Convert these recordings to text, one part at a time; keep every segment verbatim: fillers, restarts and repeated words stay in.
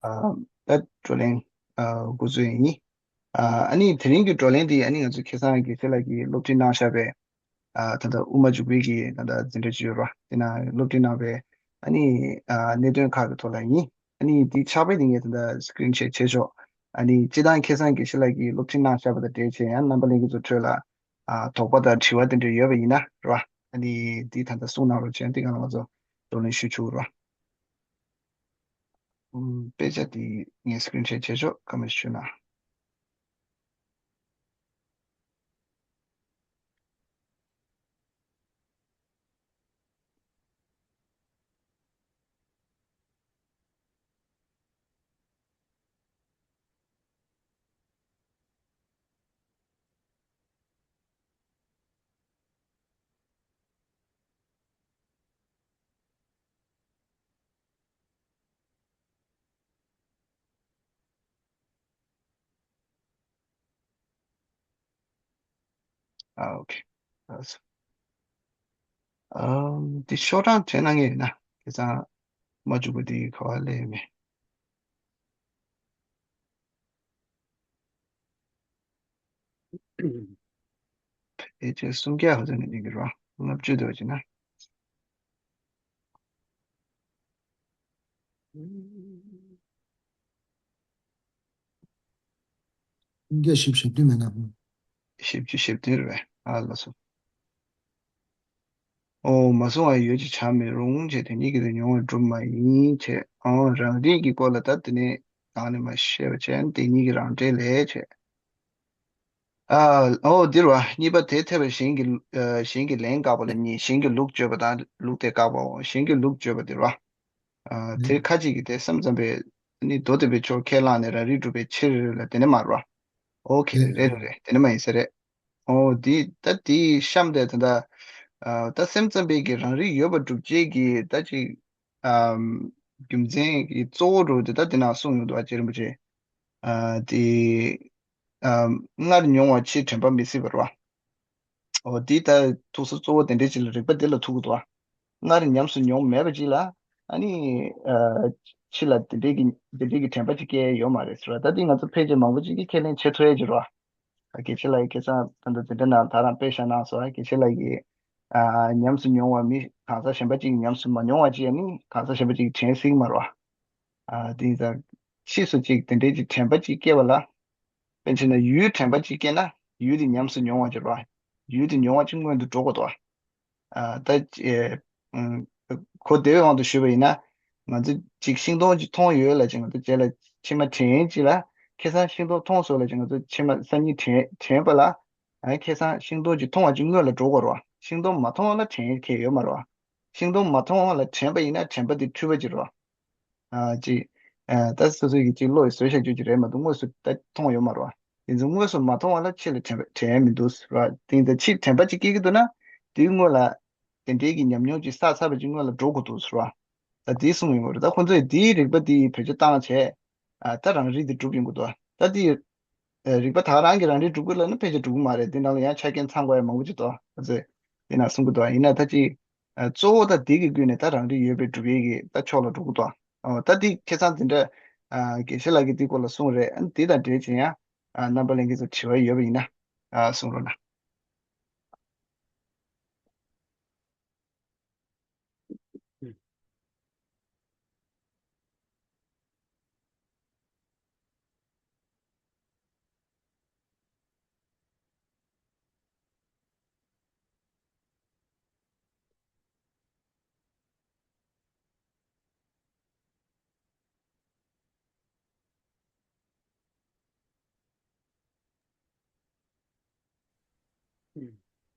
ཨ། ད་བགྲོ་གླེང་ཨ་འགོ་འཛུགས་ཡིན། ཨ་ཨ་ནི་དེ་རིང་གི་བགྲོ་གླེང་འདི་ཨ་ནི་ང་ཚོ་ཁ་སང་དགེ་བཤེས་ལགས་ཀྱིས་སློབ་ཁྲིད་གནང་བཞག་པའི་ཨ་ད་ལྟ་དབུ་མ་འཇུག་པའི་གི་ད་ལྟ་འཛིན་གྲྭ་ཅིག་ཡོད་རེད་བ། དེ་ན་སློབ་ཁྲིད་གནང་བའི་ཨ་ནི་ཨ་གནད་དོན་ཁག་གི་ཐོག་ལ་ཡིན། ཨ་ནི་འདི་ཕྱག་དཔེ་འདི་ངས་ད་ལྟ་སི་ཀི་རིན་ཤོཊ་བྱས་ཆོག་ཨ་ནི་སྤྱིར་བཏང་ཁ་སང་དགེ་བཤེས་ལགས་ཀྱིས་སློབ་ཁྲིད་གནང་བཞག་པ་དང་འབྲེལ་བྱས་ཡང་རྣམ་པ་ལྷན་རྒྱས་ཚོ་ཁྲོད་ལ་ཨ་དོགས་པ་དང་དྲི་བ་དེ་འདྲ་ཡོད་པ་ཡིན་ན་རེད་བ། ཨ་ནི་འདི་ད་ལྟ་གསུང་གནང་རོགས་བྱས། འདི་སྒང་ལ་ང་ཚོ་བགྲོ་གླེང་ཞུ་ཆོག་རེད་བ། ཨུམ། དཔེ་ཆ་དེ་ངས་སི་ཀི་རིན་ཤོཊ་བྱས་ཆོག་བཀའ་མོལ་ཞུ་ན། ཨ། ཨོ་ཁེ། ལགས་སོ། ཨམ། འདི་ཤོག་གྲངས་བྲིས་གནང་མཁན་ཡོད་ན། ཁ་སང་མ་འཇུག་པ་འདི་ག་པར་སླེབས་ཡོད་མེད། ཕལ་ཆེར་སུམ་བརྒྱ་ཧ་ཙམ་ནས་ཡིན་གྱི་རེད་བ། ལྔ་བཅུ་དེ་བ་བྱས་ན། སུམ་བརྒྱ་བཞི་བཅུ་ཞེ་བདུན་མེད་ན། བཞི་བཅུ་ཞེ་བདུན་རེད་པས། ཨ། ལགས་སོ། ཨོ། མ་བཟུང་བ་ཡོད་ཅེས་བྱར་མི་རུང་བྱས། དེ་ཉིད་ཀྱིས་དེ་མྱོང་བ་གྲུབ་མ་ཡིན་བྱས། ཨོ། རང་རིག་གི་སྐོར་ལ་ད་དེ་ནས་གང་ནས་མ་བཤད་པ་བྱས། དེ་ཉིད་ཀྱིས་རང་འགྲེལ་ལས་བྱས། ཨ། ཨོ། འདིར་བ། གཉིས་པ་དེ་འཐད་པ་གཞན་གྱི་ཨ་གཞན་གྱི་ལན་བཀག་པ་ལ་གཉིས། གཞན་གྱི་ལུགས་བརྗོད་པ་དང་ལུགས་དེ་བཀག་པའོ། གཞན་གྱི་ལུགས་བརྗོད་པ་འདིར་བ། ཨ། དེ་ཁ་ཅིག་གིས་དེ་སེམས་ཙམ་པས་ནི་མདོ་སྡེ་པའི་ཕྱོགས་ཁས་བླངས་ནས་རང་རིག་སྒྲུབ་པའི་ཕྱིར་ལ། དེ་ནི་མ་རེད་བ། ཨོ་ཁེ། རེད་རེད་རེད། དེ་ནི་མ་ཡིན་ས་རེད། ཨོ། འདི་ད་དེའི་གཤམ་དེ་ད་ལྟ་ཨ་ད་སེམས་ཙམ་པའི་གི་རང་རིག་ཡོད་པ་སྒྲུབ་བྱེད་ཀྱི་ད་ཅིག་ཨམ། རྒྱུ་མཚན་གྱི་གཙོ་བོ་རུ་དེ་ད་དེ་ནང་གསུངས་ཡོང་འདུག་བ། རྗེ་རིན་པོ་ཆེ། ཨ། དེ་ཨམ། སྔར་མྱོང་བ་ཕྱིར་དྲན་པ་མི་སྲིད་པ་རེད་བ། ཨོ། དེ་ད་ཐུག་ས་གཙོ་བོ་དེ་འདྲའི་ཅིག་ལ་རིགས་པ་དེ་ལ་ཐུག་གི་འདུག་བ། སྔར་ཉམས་སུ་མྱོང་མེད་པ་ཅིག་ལ་ཨ་ནི་ཨ་ཕྱི་ལ་དེ་འདྲའི་གི་དེ་འདྲའི་གི་དྲན་པ་ཅིག་སྐྱེ་ཡ་ཡོད་མ་རེད་ཟེར་བ། ད་དེ་ང་ཚོ་ཕལ་ཆེར་མང་པོ་ཅིག་གིས་ཁས་ལེན་བྱེད་ཐུབ་ཡ་ཅིག་རེད་བ། དགེ་བཤེས་ལགས་ཀྱིས་ཁ་སང་ད་ལྟ་འཛིན་གྲྭ་ནང་ད་རང་དཔེ་བཞག་གནང་སོང་། དགེ་བཤེས་ལགས་ཀྱིས་ཨ་ཉམས་སུ་མྱོང་བ་མི་གང་ཟག་གཞན་པ་གཅིག་གིས་ཉམས་སུ་མ་མྱོང་བ་ཅིག་ཨ་ནི་གང་ཟག་གཞན་པ་གཅིག་གིས་དྲན་སྲིད་ཀྱི་མ་རེད་བ། ཨ། དེ་ཡིན་ཙང་ཕྱིས་སུ་ཅིག་དེ་འདྲའི་ཅིག་དྲན་པ་ཅིག་སྐྱེ་བ་ལ། དཔེར་ན་ཡུལ་དྲན་པ་ཅིག་སྐྱེས་ན་ཡུལ་དེ་ཉམས་སུ་མྱོང་བ་ཅིག་རེད་བ། ཡུལ་དེ་མྱོང་བ་ཅིག་སྔོན་དུ་འགྲོ་དགོས་འདུག་བ། ཨ། ད་ཨེ། ཨུམ། གོ་བདེ་བའི་དབང་དུ་ཞུས་པ་ཡིན་ན། ང་ཚོ་ཅིག་ཤིང་སྡོང་ཅིག་མཐོང་ཡོད་ལབ་ཅིག་ང་ཚོ་རྗེས་ལ་མཆི་མ་དྲན་ཅིག་ལ། ཁ་སང་ཤིང་སྡོང་མཐོང་སོང་ལབ་ཅིག་ང་ཚོ་མཆི་མ་སང་ཉིན་དྲན་དྲན་པ་ལ། ཨ། ཁ་སང་ཤིང་སྡོང་ཅིག་མཐོང་བ་ཅིག་སྔོན་ལ་འགྲོ་དགོས་རེད་བ། ཤིང་སྡོང་མ་མཐོང་བ་ལ་དྲན་ཡས་ཁེལ་ཡོད་མ་རེད་བ། ཤིང་སྡོང་མ་མཐོང་བ་ལ་དྲན་པ་ཡིན་ན་དྲན་པ་དེ་འཁྲུལ་པ་ཅིག་རེད་བ། ཨ། ཅིག་ཨ། ད་སོ་སོ་གིས་ཅིག་བློ་ཡིས་བཟོས་བཞག་རྒྱུ་ཅིག་རེད་མ་གཏོགས་དངོས་སུ་ད་མཐོང་ཡོད་མ་རེད་བ། དེ་ཚོ་དངོས་སུ་མ་མཐོང་བ་ལ་ཕྱི་ལ་དྲན་པ་དྲན་ཡ་མི་འདུག་ཟེར་བ། དེ་ཡིན་ཙང་ཕྱིར་དྲན་པ་ཅིག་སྐྱེ་གི་འདུག་ན་དེའི་སྔོན་ལ་དེ་འདྲའི་གི་ཉམས་མྱོང་ཅིག་བསགས་ཚར་བ་ཅིག་སྔོན་ལ་འགྲོ་དགོས་འདུག་ཟེར་བ། ད་དེ་གསུངས་ཡོང་གི་རེད། ད་ཁོ་ཚོས་དེའི་རིགས་པ་དེ་བེད་སྤྱོད་བཏང་བྱས། ཨ། ད་རང་རིག་དེ་སྒྲུབ་ཡོང་གི་འདུག་ད་དེ་ཨ་རིག་པ་ད་རང་གིས་རང་རིག་སྒྲུབ་དགོས་ལབ་ན་ཕལ་ཆེར་འགྲུབ་ཀྱི་མ་རེད། དེ་ནང་ལ་ཡང་ཆ་རྐྱེན་ཚང་དགོས་ཡ་མང་པོ་ཅིག་འདུག་ཁོ་ཚོས་དེ་ན་གསུང་གི་འདུག་ཡིན་ན་ད་ཅིག་ཨ། གཙོ་བོ་ད་དེ་གི་བརྒྱུད་ནས་ད་རང་རིག་ཡོད་པའི་སྒྲུབ་ཡས་ཀྱི་ད་ཕྱོགས་ལ་འགྲོ་གི་འདུག་ཨོ། ད་དེ་ཁ་སང་དེ་འདྲ་ཨ་དགེ་བཤེས་ལགས་ཀྱིས་དེའི་སྐོར་ལ་གསུངས་རེད། ཨ། དེ་དང་འབྲེལ་བྱས་ཡང་ཨ་རྣམ་པ་ལྷན་རྒྱས་ཚོ་དྲི་བ་ཡོད་པ་ཡིན་ན་ཨ་གསུང་རོགས་གནང་།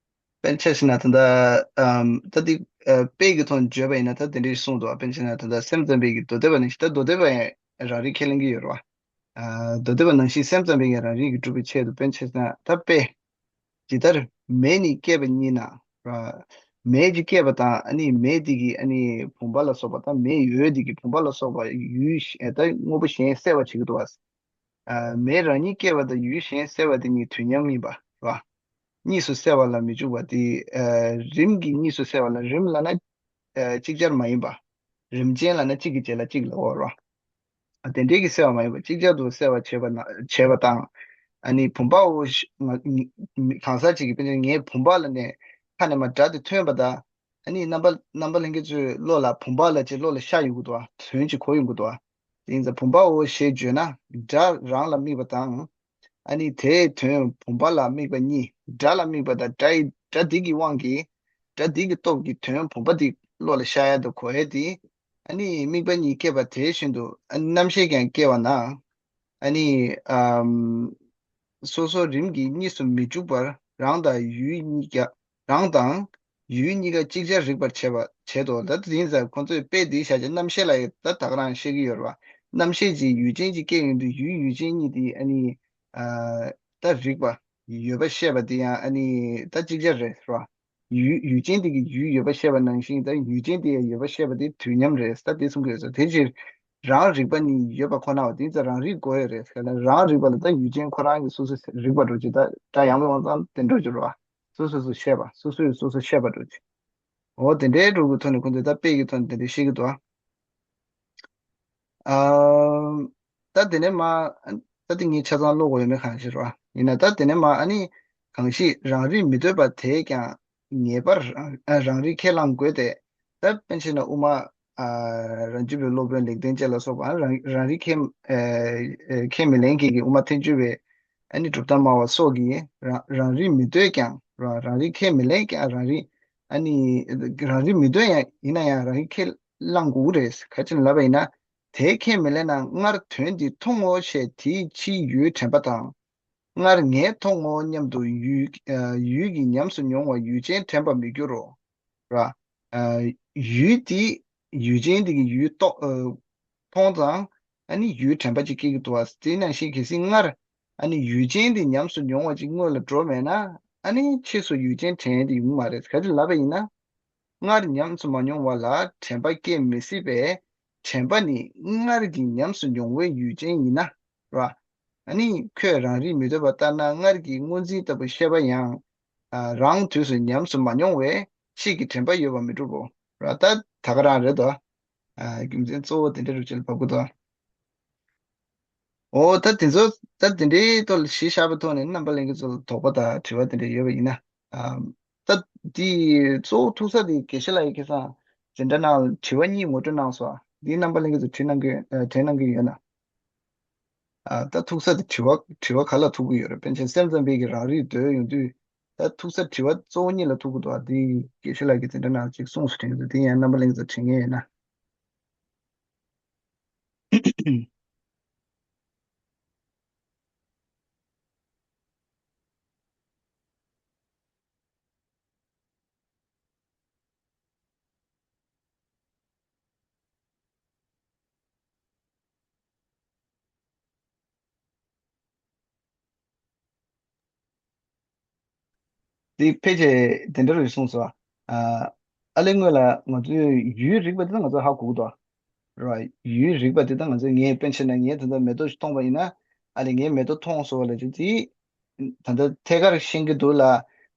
དཔེར་ན་ཆ་བཞག་ན་ད་ལྟ་ཨམ་ད་འདི་ཨ་དཔེ་གི་ཐོག་ནས་བརྗོད་པ་ཡིན་ན་ད་དེ་འདྲ་ཞིག་གསུངས་འདུག་དཔེར་ན་ཆ་བཞག་ན་ད་ལྟ་སེམས་ཙམ་པའི་གི་མདོ་སྡེ་པ་ནང་བཞིན། ད་མདོ་སྡེ་པ་ཡང་རང་རིག་ཁས་ལེན་གྱི་ཡོད་རེད་བ། ཨ་མདོ་སྡེ་པ་ནང་བཞིན་སེམས་ཙམ་པའི་ཡང་རང་རིག་གི་སྒྲུབ་པའི་ཆེད་དུ་དཔེར་ན་ཆ་བཞག་ན་ད་དཔེ། ཇི་ལྟར་མེ་ནི་སྐྱེས་པ་ཉིད་ན། ར། མེ་ཅིག་སྐྱེས་པ་དང་ཨ་ནི་མེ་དེ་གི་ཨ་ནི་བུམ་པ་ལ་སོགས་པ་དང་མེ་ཡོད་དེ་གི་བུམ་པ་ལ་སོགས་པ་ཡུལ་གཞན་ད་དངོས་པོ་གཞན་གསལ་བར་བྱེད་ཀྱི་འདུག་བ། ཨ་མེ་རང་ཉིད་སྐྱེས་པ་དང་ཡུལ་གཞན་གསལ་བ་དེ་གཉིས་དུས་མཉམ་ཡིན་པ་ར། གཉིས་སུ་གསལ་བ་ལ་མི་འཇུག་པ་དེ། ཨ་རིམ་གྱིས་གཉིས་སུ་གསལ་བ་ལ་རིམ་ལབ་ན་ཨ་ཅིག་ཅར་མ་ཡིན་པ། རིམ་ཅན་ལབ་ན་གཅིག་གི་རྗེས་ལ་གཅིག་ལབ་པ་ར། དེ་འདྲའི་གི་བསལ་བ་མ་ཡིན་པར་ཅིག་ཅར་དུ་བསལ་བ་བྱས་པ་ན་བྱས་པ་དང་། ཨ་ནི་བུམ་པའོ་ཞེས་ང་ང་གང་ཟག་ཅིག་གིས་དཔེར་ན་ངའི་བུམ་པ་ལ་ནས་ཁ་ནས་མར་སྒྲ་དེ་ཐོན་པ་དང་། ཨ་ནི་རྣམ་པ་རྣམ་པ་ལྷན་རྒྱས་ཚོའི་བློ་ལ་བུམ་པ་ལ་ཅིག་བློ་ལ་ཤར་ཡོང་གི་འདུག་བ། དོན་ཅིག་གོ་ཡོང་གི་འདུག་བ། དེ་ཡིན་ཙང་བུམ་པའོ་ཞེས་བརྗོད་ན་སྒྲ་རང་ལ་དམིགས་པ་དང་། ཨ་ནི་དེའི་དོན་བུམ་པ་ལ་དམིགས་པ་གཉིས། སྒྲ་ལ་དམིགས་པ་དང་སྒྲ་ཡི་སྒྲ་འདི་གི་དབང་གིས་སྒྲ་འདི་གི་སྟོབས་ཀྱིས་དོན་བུམ་པ་འདི་བློ་ལ་ཤར་ཡ་དང་གོ་ཡ་དེ། ཨ་ནི་དམིགས་པ་གཉིས་སྐྱེས་པ་དེ་བཞིན་དུ་ཨ་ནི་རྣམ་ཤེས་ཀྱང་སྐྱེ་བ་ན། ཨ་ནི་ཨམ། སོ་སོ་རིམ་གྱིས་གཉིས་སུ་མི་འཇུག་པར་རང་དང་ཡུལ་གཉིས་ཀ་རང་དང་ཡུལ་གཉིས་ཀ་ཅིག་ཅར་རིག་པར་བྱེད་པ་བྱེད་དོ། ད་དེ་ཡིན་ཙང་ཁོང་ཚོས་དཔེ་འདི་བཞག་བྱས་རྣམ་ཤེས་ལ་ཡང་ད་ད་ག་རང་བཤད་ཀྱི་ཡོད་རེད་བ། རྣམ་ཤེས་ཀྱི་ཡུལ་ཅན་གཅིག་སྐྱེ་ཡོང་དུས་ཡུལ་ཡུལ་ཅན་གཉིས་དེ་ཨ་ནི་ཨ། ད་རིག་པ་ཡོད་པ་ཤེས་པ་དེ་ཡང་ཨ་ནི་ད་ཅིག་ཅར་རེད་བ། ཡུལ་ཡུལ་ཅན་དེ་གི་ཡུལ་ཡོད་པ་ཤེས་པ་ནང་བཞིན་ད་ཡུལ་ཅན་དེ་ཡང་ཡོད་པ་ཤེས་པ་དེ་དུས་མཉམ་རེད། ད་དེ་གསུང་གི་ཡོད་ཙང་དེ་ཕྱིར་རང་རིག་པ་ནི་ཡོད་པ་ཁོ་ན་བ་དེ་ཙང་རང་རིག་དགོས་ཡོད་རེད། ག་ལ་རང་རིག་པ་ལ་ད་ཡུལ་ཅན་ཁོ་རང་གི་སོ་སོ་རིག་པ་འགྲོ་ཅིག་ད་སྒྲ་ཡང་མེད་དབང་ཙང་དེ་འགྲོ་ཅིག་རེད་བ། སོ་སོ་སོ་ཤེས་པ་སོ་སོས་སོ་སོ་ཤེས་པ་འགྲོ་ཅིག་འོ་དེ་འདྲའི་འགྲོ་གི་ཐོག་ནས་ཁོ་ཚོས་ད་དཔེ་གི་ཐོག་ནས་དེ་འདྲ་བཤད་ཀྱི་འདུག་ཨ། ཨ། ད་དེ་ནས་མ། ད་དེ་ངས་ཆ་ཚང་ཀློག་དགོས་ཡོད་མེད་གང་ཤེས་རོ། ཡིན་ན་ད་དེ་ནས་མ་ཨ་ནི་གང་ཞིག་རང་རིག་མི་འདོད་པ་དེས་ཀྱང་ངེས་པར་རང་རང་རིག་ཁས་བླང་དགོས་ཏེ། ད་དཔེར་ན་དབུ་མ། ཨ། རང་རྒྱུད་པའི་སློབ་དཔོན་ལེགས་ལྡན་འབྱེད་ལ་སོགས་པ་རང་རང་རིག་ཁས་ཨ། ཨ། ཁས་མི་ལེན་མཁན་གྱི་དབུ་མ་ཐལ་འགྱུར་བའི་ཨ་ནི་གྲུབ་མཐའ་སྨྲ་བ་སོགས་ཀྱིས་རང་རང་རིག་མི་འདོད་ཀྱང་རང་རང་རིག་ཁས་མི་ལེན་ཀྱང་རང་རིག་ཨ་ནི་རང་རིག་མི་འདོད་ཡང་ཡིན་ན་ཡང་རང་རིག་ཁས་བླང་དགོས་རེད། ག་ཅི་ལབ་པ་ཡིན་ན། དེ་ཁས་མི་ལེན་ན་སྔར་དོན་འདི་མཐོང་ངོ་ཞེས་དེའི་ཕྱིའི་ཡུལ་དྲན་པ་དང་། སྔར་ངས་མཐོང་ངོ་སྙམ་དུ་ཡུལ་ཡུལ་གྱི་ཉམས་སུ་མྱོང་བ་ཡུལ་ཅན་དྲན་པར་མི་འགྱུར་རོ། ར། ཡུལ་དེ་ཡུལ་ཅན་དེ་གི་ཡུལ་རྟོགས། མཐོང་ཙང་ཨ་ནི་ཡུལ་དྲན་པ་ཅིག་སྐྱེ་གི་འདུག་བ། དེ་ནང་བཞིན་གལ་སྲིད་སྔར་ཨ་ནི་ཡུལ་ཅན་དེ་ཉམས་སུ་མྱོང་བ་ཅིག་སྔོན་ལ་འགྲོ་མེད་ན་ཨ་ནི་ཕྱིས་སུ་ཡུལ་ཅན་དྲན་ཡས་དེ་ཡོང་མ་རེད། ག་ཅི་ལབ་པ་ཡིན་ན། སྔར་ཉམས་སུ་མ་མྱོང་བ་ལ་དྲན་པ་སྐྱེ་མི་སྲིད་པས། དྲན་པ་ནི་སྔར་གྱི་ཉམས་སུ་མྱོང་བའི་ཡུལ་ཅན་ཡིན་ན། ར། ཨ་ནི་ཁོས་རང་རིག་མི་འདོད་པ་ལྟར་ན་སྔར་གྱི་སྔོ་འཛིན་ལྟ་བུ་ཤེས་པ་ཡང་། ཨ། རང་དུས་སུ་ཉམས་སུ་མ་མྱོང་བས་ཕྱིས་ཀྱི་དྲན་པ་ཡོད་པར་མི་འགྲུབ་བོ། ར། ད་ད་ག་རང་རེད་དོ། ཨ། རྒྱུ་མཚན་གཙོ་བོ་དེ་འདྲ་རུ་ཅིག་ལ་བབ་གི་འདུག་འོ་ད་དེ་ཚོ་ད་དེ་འདྲའི་ཐོག་ལ་གཞི་བཞག་པའི་ཐོག་ནས་རྣམ་པ་ལྷན་རྒྱས་ཚོ་ལ་དོགས་པ་དང་དྲི་བ་དེ་འདྲ་ཡོད་པ་ཡིན་ན། ཨ། ད་དེ་གཙོ་བོ་ཐུག་ས་དེ་དགེ་བཤེས་ལགས་ཀྱིས་ཁ་སང་འཛིན་གྲྭ་ནང་ལ་དྲི་བ་གཉིས་ངོ་སྤྲོད་གནང་སོང་། འདི་རྣམ་པ་ལྷན་རྒྱས་ཚོ་དྲིས་གནང་གི་ཨ། དྲིས་གནང་གི་ཡོད་ན། ཨ། ད་ཐུག་ས་དེ་དྲི་བ་དྲི་བ་ག་ལ་ཐུག་གི་ཡོད་རེད། པཎ་ཆེན་སེམས་ཙམ་པའི་གི་རང་རིག་འདོད་ཡོང་དུས། ད་ཐུག་ས་དྲི་བ་གཙོ་བོ་གཉིས་ལ་ཐུག་གི་འདུག་ཨ། དེ་དགེ་བཤེས་ལགས་ཀྱིས་འཛིན་གྲྭ་ནང་ཅིག་གསུངས་སུ་དྲན་གྱི་འདུག་དེ་ཡང་རྣམ་པ་ལྷན་རྒྱས་ཚོ་དྲན་མཁན་ཡོད་ན། དེ་ཕལ་ཆེར་དེ་འདྲ་རེད་གསུངས་སོ། ཨ། ཨ་ལས་སྔོན་ལ་ང་ཚོས་ཡུལ་རིག་པ་དེ་ད་ང་ཚོས་ཧ་གོ་གི་འདུག་ར། ཡུལ་རིག་པ་དེ་ད་ང་ཚོས་ངའི་དཔེར་བྱས་ན་ངས་ད་ལྟ་མེ་ཏོག་ཞིག་མཐོང་པ་ཡིན་ན། ཨ་ལས་ངས་མེ་ཏོག་མཐོང་སོང་ལབ་བྱས་དེ། ད་ལྟ་ཐད་ཀར་ཤེས་ཀྱི་འདུག་ལ།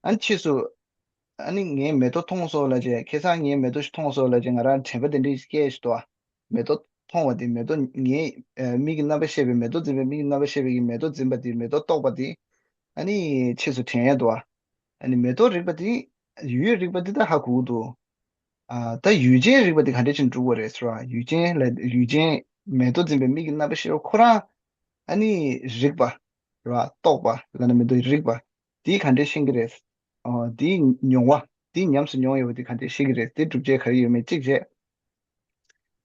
ཨ་ནི་ཕྱིས་སུ། ཨ་ནི་ངས་མེ་ཏོག་མཐོང་སོང་ལབ་བྱས། ཁ་སང་ངས་མེ་ཏོག་ཞིག་མཐོང་སོང་ལབ་བྱས་ང་རང་དྲན་པ་དེ་འདྲ་ཞིག་སྐྱེས་ཤག་འདུག་མེ་ཏོག་མཐོང་བ་དེ་མེ་ཏོག་ངའི་ཨ། མིག་གི་རྣམ་པ་ཤེས་པའི་མེ་ཏོག་འཛིན་པའི་མིག་གི་རྣམ་པ་ཤེས་པའི་གི་མེ་ཏོག་འཛིན་པ་དེ་མེ་ཏོག་རྟོགས་པ་དེ། ཨ་ནི་ཕྱིས་སུ་དྲན་ཡས་འདུག་ཨ་ནི་མེ་ཏོག་རིག་པ་དེ། ཡུལ་རིག་པ་དེ་ད་ཧ་གོ་གི་འདུག་ཨ། ད་ཡུལ་ཅན་རིག་པ་དེ་ག་འདྲ་ཞིག་འགྲུབ་པ་རེད་ཟེར་བ། ཡུལ་ཅན་ལ་ཡུལ་ཅན་མེ་ཏོག་འཛིན་པའི་མིག་གི་རྣམ་པ་ཤེས་པ་ཁོ་རང་ཨ་ནི་རིག་པ་རེད་བ། རྟོགས་པ་ལབ་ན་མི་འདུག་རིག་པ་དེ་ག་འདྲ་ཤེས་ཀྱི་རེད། ཨ། དེའི་མྱོང་བ་དེ་ཉམས་སུ་མྱོང་ཡོད་པ་དེ་ག་འདྲ་ཤེས་ཀྱི་རེད། དེ་སྒྲུབ་བྱེད་ག་རེ་ཡོད་མེད་གཅིག་བྱས།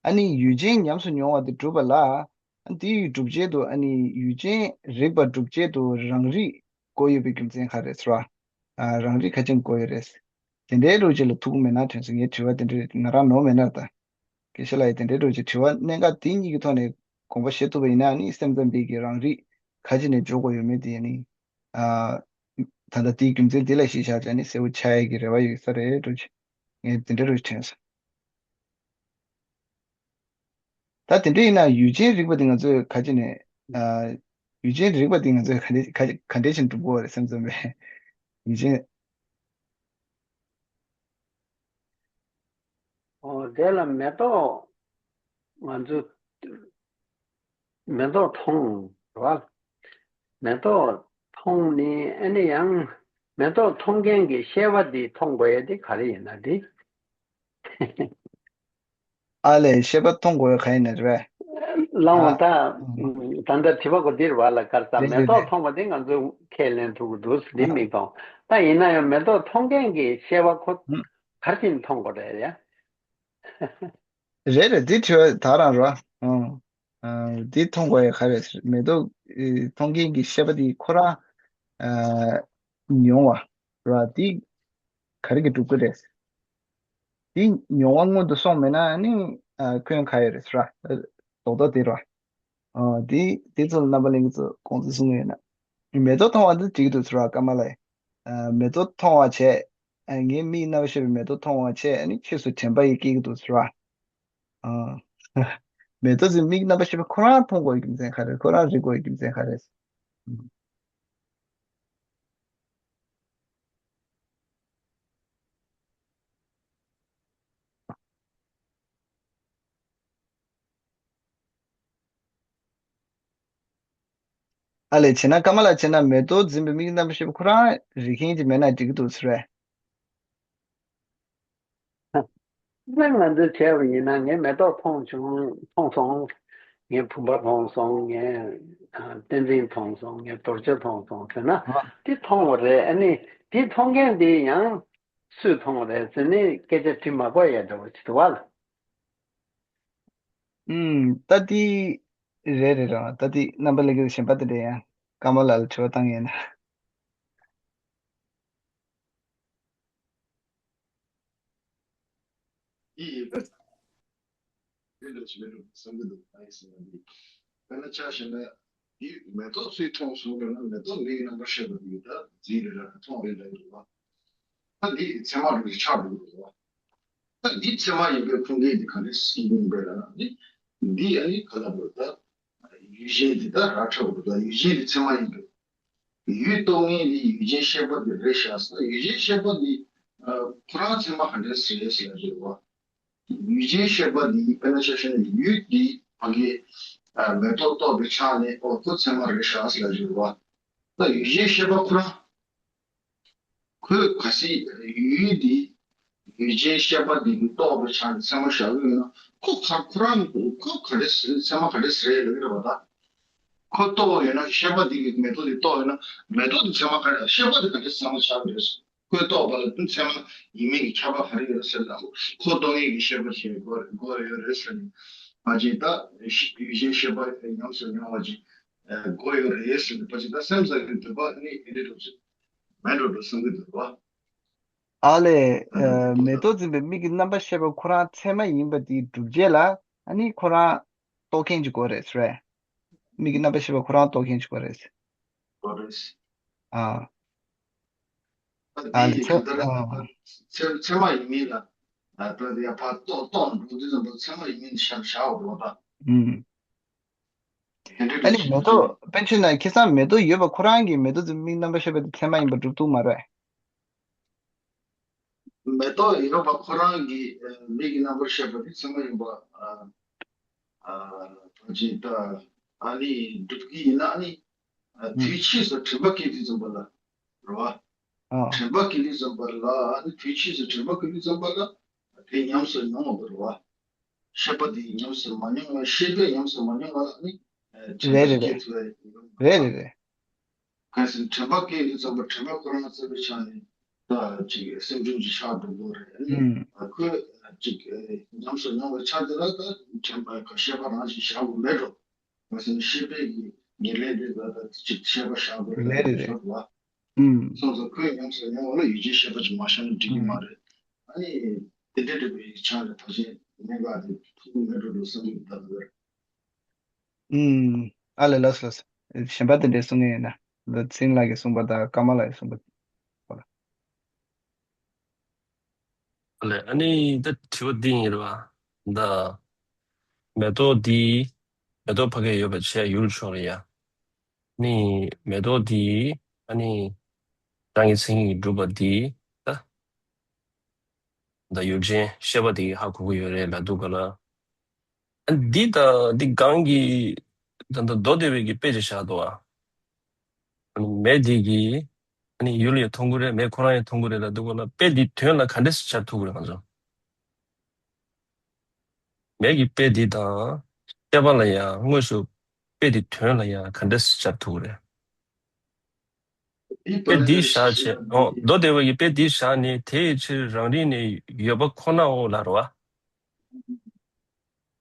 ཨ་ནི་ཡུལ་ཅན་ཉམས་སུ་མྱོང་བ་དེ་སྒྲུབ་པ་ལ། ཨ། དེའི་སྒྲུབ་བྱེད་དུ་ཨ་ནི་ཡུལ་ཅན་རིག་པ་སྒྲུབ་བྱེད་དུ་རང་རིག་དགོས་ཡོད་པའི་རྒྱུ་མཚན་ག་རེ་རེད་ཟེར་བ། ཨ། རང་རིག་ག་ཅིག་དགོས་ཡོད་རེད། དེ་འདྲའི་རོ་ཅིག་ལ་ཐུག་མེད་ན་དྲན་སོང་། ངའི་དྲི་བ་དེ་འདྲ་ང་རང་ནོར་མེད་ན་ད། དགེ་བཤེས་ལགས་ཡིས་དེ་འདྲའི་རོ་ཅིག་དྲི་བ་གནད་འགག་དེ་གཉིས་ཀྱི་ཐོག་ནས་དགོངས་པ་བཞེས་ཐུབ་པ་ཡིན་ན་ནི་སེམས་ཙམ་པའི་གི་རང་རིག་ག་ཅིག་ནས་འཇོག་དགོས་ཡོད་མེད་དེ་ནི། ཨ། ད་ལྟ་དེའི་རྒྱུ་མཚན་དེ་ལ་གཞི་བཞག་བྱས་ནས་གསལ་པོ་ཆགས་ཡས་ཀྱི་རེ་བ་ཡོད་ས་རེད་རོ་ཅིག་ངས་དེ་འདྲའི་རོ་ཅིག་དྲན་སོང་། ད་དེ་འདྲ་ཡིན་ན་ཡུལ་ཅན་རིག་པ་དེ་ང་ཚོས་ག་ཅི་ནས། ཨ། ཡུལ་ཅན་རིག་པ་དེ་ང་ཚོས་ག་འདྲ་ག་ག་འདྲ་ཞིག་འགྲུབ་དགོས་རེད་སེམས་ཙམ་པས། ཡུལ་ཅན། ཨོ། དེ་ལ་མེ་ཏོག་ང་ཚོ། མེ་ཏོག་མཐོང་རེད་བ། མེ་ཏོག་མཐོང་ནས་ཨ་ནི་ཡང་མེ་ཏོག་མཐོང་མཁན་གྱི་ཤེས་པ་འདི་མཐོང་དགོས་ཡ་འདི་ག་རེ་ཡིན་ན་འདི། ཨ་ལས། ཤེས་པ་མཐོང་དགོས་ཡ་ག་ཡིན་ན་རེད་པས། ལའང་ཨ། ད་ཨང་། ད་ལྟ་དྲི་བ་གོ་འདིར་བ་ལ་དཀར་ས་རེད་མེ་རེད་ཏོག་རེད། མཐོང་བ་འདི་ང་ཚོས་ཁས་ལེན་ཐུབ་ཀྱི་འདུག་འདི་ཨ། མིག་མཐོང་། ད་ཡིན་ན་ཡང་མེ་ཏོག་མཐོང་མཁན་གྱི་ཤེས་པ་ཁོ་ཨང་། ག་རེ་བྱས་ནས་མཐོང་དགོས་རེད་ཡ། རེད་རེད། འདི་དྲི་བ་ད་རང་རེད་བ། ཨང་། ཨ། འདི་མཐོང་དགོས་ཡ་ག་རེ་རེད། མེ་ཏོག་ཨེ་མཐོང་མཁན་གྱི་ཤེས་པ་འདི་ཁོ་རང་ཨ་མྱོང་བ་རེད་བ། འདི་ག་རེ་གིས་སྒྲུབ་ཀྱི་རེད། དེ་མྱོང་བ་སྔོན་དུ་སོང་མེད་ན་ནི་ཨ་སྐྱོན་ག་ཡོད་རེད་ཟེར་བ། རྡོག་རྡོག་དེ་རེད་བ། ཨ། དེ་དེ་ཚོ་ལ་རྣམ་པ་ལྷན་རྒྱས་ཚོ་དགོངས་ཚུལ་གསུང་གི་ཡོད་ན། མེ་ཏོག་མཐོང་བ་འདི་འགྲིག་གི་འདུག་ཟེར་བ་ཀ་མ་ལ་ཡིས། ཨ། མེ་ཏོག་མཐོང་བ་བྱས། ཨ། ངའི་མིག་རྣམ་པར་ཤེས་པའི་མེ་ཏོག་མཐོང་བ་བྱས་ཨ་ནི་ཁྱོད་ཚོ་དྲན་པ་ཡི་སྐྱེ་གི་འདུག་ཟེར་བ། ཨ། མེ་ཏོག་ཚོའི་མིག་རྣམ་པར་ཤེས་པ་ཁོ་རང་མཐོང་དགོས་ཡི་རྒྱུ་མཚན་ག་རེ། ཁོ་རང་རིག་དགོས་ཡི་རྒྱུ་མཚན་ག་རེ། ཨ་ལས། བྱས་ན་ཀ་མ་ལ་བྱས་ན་མེ་ཏོག་འཛིན་པའི་མིག་རྣམ་པར་ཤེས་པ་ཁོ་རང་རིག་མཁན་ཅིག་མེད་ན་འགྲིག་གི་འདུག་ཟེར་བས། ད་ང་ཚོས་བྱས་པ་ཡིན་ན་ངས་མེ་ཏོག་མཐོང་བྱུང་མཐོང་སོང་། ངས་བུམ་པ་མཐོང་སོང་། ངས་ཨ་བསྟན་འཛིན་མཐོང་སོང་། ངས་རྡོ་རྗེ་མཐོང་སོང་ཟེར་ན་ཨ། དེ་མཐོང་བ་རེད། ཨ་ནི་དེ་མཐོང་མཁན་དེ་ཡང་སུས་མཐོང་བ་རེད་ཟེར་ནས་སྐད་ཆ་དྲི་མ་དགོས་ཡ་འདྲ་བོ་ཅིག་འདུག་བ་ལ། ཨུམ། ད་དེ་རེད་རེད་རང་། ད་དེ་རྣམ་པ་ལྷན་རྒྱས་གཞན་པ་དེ་འདྲ་ཡང་ཀ་མ་ལ་ལ་དྲི་བ་བཏང་ཡིན་ན། ཡིན་ཡིན་པས། དེ་འདྲ་ཞིག་མེད་འགྲོ་བསམ་གྱི་འདུག་ཨ་ཡིན་ཟེར་ན་འདི། དཔེར་ན་ཆ་བཞག་ན། འདི་མེ་ཏོག་སུས་མཐོང་སོང་ལབ་ན་མེ་ཏོག་མིག་རྣམ་པར་ཤེས་པ་འདི་ད་འཛིན་རེད་ལ་མཐོང་རེད་ལབ་འདུག་བ། ད་འདི་ཚད་མ་འགྲོ་རེད་ཆགས་འགྲོ་གི་འདུག་བ། ད་འདི་ཚད་མ་ཡིན་པའི་ཁུངས་སྐྱེལ་འདི་ག་འདྲས་སེ་ཡིན་པས་ལབ་ན་འདི། འདི་ཨ་ནི་ག་ལ་བོར་ད། ཡུལ་ཅན་འདི་ད་ར་ཁྲ་བོར་ད་ཡུལ་ཅན་འདི་ཚད་མ་ཡིན་པས། ཡུལ་རྟོགས་མཁན་འདི་ཡུལ་ཅན་ཤེས་པ་འདི་རེད་ཤག་ཟེར་ན་ཡུལ་ཅན་ཤེས་པ་འདི་ཁོ་རང་ཚད་མ་ག་འདྲས་སེ་རེད་ཟེར་ཡ་རེད་བ། ཡུལ་ཅན་ཤེས་པ་འདི་དཔེར་ན་ཆ་བཞག་ན་ཡུལ་འདི་ཕ་གི་མེ་ཏོག་རྟོགས་པའི་ཆ་ནས་ཨོ་ཁོ་ཚད་མ་རེད་ཤག་ཟེར་ཡ་རེད་བ། ད་ཡུལ་ཅན་ཤེས་པ་ཁོ་རང་། ཁོས་གལ་སྲིད་ཡུལ་འདི་ཡུལ་ཅན་ཤེས་པ་འདི་གིས་རྟོགས་པའི་ཆ་ནས་ཚད་མ་བཞག་གི་ཡོད་ན་ཁོ་ག་ཁོ་རང་ཁོ་ག་འདྲས་ཚད་མ་ག་འདྲས་རེད་ལབ་ཀྱི་རེད་བ་ད། ཁོ་རྟོགས་ཡོད་ན་ཤེས་པ་འདི་གིས་མེ་ཏོག་འདི་རྟོགས་ཡོད་ན་མེ་ཏོག་འདི་ཚད་མ་ག་རེ་ཤེས་པ་འདི་ག་འདྲས་ཚད་མ་ཆགས་ཀྱི་རེད། ཁོས་རྟོགས་པ་ལ་ཚད་མ་ཡིན་མིན་གྱི་ཁྱབ་པ་ག་རེ་ཡོད་ཟེར་ན་ཁོ་རྟོགས་མཁན་གྱི་ཤེས་པ་ཞིག་དགོས་དགོས་ཡོད་རེད་ཟེར་ནས་ཕལ་ཆེར་ད་ཡུལ་ཅན་ཤེས་པ་ཉམས་སུ་མྱོང་བ་ཅིག་དགོས་ཡོད་རེད་ཟེར་ནས་ཕལ་ཆེར་ད་སེམས་ཙམ་གྱི་འདོད་པ་ནི་དེ་འདྲ་འགྲོ་ཚུལ་མེད་འགྲོ་འགྲོ་བསམ་གྱི་འདུག་བ། ཨ་ལས། ཨ་ལས་མེ་ཏོག་འཛིན་པའི་མིག་གི་རྣམ་པར་ཤེས་པ་ཁོ་རང་ཚད་མ་ཡིན་པ་དེའི་སྒྲུབ་བྱེད་ལ་ཨ་ནི་ཁོ་རང་རྟོགས་མཁན་ཅིག་དགོས་རེད་ཟེར་བས། མིག་གི་རྣམ་པར་ཤེས་པ་ཁོ་རང་རྟོགས་མཁན་ཅིག་དགོས་རེད། དགོས་རེད། ཨ། ཨ་ལས་ཚད་ཨ། ཚད་ཚད་མ་ཡིན་མིན་ལ་ད་ཡ་ཕར་རྟོགས་རྟོགས་འགྲོ་དུས་ཙམ་པ་ཚད་མ་ཡིན་མིན་བཞག་བཞག་འོ་འགྲོ་ད། ཨུམ། དེ་འདྲ་ཨ་ནི་མེ་ཏོག་དཔེ་མཚོན་ན་ཁ་སང་མེ་ཏོག་ཡོད་པ་ཁོ་རང་གིས་མེ་ཏོག་ཙམ་མིག་རྣམ་པར་ཤེས་པ་དེ་ཚད་མ་ཡིན་པ་སྒྲུབ་ཐུབ་མ་རེད། མེ་ཏོག་ཡོད་པ་ཁོ་རང་གིས་མིག་གི་རྣམ་པར་ཤེས་པ་དེ་ཚད་མ་ཡིན་པ་ད་ཅིག་ད་ཨ་ནི་སྒྲུབ་ཀྱི་ཡིན་ན་ཨ་ནི་དུས་ཕྱིས་སུ་དྲན་པ་སྐྱེ་དུས་ཙམ་པ་ལ་རེད་བ། དྲན་པ་སྐྱེ་དུས་ཙམ་པ་ལ་ཨ་ནི་དུས་ཕྱིས་སུ་དྲན་པ་སྐྱེ་དུས་ཙམ་པ་ལ་དེ་ཉམས་སུ་མྱོང་བ་རེད་བ། ཤེས་པ་དེ་ཉམས་སུ་མ་མྱོང་བ། ཤེས་པས་ཉམས་སུ་མ་མྱོང་བ་ལ་ནི། དྲན་རེད་པ་རེད་སྐྱེ་རེད། ཐུབ་པ་ཡིན་པ། རེད་རེད་རེད། གལ་སྲིད་དྲན་པ་སྐྱེ་དུས་ཙམ་པ་དྲན་པ་ཁོ་རང་རྩོད་པའི་ཆ་ནས་ད་ཅིག་སེམས་བྱུང་གི་ཆགས་འགྲོ་དགོས་རེད་ཨ་ནི། ཨུམ། ཁོས་ཅིག་ཉམས་སུ་མྱོང་བའི་ཆ་དེ་ལ་ད་དྲན་པ་ཤེས་པ་རང་བཞིན་བཞག་དགོས་མེད་འགྲོ། གལ་སྲིད་ཤེས་པའི་གི་ཉེར་ལེན་དེ་ད་ཅིག་ཤེས་པ་བཞག་དགོས་རེད་རེད་རེད། ཞོར་དུ་བ། ཨུམ། སོང་ཙང་ཁོས་ཉམས་སུ་མྱོང་བ་ལ་ཡུལ་ཅན་ཤེས་པ་ཅིག་མ་བཞག་ན་འགྲིག་གི་མ་ཨུམ། རེད། ཨ་ནི་དེ་འདྲ་འདྲ་བའི་ཆ་ནས་ཕལ་ཆེར་གནད་འགག་དེ་ཐུག་གི་མེད་འགྲོ་འགྲོ་བསམ་གྱི་འདུག་ད་ག་རེད། ཨུམ། ཨ་ལས། ལགས་སོ་ལགས་སོ། གཞན་པ་དེ་འདྲས་གསུང་གི་ཡོད་ན། འདི་ཚེ་རིང་ལགས་ཀྱིས་གསུངས་པ་དང་ཀརྨ་ལགས་ཀྱིས་གསུངས་པ། ཨ་ལས། ཨ་ནི་ད་དྲི་བ་འདི་ཡིན་རེད་བ། ད་མེ་ཏོག་འདི་མེ་ཏོག་ཕ་གིར་ཡོད་པ་བྱས་ཡུལ་ཆོག་རེད་ཡ། ནི་མེ་ཏོག་འདི་ཨ་ནི་རང་གི་མཚན་ཉིད་ཀྱིས་གྲུབ་པ་འདི་ད་ད་ཡུལ་ཅན་ཤེས་པ་འདི་ཧ་གོ་གི་ཡོད་རེད་ལབ་འདུག་ག་ལ། ཨ་འདི་ད་འདི་གང་གི་ ད་ལྟ་མདོ་སྡེ་པའི་གི་དཔེ་ཅིག་བཞག་འདུག་ཨ། ཨ་ནི་མེ་འདི་གིས་ཨ་ནི་ཡུལ་ཡང་མཐོང་གི་རེད། མེ་ཁོ་རང་ཡང་མཐོང་གི་རེད་ལབ་དུས་སྒང་ལ་དཔེ་འདིའི་དོན་ལ་ག་འདྲས་སེ་འཆར་ཐུབ་ཀྱི་རེད་ང་ཚོ། མེ་གི་དཔེ་འདི་དང་ཤེས་པ་ལ་ཡང་དངོས་སུ་དཔེ་འདིའི་དོན་ལ་ཡང་ག་འདྲས་སེ་འཆར་ཐུབ་ཀྱི་རེད། དཔེ་འདི་བཞག་བྱས། ཨོ། མདོ་སྡེ་པ་གི་དཔེ་འདི་བཞག་ནས་དེའི་ཕྱིར་རང་རིག་ནི་ཡོད་པ་ཁོ་ནའོ་ལབ་རེད་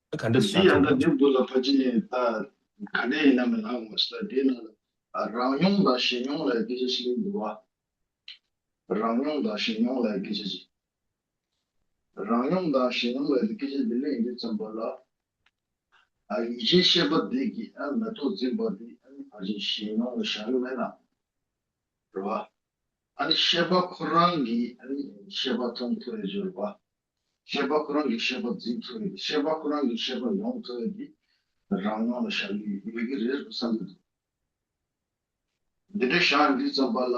བ། ག་འདྲ་ཞིག་འདི་ཡང་ད་འདི་འདུག་ལ་ཕལ་ཆེར་ད་ག་འདྲ་ཡིན་ན་མིན་ན་ངོ་ཤེས་ད་འདི་ན་རང་མྱོང་དང་གཞན་མྱོང་ལ་སྐད་ཆ་ཞིག་འདུག་བ། རང་མྱོང་དང་གཞན་མྱོང་ལ་སྐད་ཆ་ཞིག་རང་མྱོང་དང་གཞན་མྱོང་ལ་སྐད་ཆ་འདི་ལས་འདི་ཙམ་པ་ལ། ཨ་ཡིད་ཆེས་ཤེས་པ་འདི་གིས་ཨ་མེ་ཏོག་འཛིན་པ་འདི་ཨ་ནི་ཕལ་ཆེར་གཞན་མྱོང་ལ་བཞག་གི་མེད་ན། རེད་བ། ཨ་ནི་ཤེས་པ་ཁོ་རང་གིས་ཨ་ནི་ཤེས་པ་མཐོང་ཐུབ་ཡོད་རེད་བ། ཤེས་པ་ཁོ་རང་གིས་ཤེས་པ་འཛིན་ཐུབ་ཡོད། ཤེས་པ་ཁོ་རང་གིས་ཤེས་པ་ཡོང་ཐུབ་ཡོད་དེ་རང་མྱོང་ལ་བཞག་གི་ཡོད་ཀྱི་རེད་བསམ་གྱི་འདུག་འདི་འདྲ་བཞག་འདི་ཙམ་པ་ལ་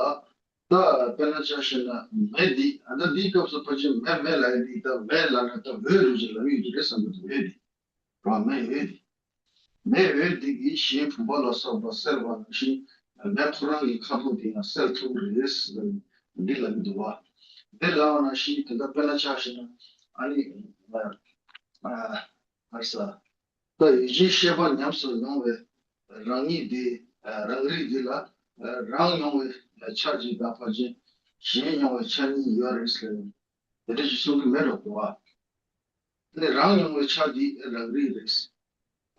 ད་དཔེར་ན་ཆ་བཞག་ན་མེ་འདི་ཨ་ད་འདིའི་སྐབས་སུ་ཕལ་ཆེར་མེ་མེ་ལབ་ཡ་འདི་ད་མེ་ལབ་ན་ད་འོད་རུ་ཅིག་ལབ་ཡོད་ཀྱི་རེད་བསམ་གྱི་འདུག་འོད་འདི། རང་མེ་འོད་དེ། མེ་འོད་དེ་གིས་གཞན་བུམ་པ་ལ་སོགས་པ་སེལ་བ་ནང་བཞིན་མེ་ཁོ་རང་གི་ཁ་དོག་དེ་ཡང་སེལ་ཐུབ་རེད་ཟེར་ནས་འདི་ལབ་ཀྱི་འདུག་བ། འདི་ལབ་པ་ནང་བཞིན་དེ་འདྲ་དཔེར་ན་ཆ་བཞག་ན་ཨ་ནི་ཨ་ཨ་ས་ད་ཡུལ་ཅན་ཤེས་པ་ཉམས་སུ་མྱོང་བའི་རང་ཉིད་དེ་རང་རིག་དེ་ལ་རང་མྱོང་བའི་ཆ་གཅིག་དང་ཕལ་ཆེར་གཞན་མྱོང་བའི་ཆ་གཉིས་ཡོད་རེད་ཟེར་ནས་དེ་འདྲ་ཞིག་གསུང་གི་མེད་འགྲོ་གི་བ། ནི་རང་མྱོང་བའི་ཆ་འདི་རང་རིག་རེད།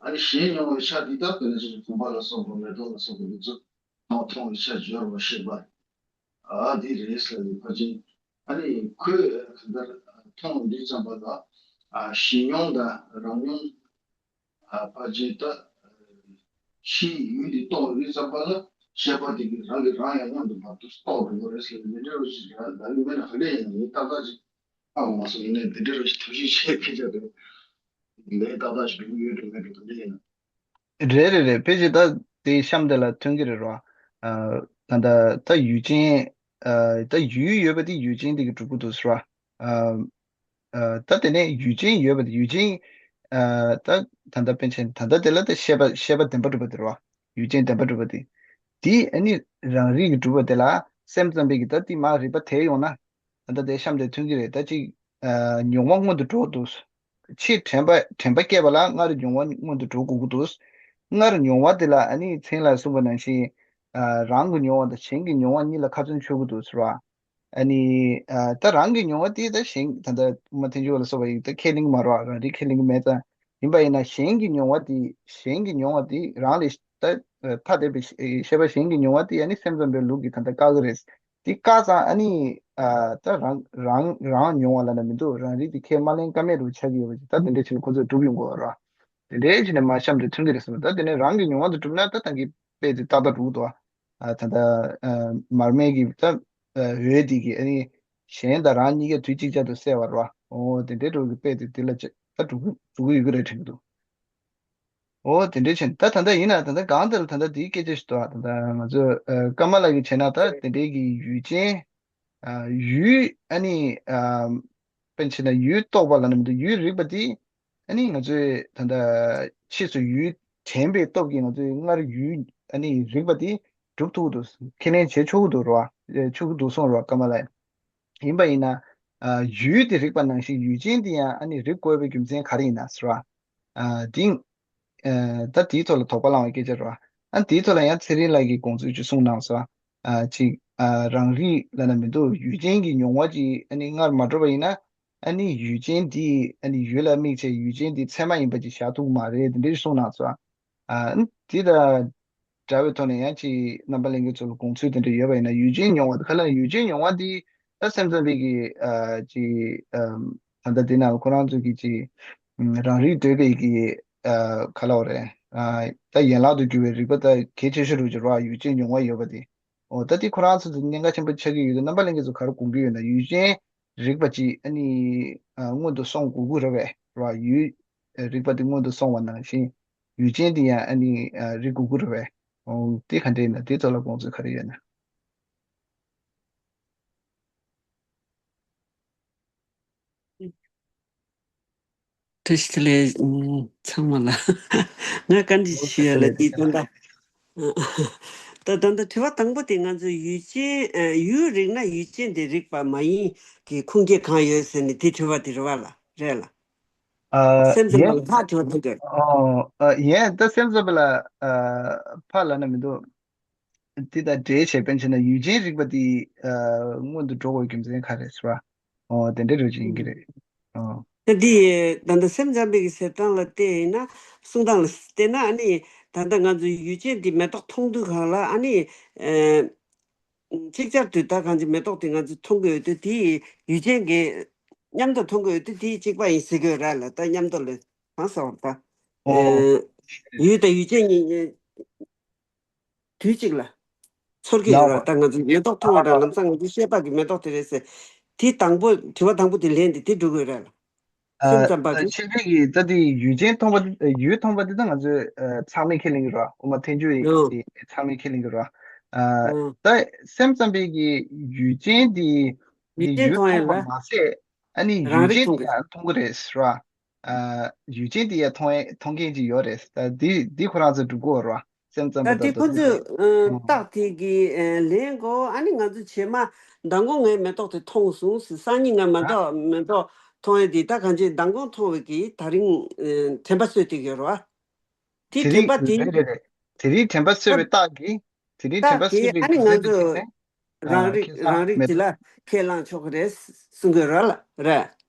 ཨ་ནི་གཞན་མྱོང་བའི་ཆ་འདི་དག་དེ་ནི་ཅིག་བུམ་པ་ལ་སོགས་པ་མེ་ཏོག་ལ་སོགས་པ་འདི་ཚོ་མཐོང་མཐོང་བའི་ཆ་སྦྱོར་བ་ཤེས་པ། ཨ་འདི་རེད་ཟེར་ནས་ཕར་ཕྱིན། ཨ་ནི་ཁོས་གང་ལྟར་མཐོང་འདི་ཙམ་པ་ལ་ཨ་གཞན་མྱོང་དང་རང་མྱོང་ཨ་ཕར་ཕྱིན་ད་ཕྱིའི་ཡུལ་འདི་རྟོགས་འདི་ཙམ་པ་ལ་ཤེས་པ་དེ་གིས་རང་གིས་རང་ཡང་མངོན་དུ་མ་རྟོགས་རྟོགས་འགྲོ་གི་རེད་ཟེར་ནས་འདི་འདྲ་བ་ཞིག་ལ་ལ་ཡུལ་མེད་ན་ག་འདྲ་ཡིན་ན་ངས་ཏག་ཏག་ཅིག་ཨ་མ་སོང་ཡིན་ནའི་འདི་འདྲ་རུ་ཞིག་ཐབས་ཤེས་བྱེད་ཁེ་ཆག་འདུག་ལས་ཏག་ཏག་ཞིག་འགྲོ་གི་ཡོད་འགྲོ་མེད་འགྲོ་དེ་འདྲ་ཡིན་ན། རེད་རེད་རེད། ཕལ་ཆེར་ད་དེ་གཤམ་དེ་ལ་ཐོན་གྱི་རེད་རོ། ཨ་ད་ད་ད་ཡུལ་ཅན་ཨ་ད་ཡུལ་ཡོད་པ་དེ་ཡུལ་ཅན་དེ་གིས་གྲུབ་ཀྱི་འདུག་ཟེར་བ། ཨ་ཨ་ད་དེ་ནས་ཡུལ་ཅན་ཡོད་པ་དེ་ཡུལ་ཅན་ཨ་ད་ད་ད་པཎ་ཆེན་ད་ད་དེ་ལ་ད་ཤེས་པ་ཤེས་པ་བདེན་པ་གྲུབ་པ་དེ་རོ། ཡུལ་ཅན་བདེན་པ་གྲུབ་པ་དེ། དེ་ཨ་ནི་རང་རིག་གིས་གྲུབ་པ་དེ་ལ་སེམས་ཙམ་པས་ཀྱི་ད་དེ་མར་རིག་པ་དེ་ཡོང་ན། ད་ལྟ་དེ་གཤམ་དེ་ཐོན་གྱི་རེད། ད་ཅིག་ཨ་མྱོང་བ་སྔོན་དུ་འགྲོ་འདུག་ཕྱིས་དྲན་པ་དྲན་པ་སྐྱེས་པ་ལ་སྔར་མྱོང་བ་སྔོན་དུ་འགྲོ་དགོས་ཀྱི་འདུག་སྔར་མྱོང་བ་དེ་ལ་ཨ་ནི་མཚན་ལ་གསུངས་པ་ནང་བཞིན་ཨ་རང་གི་མྱོང་བ་དང་གཞན་གྱི་མྱོང་བ་གཉིས་ལ་ཁ་ཚོན་ཆོད་ཀྱི་འདུག་ཟེར་བ། ཨ་ནི་ཨ་ད་རང་གི་མྱོང་བ་དེ་ད་གཞན་ད་ལྟ་དབུ་མ་ཐལ་འགྱུར་བ་ལ་སོགས་པ་ཡིན་ད་ཁས་ལེན་གྱི་མ་རེད་བ། རང་རིག་ཁས་ལེན་གྱི་མེད་ཙང་ཡིན་པ་ཡིན་ན་གཞན་གྱི་མྱོང་བ་དེ་གཞན་གྱི་མྱོང་བ་དེ་རང་ལས་ད་ཐ་དད་པའི་ཤེས་པ་གཞན་གྱི་མྱོང་བ་དེ་ཨ་ནི་སེམས་ཙམ་པའི་ལུགས་ཀྱིས་ད་ལྟ་བཀག་གི་རེད། དེ་བཀག་ཙང་ཨ་ནི་ཨ་ད་རང་རང་རང་མྱོང་བ་ལབ་ན་མི་འདུག་རང་རིག་དེ་ཁས་མ་ལེན་ཀ་མེད་འདྲ་བོ་ཆགས་ཀྱི་ཡོད་པ་ཅིག་ད་དེ་འདྲ་བྱས་ནས་ཁོ་ཚོས་སྒྲུབ་ཡོང་དགོས་པ་རེད། དེ་འདྲའི་བྱས་ནས་མར་གཤམ་དེ་ཐོན་གྱི་རེད་ཟེར་ན། ད་དེ་ནས་རང་གི་མྱོང་བ་དེ་གྲུབ་ན་ད་ད་གིན་དཔེ་དེ་ཏག་ཏག་འགྲུབ་འདུག་ཨ་ད་ད་ཨ་མར་མེ་གི་ད་ཨ་འོད་དེ་གིས་ཨ་ནི་གཞན་དང་རང་གཉིས་ཀ་དུས་གཅིག་ཅར་དུ་གསལ་བ་རེད་བ། འོ་དེ་འདྲའི་འགྲོ་གི་དཔེ་དེ་དེ་ལ་ད་འགྲུབ་གི་འགྲུབ་གི་ཡོད་ཀྱི་རེད་དྲན་གྱི་འདུག་འོ་དེ་འདྲའི་ཕྱིན་ད་ད་ལྟ་ཡིན་ན་ད་ལྟ་གང་དེ་ལ་ད་ལྟ་དེའི་སྐད་ཆ་ཞིག་འདུག་ད་ལྟ་ང་ཚོ་ཨ་ཀརྨ་ལགས་ཀྱིས་བྱས་ན་ད་དེ་འདྲའི་གི་ཡུལ་ཅན་ཨ་ཡུལ་ཨ་ནི་ཨ་དཔེ་བྱས་ན་ཡུལ་རྟོགས་པ་ལབ་ན་མི་འདུག་ཡུལ་རིག་པ་དེ་ཨ་ནི་ང་ཚོས་ད་ལྟ་ཕྱིས་སུ་ཡུལ་དྲན་པའི་སྟོབས་ཀྱིས་ང་ཚོས་སྔར་ཡུལ་ཨ་ནི་རིག་པ་དེ་སྒྲུབ་ཐུབ་ཀྱི་འདུག་ཁས་ལེན་བྱེད་ཆོག་གི་འདུག་རེད་བ། ཆོག་གི་འདུག་གསུངས་རེད་བ་ཀརྨ་ལགས། ཡིན་པ་ཡིན་ན། ཨ་ཡུལ་དེ་རིག་པ་ནང་བཞིན་ཡུལ་ཅན་དེ་ཡང་ཨ་ནི་རིག་དགོས་པའི་རྒྱུ་མཚན་ག་རེ་ཡིན་ན་ཟེར་བ། ཨ་དེ་ཨ་ད་དེའི་ཐོག་ལ་དོགས་པ་ལངས་པའི་སྐད་ཆ་རེད་བ། ཨ་དེའི་ཐོག་ལ་ཡང་ཚེ་རིང་ལགས་ཀྱིས་དགོངས་ཚུལ་ཅིག་གསུངས་གནང་སོང་། ཨ་ཅིག་ཨ་རང་རིག་ལབ་ན་མི་འདུག་ཡུལ་ཅན་གྱི་མྱོང་བ་ཅིག་ཨ་ནི་སྔར་མ་གྲུབ་པ་ཡིན་ན། ཨ་ནི་ཡུལ་ཅན་དེ་ཨ་ནི་ཡུལ་ལ་དམིགས་བྱས་ཡུལ་ཅན་དེ་ཚད་མ་ཡིན་པ་ཅིག་བཞག་ཐུབ་ཀྱི་མ་རེད་དེ་འདྲ་གསུངས་གནང་སོང་། ཨ་དེ་དང་འདྲ་བའི་ཐོག་ནས་ཡང་ཅིག་རྣམ་པ་ལྷན་རྒྱས་ཚོ་ལ་དགོངས་ཚུལ་དེ་འདྲ་ཡོད་པ་ཡིན་ན། ཡུལ་ཅན་མྱོང་བ་དེ་ག་ལ་ཡུལ་ཅན་མྱོང་བ་དེ་ད་སེམས་ཙམ་པའི་གི་ཨ་ཅིག་ཨ་ད་ལྟ་དེ་ནང་ཁོ་རང་ཚོ་གི་ཅིག་ཨ་རང་རིག་འདོད་པའི་གི་ཨ་ག་ལ་བ་རེད། ཨ་ད་ཡན་ལག་ཏུ་གྱུར་པའི་རིག་པ་ད་གལ་ཆེ་ཤོས་རུ་གྱུར་བ་ཡུལ་ཅན་མྱོང་བ་ཡོད་པ་དེ། འོ་ད་དེ་ཁོ་རང་ཚོ་ཚོ་གནད་འགག་ཆེན་པོ་ཆགས་ཀྱི་ཡོད་དུས་རྣམ་པ་ལྷན་རྒྱས་ཚོ་ག་རེ་དགོངས་ཀྱི་ཡོད་ན། ཡུལ་ཅན་རིག་པ་ཅིག་ཨ་ནི་ཨ་སྔོན་དུ་སོང་དགོས་ཀྱི་རེད་པས་ར། ཡུལ་རིག་པ་དེ་སྔོན་དུ་སོང་བ་ནང་བཞིན་ཡུལ་ཅན་དེ་ཡང་ཨ་ནི་ཨ་རིག་དགོས་ཀྱི་རེད་པས། འོ་དེ་ག་འདྲ་ཡིན་ན་དེ་ཚོ་ལ་དགོངས་ཚུལ་ག་རེ་ཡོད་ན། བཀྲ་ཤིས་བདེ་ལེགས། ཨམ། ཚང་མ་ལ། ང་བཀའ་འདྲི་ཞུ་ཡ་ལ་འདི་ད་ལྟ། ད་ད་ལྟ་དྲི་བ་དང་པོ་དེ་ང་ཚོ་ཡུལ་ཅན། ཨ། ཡུལ་རིག་ན་ཡུལ་ཅན་དེ་རིག་པ་མ་ཡིན་གྱི་ཁུངས་སྐྱེལ་གང་ཡོད་ཟེར་ནས་དེ་དྲི་བ་དེ་རེད་བ་ལ། རེད་ལ། ཨ། སེམས་ཙམ་ཡིན། པ་ལ་ལྷག་དྲི་བ་དེ་འདྲ། ཨོ། ཨ། ཡིན། ད་སེམས་ཙམ་པ་ལ། ཨ། ཕར་ལབ་ན་མི་འདུག་དེ་དང་འབྲེལ་བྱས་དཔེར་ན་བྱས་ན་ཡུལ་ཅན་རིག་པ་དེ། ཨ། སྔོན་དུ་འགྲོ་དགོས་རྒྱུ་མཚན་ག་རེ་རེད་ཟེར་བ། ཨོ། དེ་འདྲའི་འགྲོ་ཅིག་ཡིན་གྱི་རེད། ཨོ། ད་འདི་ད་ལྟ་སེམས་ཙམ་པའི་གི་ཟེར་སྟངས་ལ་བལྟས་ཡིན་ན། གསུང་སྟངས་ལ་བལྟས་ན། ཨ་ནི་ད་ལྟ་ང་ཚོ་ཡུལ་ཅན་འདི་མེ་ཏོག་མཐོང་དུས་སྒང་ལ། ཨ་ནི། ཨ། ཅིག་ཅར་དུ་ད་གང་ཅི་མེ་ཏོག་དེ་ང་ཚོ་མཐོང་གི་ཡོད་དུས། དེ་ཡུལ་ཅན་གྱི་མཉམ་དུ་མཐོང་གི་ཡོད་དུས། དེ་གཅིག་པ་ཡིན་ཟེར་གྱི་ཡོད་ར་ལ། ད་མཉམ་དུ་ལ་གང་ཟེར་བ་ད། ཨོ། ཨ། ཡུལ་དང་ཡུལ་ཅན་གཉིས་དུས་གཅིག་ལ་ཚོར་གྱི་ཡོད་ར། ལའོ། ད་ང་ཚོ་མེ་ཏོག་མཐོང་བ་དང་། ལམ་སང་ང་ཚོ་ཤེས་པ་གི་མེ་ཏོག་དེ་རེད་ཟེར། དེ་དང་པོ། དྲི་བ་དང་པོ་དེ་ལན་དེ་དེ་འགྲོ་གི་ཡོད་ར་ལ། སེམས་ཙམ་པ་ཨ། གི། ཆོས་པའི་གི་ད་དེ་ཡུལ་ཅན་མཐོང་བ། ཡུལ་མཐོང་བ་དེ་ད་ང་ཚོས། ཨ། ཚང་མས་ཁས་ལེན་གྱི་ར། དབུ་མ་ཐལ་འགྱུར་བའི་ཨོ། དེ་ཚང་མས་ཁས་ལེན་གྱི་ར། ཨ། ཨོ། ད་སེམས་ཙམ་པའི་གི་ཡུལ་ཅན་དེ། ཡུལ་ཅན་ཡུལ་མཐོང་ཡ་མཐོང་བ་ལ་མ་ཟད། ཨ་ནི་རང་ཡུལ་རིག་ཅན་མཐོང་དེ་གི་ཡང་མཐོང་གི་རེད་ཟེར་བ། ཨ། ཡུལ་ཅན་དེ་ཡང་མཐོང་ཡ། མཐོང་མཁན་ཅིག་ཡོད་རེད། ད་དེ་དེ་ཁོ་རང་ཚོ་སྒྲུབ་དགོས་ར། སེམས་ཙམ་པ་ད་དེ་དང་ཁོ་དེ་ཚོས། ཚོ། ཨ། ཨོ། རྟགས་དེ་གི། ཨ། ལན་གོ། ཨ་ནི་ང་ཚོ་བྱེ་མ་མདང་དགོང་ངས་མེ་ཏོག་དེ་མཐོང་སོང་ཟེར། སང་ཉིན་ང་མ་ཨ། གཏོགས་མེ་ཏོག་མཐོང་ཡ་དེ། ད་གང་ཅི་མདང་དགོང་མཐོང་བའི་གི་དེ་རིང་། ཨ། དྲན་པ་གསོས་དེ་ཡོད་ར། དེ་དེ་རིང་དྲན་པ་དེ། རེད་རེད་རེད། དེ་རིང་དྲན་པ་གསོས་པའི་རྟགས་ཀྱིས། དེ་རིང་དྲན་པ་གསོས་པའི་རྟགས་དེ་ཨ་ནི་རྒྱུ་མཚན་ང་དེ་ཚོ་བྱས་ནས། ཨ། རང་རིག་ཁ་སང་རང་རིག་མེ་དེ་ཏོག་ལ་ཁས་བླངས་ཆོག་གི་རེད་གསུང་གི་ར་ལ་ར།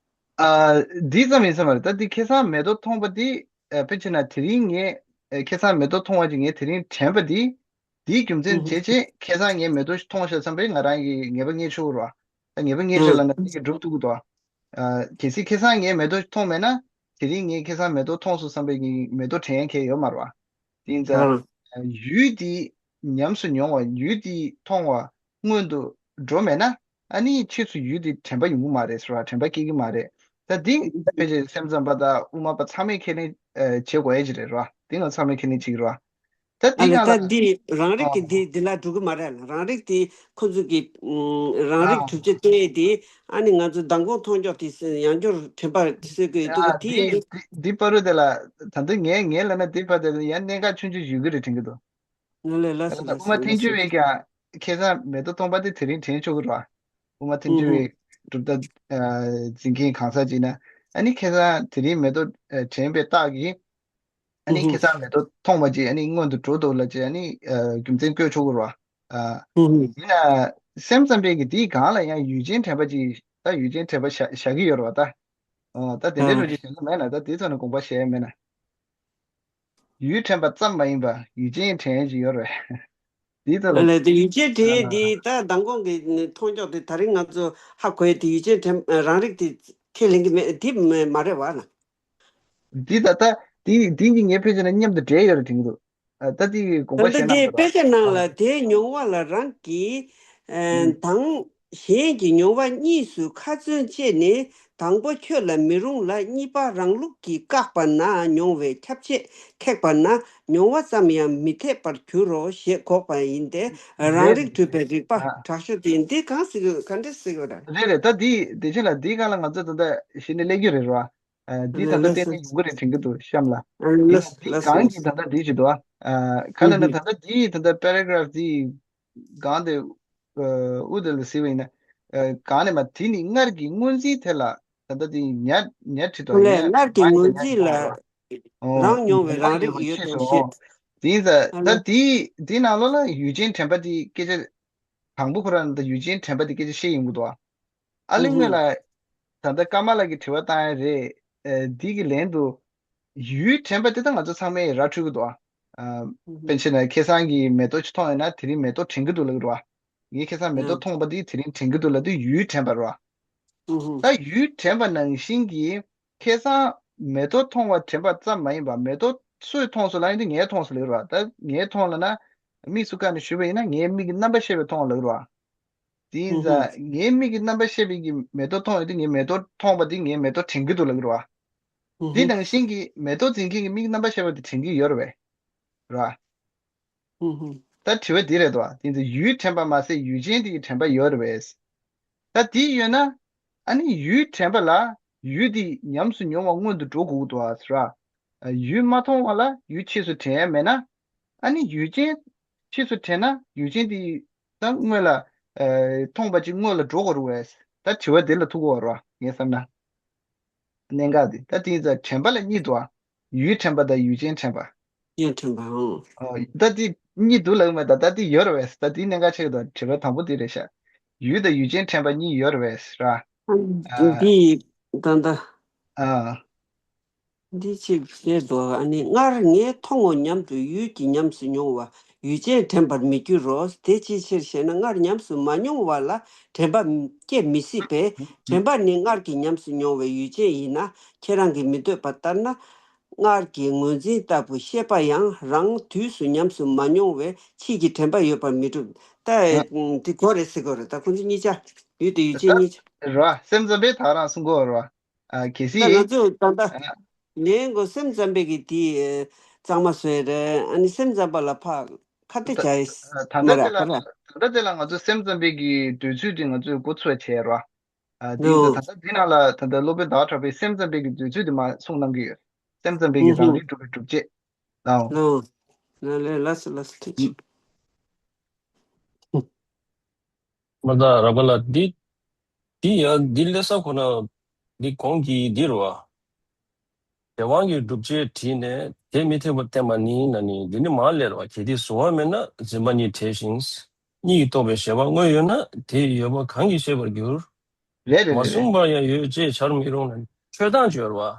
ཨ། འདི་ཙམ་ཡིན་ས་མ་རེད། ད་འདི་ཁ་སང་མེ་ཏོག་མཐོང་བ་འདི། ཨ། དཔེ་བྱས་ན་དེ་རིང་ངས། ཨ། ཁ་སང་མེ་ཏོག་མཐོང་བ་ཅིག་ངས་དེ་རིང་དྲན་པ་འདི། འདིའི་རྒྱུ་མཚན་ཨུ་བྱས་བྱས་ཁ་སང་ངས་མེ་ཏོག་མཐོང་ཤག་བསམ་པས་ང་རང་གིས་ངེས་པ་རྙེད་ཆོག་གི་རེད་བ། ད་ངེས་པ་རྙེད་ཆོག་ཨུ་ལབ་ན་འདི་གིས་འགྲུབ་ཐུབ་ཀྱི་འདུག་ཨ། གལ་སྲིད་ཁ་སང་ངས་མེ་ཏོག་མཐོང་མེད་ན། དེ་རིང་ངས་ཁ་སང་མེ་ཏོག་མཐོང་སོང་བསམ་པས་ངས་མེ་ཏོག་དྲན་མཁན་ཡོད་མ་རེད་བ། དེ་ཡིན་ཙང་། ཨ། ཡུལ་འདི་ཉམས་སུ་མྱོང་བ། ཡུལ་འདི་མཐོང་བ་སྔོན་དུ་འགྲོ་མེད་ན། ཨ་ནི་ཕྱིས་སུ་ཡུལ་འདི་དྲན་པ་ཡོང་གི་མ་རེད་ཟེར་བ། དྲན་པ་སྐྱེ་གི་མ་རེད། ད་འདི་ཕལ་ཆེར་སེམས་ཙམ་པ་དང་དབུ་མ་པ་ཚང་མས་ཁས་ལེན། ཨ། བྱེད་དགོས་ཡ་ཅིག་རེད་ར། འདི་ང་ཚང་མས་ཁས་ལེན་བྱེད་ཀྱི་རེད་བ། ད་ཨ་འདི་ལ་སྒང་ད་ལ། འདི་རང་རིག་ཨ། གི་འདི་འདི་ལ་འགྲོ་གི་མ་རེད་ལ། རང་རིག་དེ་ཁོ་ཚོ་གི། ཨུམ། རང་རིག་ཨ། གྲུབ་ཆ་བལྟས་ཏེ། ཨ་ནི་ང་ཚོ་མདང་དགོང་མཐོང་ཕྱོགས་དེ་ཡང་བསྐྱར་དྲན་པ་གསོས་དགོས་འདུག་ཨ། གི་དེ་འདི་འདི་འདི་པ་རུ་དེ་ལ། ད་འདི་ངས་ངས་ལབ་ན་འདི་པ་དེ་ལ་ཡང་གནད་འགག་ཆུང་ཆུང་ཡོད་གི་རེད་དྲན་གི་འདུག་ང་ལས་ལ་སོ་ལ་དབུ་མ་སོ་ལ་ཐལ་འགྱུར་སོ། བའི་ཀྱང་ཁ་སང་མེ་ཏོག་མཐོང་བ་དེ་དེ་རིང་དྲན་ཆོག་གི་རེད་བ། དབུ་མ་ཐལ་འགྱུར་ཨུ་བའི་གྲུབ་མཐའ། ཨ། འཛིན་མཁན་གང་ཟག་ཅིག་ན། ཨ་ནི་ཁ་སང་དེ་རིང་མེ་ཏོག་ཨ་དྲན་པའི་རྟགས་ཀྱིས། ཨ་ནི་ཁ་ཨུ་སང་མེ་ཏོག་མཐོང་བ་ཅིག་ཨ་ནི་སྔོན་དུ་འགྲོ་འདུག་ལབ་ཅིག་ཨ་ནི། ཨ། རྒྱུ་མཚན་བཀོད་ཆོག་གི་རེད་བ། ཨ། ཨུ་ཡིན་ན་སེམས་ཙམ་པས་ཀྱི་དེའི་སྒང་ལ་ཡང་ཡུལ་ཅན་དྲན་པ་ཅིག་ད་ཡུལ་ཅན་དྲན་པ་བཞག་བཞག་གི་ཡོད་རེད་བ་ད། ཨོ། ད་དེ་འདྲའི་ཨ་ལོ་རྒྱུས་བྱེད་ཀྱི་མེད་ན། ད་དེའི་ཐོག་ནས་དགོངས་པ་བཞེས་ཡ་མེད་ན། ཡུལ་དྲན་པ་ཙམ་མ་ཡིན་པ་ཡུལ་ཅན་དྲན་ཡས་ཅིག་ཡོད་རེད། དེའི་ཐོག་ལ། ལ་དེ་ཡུལ་ཅན་དྲན་ཡས་དེ། ཨ། ད་མདང་དགོང་གི་མཐོང་ཕྱོགས་དེ་དེ་རིང་ང་ཚོ་ཧ་གོ་ཡས་དེ་ཡུལ་ཅན་དྲན། རང་རིག་དེ་ཁས་ལེན་གྱི་མེད། དེ་མ་རེད་བ་ན། འདི་ད་ལྟ་འདི་འདི་གཉིས་ངས་ཕལ་ཆེར་ན་མཉམ་དུ་འདྲེས་ཡོད་རེད་དྲན་གྱི་འདུག་ཨ། ད་འདི་དགོངས་པ་ད་ལྟ་བཞེས་ན་འདི་འགྲོ་བ། དཔེ་ཆ་ནང་ལ་ཨ། དེའི་མྱོང་བ་ལ་རང་གིས། ཨ། ཨུ། དང་གཞན་གྱི་མྱོང་བ་གཉིས་སུ་ཁ་ཚོན་བཅད་ནས། དང་པོ་ཁྱོད་ལ་མི་རུང་ལ། གཉིས་པ་རང་ལུགས་ཀྱིས་བཀག་པ་ན། མྱོང་བའི་ཁྱབ་བྱེད་ཁེགས་པ་ན། མྱོང་བ་ཙམ་ཡང་མི་འཐད་པར་འགྱུར་རོ་ཞེས་འགོག་པ་ཡིན་ཏེ། རང་རེད། རིག་གྲུབ་པའི་རིག་པ་ཨ། དྲག་ཤོས་དེ་ཡིན། འདི་གང་ཟེར་གྱི་ཡོད། ག་འདྲ་ཟེར་གྱི་ཡོད་ར། རེད་རེད། ད་འདི་དེ་ཕྱིན་ལ་འདིའི་སྒང་ལ་ང་ཚོ་ད་ལྟ་གཞི་ནས་སླེབས་རྒྱུ་རེད་ར། ཨ། འདི་ད་ལྟ་ལགས་གཏན་ནས་ལགས་ཡོང་གི་རེད་དྲན་གྱི་འདུག་གཤམ་ལ། ཡིན་ན་ལགས་འདི་ལགས་གང་གིས་ད་ལྟ་འདི་བྱེད་འདུག་ཨ། ག་ལབ་ན་ད་ལྟ་འདི་ད་ལྟ་པེ་ར་གྷ་རབ་འདི་སྒང་དེ། ཨ། དབུ་དེ་ལ་གཟིགས་པ་ཡིན་ན། ཨ། གང་ནས་མ་དེ་ནི་སྔར་གྱི་སྔོན་རྩིས་དེ་ལ་ད་ལྟ་དེ་ཉ་ཉ་བྲིས་འདུག་ལགས། ཉ་སྔར་གྱི་སྔོན་རྩིས་ལ་ཨོ། རང་མྱོང་བའི་རང་རིག་ཡོད་དོ་ཞེས། དེ་ཡིན་ཙང་ད་དེ་དེའི་ནང་ལོགས་ལ་ཡུལ་ཅན་དྲན་པ་དེ་སྐད་ཆ། དང་པོ་ཁོ་རང་ད་ཡུལ་ཅན་དྲན་པ་དེ་སྐད་ཆ་བཤད་ཡོང་གི་འདུག་ཨ། ཨ་ལེ་ངོས་ལ་ད་ལྟ་ཀརྨ་ལགས་ཀྱིས་དྲི་བ་བཏང་ཡ་རེད། ཨ། འདི་གི་ལན་དུ་ཡུལ་དྲན་པ་དེ་ད་ང་ཚོ་ཚང་མས་ར་འཕྲོད་ཀྱི་འདུག་ཨ། ཨ། དཔེར་ན་ཆ་བཞག་ན་ཁ་སང་གི་མེ་ཏོག་ཅིག་མཐོང་ཡོད་ན་དེ་རིང་མེ་ཏོག་དྲན་གྱི་འདུག་ལབ་ཀྱི་རེད་བ། ངས་ཁ་སང་མེ་ཏོག་མཐོང་བ་དེ་དེ་རིང་དྲན་གྱི་འདུག་ལབ་དུས་ཡུལ་དྲན་པ་རེད་བ། ད་ཡུལ་དྲན་པ་ནང་བཞིན་གྱི་ཁ་སང་མེ་ཏོག་མཐོང་བ་དྲན་པ་ཙམ་མ་ཡིན་པ། མེ་ཏོག་སུས་མཐོང་སོང་ལབ་ཡིན་དུས་ངས་མཐོང་སོང་ལབ་ཀྱི་རེད་བ། ད་ངས་མཐོང་ལབ་ན་དམིགས་སུ་བཀར་ནས་ཞུས་པ་ཡིན་ན་ངའི་མིག་གི་རྣམ་པར་ཤེས་པས་མཐོང་ལབ་ཀྱི་རེད་བ། དེ་ཡིན་ཙང་ངའི་མིག་གི་རྣམ་པར་ཤེས་པའི་གི་མེ་ཏོག་མཐོང་ཡོད་དུས་ངས་མེ་ཏོག་མཐོང་བ་དེ་ངས་མེ་ཏོག་དྲན་གྱི་འདུག་ལབ་ཀྱི་རེད་བ། དེ་ནང་བཞིན་གྱི་མེ་ཏོག་འཛིན་མཁན་གྱི་མིག་རྣམ་པར་ཤེས་པ་དེ་དྲན་གྱི་ཡོད་རེད་བས། རེད་བ། ད་དྲི་བ་འདི་རེད་དོ། དེ་ཚོ་ཡུལ་དྲན་པ་མ་ཟད་ཡུལ་ཅན་དེ་ཡི་དྲན་པ་ཡོད་རེད་བས། ད་དེ་ཡོད་ན། ཨ་ནི་ཡུལ་དྲན་པ་ལ་ ཡུལ་དེ་ཉམས་སུ་མྱོང་བ་སྔོན་དུ་འགྲོ་དགོས་ཀྱི་འདུག་ཨ་ཟེར་བ། ཡུལ་མ་མཐོང་བ་ལ་ཡུལ་ཕྱིས་སུ་དྲན་ཡ་མེད་ན། ཨ་ནི་ཡུལ་ཅན་ཕྱིས་སུ་དྲན་ན་ཡུལ་ཅན་དེ་ད་སྔོན་ལ་ཨ་མཐོང་བ་ཅིག་སྔོན་ལ་འགྲོ་དགོས་རེད་བས། ད་དྲི་བ་དེ་ལ་ཐུག་གི་ཡོད་རེད་བ་ངས་བསམ་ན། གནད་འགག་དེ་ད་དེ་ཡིན་ཙང་དྲན་པ་ལ་གཉིས་འདུག་ཨ། ཡུལ་དྲན་པ་དང་ཡུལ་ཅན་དྲན་པ། ཡུལ་དྲན་པ་ཨང་། ཨོ། ད་དེ་གཉིས་འདུག་ལབ་མེད་ད། ད་དེ་ཡོད་རེད་བས། ད་དེ་གནད་འགག་ཆེ་གི་འདུག་དྲི་བ་དང་པོ་དེ་རེད་ཤག་ཡུལ་དང་ཡུལ་ཅན་དྲན་པ་གཉིས་ཡོད་རེད་བས་ར། ཨ། འདི་ད་ལྟ། ཨ། འདི་ཅིག་བཤད་འདུག་ཨ་ནི་སྔར་ངས་མཐོང་ངོ་སྙམ་དུ་ཡུལ་གྱི་ཉམས་སུ་མྱོང་བ་ཡུལ་ཅན་དྲན་པར་མི་འགྱུར་རོ། དེ་ཅིའི་ཕྱིར་ཞེ་ན། སྔར་ཉམས་སུ་མ་མྱོང་བ་ལ་དྲན་པ་སྐྱེ་མི་སྲིད་པས། དྲན་པ་ནི་སྔར་གྱི་ཉམས་སུ་མྱོང་བའི་ཡུལ་ཅན་ཡིན་ན། ཁྱེད་རང་གིས་མི་འདོད་པ་ལྟར་ན། སྔར་གྱི་ངོས་འཛིན་ལྟ་བུ་ཤེས་པ་ཡང་རང་དུས་སུ་ཉམས་སུ་མ་མྱོང་བས་ཕྱིས་ཀྱི་དྲན་པ་ཡོད་པར་མི་འགྲུབ། ད་ཨ། འདི་གོ་རེད་ཟེར་གོ་རེད། ད་ཁོང་ཚོ་གཉིས་ཆ་ཡུལ་དེ་ཡུལ་ཅན་གཉིས་ཆ། རེད་བ། སེམས་ཙམ་པས་ད་རང་གསུང་གོ་རེད་བ། ཨ། གལ་སྲིད། ད་ང་ཚོས་ད་ལྟ་ཨ། ལན་གོ་སེམས་ཙམ་པས་ཀྱི་དེ་གཙང་མ་བཟོས་རེད། ཨ་ནི་སེམས་ཙམ་པ་ལ་ཕ་ཁ་གཏད་ད་བྱ་ཡི་ད་མ་ལྟ་རེད་དེ་ལ་ཁ་ར། ད་ལྟ་དེ་ལ་ང་ཚོ་སེམས་ཙམ་པའི་གི་འདོད་ཚུལ་དེ་ང་ཚོས་འགོ་ཚུགས་བྱས་ར། ཨ། དེ་ཡིན་ཙང་ད་ལྟ་འདི་ནང་ལ་ད་ལྟ་སློབ་དཔོན་ཟླ་བ་གྲགས་པས་སེམས་ཙམ་པའི་གི་འདོད་ཚུལ་དེ་མ་གསུངས་གནང་གི་ཡོད། སེམས་ཙམ་པའི་གི་རང་རིག་གྲུབ་པའི་སྒྲུབ་བྱེད་ལའོ། ལ་ལས་ལ་སི་ལ་སི་ཐུགས་རྗེ་ཆེ། མ་ད་ར་བ་ལ་འདི། འདི་ཡ་འདི་ལས་ས་ཁོ་ན་འདི་གོང་གི་འདི་རུ་བ། དེ་དབང་གི་སྒྲུབ་བྱེད་བྲིས་ནས་དེ་མི་འཐད་པར་བསྟན་པ་ནི་ན་ནི་འདི་ནི་མ་ལས་ར་བ། གལ་ཏེ་གཟུང་བ་མེད་ན་འཛིན་པ་ཉིད་བྲལ་ཞིང་། གཉིད་ཀྱིས་རྟོགས་པའི་ཤེས་པ་དངོས་ཡོད་ན། དེ་ཡི་ཡོད་པ་གང་གིས་ཤེས་པར་འགྱུར། རེད་རེད་མ་རེད་རེད། གསུངས་པར་ཡང་ཡོད་ཅེས་བྱར་མི་རུང་ན། འཕྲོས་དང་སྦྱོར་བ།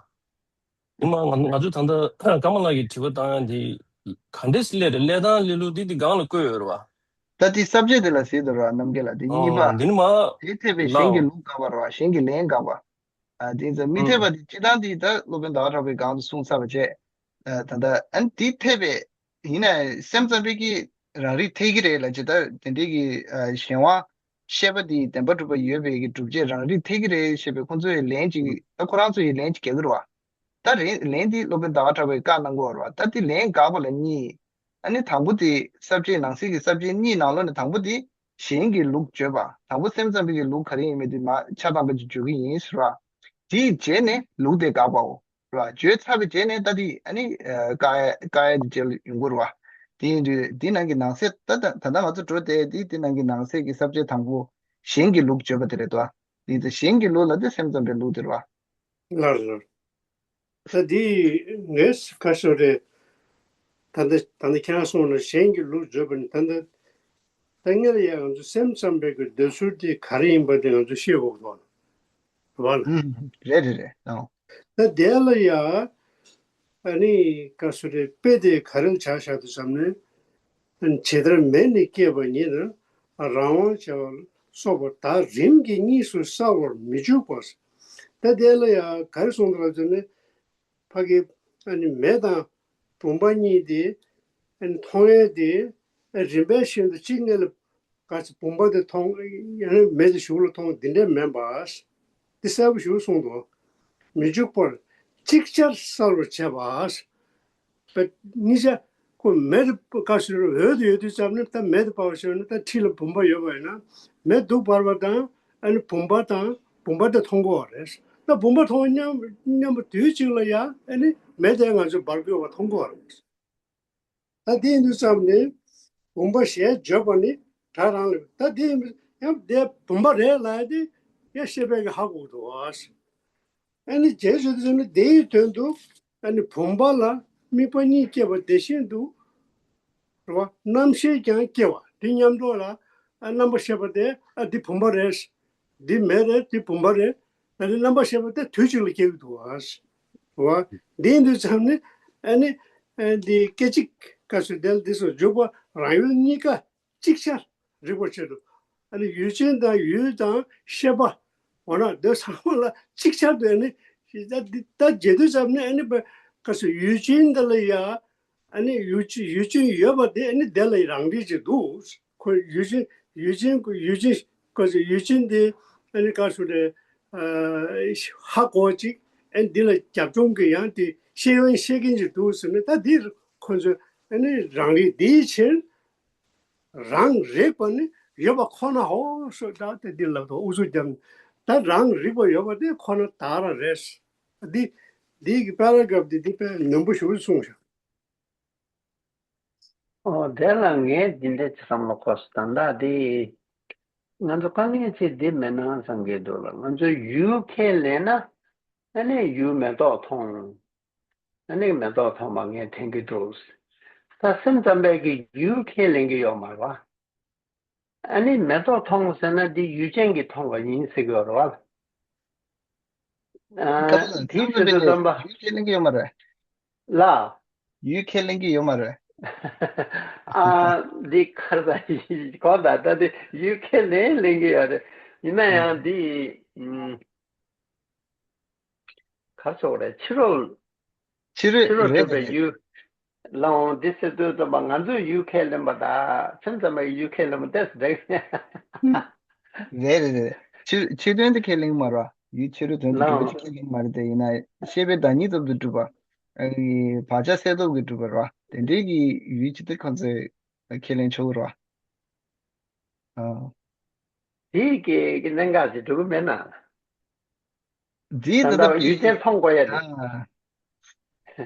ཉི་མ་ང་ང་ཚོ་ད་ལྟ་ཀརྨ་ལགས་ཀྱིས་དྲི་བ་བཏང་ཡ་འདི་ག་འདྲས་སླེབས་རེད། སླེབས་སྟངས་སླེབས་ལུགས་འདི་འདི་སྒང་ལ་བཀོད་ཡོད་རེད་བ། ད་དེ་ས་བཅད་དེ་ལ་གཟིགས་དང་ར་རྣམ་རྒྱལ་ལགས། དེ་གཉིས་པ། ཨོ། འདི་ནི་མ་དེ་འཐད་པའི་གཞན་ལའོ། གྱི་ལུགས་དགག་པ་ར་བ། གཞན་གྱི་ལན་དགག་པ། ཨ། དེ་ཚོ་མི་འཐད་པ་ཨུམ། དེ་སྤྱི་བཏང་དེ་ད་སློབ་དཔོན་ཟླ་བ་གྲགས་པས་གོང་དུ་གསུངས་ཚར་བ་བྱས། ཨ། ད་ལྟ་ཨ་ནི་དེ་འཐད་པའི་ཡིན་ན་སེམས་ཙམ་པའི་གི་རང་རིག་འཐད་ཀྱི་རེད་ལ་ཇི་ལྟར་དེ་འདྲའི་གི་ཨ་གཞན་དབང་ཤེས་པ་དེའི་བདེན་པ་གྲུབ་པ་ཡོད་པའི་གི་སྒྲུབ་བྱེད་རང་རིག་འཐད་ཀྱི་རེད་ཞེས་པའི་ཁོང་ཚོའི་ལན་ཅིག་ད་ཁོ་རང་ཚོ་ཡི་ལན་ཅིག་རྒྱག་གི་རེད་བ། ད་རེད། ལན་འདི་སློབ་དཔོན་ཟླ་བ་གྲགས་པས་བཀའ་གནང་གི་ཡོད་རེད་བ། ད་འདི་ལན་དགག་པ་ལ་གཉིས། ཨ་ནི་དང་པོ་དེ་ས་བཅད་ནང་གསེས་ཀྱི་ས་བཅད་གཉིས་ནང་ལོགས་ནས་དང་པོ་དེ་གཞན་གྱི་ལུགས་བརྗོད་པ། དང་པོ་སེམས་ཙམ་པའི་གི་ལུགས་ག་རེ་ཡིན་མིན་དེ་མ་ཆ་ཚང་པ་ཅིག་བརྗོད་ཀྱི་ཡིན་ཟེར་བ། དེའི་རྗེས་ནས་ལུགས་དེ་དགག་པའོ། རེད་བ། བརྗོད་ཚར་བའི་རྗེས་ནས་ད་དེ་ཨ་ནི་ཨ་བཀག་ཡ་བཀག་ཡ་དེ་རྗེས་ལ་ཡོང་གི་རེད་བ། དེ་ཡིན་དུས་དེ་ནང་གི་ནང་གསེས་ད་ད་ད་ལྟ་ང་ཚོ་འགྲོ་དེ་དེ་དེ་ནང་གི་ནང་གསེས་ཀྱི་ས་བཅད་དང་པོ་གཞན་གྱི་ལུགས་བརྗོད་པ་དེ་རེད་དོ། དེ་ཡིན་ཙང་གཞན་གྱི་ལུགས་ལ་དེ་སེམས་ཙམ་པའི་ལུགས་དེ་རེད་བ། ལགས་ལགས། ད་འདི་ངས་ཁ་ཤོར་རེད། ད་ལྟ་ད་ལྟ་ཁྱེད་རང་གསུངས་ན་གཞན་གྱི་ལུགས་བརྗོད་པ་ནི་ད་ལྟ་ད་སྔར་ཡང་ང་ཚོ་སེམས་ཙམ་པའི་གི་འདོད་ཚུལ་དེ་ག་རེ་ཡིན་པ་དེ་ང་ཚོ་ཤེས་དགོས་ཀྱི་འདུག་བ་ལ། ཨུམ། རེད་རེད་རེད། ཨོ། ད་དེ་ལ་ཡང་ཨ་ནི་ཁ་ཤོར་རེད། དཔེ་དེ་ག་རེ་ལ་ཆ་བཞག་འདུག་བསམ་ན། ཇི་ལྟར་མེ་ནི་སྐྱེས་པ་ཉིད། རང་དབང་བྱ་བ་སོགས་པ་དག་རིམ་གྱིས་གཉིས་སུ་བསལ་བར་མི་འཇུག་པ། ད་དེ་ལ་ཡང་ག་རེ་གསུངས་འདུག་ལབ་ཟེར་ན། ཕ་གི་ཨ་ནི་མེ་དང་བུམ་པ་གཉིས་དེ་ཨ་ནི་མཐོང་ཡས་དེ་རིམ་པས་བཞིན་དུ་གཅིག་སྔོན་ལ་ག་ཚོད་བུམ་པ་དེ་མཐོང་ཡང་ན་མེ་དེ་གཞུག་ལ་མཐོང་འདི་འདྲས་མིན་པ། དེ་གསལ་པོ་ཞིག་གསུངས་འདུག་མི་འཇུག་པར་ཅིག་ཅར་བསལ་བར་བྱེད་པ། པ། གཉིས་ཆ་ཁོ་མེ་དེ་བཀག་ཤིང་འོད་དུ་ཡོད་དུས་ཙམ་ནས་ད་མེ་དེ་ཕབ་ཤོར་ན་ད་འཁྲིས་ལ་བུམ་པ་ཡོད་པ་ཡིན་ན་མེ་དུ་འབར་བ་དང་ཨ་ནི་བུམ་པ་དང་བུམ་པ་དེ་མཐོང་གི་ཡོད་རེད། ད་བུམ་པ་མཐོང་མཉམ་མཉམ་པོ་དུས་གཅིག་ལ་ཡང་ཨ་ནི་མེ་དེ་ང་ཚོས་འབར་གི་ཡོད་པ་མཐོང་གི་ཡོད་རེད། ད་དེ་ཡིན་དུས་ཙམ་ནས་བུམ་པ་ཞེས་བརྗོད་པ་ནི་སྒྲ་རང་ལས། ད་དེ་ཡིན་ཡང་དེ་བུམ་པ་རེད་ལབ་ཡ་དེ་ཡང་ཤེས་པས་ཀྱི་ཧ་གོ་གི་འདུག་ཨ་ནི་རྗེས་སུ་དེ་ནི་དེའི་དོན་དུ་ཨ་ནི་བུམ་པ་ལ་དམིགས་པ་གཉིས་སྐྱེ་བ་དེ་བཞིན་དུ་རེད་བ། རྣམ་ཤེས་ཀྱང་སྐྱེ་བ་དེ་མཉམ་དུ་ལ་ཨ་རྣམ་པར་ཤེས་པ་དེ་ཨ་འདི་བུམ་པ་རེད། འདི་མེ་རེད། འདི་བུམ་པ་རེད། ད་ནི་རྣམ་པར་ཤེས་པ་དེ་དུས་གཅིག་ལ་སྐྱེ་གི་འདུག་བ། རེད་བ། འདི་ཡིན་དུས་ཙམ་ནི་ཨ་ནི་ཨ་འདི་སྐད་ཅིག་སྐབས་སུ་དེ་ལ་འདི་སོགས་འཇུག་པ་རང་ཡུལ་གཉིས་ཀ་ཅིག་ཆར་རིག་པར་བྱེད་དོ། ཨ་ནི་ཡུལ་ཅན་དང་ཡུལ་དང་ཤེས་པ་འོ་ན་འདི་ཚང་མ་ལ་ཅིག་ཆར་དུ་ཨ་ནི་ད་འདི་ད་བརྗེད་དུས་ཙམ་ནི་ཨ་ནི་སྐབས་སུ་ཡུལ་ཅན་འདི་ལ་ཡ་ཨ་ནི་ཡུལ་ཅན་ཡུལ་ཅན་ཡོད་པ་དེ་ཨ་ནི་དེ་ལ་རང་རིག་ཅིག་འདུག་ཁོ་ཡུལ་ཅན་ཡུལ་ཅན་ཡུལ་ཅན་སྐབས་སུ་ཡུལ་ཅན་དེ་ཨ་ནི་སྐབས་སུ་རེ་ཧ་གོ་ཅིག་ཨ་ནི་འདི་ལ་རྒྱབ་ལྗོངས་ཀྱི་ཡང་དེ་ཤེས་ཡོན་ཤེས་མཁན་ཅིག་འདུག་ཟེར་ནས་ད་འདིར་ཁོ་ཚོས་ཨ་ནི་རང་རིག་འདིའི་ཕྱིར། རང་རིག་པ་ནི་ཡོད་པ་ཁོ་ན་ཧོ་སོ་ད་དེ་འདི་ལབ་དོ་ཨུ་ཚུགས་རྒྱབ་ ད་རང་རིག་པ་ཡོད་པ་དེ་ཁོ་ན་དག་རང་རེད། འདི་འདི་གི་པེ་ར་གྷ་རབ་འདི་འདི་དཔེ་ནན་པོ་ཞེ་པོ་གསུངས་ཤག་ཨོ་དེ་ལ་ངས་འདི་འདྲའི་བསམ་བློ་འཁོར་སོང་། ད་ལྟ་འདི་ང་ཚོ་དཀའ་ངལ་ཆེ་འདི་མེད་ན་བསམ་གྱི་འདུག་ལ། ང་ཚོ་ཡུལ་ཁས་ལེན་ན་ཨ་ནི་ཡུལ་མེ་ཏོག་མཐོང་། ཨ་ནི་མེ་ཏོག་མཐོང་བ་ངས་དྲན་གྱི་འདུག་ད་སེམས་ཙམ་པས་ཀྱི་ཡུལ་ཁས་ལེན་གྱི་ཡོད་མ་རེད་བ། ཨ་ནི་མེ་ཏོག་མཐོང་ཟེར་ན་འདི་ཡུལ་ཅན་གྱིས་མཐོང་བ་ཡིན་ཟེར་གྱི་ཡོད་རེད་བ། ཨ་ད་དེའི་ཚེ་ཚོད་བསམ་པ་ཡུལ་ཁས་ལེན་གྱི་ཡོད་མ་རེད། ལ། ཡུལ་ཁས་ལེན་གྱི་ཡོད་མ་རེད། ཨ་འདི་ཁར་ད་གོ་ད་ད་འདི་ཡུལ་ཁས་ལེན་ལེན་གྱི་ཡོད་རེད། ཡིན་ན་ཡང་འདི་ཨུམ། གར་ཆོག་རེད། ཕྱི་རོལ། ཕྱི་རོལ་ཕྱི་རོལ་རེད་གྲུབ་པའི་ཡུལ། ལའང་འདི་སེ་དུས་ཙམ་པ་ང་ཚོས་ཡུལ་ཁས་ལེན་པ་དང་སེམས་ཙམ་པའི་ཡུལ་ཁས་ལེན་པ་ཏོག་ཙམ་འདྲ་གི། རེད་རེད་རེད། ཕྱི་ཕྱི་དོན་དུ་ཁས་ལེན་མ་རེད་བ། ཡུལ་ཕྱི་རོལ་དོན་དུ་གྲུབ་པ་ཅིག་ཁས་ལེན་མ་རེད་དེ། ཡིན་ན་ཤེས་པའི་བདག་ཉིད་ཙམ་དུ་གྲུབ་པ། ཨ་ནི་བག་ཆགས་སད་སྟོབས་ཀྱིས་གྲུབ་པ་རེད་བ། དེ་འདྲའི་གི་ཡུལ་ཅིག་ཏུ་ཁོང་ཚོས་ཁས་ལེན་ཆོག་གི་རེད་བ། ཨ། དེའི་སྐད་ཀྱི་གནད་འགག་ཅིག་འགྲོ་གི་མེད་ན། འདིའི་ད་ད་ལྟ་ལྟ་ཡུལ་ཅན་མཐོང་དགོས་ཡ་རེད།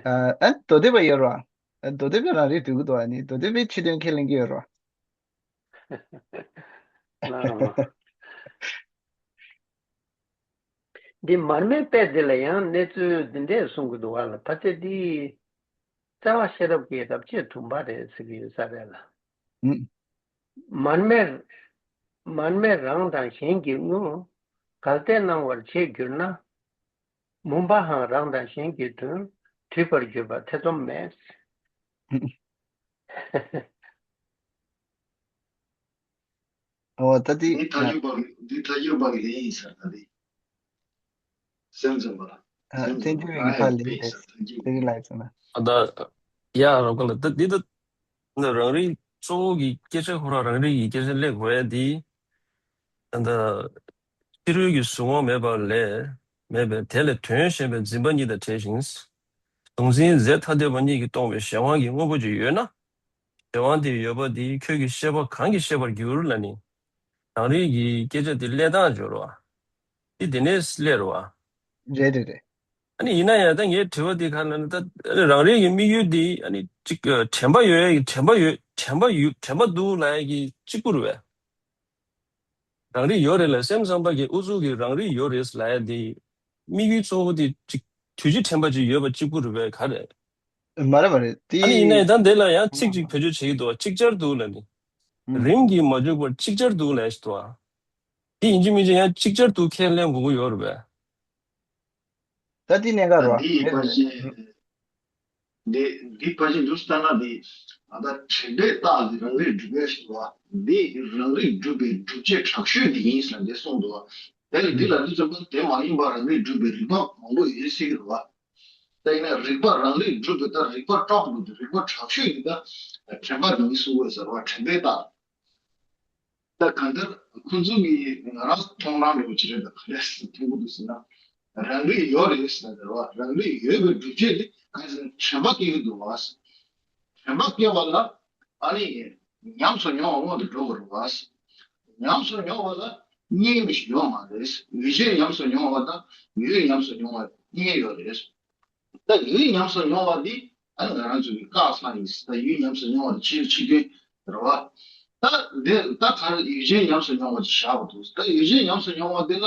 ཨ་ཨ་མདོ་སྡེ་པ་ཡོད་རོ། མདོ་སྡེ་པས་རང་རིག་སྒྲུབ་ཀྱི་འདུག་ཨ་ནི་མདོ་སྡེ་པས་ཕྱི་དོན་ཁས་ལེན་གྱི་ཡོད་རོ། ལགས། འདི་མར་མེའི་དཔེ་འདི་ལ་ཡང་གནས་ཚུལ་འདི་འདྲས་གསུང་གི་འདུག་བ་ལ། ཕལ་ཆེར་འདི་བརྩེ་བ་ཤེས་རབ་ཀྱི་རབ་བྱེད་དུམ་པ་རེད་ཟེར་གྱི་ཡོད་ས་རེད་ལ། ཨུམ། མར་མེ། མར་མེ་རང་དང་གཞན་གྱི་དངོས། གལ་ཏེ་སྣང་བར་བྱེད་གྱུར་ན། མུན་པའང་རང་དང་གཞན་གྱི་དོན། འཁྲུལ་པར་གྱུར་པ་ཐེ་ཚོམ་མེད། ཨུམ། ཨོ་ད་དེ་འདི་ཐག་ཉེ་པ་འདི་ཐག་ཉེ་པ་ལས་ཡིན་ས་ད་དེ། སེམས་ཙམ་པ། ཨ་སེམས་ཙམ་པ་ཐལ་འགྱུར་བའི་ཨ་ཡིག་ཕ་ལས་ཡིན་ས་ཐལ་འགྱུར་དེ་རིང་ལ་ཡིན་ས་ན། ཨ་ད་ཡ་རོགས་ག་ལ་ད་འདི་ད་ནི་རང་རིག་གཙོ་བོ་གི་སྐད་ཆ་ཁོ་རང་རང་རིག་གི་སྐད་ཆ་ལས་གོ་ཡ་འདི། ཨ་ད་ཕྱི་རོལ་གྱི་གཟུང་བ་མེད་པ་ལས་མེད་པས་དེ་ལས་དོན་ཞེན་པའི་འཛིན་པ་ཉིད་དང་བྲལ་ཞིང་། གཟུང་འཛིན་རྫས་ཐ་དད་པ་གཉིས་ཀྱིས་སྟོང་པའི་གཞན་དབང་གི་དངོས་པོ་ཅིག་ཡོད་ན། གཞན་དབང་དེ་ཡོད་པ་དེས་ཁྱོད་ཀྱི་ཤེས་པ་གང་གིས་ཤེས་པར་འགྱུར་ལ་ནི། རང་རིག་གི་སྐད་ཆ་དེ་ཀླད་སྟངས་སྦྱོར་བ། དེ་དེ་ནས་སླེབས་རེད་བ། རེད་རེད་རེད། ཨ་ནི་ཡིན་ན་ཡང་ད་ངའི་དྲི་བ་དེ་ག་ལ་ནི་ད་ཨ་ནི་རང་རིག་གི་དམིགས་ཡུལ་དེ་ཨ་ནི་གཅིག་དྲན་པ་ཡོད་ཡ་གི་དྲན་པ་ཡོད་དྲན་པ་ཡོད་དྲན་པ་འདུག་ལབ་ཡ་གི་གཅིག་པུ་རེད་བས། རང་རིག་ཡོད་རེད་ལ་སེམས་ཙམ་པ་གིས་ཨུ་ཚུགས་ཀྱིས་རང་རིག་ཡོད་རེད་ལབ་ཡ་དེ། དམིགས་ཡུལ་གཙོ་བོ་དེ་གཅིག་དུས་ཀྱི་དྲན་པ་ཅིག་ཡོད་པ་གཅིག་པུ་རེད་བས་ག་རེད། མ་རེད་མ་རེད་དེ། ཨ་ནི་ཡིན་ནའི་ད་འདི་ལ་ཡང་ཚིག་ཅིག་བེད་སྤྱོད་བྱེད་ཀྱི་འདུག་བ། ཅིག་ཅར་དུ་ལབ་ནི། ཨུམ། རིམ་གྱིས་མ་འཇུག་པར་ཅིག་ཅར་དུ་ལབ་ཞིག་འདུག་བ། དེ་ཡིན་གཅིག་མིན་གཅིག་ཡང་ཅིག་ཅར་དུ་ཁས་ལེན་དགོས་ཀྱི་ཡོད་རེད་པས། ད་འདི་གནད་འགག་རོ། འདི་ཡིན་པ་བཞིན། འདི་འདི་ཕལ་ཆེར་འདུག་ལྟ་ན་འདི། ད་ལྟ་དྲན་པས་བཏགས་ཀྱི་རང་རིག་སྒྲུབ་པའི་ཞེས་པ། འདི་རང་རིག་སྒྲུབ་པའི་སྒྲུབ་བྱེད་དྲག་ཤོས་འདི་ཡིན་ཟེར་ནས་གསུངས་འདུག་དེ་ལ་འདི་ལ་འདི་ཙམ་པ་དེ་མ་ཡིན་པ་རང་རིག་སྒྲུབ་པའི་རིགས་པ་མང་པོ་ཡོད་སྲིད་ཀྱི་རེད་བ། དེ་ཡིན་ན་རིགས་པ་རང་རིག་སྒྲུབ་པའི་ད་རིགས་པ་དཀྲོག་དགོས་ཏེ་རིགས་པ་དྲག་ཤོས་ཡིན་ད། དྲན་པ་འདི་ཡིན་གསུང་དགོས་ཟེར་བ་དྲན་པས་བཏགས། ད་གང་ལྟར་ཁོང་ཚོ་གིས་ང་རང་མཐོང་སྣང་འདྲ་བོ་ཅིག་རེད། ད་ག་རེ་མཐོང་གི་འདུག་ཟེར་ན། རང་རིག་ཡོད་རེད་ཟེར་ན་རེད་བ། རང་རིག་ཡོད་པའི་སྒྲུབ་བྱེད་དེ་ག་རེ་ཟེར་ན་དྲན་པ་སྐྱེ་གི་འདུག་བ། དྲན་པ་སྐྱེ་བ་ལ་ཨ་ནི་ཉམས་སུ་མྱོང་བ་སྔོན་དུ་འགྲོ་དགོས་རེད་བ། ཉམས་སུ་མྱོང་བ་ལ་རྙེད་མི་ཞིག་ཡོད་མ་རེད། ཡུལ་ཅན་ཉམས་སུ་མྱོང་བ་དང་ཡུལ་ཉམས་སུ་མྱོང་བ་གཉིས་ཡོད་རེད། ད་ཡུལ་ཉམས་སུ་མྱོང་བ་འདི་ཨ་ནི་ང་རང་ཚོ་གི་བཀག་ཚང་ཡིན། ད་ཡུལ་ཉམས་སུ་མྱོང་བ་འདི་ཕྱི་ཕྱི་རྒྱུན་རེད་བ། ད་འདི་ད་ག་རེ་ཡུལ་ཅན་ཉམས་སུ་མྱོང་བ་ཅིག་བཞག་པ་འདུག་ད་ཡུལ་ཅན་ཉམས་སུ་མྱོང་བ་འདི་ལ་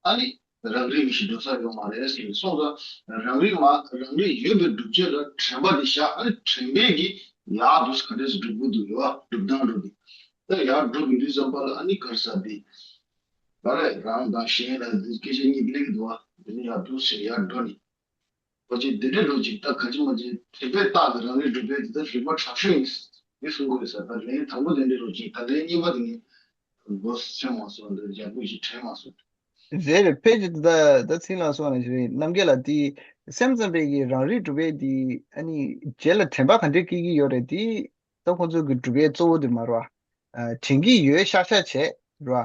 ཨ་ནི་རང་རིག་མི་ཞིག་འགྲོ་ས་ཡོད་མ་རེད་ཟེར་གསུངས་ཙང་། རང་རིག་མ་རང་རིག་ཡོད་པའི་སྒྲུབ་བྱེད་ལ་དྲན་པ་འདི་བཞག་ཨ་ནི་དྲན་པས་ཀྱི་ཡག་འདུག་ག་འདྲས་སེ་སྒྲུབ་དགོས་འདུག་ཡོད་བ། སྒྲུབ་སྟངས་འགྲོ་འདི་ད་ཡག་སྒྲུབ་ཡོང་དུས་ཙམ་པ་ལ་ཨ་ནི་ག་རེ་ཟེར་འདི་ག་རེ་རང་དང་གཞན་ལ་འདི་སྐད་ཆ་གཉིས་སླེབས་ཀྱི་འདུག་བ། འདི་ནི་ཡག་འདུག་ཟེར་ཡག་འགྲོ་ནི། ཁོ་ཅིག་འདི་འདྲའི་ལོ་ཅིག་ད་ག་ཅི་མ་ཅི་དྲན་པས་བཏགས་ཏེ་རང་རིག་སྒྲུབ་པའི་འདི་ལྟར་རིག་པ་དྲག་ཤོས་ཡིན་ཡིན་གསུང་གི་ཡོད་ས། ད་ལན་དང་པོ་དེ་འདྲའི་ལོ་ཅིག་ད་ལན་གཉིས་པ་དེ་ནི་མགོ་ཚོས་མ་སོང་། འདི་ཡག་པོ་ཞིག་དྲན་མ་སོང་། རེད་རེད། ཕལ་ཆེར་ད་ད་ཚིག་ལ་སོང་ན་ཞིག་རེད། རྣམ་རྒྱལ་ལགས་དེ་སེམས་ཙམ་པའི་གི་རང་རིག་སྒྲུབ་པའི་དེ་ཨ་ནི་རྗེས་ལ་དྲན་པ་ག་འདྲས་སྐྱེ་གི་ཡོད་རེད། དེ་ད་ཁོང་ཚོ་གི་སྒྲུབ་པའི་གཙོ་བོ་དེ་མ་རེད་བ། ཨ་དྲན་གྱི་ཡོད་ཤག་ཤག་བྱས་རེད་བ།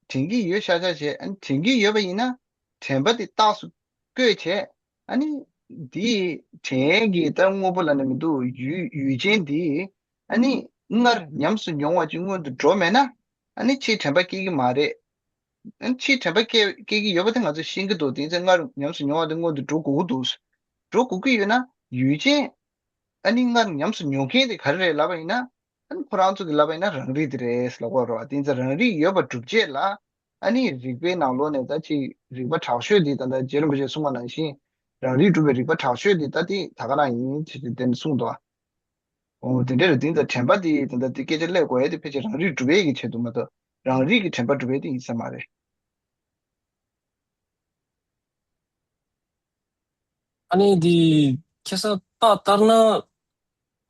དྲན་གྱི་ཡོད་ཤག་ཤག་བྱས། ཨ་ནི་དྲན་གྱི་ཡོད་པ་ཡིན་ན་དྲན་པ་དེ་རྟགས་སུ་བཀོད་བྱས། ཨ་ནི་དེའི་དྲན་གྱི་ད་དངོས་པོ་ལབ་ན་མི་འདུག་ཡུལ་ཡུལ་ཅན་དེ་ཨ་ནི་སྔར་ཉམས་སུ་མྱོང་བ་ཅིག་སྔོན་དུ་འགྲོ་མེད་ན་ཨ་ནི་ཕྱིས་དྲན་པ་སྐྱེ་གི་མ་རེད། ཨ་ནི་ཕྱིའི་དྲན་པ་སྐྱེ་སྐྱེ་གི་ཡོད་པ་དེ་ང་ཚོས་ཤེས་ཀྱི་འདུག་དེ་ཚེ་སྔར་ཉམས་སུ་མྱོང་བ་དེ་སྔོན་དུ་འགྲོ་དགོས་ཀྱི་འདུག་འགྲོ་དགོས་ཀྱི་ཡོད་ན་ཡུལ་ཅན། ཨ་ནི་སྔར་ཉམས་སུ་མྱོང་མཁན་དེ་ག་རེ་རེད་ལབ་པ་ཡིན་ན། ཨ་ནི་ཁོ་རང་ཚོ་གིས་ལབ་པ་ཡིན་ན་རང་རིག་དེ་རེད་ལབ་ཀྱི་ཡོད་རེད་བ། དེ་ཚེ་རང་རིག་ཡོད་པ་སྒྲུབ་བྱེད་ལ། ཨ་ནི་རིག་པའི་ནང་ལོགས་ནས་ད་ཅིག་རིག་པ་དྲག་ཤོས་དེ་ད་ལྟ་རྗེ་རིན་པོ་ཆེས་གསུངས་པ་ནང་བཞིན་རང་རིག་སྒྲུབ་པའི་རིག་པ་དྲག་ཤོས་དེ་ད་དེ་ད་ག་རང་ཡིན་ཅེས་དེ་གསུངས་འདུག་འོ་དེ་འདྲ་རེད། དེ་ད་དྲན་པ་དེ་ད་ལྟ་དེ་སྐད་ཆ་སླེབས་དགོས་ཡ་དེ་ཕལ་ཆེར་རང་རིག་སྒྲུབ་པའི་གི་ཆེད་དུ་མ་གཏོགས་རང་རིག་གི་དྲན་པ་སྒྲུབ་པའི་དེ་ཡིན་ས་མ་རེད། ཨ་ནི་འདི་ཁ་སང་རྟགས་ལྟར་སྣང་།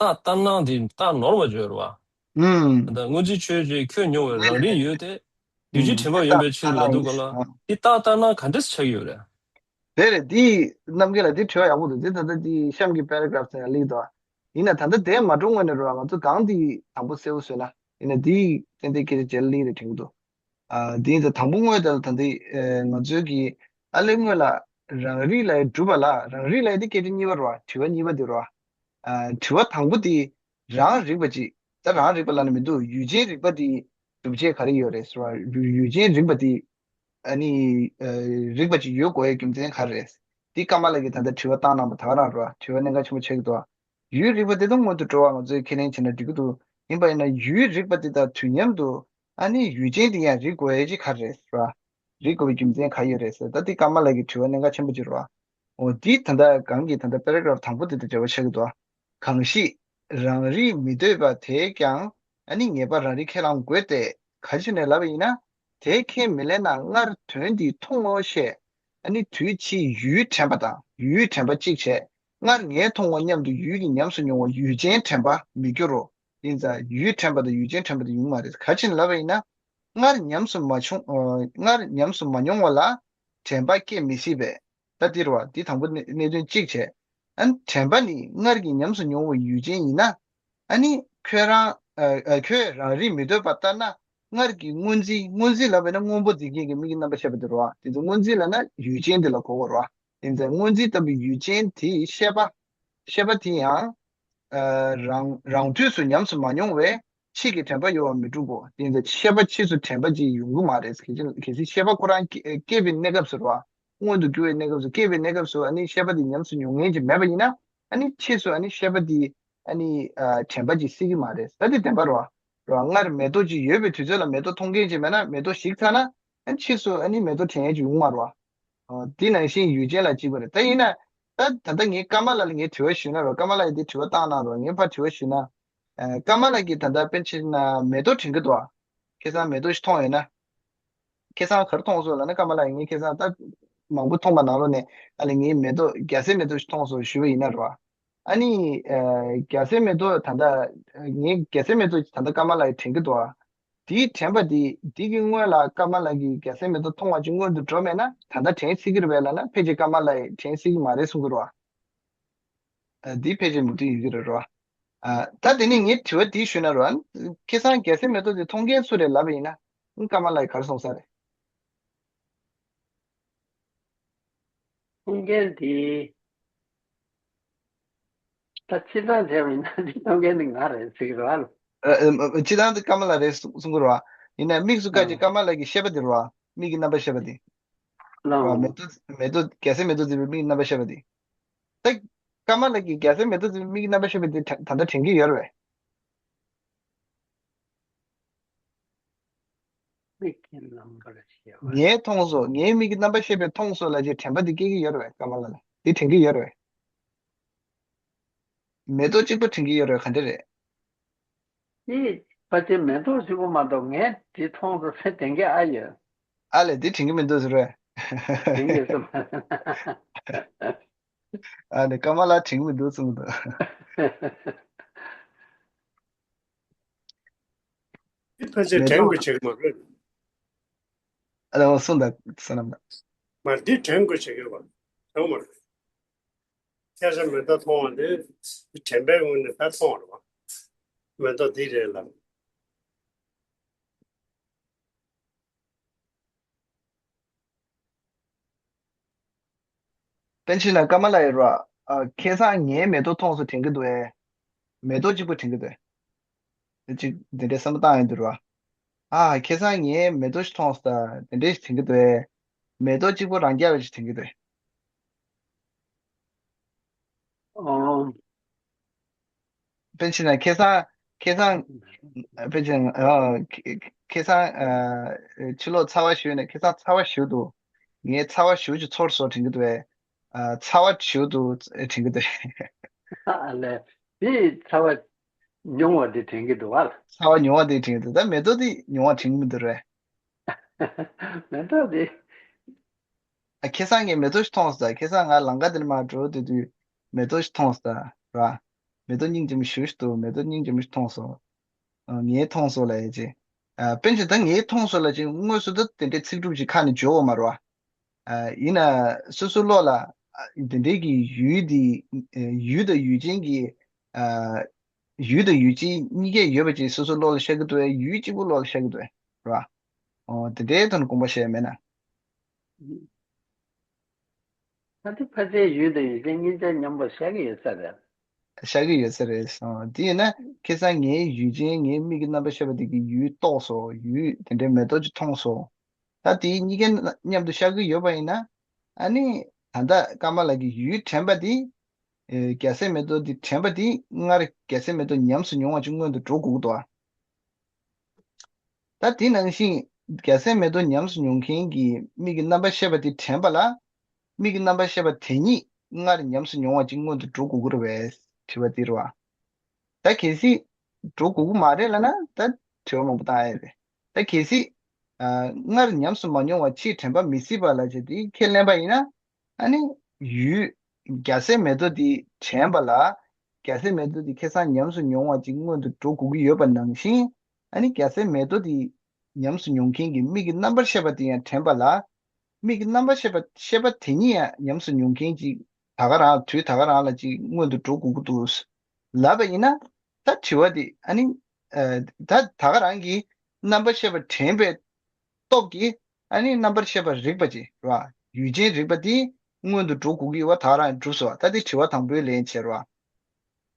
རྟགས་ལྟར་སྣང་འདི་རྟགས་ནོར་བ་བརྗོད་རེད་བ། ཨུམ། ད་སྔོན་རྩིས་ཆོས་ཅན་ཁྱོད་མྱོང་བའི་རང་རིག་ཡོད་དེ། ཡུལ་ཅན་དྲན་པ་ཡོད་པའི་ཕྱིར་ལབ་འདུག་ག་ལ། འདི་རྟགས་ལྟར་སྣང་ག་འདྲས་ཆགས་ཀྱི་ཡོད་རེད། དེ་རེད། འདི་རྣམ་རྒྱལ་ལགས་འདི་དྲི་བ་ཡག་པོ་འདུག་འདི་ད་ལྟ་འདི་གཤམ་གྱི་པེ་ར་གྷ་རབ་ཚང་ཡང་ལེགས་འདུག་ཡིན་ན་ད་ལྟ་དེ་མ་འགྲོ་སྔོན་ནས་རེད་བ། ང་ཚོ་གང་འདི་དང་པོ་གསལ་པོ་བཟོས་ན་ཡིན་ན་འདི་ཏན་ཏན་སྐད་ཆ་བརྗེ་ལེ་ལེ་རེད་དྲན་གྱི་འདུག་ཨ། དེ་ཡིན་ཙང་དང་པོ་དངོས་དང་ད་འདི་ཨེ་ང་ཚོའི་གི་ཨ་ལས་སྔོན་ལ་རང་རིག་ལ་སྒྲུབ་པ་ལ་རང་རིག་ལ་དེ་སྐད་ཆ་གཉིས་པ་རེད་བ། དྲི་བ་གཉིས་པ་དེ་རེད་བ། ཨ། དྲི་བ་དང་པོ་དེ་རང་རིག་པ་ཅིག་ད་རང་རིག་པ་ལ་ནི་མི་འདུག་ཡུལ་ཅན་རིག་པ་དེ་སྒྲུབ་བྱེད་ག་རེ་ཡོད་རེད་ཟེར་བ། ཡུལ་ཡུལ་ཅན་རིག་པ་དེ་ཨ་ནི་ཨ་རིག་པ་ཅིག་ཡོད་དགོས་ཡའི་རྒྱུ་མཚན་ག་རེ་རེད། དེ་ཀ་མ་ལ་གིས་ད་ལྟ་དྲི་བ་བཏང་གནང་བ་ད་ག་རང་རེད་བ། དྲི་བ་གནད་འགག་ཆེན་པོ་ཆགས་ཀྱི་འདུག་ཡུལ་རིག་པ་དེ་དང་སྔོན་དུ་འགྲོ་བ་ང་ཚོས་ཁས་ལེན་བྱས་ན་འགྲིག་གི་འདུག་ཡིན་པ་ཡིན་ན་ཡུལ་རིག་པ་དེ་དང་དུས་མཉམ་དུ་ཨ་ནི་ཡུལ་ཅན་དེ་ཡང་རིག་དགོས་ཡ་ཅིག་ག་རེ་རེད་ཟེར་བ། རིག་དགོས་པའི་རྒྱུ་མཚན་ག་ཡོད་རེད་ཟེར། ད་དེ་ཀ་མ་ལ་གི་དྲི་བ་གནད་འགག་ཆེན་པོ་ཅིག་རེད་བ། འོ་འདི་ད་ལྟ་གང་གི་ད་ལྟ་པེ་ར་གྷ་རབ་དང་པོ་དེ་དང་འབྲེལ་བ་ཆགས་ཀྱི་འདུག་གང་ཞིག་རང་རིག་མི་འདོད་པ་དེས་ཀྱང་ཨ་ནི་ངེས་པར་རང་རིག་ཁས་བླང་དགོས་ཏེ། ག་ཅི་ནས་ལབ་པ་ཡིན་ན། དེ་ཁས་མི་ལེན་ན་སྔར་དོན་འདི་མཐོང་ངོ་ཞེས། ཨ་ནི་དུས་ཕྱིས་ཡུལ་དྲན་པ་དང་ཡུལ་དྲན་པ་གཅིག་བྱས། སྔར་ངས་མཐོང་བ་མཉམ་དུ་ཡུལ་གྱི་ཉམས་སུ་མྱོང་བ་ཡུལ་ཅན་དྲན་པ་མི་འགྱུར་རོ། ཡིན་ཙང་ཡུལ་དྲན་པ་དང་ཡུལ་ཅན་དྲན་པ་དེ་ཡོང་མ་རེད། ག་ཅི་ནས་ལབ་པ་ཡིན་ན། སྔར་ཉམས་སུ་མ་བྱུང་། ཨ། སྔར་ཉམས་སུ་མ་མྱོང་བ་ལ་དྲན་པ་སྐྱེ་མི་སྲིད་པས། ད་འདིར་བ་འདི་དང་པོ་གནད་གནད་དོན་གཅིག་བྱས། ཨ་ནི་དྲན་པ་ནི་སྔར་གྱི་ཉམས་སུ་མྱོང་བའི་ཡུལ་ཅན་ཡིན་ན། ཨ་ནི་ཁྱོད་རང་། ཨ། ཨ། ཁྱོད་རང་རིག་མི་འདོད་པ་ལྟར་ན། སྔར་གྱི་སྔོན་རྩིས། སྔོན་རྩིས་ལབ་པས་ན་སྔོན་པོ་འཛིན་མཁན་གྱི་མིག་གི་རྣམ་པ་ཤེས་པ་དེ་རེད་བ། དེ་ཚོ་སྔོན་རྩིས་ལབ་ན་ཡུལ་ཅན་དེ་ལ་གོ་དགོས་རེད་བ། དེ་ཚོ་སྔོན་རྩིས་ལྟ་བུའི་ཡུལ་ཅན་དེའི་ཤེས་པ། ཤེས་པ་དེ་ཡང་། ཨ། རང་རང་དུས་སུ་ཉམས་སུ་མ་མྱོང་བས་ཕྱིས་ཀྱི་དྲན་པ་ཡོད་པ་མི་འགྲུབ་བོ། དེ་ཡིན་ཙང་ཤེས་པ་ཕྱིས་སུ་དྲན་པ་ཅིག་ཡོང་གི་མ་རེད། གལ་སྲིད་གལ་སྲིད་ཤེས་པ་ཁོ་རང་སྐྱེ་སྐྱེས་པའི་གནས་སྐབས་སུ་རེད་བ། མངོན་དུ་གྱུར་བའི་གནས་སྐབས་སུ། སྐྱེས་པའི་གནས་སྐབས་སུ་ཨ་ནི་ཤེས་པ་དེ་ཉམས་སུ་མྱོང་མཁན་ཅིག་མེད་པ་ཡིན་ན། ཨ་ནི་ཕྱིས་སུ་ཨ་ནི་ཤེས་པ་དེ་ཨ་ནི་ཨ་དྲན་པ་ཅིག་སྲིད་ཀྱི་མ་རེད། ད་དེ་བདེན་པ་རེད་བ། རེད་བ། སྔར་མེ་ཏོག་ཅིག་ཡོད་པའི་དུས་ཚོད་ལ་མེ་ཏོག་མཐོང་མཁན་ཅིག་མེད་ན། མེ་ཏོག་ཞིག་ཚར་ན་ཨ་ནི་ཕྱིས་སུ་ཨ་ནི་མེ་ཏོག་དྲན་ཡས་ཅིག་ཡོང་མ་རེད་བ། ཨ། དེ་ནང་བཞིན་ཡུལ་ཅན་ལ་གཅིག་པ་རེད། ད་ཡིན་ན། ད་ད་ལྟ་ངས་ཀ་མ་ལ་ལ་ངས་དྲི་བ་ཞུས་ན་རོ། ཀ་མ་ལ་ཡིས་དེ་དྲི་བ་བཏང་ན་རོ། ངས་ཕར་དྲི་བ་ཞུས་ན། ཨ། ཀ་མ་ལ་གིས་ད་ལྟ་པཎ་ཆེན་ན་མེ་ཏོག་དྲན་གྱི་འདུག་ཨ། ཁ་སང་མེ་ཏོག་ཞིག་མཐོང་ཡོད་ན། ཁ་སང་ག་རེ་མཐོང་སོང་ལབ་ན། ཀ་མ་ལ་ཡིས་ངས་ཁ་སང་ད་མང་པོ་མཐོང་བ་ནང་ལོགས་ནས་ཨ་ལས་ངས་མེ་ཏོག་རྒྱ་སེ་མེ་ཏོག་ཞིག་མཐོང་སོང་ཞུས་པ་ཡིན་ན་རོ། ཨ་ནི། ཨ། རྒྱ་སེ་མེ་ཏོག་ད་ལྟ་ངས་རྒྱ་སེ་མེ་ཏོག་ད་ལྟ་ཀ་མ་ལ་ཡིས་དྲན་གྱི་འདུག་ཨ། དེའི་དྲན་པ་དེ་དེ་གི་སྔོན་ལ་ཀ་མ་ལ་གིས་རྒྱ་སེ་མེ་ཏོག་མཐོང་བ་ཅིག་སྔོན་དུ་འགྲོ་མེད་ན། ད་ལྟ་དྲན་སྲིད་ཀྱི་རེད་པས་ལབ་ན། ཕལ་ཆེར་ཀ་མ་ལ་ཡིས་དྲན་སྲིད་ཀྱི་མ་རེད་གསུང་གི་རེད་བ། ཨ། འདི་ཕལ་ཆེར་མུ་མཐུད་ཡོད་ཀྱི་རེད་རོ། ཨ། ད་དེ་ནས་ངས་དྲི་བ་འདི་ཞུས་ན་རོ། ཁ་སང་རྒྱ་སེ་མེ་ཏོག་དེ་མཐོང་མཁན་སུ་རེད་ལབ་པ་ཡིན་ན། ཀ་མ་ལ་ཡིས་ག་རེ་གསུངས་ས་རེད། མཐོང་མཁན་དེ། ད་སྤྱིར་བཏང་བྱས་པ་ཡིན་ན་འདི་མཐོང་མཁན་ནི་ང་རེད་ཟེར་གྱི་རེད་བ། ཨ། ཨ། སྤྱིར་བཏང་དེ་ཀ་མ་ལ་རེད་གསུང་གསུང་གི་རེད་བ། ཡིན་ན་དམིགས་སུ་བཀར་གྱི་ཀ་མ་ལ་གི་ཤེས་པ་དེ་རེད་བ། མིག་གི་རྣམ་པ་ཤེས་པ་དེ། ལའོ། མེ་ཏོག་མེ་ཏོག་རྒྱ་སེ་མེ་ཏོག་བརྩེགས་པའི་མིག་གི་རྣམ་པ་ཤེས་པ་དེ། ད་ཀ་མ་ལ་གིས་རྒྱ་སེ་མེ་ཏོག་བརྩེགས་པའི་མིག་གི་རྣམ་པ་ཤེས་པ་དེ་ད་ད་ལྟ་དྲན་གྱི་ཡོད་རེད་པས། མིག་གི་རྣམ་པར་ཤེས་པ། ངས་མཐོང་སོང་། ངའི་མིག་གི་རྣམ་པར་ཤེས་པས་མཐོང་སོང་ལབ་བྱས་དྲན་པ་འདི་སྐྱེ་གི་ཡོད་རེད་པས། ཀ་མ་ལ་ལ་འདི་དྲན་གྱི་ཡོད་རེད་པས། མེ་ཏོག་གཅིག་པོ་དྲན་གྱི་ཡོད་རེད་པས། ག་འདྲ་རེད། འདི་ཕལ་ཆེར་མེ་ཏོག་གཅིག་པོ་མ་གཏོགས་ངས་འདི་མཐོང་སོང་ཟེར་དྲན་གྱི་ཨ་ཡོད། ཨ་ལས། འདི་དྲན་གྱི་མི་འདུག་ཟེར་བས། དྲན་གྱི་སོང་། ཨ་ནི་ཀ་མ་ལ་དྲན་གྱི་མི་འདུག་གསུངས་འདུག་འདི་ཕལ་ཆེར་དྲན་དགོས་བྱེད་ཀྱི་མ་རེད། ཨ་ལ་འོ་གསུངས་དང་བསོད་ནམས་དང་། མ་འདི་དྲན་དགོས་བྱེད་ཀྱི་མ་རེད། དྲན་མ་རེད། ཁ་སང་མེ་ཏོག་མཐོང་བ་འདི་དྲན་པའི་ངོས་ནས་ད་མཐོང་བ་རེད་བ། མེ་ཏོག་འདི་རེད་ལབ། པཎ་ཆེན་ལགས། ཀ་མ་ལ་ཡིས་རོ། ཨ། ཁ་སང་ངས་མེ་ཏོག་མཐོང་སོང་དྲན་གྱི་འདུག་ཨེ། མེ་ཏོག་གཅིག་པོ་དྲན་གྱི་འདུག་ཨེ། ཅིག་འདི་འདྲའི་བསམ་བློ་བཏང་ཡོང་དུས་རོ། ཨ། ཁ་སང་ངས་མེ་ཏོག་ཞིག་མཐོང་སོང་ད། དེ་འདྲས་ཞིག་དྲན་གྱི་འདུག་ཨེ། མེ་ཏོག་གཅིག་པོ་རང་རྐྱ་བ་ཞིག་དྲན་གྱི་འདུག་ཨེ། ཨོ། པཎ་ཆེན་ལགས། ཁ་སང་ཁ་སང་། པཎ་ཆེན། ཨ། ཁ་ཁ་སང་། ཨ། ཕྱི་ལོགས་ཚ་བ་ཞེ་པོ་ཡོད་ནས་ཁ་སང་ཚ་བ་ཞེ་པོ་འདུག་ངས་ཚ་བ་ཞེ་པོ་ཅིག་ཚོར་སོང་དྲན་གྱི་འདུག་ཨེ། ཨ། ཚ་བ་ཞེ་པོ་འདུག་དྲན་གྱི་འདུག་ཨེ། ཨ་ལས། དེ་ཚ་བ་མྱོང་བ་དེ་དྲན་གྱི་འདུག་ག་ལ། ཚ་བ་མྱོང་བ་དེ་དྲན་གྱི་འདུག་ད་མེ་ཏོག་དེ་མྱོང་བ་དྲན་གྱི་མི་འདུག་རེད། མེ་ཏོག་དེ། ཨ། ཁ་སང་ངས་མེ་ཏོག་ཞིག་མཐོང་སོང་ད། ཁ་སང་ང་ལམ་ཁ་དེ་ནས་མར་འགྲོ་དུས་དུས་མེ་ཏོག་ཞིག་མཐོང་སོང་ད་ར། མེ་ཏོག་སྙིང་རྗེ་མོ་ཞེ་པོ་ཞིག་འདུག་མེ་ཏོག་སྙིང་རྗེ་མོ་ཞིག་མཐོང་སོང་། ཨ། ངས་མཐོང་སོང་ལབ་ཡ་ཅིག་ཨ། པཎ་ཆེན། ད་ངས་མཐོང་སོང་ལབ་ཅིག་དངོས་སུ་ད་དེ་འདྲའི་ཚིག་གྲུབ་ཅིག་ཁ་ནས་བརྗོད་ཡོད་མ་རེད་པ། ཨ། ཡིན་ན་སོ་སོའི་བློ་ལ། ཨ། དེ་འདྲའི་གི་ཡུལ་འདི། ཨ། ཡུལ་དང་ཡུལ་ཅན་གྱི། ཨ། ཡུལ་དང་ཡུལ་ཅན་གཉིས་ཀ་ཡོད་པ་ཅིག་སོ་སོའི་བློ་ལ་ཤར་གྱི་འདུག་གས། ཡུལ་གཅིག་པུ་བློ་ལ་ཤར་གྱི་འདུག་གས། རེད་པ། ཨོ། དེ་འདྲའི་ཐོག་ནས་དགོངས་པ་བཞེས་ཡ་མེད་ན། ད་དེ་ཕལ་ཆེར་ཡུལ་དང་ཡུལ་ཅན་གཉིས་ཆ་མཉམ་པོ་ཤར་གྱི་ཡོད་ས་རེད། ཤར་གྱི་ཡོད་ས་རེད། ཨོ། དེ་ཡིན་ན་ཁ་སང་ངའི་ཡུལ་ཅན། ངའི་མིག་གི་རྣམ་པར་ཤེས་པ་དེ་གིས་ཡུལ་རྟོགས་སོང་། ཡུལ་དེ་འདྲའི་མེ་ཏོག་ཅིག་མཐོང་སོང་། ད་དེ་གཉིས་ཀ་མཉམ་དུ་ཤར་གྱི་ཡོད་པ་ཡིན་ན། ཨ་ནི་ད་ལྟ་ཀརྨ་ལགས་ཀྱིས་ཡུལ་དྲན་པ་དེ། ཨེ། རྒྱ་སེར་མེ་ཏོག་འདི་དྲན་པ་དེ་སྔར་རྒྱ་སེར་མེ་ཏོག་ཉམས་སུ་མྱོང་བ་ཅིག་སྔོན་དུ་འགྲོ་དགོས་ཀྱི་འདུག་ཨ། ད་དེ་ནང་བཞིན་རྒྱ་སེར་མེ་ཏོག་ཉམས་སུ་མྱོང་མཁན་གྱི་མིག་གི་རྣམ་པར་ཤེས་པ་དེ་དྲན་པ་ལ། མིག་གི་རྣམ་པར་ཤེས་པ་དེ་ཉིད་སྔར་ཉམས་སུ་མྱོང་བ་ཅིག་སྔོན་དུ་འགྲོ་དགོས་ཀྱི་རེད་པས། དྲི་བ་འདི་རེད་པ། ད་གལ་སྲིད་འགྲོ་དགོས་ཀྱི་མ་རེད་ལབ་ན་ད་དྲི་བ་མང་པོ་བཏང་ཡ་རེད། ད་གལ་སྲིད། ཨ། སྔར་ཉམས་སུ་མ་མྱོང་བ་ཕྱིས་དྲན་པ་མི་སྲིད་པ་ལབ་བྱས་དེ་ཁས་ལེན་པ་ཡིན་ན། ཨ་ནི་ཡུལ་རྒྱ་སེར་མེ་ཏོག་དེ་དྲན་པ་ལ། རྒྱ་སེར་མེ་ཏོག་དེ་ཁ་སང་ཉམས་སུ་མྱོང་བ་ཅིག་སྔོན་དུ་འགྲོ་དགོས་ཀྱི་ཡོད་པ་ནང་བཞིན། ཨ་ནི་རྒྱ་སེར་མེ་ཏོག་དེ་ཉམས་སུ་མྱོང་མཁན་གྱི་མིག་གི་རྣམ་པར་ཤེས་པ་དེ་ཡང་དྲན་པ་ལ། མིག་གི་རྣམ་པར་ཤེས་པ་ཤེས་པ་དེ་ཉིད་ཡང་ཉམས་སུ་མྱོང་མཁན་ཅིག་ད་ག་རང་དུས་ད་ག་རང་ལ་ཅིག་སྔོན་དུ་འགྲོ་དགོས་ཀྱི་འདུག་ལབ་པ་ཡིན་ན། ད་དྲི་བ་འདི་ཨ་ནི། ཨ། ད་ད་ག་རང་གི་རྣམ་པར་ཤེས་པ་དྲན་པའི་སྟོབས་ཀྱིས་ཨ་ནི་རྣམ་པར་ཤེས་པ་རིག་པ་ཅིག་རེད་པ། ཡུལ་ཅན་རིག་པ་འདི་སྔོན་དུ་འགྲོ་དགོས་ཀྱི་ཡོད་པ་ད་ག་རང་གྲུབ་སོང་བ། ད་འདི་དྲི་བ་དང་པོའི་ལན་བྱས་རེད་པ།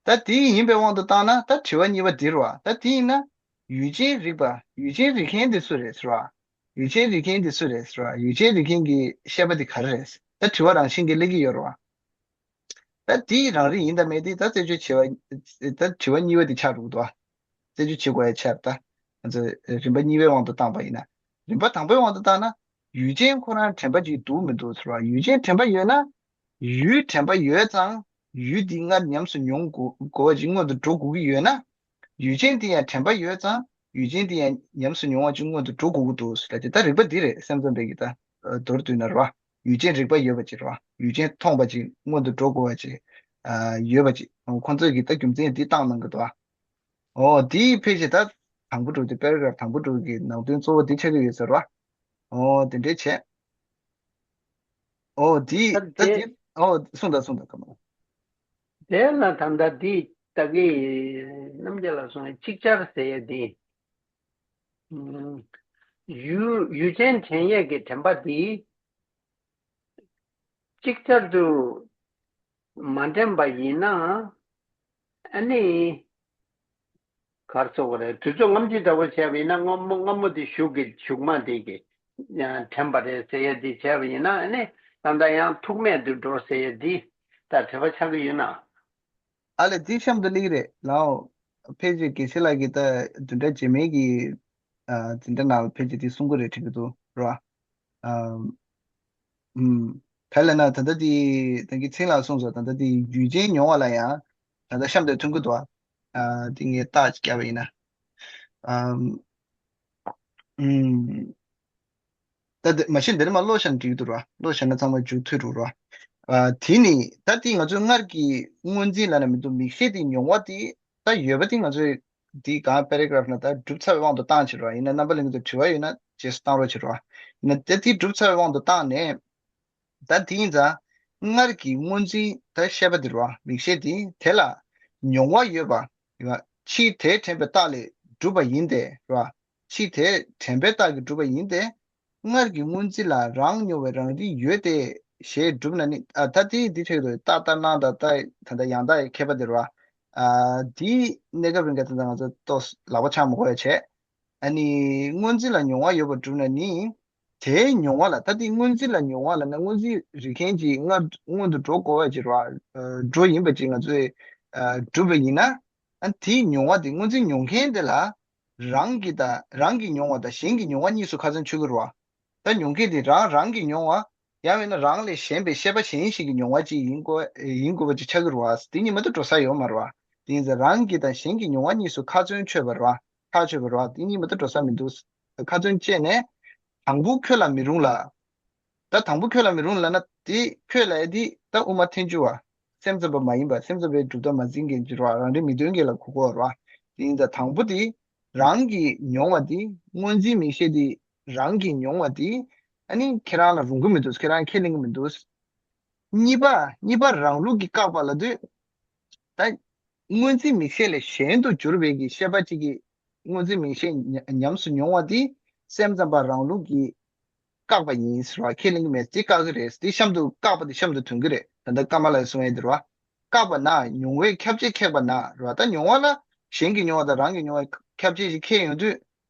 ད་དེ་ཡིན་པའི་དབང་དུ་བཏང་ན་ད་དྲི་བ་གཉིས་པ་འདི་རེད་པ། ད་དེ་ཡིན་ན་ཡུལ་ཅན་རིག་པ། ཡུལ་ཅན་རིག་མཁན་འདི་སུ་རེད་ཟེར་བ། ཡུལ་ཅན་རིག་མཁན་འདི་སུ་རེད་ཟེར་བ། ཡུལ་ཅན་རིག་མཁན་གྱི་ཤེས་པ་འདི་ག་རེ་རེད། ད་དྲི་བ་རང་བཞིན་གྱིས་སླེབས་ཀྱི་ཡོད་རེད་པ། ད་དེ་རང་རིག་ཡིན་དང་མེད་དེ་ད་རྩད་གཅོད་བྱེད་པ། ད་དྲི་བ་གཉིས་པ་འདི་ཆགས་འགྲོ་གི་འདུག་པ། རྩད་གཅོད་བྱེད་དགོས་ཡ་ཆགས། ད་ང་ཚོ་རིམ་པ་གཉིས་པའི་དབང་དུ་བཏང་པ་ཡིན་ན། རིམ་པ་དང་པོའི་དབང་དུ་བཏང་ན། ཡུལ་ཅན་ཁོ་རང་དྲན་པ་ཅིག་འདུག་མི་འདུག་ཟེར་བ། ཡུལ་ཅན་དྲན་པ་ཡོད་ན། ཡུལ་དྲན་པ་ཡོད་ཙང་ཡུལ་འདི་སྔར་ཉམས་སུ་མྱོང་དགོས་དགོས་པ་ཅིག་སྔོན་དུ་འགྲོ་དགོས་ཀྱི་ཡོད་ན། ཡུལ་ཅན་དེ་ཡང་དྲན་པ་ཡོད་ཙང་ཡུལ་ཅན་དེ་ཡང་ཉམས་སུ་མྱོང་བ་ཅིག་སྔོན་དུ་འགྲོ་དགོས་ཀྱི་འདུག་ཟེར་ཏེ། ད་རིགས་པ་འདི་རེད། སེམས་ཙམ་པའི་གི་ད་མདོར་བསྡུས་ན་རེད་པ། ཡུལ་ཅན་རིག་པ་ཡོད་པ་ཅིག་རེད་པ། ཡུལ་ཅན་མཐོང་བ་ཅིག་སྔོན་དུ་འགྲོ་དགོས་པ་ཅིག་ཨ། ཡོད་པ་ཅིག་ཁོང་ཚོས་ཀྱི་ད་རྒྱུ་མཚན་འདི་བཏང་གནང་གི་འདུག་པ། ཨོ། དེའི་ཕལ་ཆེར་ད་དང་པོ་འགྲོ་དེ་པེ་ར་གྷ་རབ་དང་པོ་འགྲོ་གི་ནང་དོན་གཙོ་བོ་དེ་ཆགས་ཀྱི་ཡོད་ས་རེད་པ། ཨོ། དེ་འདྲས་བྱས། ཨོ། དེ་ད་ད་དེ། དེ། ཨོ། གསུངས་དང་གསུངས་དང་ཀརྨ། དེ་ལ་ད་ལྟ་དེ་ད་གི་རྣམ་རྒྱལ་ལགས་གསུངས་ནས་ཅིག་ཅར་ཟེར་ཡ་དེ། ཡུལ་ཡུལ་ཅན་དྲན་ཡས་ཀྱི་དྲན་པ་དེ། ཅིག་ཅར་དུ་མ་དྲན་པ་ཡིན་ན། ཨ་ནི། ག་རེ་ཟེར་དགོས་རེད། དུས་ཚོད་སྔ་ཕྱི་འདྲ་བོ་བྱས་པ་ཡིན་ན་སྔ་མོ་སྔ་མོ་དེ་གཞུག་གི་གཞུག་མ་དེ་གི་དྲན་པ་རེད་ཟེར་ཡ་དེ་བྱས་པ་ཡིན་ན། ཨ་ནི་ད་ལྟ་ཡང་ཐུག་མེད་དུ་འགྲོ་ཟེར་ཡ་དེ་ད་འབྲེལ་བ་ཆགས་ཀྱི་ཡོད་ན། ཨ་ལས། དེ་གཤམ་དུ་སླེབས་ཀྱི་རེད་ལགས། ཕལ་ཆེར་དགེ་བཤེས་ལགས་ཀྱིས་ད་བདུན་ཕྲག་རྗེས་མའི་གི་ཨ། འཛིན་གྲྭ་ནང་ལ་ཕལ་ཆེར་དེ་གསུང་གི་རེད་དྲན་གྱི་འདུག་ར། ཨ། ཨུམ། ག་རེ་ལབ་ན་ད་ལྟ་དེ་ད་གིན་ཚེ་རིང་ལགས་གསུངས་སོང་། ད་ལྟ་དེ་ཡུལ་ཅན་མྱོང་བ་ལ་ཡང་ད་ལྟ་གཤམ་དུ་ཐོན་གྱི་འདུག་པ། ཨ། དེ་ངས་རྟགས་ཅིག་བརྒྱབ་པ་ཡིན་ན། ཨམ། ཨུམ། ད་དེ་མ་གཞི་འདིར་མ་ཀློག་བཞག་ན་འགྲིག་གི་འདུག་ར། ཀློག་བཞག་ན་ཚང་མ་མཇུག་མཐུད་འགྲོ་ར། ཨ། དེ་ནི་ད་དེ་ང་ཚོའི་སྔར་གྱི་སྔོན་འཛིན་ལབ་ན་མི་འདུག་མིག་ཤེས་དེ་མྱོང་བ་དེ་ད་ཡོད་པ་དེ་ང་ཚོས་དེའི་གང་པེ་ར་གྷ་རབ་ན་ད་གྲུབ་ཚར་བའི་དབང་དུ་བཏང་བྱས་ར། ཡིན་ན་རྣམ་པ་ལྷན་རྒྱས་ཚོས་དྲི་བ་ཡོད་ན་རྗེས་སུ་བཏང་རོགས་བྱེད་ར། ཡིན་ན་ད་དེ་གྲུབ་ཚར་བའི་དབང་དུ་བཏང་ནས། ད་དེ་ཡིན་ཙང་སྔར་གྱི་སྔོན་འཛིན་ད་ཤེས་པ་དེ་ར། མིག་ཤེས་དེ་དེ་ལ་མྱོང་བ་ཡོད་པ། ཕྱིས་དེ་དྲན་པའི་རྟགས་ལས་གྲུབ་པ་ཡིན་ཏེ་ར། ཕྱིས་དེ་དྲན་པའི་རྟགས་ཀྱིས་གྲུབ་པ་ཡིན་ཏེ། སྔར་གྱི་སྔོན་འཛིན་ལ་རང་མྱོང་བའི་རང་རིག་ཡོད་དེ་ཞེས་གྲུབ་ན་ནི། ཨ། ད་དེ་འདི་ཆགས་འདུག་རྟགས་ལྟར་སྣང་དང་རྟགས་ད་ལྟ་ཡང་དག་ཡི་ཁྱད་པར་དེ་ར། ཨ། དེའི་གནས་སྐབས་རིང་ག་ད་ལྟ་ང་ཚོ་ཏོག་ཙམ་ལག་པ་འཆང་མི་དགོས་ཡ་བྱས། ཨ་ནི་སྔོ་འཛིན་ལ་མྱོང་བ་ཡོད་པར་གྲུབ་ན་ནི། དེའི་མྱོང་བ་ལ། ད་དེ་སྔོ་འཛིན་ལ་མྱོང་བ་ལ་ན། སྔོ་འཛིན་རིག་མཁན་གྱི་སྔར་སྔོན་དུ་འགྲོ་དགོས་པ་ཅིག་རེད་བ། འགྲོ་ཡིན་པ་ཅིག་ང་ཚོས་གྲུབ་པ་ཡིན་ན། ཨ། དེའི་མྱོང་བ་དེ། སྔོ་འཛིན་མྱོང་མཁན་དེ་ལ་རང་གི་དང་། རང་གི་མྱོང་བ་དང་གཞན་གྱི་མྱོང་བ་གཉིས་སུ་ཁ་ཚོན་ཆོད་ཀྱི་རེད་བ། ད་མྱོང་མཁན་དེ་རང་རང་གི་མྱོང་བ། ཡང་མིན་ན་རང་ལས་གཞན་པའི་ཤེས་པ་གཞན་ཞིག་གི་མྱོང་བ་ཅིག་ཡིན་དགོས། ཡིན་དགོས་པ་ཅིག་ཆགས་ཀྱི་རེད་བ། དེ་གཉིས་མ་གཏོགས་འགྲོ་ས་ཡོད་མ་རེད་བ། དེ་ཡིན་ཙང་རང་གི་དང་གཞན་གྱི་མྱོང་བ་གཉིས་སུ་ཁ་ཚོན་ཆོད་པ་རེད་བ། ཁ་ཆོད་པ་རེད་བ། དེ་གཉིས་མ་གཏོགས་འགྲོ་ས་མི་འདུག། ཁ་ཚོན་བཅད་ནས། དང་པོ་ཁྱོད་ལ་མི་རུང་ལ། ད་དང་པོ་ཁྱོད་ལ་མི་རུང་ལབ་ན། དེ་ཁྱོད་ལབ་ཡ་དེ་ད་དབུ་མ་ཐལ་འགྱུར་བ། སེམས་ཙམ་པ་མ་ཡིན་པ། སེམས་ཙམ་པའི་གྲུབ་མཐའ་མ་འཛིན་མཁན་གྱི་རེད་བ། རང་འབྲས་མི་སྟོན་མཁན་ལ་གོ་དགོས་རེད་བ། དེ་ཡིན་ཙང་དང་པོ་དེ་རང་གིས་མྱོང་བ་དེ། སྔོ་འཛིན་མིག་ཤེས་དེ་རང་གིས་མྱོང་བ་དེ། ཨ་ནི་ཁྱེད་རང་ལ་རུང་གི་མི་འདུག། ཁྱེད་རང་ཁས་ལེན་གྱི་མི་འདུག། གཉིས་པ། གཉིས་པ་རང་ལུགས་ཀྱིས་བཀག་པ་ལབ་དུས། ད་སྔོ་འཛིན་མིག་ཤེས་ལས་གཞན་དུ་གྱུར་པའི་གི་ཤེས་པ་གཅིག་གིས། སྔོ་འཛིན་མིག་ཤེས་ཉ- ཉམས་སུ་མྱོང་བ་དེ་སེམས་ཙམ་པ་རང་ལུགས་ཀྱིས་བཀག་པ་ཡིན་ཟེར་བ། ཁས་ལེན་གྱི་མེད། དེ་བཀག་གི་རེད། དེ་གཤམ་དུ། བཀག་པ་དེ་གཤམ་དུ་ཐོན་གྱི་རེད། ད་ལྟ་ཀ་མ་ལ་ཡིས་གསུང་ཡས་དེ་རེད་བ། བཀག་པ་ན་མྱོང་བས་ཁྱབ་བྱེད་ཁེགས་པ་ན་རེད་བ། ད་མྱོང་བ་ལ་གཞན་གྱི་མྱོང་བ་དང་རང་གི་མྱོང་བ་ཁྱབ་བྱེད་ཅིག་ཁེགས་ཡོང་དུས།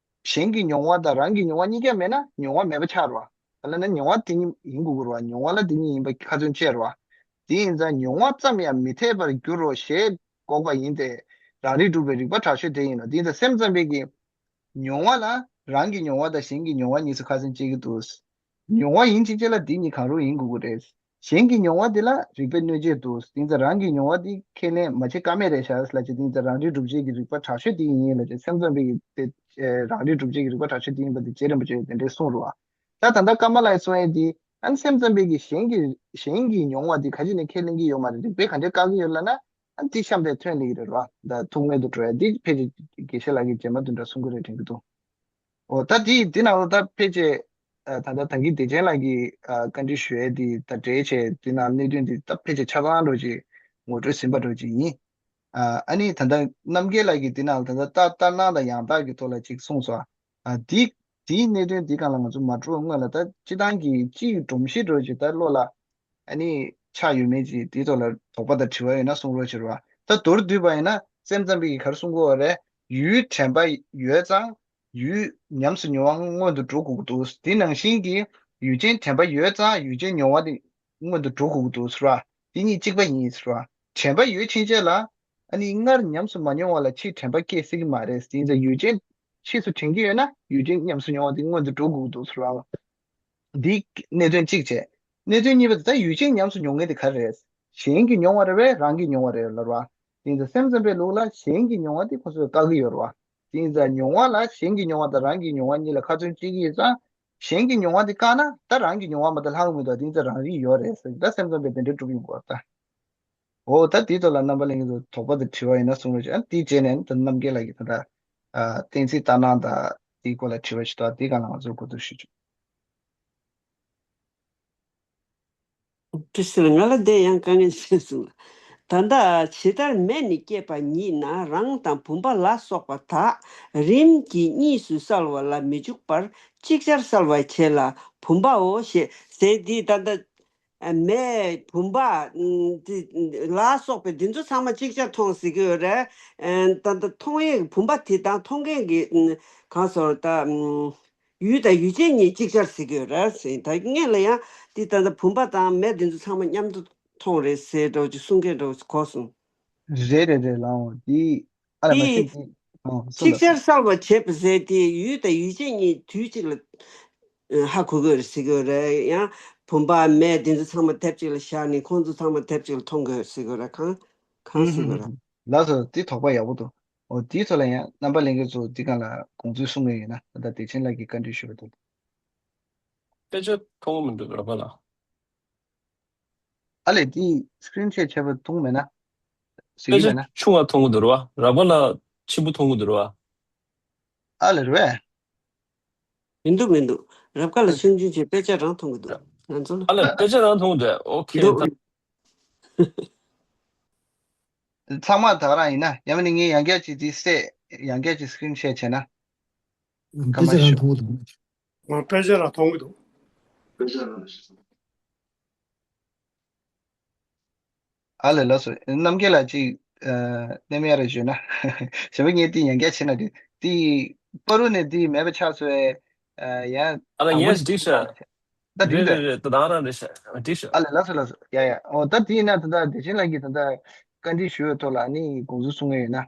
གཞན་གྱི་མྱོང་བ་དང་རང་གི་མྱོང་བ་གཉིས་ཀ་མེད་ན་མྱོང་བ་མེད་པ་ཆགས་རེད་བ། ད་ལབ་ན་མྱོང་བ་དེ་ཉིད་ཡིན་དགོས་ཀྱི་རེད་བ། མྱོང་བ་ལ་དེ་ཉིད་ཡིན་པ་ཁ་ཚོན་བཅད་རེད་བ། དེ་ཡིན་ཙང་མྱོང་བ་ཙམ་ཡང་མི་འཐད་པར་འགྱུར་རོ་ཞེས་འགོག་པ་ཡིན་ཏེ། རང་རིག་སྒྲུབ་པའི་རིགས་པ་དྲག་ཤོས་དེ་ཡིན་ནོ། དེ་ཡིན་ཙང་སེམས་ཙམ་པའི་གི་མྱོང་བ་ལ་རང་གི་མྱོང་བ་དང་གཞན་གྱི་མྱོང་བ་གཉིས་སུ་ཁ་ཚོན་བཅད་ཀྱི་འདུག། མྱོང་བ་ཡིན་གཅིག་ཅེས་ལ་དེ་གཉིས་གང་རུང་ཡིན་དགོས་ཀྱི་རེད། གཞན་གྱི་མྱོང་བ་དེ་ལ་རིགས་པས་གནོད་བྱེད་དུ། དེ་ཡིན་ཙང་རང་གི་མྱོང་བ་དེ་ཁས་ལེན་མ་བྱེད་ཀ་མེད་རེད་ཤག་ལབ་བྱས། དེ་ཡིན་ཙང་རང་རིག་སྒྲུབ་བྱེད་ཀྱི་རིགས་པ་དྲག་ཤོས་དེ་ཡིན་ལབ་བྱས། སེམས་ཙམ་པའི་གི་དེ། ཨེ། རང་རིག་སྒྲུབ་བྱེད་ཀྱི་རིགས་པ་དྲག་ཤོས་དེ་ཡིན་པ་དེ་རྗེ་རིན་པོ་ཆེས་དེ་འདྲས་གསུངས་རེད་བ། ད་ད་ལྟ་ཀ་མ་ལ་ཡིས་གསུངས་ཡས་དེ། ཨ་ནི་སེམས་ཙམ་པའི་གི་གཞན་གྱི་གཞན་གྱི་མྱོང་བ་དེ་ག་ཅི་ནས་ཁས་ལེན་གྱི་ཡོད་མ་རེད། རིགས་པས་ག་འདྲས་བཀག་གི་ཡོད་ལབ་ན། ཨ་ནི་དེ་གཤམ་དེ་ཐོན་ལེ་གི་རེད་བ། ད་ཐུག་མེད་དུ་འགྲོ་ཡ་དེ་ཕལ་ཆེར་དགེ་བཤེས་ལགས་ཀྱིས་རྗེས་མ་དེ་འདྲ་གསུང་གི་རེད་དྲན་གྱི་འདུག། འོ། ད་དེ་དེ་ནང་ལ་ད་ཕལ་ཆེར། ཨ། ད་ལྟ་ད་གིན་བདེ་ཆེན་ལགས་ཀྱིས། ཨ། བཀའ་འདྲི་ཞུ་ཡས་དེ་དང་འབྲེལ་བྱས། དེ་ནང་གནད་དོན་དེ་ད་ཕལ་ཆེར་ཆ་ཚང་འདྲ་ཅིག་ངོ་སྤྲོད་ཟིན་པ་འདྲ་ཅིག་ཡིན། ཨ། ཨ་ནི་ད་ལྟ་རྣམ་རྒྱལ་ལགས་ཀྱིས་དེ་ནང་ལ་ད་ལྟ་ལྟ་ལྟར་སྣང་དང་ཡང་དག་གི་ཐོག་ལ་ཅིག་གསུངས་སོང་། ཨ། དེ་དེའི་གནད་དོན་དེ་སྒང་ལ་ང་ཚོ་མ་འགྲོ་བའི་སྔོན་ལ། ད་སྤྱིར་བཏང་གི་སྤྱི་ཡི་སྒྲོམ་གཞི་འདྲ་ཅིག་ད་བློ་ལ། ཨ་ནི་ཆགས་ཡོད་མེད་ཅིག་དེའི་ཐོག་ལ་དོགས་པ་དང་དྲི་བ་ཡོད་ན་གསུང་རོགས་བྱེད་རོགས། ད་མདོར་བསྡུས་པ་ཡིན་ན། སེམས་ཙམ་པའི་གིས་ག་རེ་གསུང་གི་ཡོད་རེད། ཡུལ་དྲན་པ་ཡོད་ཙང་ཡུལ་ཉམས་སུ་མྱོང་བ་སྔོན་དུ་འགྲོ་དགོས་ཀྱི་འདུག། དེ་ནང་བཞིན་གྱི་ཡུལ་ཅན་དྲན་པ་ཡོད་ཙང་ཡུལ་ཅན་མྱོང་བ་དེ་སྔོན་དུ་འགྲོ་དགོས་ཀྱི་འདུག་ཟེར་བ། དེ་གཉིས་གཅིག་པ་ཡིན་ཟེར་བ། དྲན་པ་ཡོད་ཕྱིན་ཆད་ལ། ཨ་ནི་སྔར་ཉམས་སུ་མ་མྱོང་བ་ལ་ཕྱིས་དྲན་པ་སྐྱེ་སྲིད་ཀྱི་མ་རེད། དེ་ཡིན་ཙང་ཡུལ་ཅན་ཕྱིས་སུ་དྲན་གྱི་ཡོད་ན་ཡུལ་ཅན་ཉམས་སུ་མྱོང་བ་དེ་སྔོན་དུ་འགྲོ་དགོས་ཀྱི་འདུག་ཟེར་བ། འདི་གནད་དོན་གཅིག་བྱས། གནད་དོན་གཉིས་པ་དེ། ད་ཡུལ་ཅན་ཉམས་སུ་མྱོང་མཁན་དེ་ག་རེ་རེད། གཞན་གྱིས་མྱོང་བ་རེད་པས། རང་གིས་མྱོང་བ་རེད་ལབ་ར། དེ་ཡིན་ཙང་སེམས་ཙམ་པའི་ལུགས་ལ་གཞན་གྱིས་མྱོང་བ་དེ་ཁོ་ཚོས་བཀག་གི་ཡོད་རེད་བ། དེ་ཡིན་ཙང་མྱོང་བ་ལ། གཞན་གྱིས་མྱོང་བ་དང་རང་གིས་མྱོང་བ་གཉིས་ལ་ཁ་ཚོན་གཅིག་གི་ཡོད་ཙང་། གཞན་གྱིས་མྱོང་བ་དེ་བཀག་ན་ད་རང་གིས་མྱོང་བ་མ་གཏོགས་ལྷག་གི་མི་འདུག། དེ་ཡིན་ཙང་རང་རིག་ཡོད་རེད་ཟེར། ད་སེམས་ཙམ་པས་དེ་འདྲ་སྒྲུབ་ཡོང་གི་ཡོད་རེད་ད། འོ། ད་དེའི་ཐོག་ལ་རྣམ་པ་ལྷན་རྒྱས་ཚོ་དོགས་པ་དང་དྲི་བ་ཡིན་ན་གསུང་རོགས་བྱེད། ཨ། དེའི་རྗེས་ནས་ད་རྣམ་རྒྱལ་ལགས་ཀྱིས་ད་ལྟ། ཨ། གཏན་ཚིགས་ལྟར་སྣང་དང་དེའི་སྐོར་ལ་དྲི་བ་ཞིག་འདུག། དེའི་སྒང་ལ་ང་ཚོས་གོ་བསྡུར་ཞུ་ཆོག། དེ་ཟེར་ང་ལ་དེ་ཡང་དཀའ་ངལ་ཆེ་སོང་། ད་ལྟ་ཇི་ལྟར་མེ་ནི་སྐྱེས་པ་ཉིད་ན། རང་དང་བུམ་པ་ལ་སོགས་པ་དག། རིམ་གྱིས་གཉིས་སུ་བསལ་བ་ལ་མི་འཇུག་པར། ཅིག་ཅར་བསལ་བར་བྱེད་ལ་བུམ་པའོ། ཞེས་ཟེར། དེ་ད་ལྟ་མེ་བུམ་པ་དེ་ལ་སོགས་པའི་དེ་ཚོ་ཚང་མ་ཅིག་ཅར་མཐོང་ཟེར་གྱི་ཡོད་རེད། ད་ལྟ་མཐོང་ཡས་བུམ་པ་དེ་དང་མཐོང་མཁན་གྱི་གང་ཟེར་ད། ཡུལ་དང་ཡུལ་ཅན་གཉིས་ཅིག་ཅར་ཟེར་གྱི་ཡོད་རེད་ཟེར། ད་སྔོན་ལ་ཡང་འདི་ད་ལྟ་བུམ་པ་དང་མེ་འདི་ཚོ་ཚང་མ་མཉམ་དུ་མཐོང་རེད་ཟེར་འདྲ་བོ་ཅིག་གསུང་མཁན་འདྲ་བོ་ཅིག་གོ་སོང་། རེད་རེད་རེད་ལགས། འོ། འདི་ཨ་ལ་མ་ཤེས། འདི་འདི་ཨོ་སོ་ཅིག་ལ་ཅར་སོ། གསལ་བར་བྱེད་པ་ཟེར་དེ་ཡུལ་དང་ཡུལ་ཅན་གཉིས་དུས་གཅིག་ལ་ཨ་ཧ་གོ་གི་ཡོད་རེད་ཟེར་གྱི་ཡོད་རེད། ཡང་བུམ་པ་མེ་འདི་ཚོ་ཚང་མ་དེབ་གཅིག་ལ་བཞག་ནས་ཁོང་ཚོ་ཚང་མ་དེབ་གཅིག་ལ་མཐོང་གི་ཡོད་ཟེར་གྱི་ཡོད་རེད། གང་གང་ཟེར་གྱི་ཡོད་རེད། ལགས་སོ། འདི་དོགས་པ་ཡག་པོ་འདུག། འོ། འདིའི་ཐོག་ལ་ཡང་རྣམ་པ་ལྷན་རྒྱས་ཚོ་འདི་སྒང་ལ་དགོངས་ཚུལ་གསུང་གི་ཡོད་ན། ད་ལྟ་བདེ་ཆེན་ལགས་ཀྱིས་བཀའ་འདྲི་ཞུས་པ་དང་། དཔེ་ཆ་མཐོང་གི་མི་འདུག་ར་པ་ལགས། ཨ་ལས། འདི་སི་ཀི་རིན་ཤོཊ་བྱས་པ་མཐོང་མེད་ན། གཟིགས་ཀྱི་མེད་ན། དཔེ་ཆ་ཆུང་བ་མཐོང་གི་འདུག་ར་པ། ར་པ་ལགས་ཆེན་པོ་མཐོང་གི་འདུག་ར་པ། ཨ་ལས། རེད་པས། མི་འདུག་མི་འདུག། རབ་དཀར་ལགས་ཆུང་ཆུང་བྱས་དཔེ་ཆ་རང་མཐོང་གི་འདུག། ང་ཚོ་ལ། ཨ་ལས། དཔེ་ཆ་རང་མཐོང་གི་འདུག། ཨོ་ཁེ། འདུག། ད་ཚང་མ་ད་ག་རང་ཡིན་ན། ཡང་མིན་ན་ངས་ཡང་བསྐྱར་ཅིག་འདི་གསལ། ཡང་བསྐྱར་ཅིག་སི་ཀི་རིན་ཤོཊ་བྱས་ན། དཔེ་ཆ་རང་མཐོང་གི་འདུག། ཨ། དཔེ་ཆ་རང་མཐོང་གི་འདུག། ཨ་ལས། ལགས་སོ། རྣམ་རྒྱལ་ལགས་ཅིག། ཨ། རྣམ་གཡེང་རེ་ཞུས་ན། གཞན་པ་ངས་འདི་ཡང་བསྐྱར་བྱས་ན་འདི་འདི། པ་རུ་ནས་དེ་མེད་པ་ཆགས་སོང་། ཡང་ཨ་ལ་དང་པོ་ངས་འགྲིག་ཤག་ད་འགྲིག་རེད་རེད་འདུག་རེད། ད་རང་རང་རེད་ཤག་འགྲིག་ཤག་ཨ་ལས། ལགས་སོ་ལགས་སོ། ཡ་ཡ། འོ་ད་དེ་ཡིན་ན་ད་ལྟ་བདེ་ཆེན་ལགས་ཀྱིས་ད་ལྟ་བཀའ་འདྲི་ཞུ་བའི་ཐོག་ལ་ནི་དགོངས་ཚུལ་གསུང་གི་ཡོད་ན།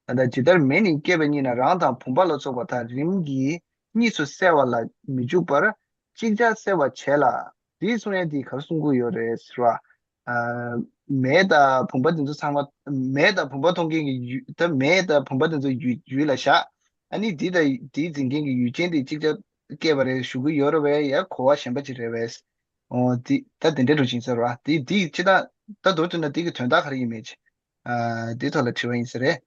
ད་ལྟ་ཇི་ལྟར་མེ་ནི་བསྐྱེད་པ་ཉིད་ན་རང་དང་བུམ་པ་ལ་སོགས་པ་དག་རིམ་གྱིས་གཉིས་སུ་བསྲེ་བ་ལ་མི་འཇུག་པར་ཅིག་ཅར་བསྲེ་བར་བྱེད་ལ། དེའི་གསུང་ཡན་དེ་ག་རེ་གསུང་གི་ཡོད་རེད་ཟེར་བ། ཨ། མེ་དང་བུམ་པ་དེ་ཚོ་ཚང་མ། མེ་དང་བུམ་པ་མཐོང་མཁན་གྱི་ཡུལ། ད་མེ་དང་བུམ་པ་དེ་ཚོ་ཡུལ་ཡུལ་ལ་བཞག་ཨ་ནི་འདི་དང་འདི་འཛིན་མཁན་གྱི་ཡུལ་ཅན་དེ་གཅིག་ཅར་སྐྱེས་པ་རེད་ཞུ་གི་ཡོད་རེད་བས། ཡ་གོ་བ་གཞན་པ་ཅིག་རེད་བས། འོ་འདི་ད་དེ་འདྲའི་རུ་ཅིང་ཟེར་བ་འདི་འདི་ཅི་ད་ད་མདོར་བསྡུས་ན་འདི་གི་དོན་དག་ག་རེ་ཡིན་མེད་ཅི། ཨ། འདི་ཐོག་ལ་དྲི་བ་ཡིན་ས་རེད།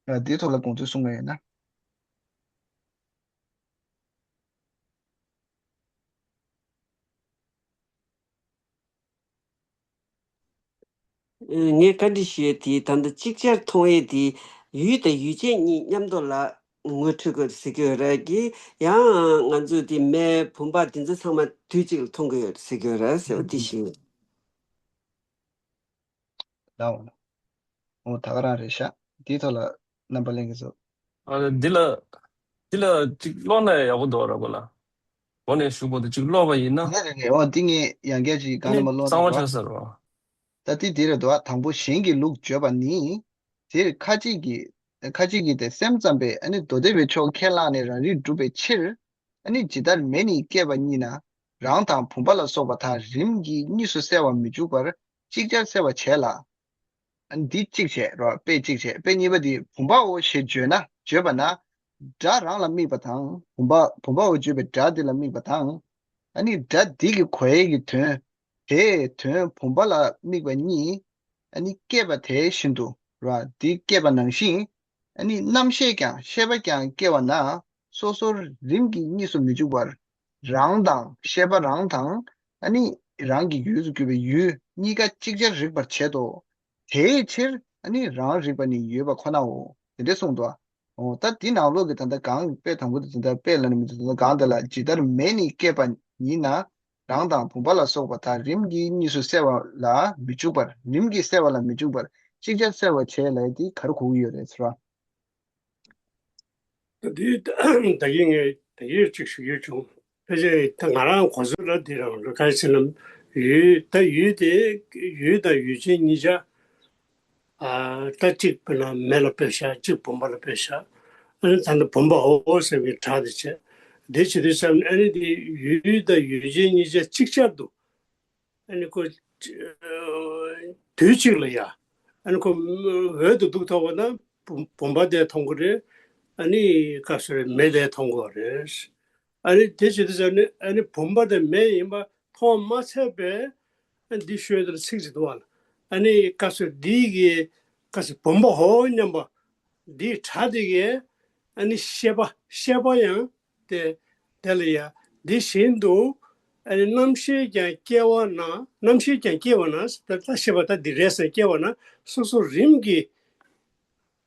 ཨ། འདི་ཐོག་ལ་དགོངས་ཚུལ་གསུང་གི་ཡོད་ན། ངས་བཀའ་འདྲི་ཞུ་ཡས་དེ་ད་ལྟ་ཅིག་ཅར་མཐོང་ཡས་དེ་ཡུལ་དང་ཡུལ་ཅན་གཉིས་མཉམ་དུ་ལ་ངོ་འཕྲོད་དགོས་ཟེར་གྱི་ཡོད་རེད་ཀྱི། ཡང་ང་ཚོས་དེ་མེ་བུམ་པ་དེ་ཚོ་ཚང་མ་དུས་གཅིག་ལ་མཐོང་གི་ཡོད་ཟེར་གྱི་ཡོད་རེད་ཟེར་བ་དེ་ཞུ། ལའོ། འོ་ད་ག་རང་རེད་ཤག་འདིའི་ཐོག་ལ་རྣམ་པ་གླེང་གི་འདུག་ཨ། འདི་ལ་འདི་ལ་གཅིག་ཀློག་ན་ཡག་པོ་འདུག་ར་གོ་ལ། འོ་ནས་ཞུ་གོ་འདུག་གཅིག་ཀློག་པ་ཡིན་ན། རེད་རེད་རེད། འོ་འདི་ངས་ཡང་བསྐྱར་ཅིག་གང་ནས་མ་ཀློག་ན་གཙང་མ་རོགས། ཆགས་ས་རོ། ད་འདི་འདི་རེད་འདུག་དང་པོ་གཞན་གྱི་ལུགས་བརྗོད་པ་ནི། དེར་ཁ་ཅིག་གིས་ཁ་ཅིག་གིས་དེ་སེམས་ཙམ་པས་ཨ་ནི་མདོ་སྡེ་པའི་ཕྱོགས་ཁས་བླངས་ནས་རང་རིག་སྒྲུབ་པའི་ཕྱིར། ཨ་ནི་ཇི་ལྟར་མེ་ནི་བསྐྱེད་པ་ཉིད་ན་རང་དང་བུམ་པ་ལ་སོགས་པ་དག་རིམ་གྱིས་གཉིས་སུ་བསྲེ་བར་མི་འཇུག་པར་ཅིག་ཅར་བསྲེ་བར་བྱེད་ལ། ཨ་ནི་འདི་གཅིག་བྱས་རོ། དཔེ་གཅིག་བྱས། དཔེ་གཉིས་པ་འདི་བུམ་པའོ་ཞེས་བརྗོད་ན། བརྗོད་པ་ན། སྒྲ་རང་ལ་དམིགས་པ་དང་། བུམ་པ་བུམ་པའོ་བརྗོད་པའི་སྒྲ་འདི་ལ་དམིགས་པ་དང་། ཨ་ནི་སྒྲ་འདི་གི་གོ་ཡས་ཀྱི་དོན། དེའི་དོན་བུམ་པ་ལ་དམིགས་པ་གཉིས། ཨ་ནི་བསྐྱེད་པ་དེ་བཞིན་དུ་རོ། འདི་བསྐྱེད་པ་ནང་བཞིན། ཨ་ནི་རྣམ་ཤེས་ཀྱང་ཤེས་པ་ཀྱང་སྐྱེ་བ་ན། སོ་སོར་རིམ་གྱིས་གཉིས་སུ་མི་འཇུག་པར། རང་དང་ཤེས་པ་རང་དང་། ཨ་ནི་རང་གི་ཡུལ་དུ་གྱུར་པའི་ཡུལ་གཉིས་ཀ་ཅིག་ཅར་རིག་པར་བྱེད་དོ། དེའི་ཕྱིར་ཨ་ནི་རང་རིག་པ་ནི་ཡོད་པ་ཁོ་ནའོ། དེ་འདྲ་གསུངས་འདུག་འོ་ད་འདི་ནང་ལོགས་ཀྱི་ད་ལྟ་གང་དཔེ་དང་པོ་དེ་ད་ལྟ་དཔེ་ལ་ནི་མི་འདུག་ད་ལྟ་གང་དེ་ལ་ཇི་ལྟར་མེ་ནི་བསྐྱེད་པ་ཉིད་ན། རང་དང་བུམ་པ་ལ་སོགས་པ་དག་རིམ་གྱིས་གཉིས་སུ་བསྲེ་བ་ལ་མི་འཇུག་པར། རིམ་གྱིས་བསྲེ་བ་ལ་མི་འཇུག་པར་ཅིག་ཅར་བསྲེ་བར་བྱེད་ལས་དེ་ག་རེ་གོ་གི་ཡོད་རེད་ཟེར་བ། ད་དེ་ད་གིན་ངས་ད་གིན་ཅིག་ཞུ་རྒྱུ་བྱུང་། ཕལ་ཆེར་ད་ང་རང་གོ་ཚོད་ལ་འདི་རང་རེད། ག་རེ་ཟེར་ན་ཡུལ་ད་ཡུལ་དེ་ཡུལ་དང་ཡུལ་ཅན་གཉིས་ཆ། ཨ་ད་གཅིག་དཔེར་ན་མེ་ལ་དཔེ་བཞག་གཅིག་བུམ་པ་ལ་དཔེ་བཞག་ཨ་ནི་ད་ནི་བུམ་པའོ་ཟེར་བའི་སྒྲ་དེ་བྱས། དེ་བྱེད་དུས་ཙམ་ཨ་ནི་དེ་ཡུལ་དང་ཡུལ་ཅན་གཉིས་ཆ་གཅིག་ཆར་དུ། ཨ་ནི་ཁོ་དུས་གཅིག་ལ་ཡ། ཨ་ནི་ཁོ་འོད་དུ་སྡུག་ཐོག་པ་ན་བུམ་བུམ་པ་དེ་མཐོང་གི་རེད། ཨ་ནི་སྐབས་སུ་རེད་མེ་དེ་མཐོང་གི་རེད། ཨ་ནི་དེ་བྱེད་དུས་ཙམ་ནི་ཨ་ནི་བུམ་པ་དེ་མེ་ཡིན་པ་མཐོང་མ་ཚད་པས། ཨ་འདི་ཤོད་དེར་ཚིག་ཅིག་འདུག་བ་ལ། ཨ་ནི་སྐབས་སུ་འདི་གི་སྐབས་སུ་བུམ་པའོ་སྙམ་པ། འདིའི་སྒྲ་དེ་གས་ཨ་ནི་ཤེས་པ་ཤེས་པ་ཡང་དེ་དེ་ལ་ཡ། འདི་བཞིན་དུ་ཨ་ནི་རྣམ་ཤེས་ཀྱང་སྐྱེ་བ་ན། རྣམ་ཤེས་ཀྱང་སྐྱེ་བ་ན། ད་ལྟ་ཤེས་པ་ད་འདི་རེད་ཟེར་སྐྱེ་བ་ན་སོ་སོ་རིམ་གྱིས།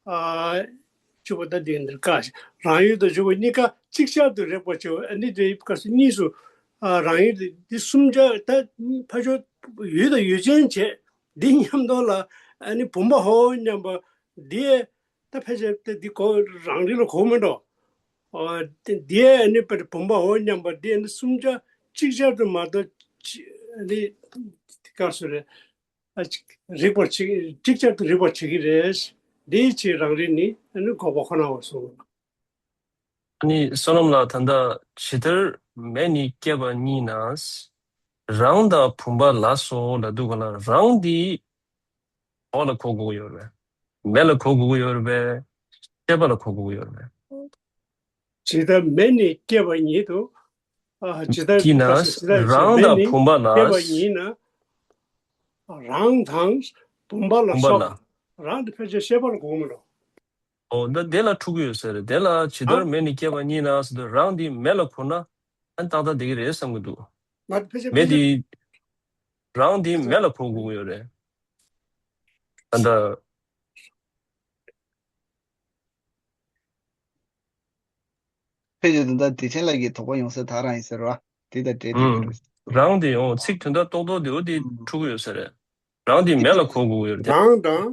ཨ་བཅུ་པ་ད་འདི་འདིར་བཀག་རང་ཡུལ་དང་འཇུག་པ་གཉིས་ཀ་ཅིག་ཆར་དུ་རེག་པར་བྱེད་པ། ཨ་ནི་དེ་སྐབས་སུ་གཉིས་སུ་ཨ་རང་ཡུལ་དེ་འདི་གསུམ་ཆར་ད་ཕ་ཆོས་ཡུལ་དང་ཡུལ་ཅན་བྱས། འདི་མཉམ་དུ་ལ་ཨ་ནི་བུམ་པའོ་སྙམ་པ་འདི་ད་ཕལ་ཆེར་ད་འདི་གོ་རང་རིག་ལ་གོ་མི་འགྲོ། ཨ་འདི་ཨ་ནི་བུམ་པའོ་སྙམ་པ་འདི་ཨ་ནི་གསུམ་ཆར་ཅིག་ཆར་དུ་མ་གཏོགས་ཅི་ཨ་ནི་སྐབས་སུ་རེ། ཨ་ཅིག་རིག་པར་བྱེད། ཅིག་ཅར་དུ་རིག་པར་བྱེད་ཀྱི་རེད། འདིའི་ཕྱིར་རང་རིག་ནི་ཨ་ནི་འགོག་པ་ཁོ་ནའོ་གསུངས། ཨ་ནི་བསོད་ནམས་ལགས་ད་ལྟ་ཇི་ལྟར་མེ་ནི་བསྐྱེད་པ་ཉིད་ན། རང་དང་བུམ་པ་ལ་སོགས་ལ་འདུག་ག་ལ། རང་འདི་འོག་ལ་གོ་དགོས་ཀྱི་ཡོད་རེད་པས། མེ་ལ་གོ་དགོས་ཀྱི་ཡོད་རེད་པས། ཤེས་པ་ལ་གོ་དགོས་ཀྱི་ཡོད་རེད་པས། ཇི་ལྟར་མེ་ནི་བསྐྱེད་པ་ཉིད་དུ། ཨ་ཇི་ལྟར་ཀྱི་ན་ད་ཇི་ལྟར་རང་མེ་དང་ནི་བུམ་པ་ལ། བསྐྱེད་པ་ཉིད་ན། རང་དང་བུམ་པ་ལ་བུམ་པ་ལ། སོགས། རང་དེ་ཕལ་ཆེར་ཤེས་པ་ལ་གོ་གི་མི་འགྲོ། ཨོ་ད་དེ་ལ་འཁྲུག་གི་ཡོད་ས་རེད། དེ་ལ་ཇི་ལྟར་ཨ་མེ་ནི་བསྐྱེད་པ་ཉིད་ན་ཟེར་དུས་རང་འདི་མེ་ལ་གོ་ན་ཨ་ནི་ཏག་ཏག་བསྡད་ཀྱི་རེད་བསམ་གྱི་འདུག་ང་ཕལ་ཆེར་མེ་ཕལ་ཆེར་འདི་རང་འདི་མེ་ལ་གོ་དགོས་ཀྱི་ཡོད་རེད། ད་ལྟ། ཕལ་ཆེར་ད་ལྟ་བདེ་ཆེན་ལགས་ཀྱི་དོགས་པ་ཡོང་ས་ད་རང་ཡིན་ཟེར་བ། དེ་དང་འབྲེལ་ཏེ་ཡོད་ཨུམ། རེད། རང་དེ་ཡང་ཚིག་དོན་དག་རྡོག་རྡོག་དེ་འོ་དེ་ཨུམ། འཁྲུག་གི་ཡོད་ས་རེད། རང་དེ་མེ་ལ་གོ་དགོས་ཀྱི་ཡོད་རེད། རང་དང་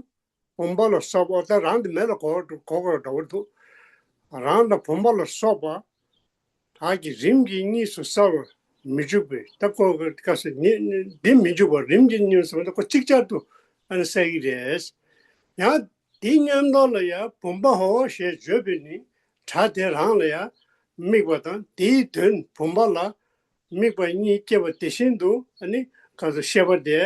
བུམ་པ་ལ་སོགས་པ། ད་རང་དེ་མེ་ལ་གོ་གོ་དགོས་འདྲ་བོ་འདུག་རང་དང་བུམ་པ་ལ་སོགས་པ་དག་གི་རིམ་གྱིས་གཉིས་སུ་བསལ་བར་མི་འཇུག་པས། ད་ཁོ་གི་སྐབས་སུ་ནི་ནི་འདི་མི་འཇུག་པར་རིམ་གྱིས་གཉིས་སུ་བསལ་བ། ཁོ་ཅིག་ཅར་དུ་ཨ་ནི་བསལ་གྱི་རེད། ཡང་དེའི་མཉམ་དུ་ལ་ཡང་བུམ་པའོ་ཞེས་བརྗོད་པས་ནི་སྒྲ་དེ་རང་ལ་ཡང་དམིགས་པ་དང་། དེའི་དོན་བུམ་པ་ལ་དམིགས་པ་གཉིས་སྐྱེས་པ་དེ་བཞིན་དུ། ཨ་ནི་སྐབས་སུ་ཤེས་པ་དེ་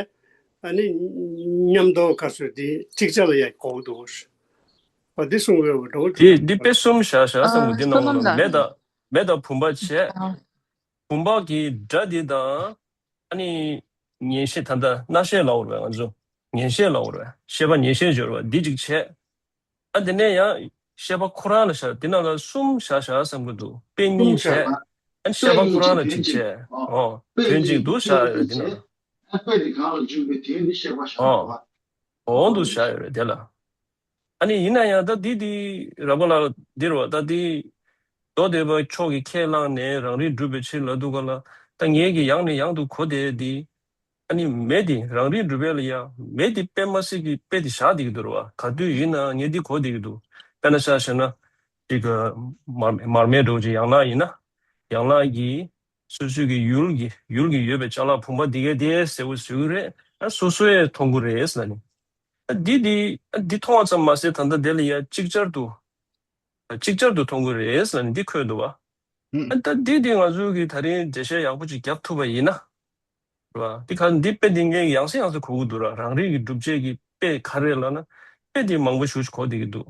ཨ་ནི་མཉམ་དུ་སྐབས་སུ་དེ་ཅིག་ཅར་ལ་ཡང་གོ་འདུག་པ། འདི་གསུང་བའི་འགྲོ་འདི་འདི་དཔེ་གསུམ་བཞག་བཞག་བསམ་གི། འདི་ནང་ལ་མེ་དང་མེ་དང་བུམ་པ་བྱས། བུམ་པ་གི་སྒྲ་འདི་དང་། ཨ་ནི་ཉན་ཤེས། ད་ལྟ་རྣ་ཤེས་ལབ་དགོས་རེད་པས། ང་ཚོ་ཉན་ཤེས་ལབ་དགོས་རེད་པས། ཤེས་པ་ཉན་ཤེས་སྦྱོར་བ་འདི་གཅིག་བྱས། ཨ་དེ་ནས་ཡང་ཤེས་པ་ཁོ་རང་ལ་བཞག་འདི་ནང་ལ་གསུམ་བཞག་བཞག་བསམ་གི་འདུག་དཔེ་གཉིས་བྱས། ཨ་ནི་ཤེས་པ་ཁོ་རང་ལ་གཅིག་བྱས། ཨོ་དོན་གཅིག་ཏུ་བཞག་ཡོད་རེད་འདི་ནང་ལ། ཨོ་འོག་ཏུ་བཞག་ཡོད་རེད་དེ་ལ། ཨ་ནི་ཡིན་ན་ཡང་ད་འདི་འདི་ར་པ་ལ་འདིར་བ་ད་འདི་མདོ་སྡེ་པ་མཆོག་གིས་ཁས་བླངས་ནས་རང་རིག་སྒྲུབ་པའི་ཕྱིར་ལབ་འདུག་ག་ལ། ད་ངེད་ཀྱིས་ཡང་ནས་ཡང་དུ་གོ་བསྡད་འདི། ཨ་ནི་མེ་འདི་རང་རིག་སྒྲུབ་པའི་ལ་ཡ་མེ་འདི་དཔེ་མ་སྲིད་ཀྱི་དཔེ་འདི་བཞག་བསྡད་ཀྱི་འདུག་ར་པ། ག་དུས་ཡིན་ན་ངས་འདི་གོ་བསྡད་ཀྱི་འདུག་དཔེར་ན་ཆ་བཞག་ན་ཅིག་མར་མེ་འདྲ་བོ་ཅིག་ཡང་ལག་ཡིན་ན། ཡང་ལག་གི་སོ་སོའི་གི་ཡུལ་གྱི་ཡུལ་གྱི་ཡོད་པའི་ཅ་ལག་བུམ་པ་འདི་གས་དེ་གསལ་པོ་བཟོ་གི་རེད། ཨ་སོ་སོས་མཐོང་གི་རེད་ཟེར་ནས། ཨ་འདི་འདི་ཨ་འདི་མཐོང་བ་ཙམ་མ་ཟད་ད་ལྟ་དེ་ལ་ཡ་ཅིག་ཅར་དུ་ཨ་ཅིག་ཅར་དུ་མཐོང་གི་རེད་ཟེར་ནས་འདི་འཁོད་འདུག་བ། ཨ་ད་འདི་འདི་ང་ཚོའི་གི་ད་རིང་འགྲེལ་བཤད་ཡག་པོ་ཅིག་རྒྱབ་ཐུབ་པ་ཡིན་ན། རེད་བ། འདི་ག་འདི་དཔེ་འདི་ངས་ཡང་སེ་ཡང་སེ་གོ་གི་འདུག་ར། རང་རིག་གི་སྒྲུབ་བྱེད་ཀྱི་དཔེ་ག་རེ་ལབ་ན། དཔེ་འདི་མང་པོ་ཞིག་གོ་བསྡད་ཀྱི་འདུག་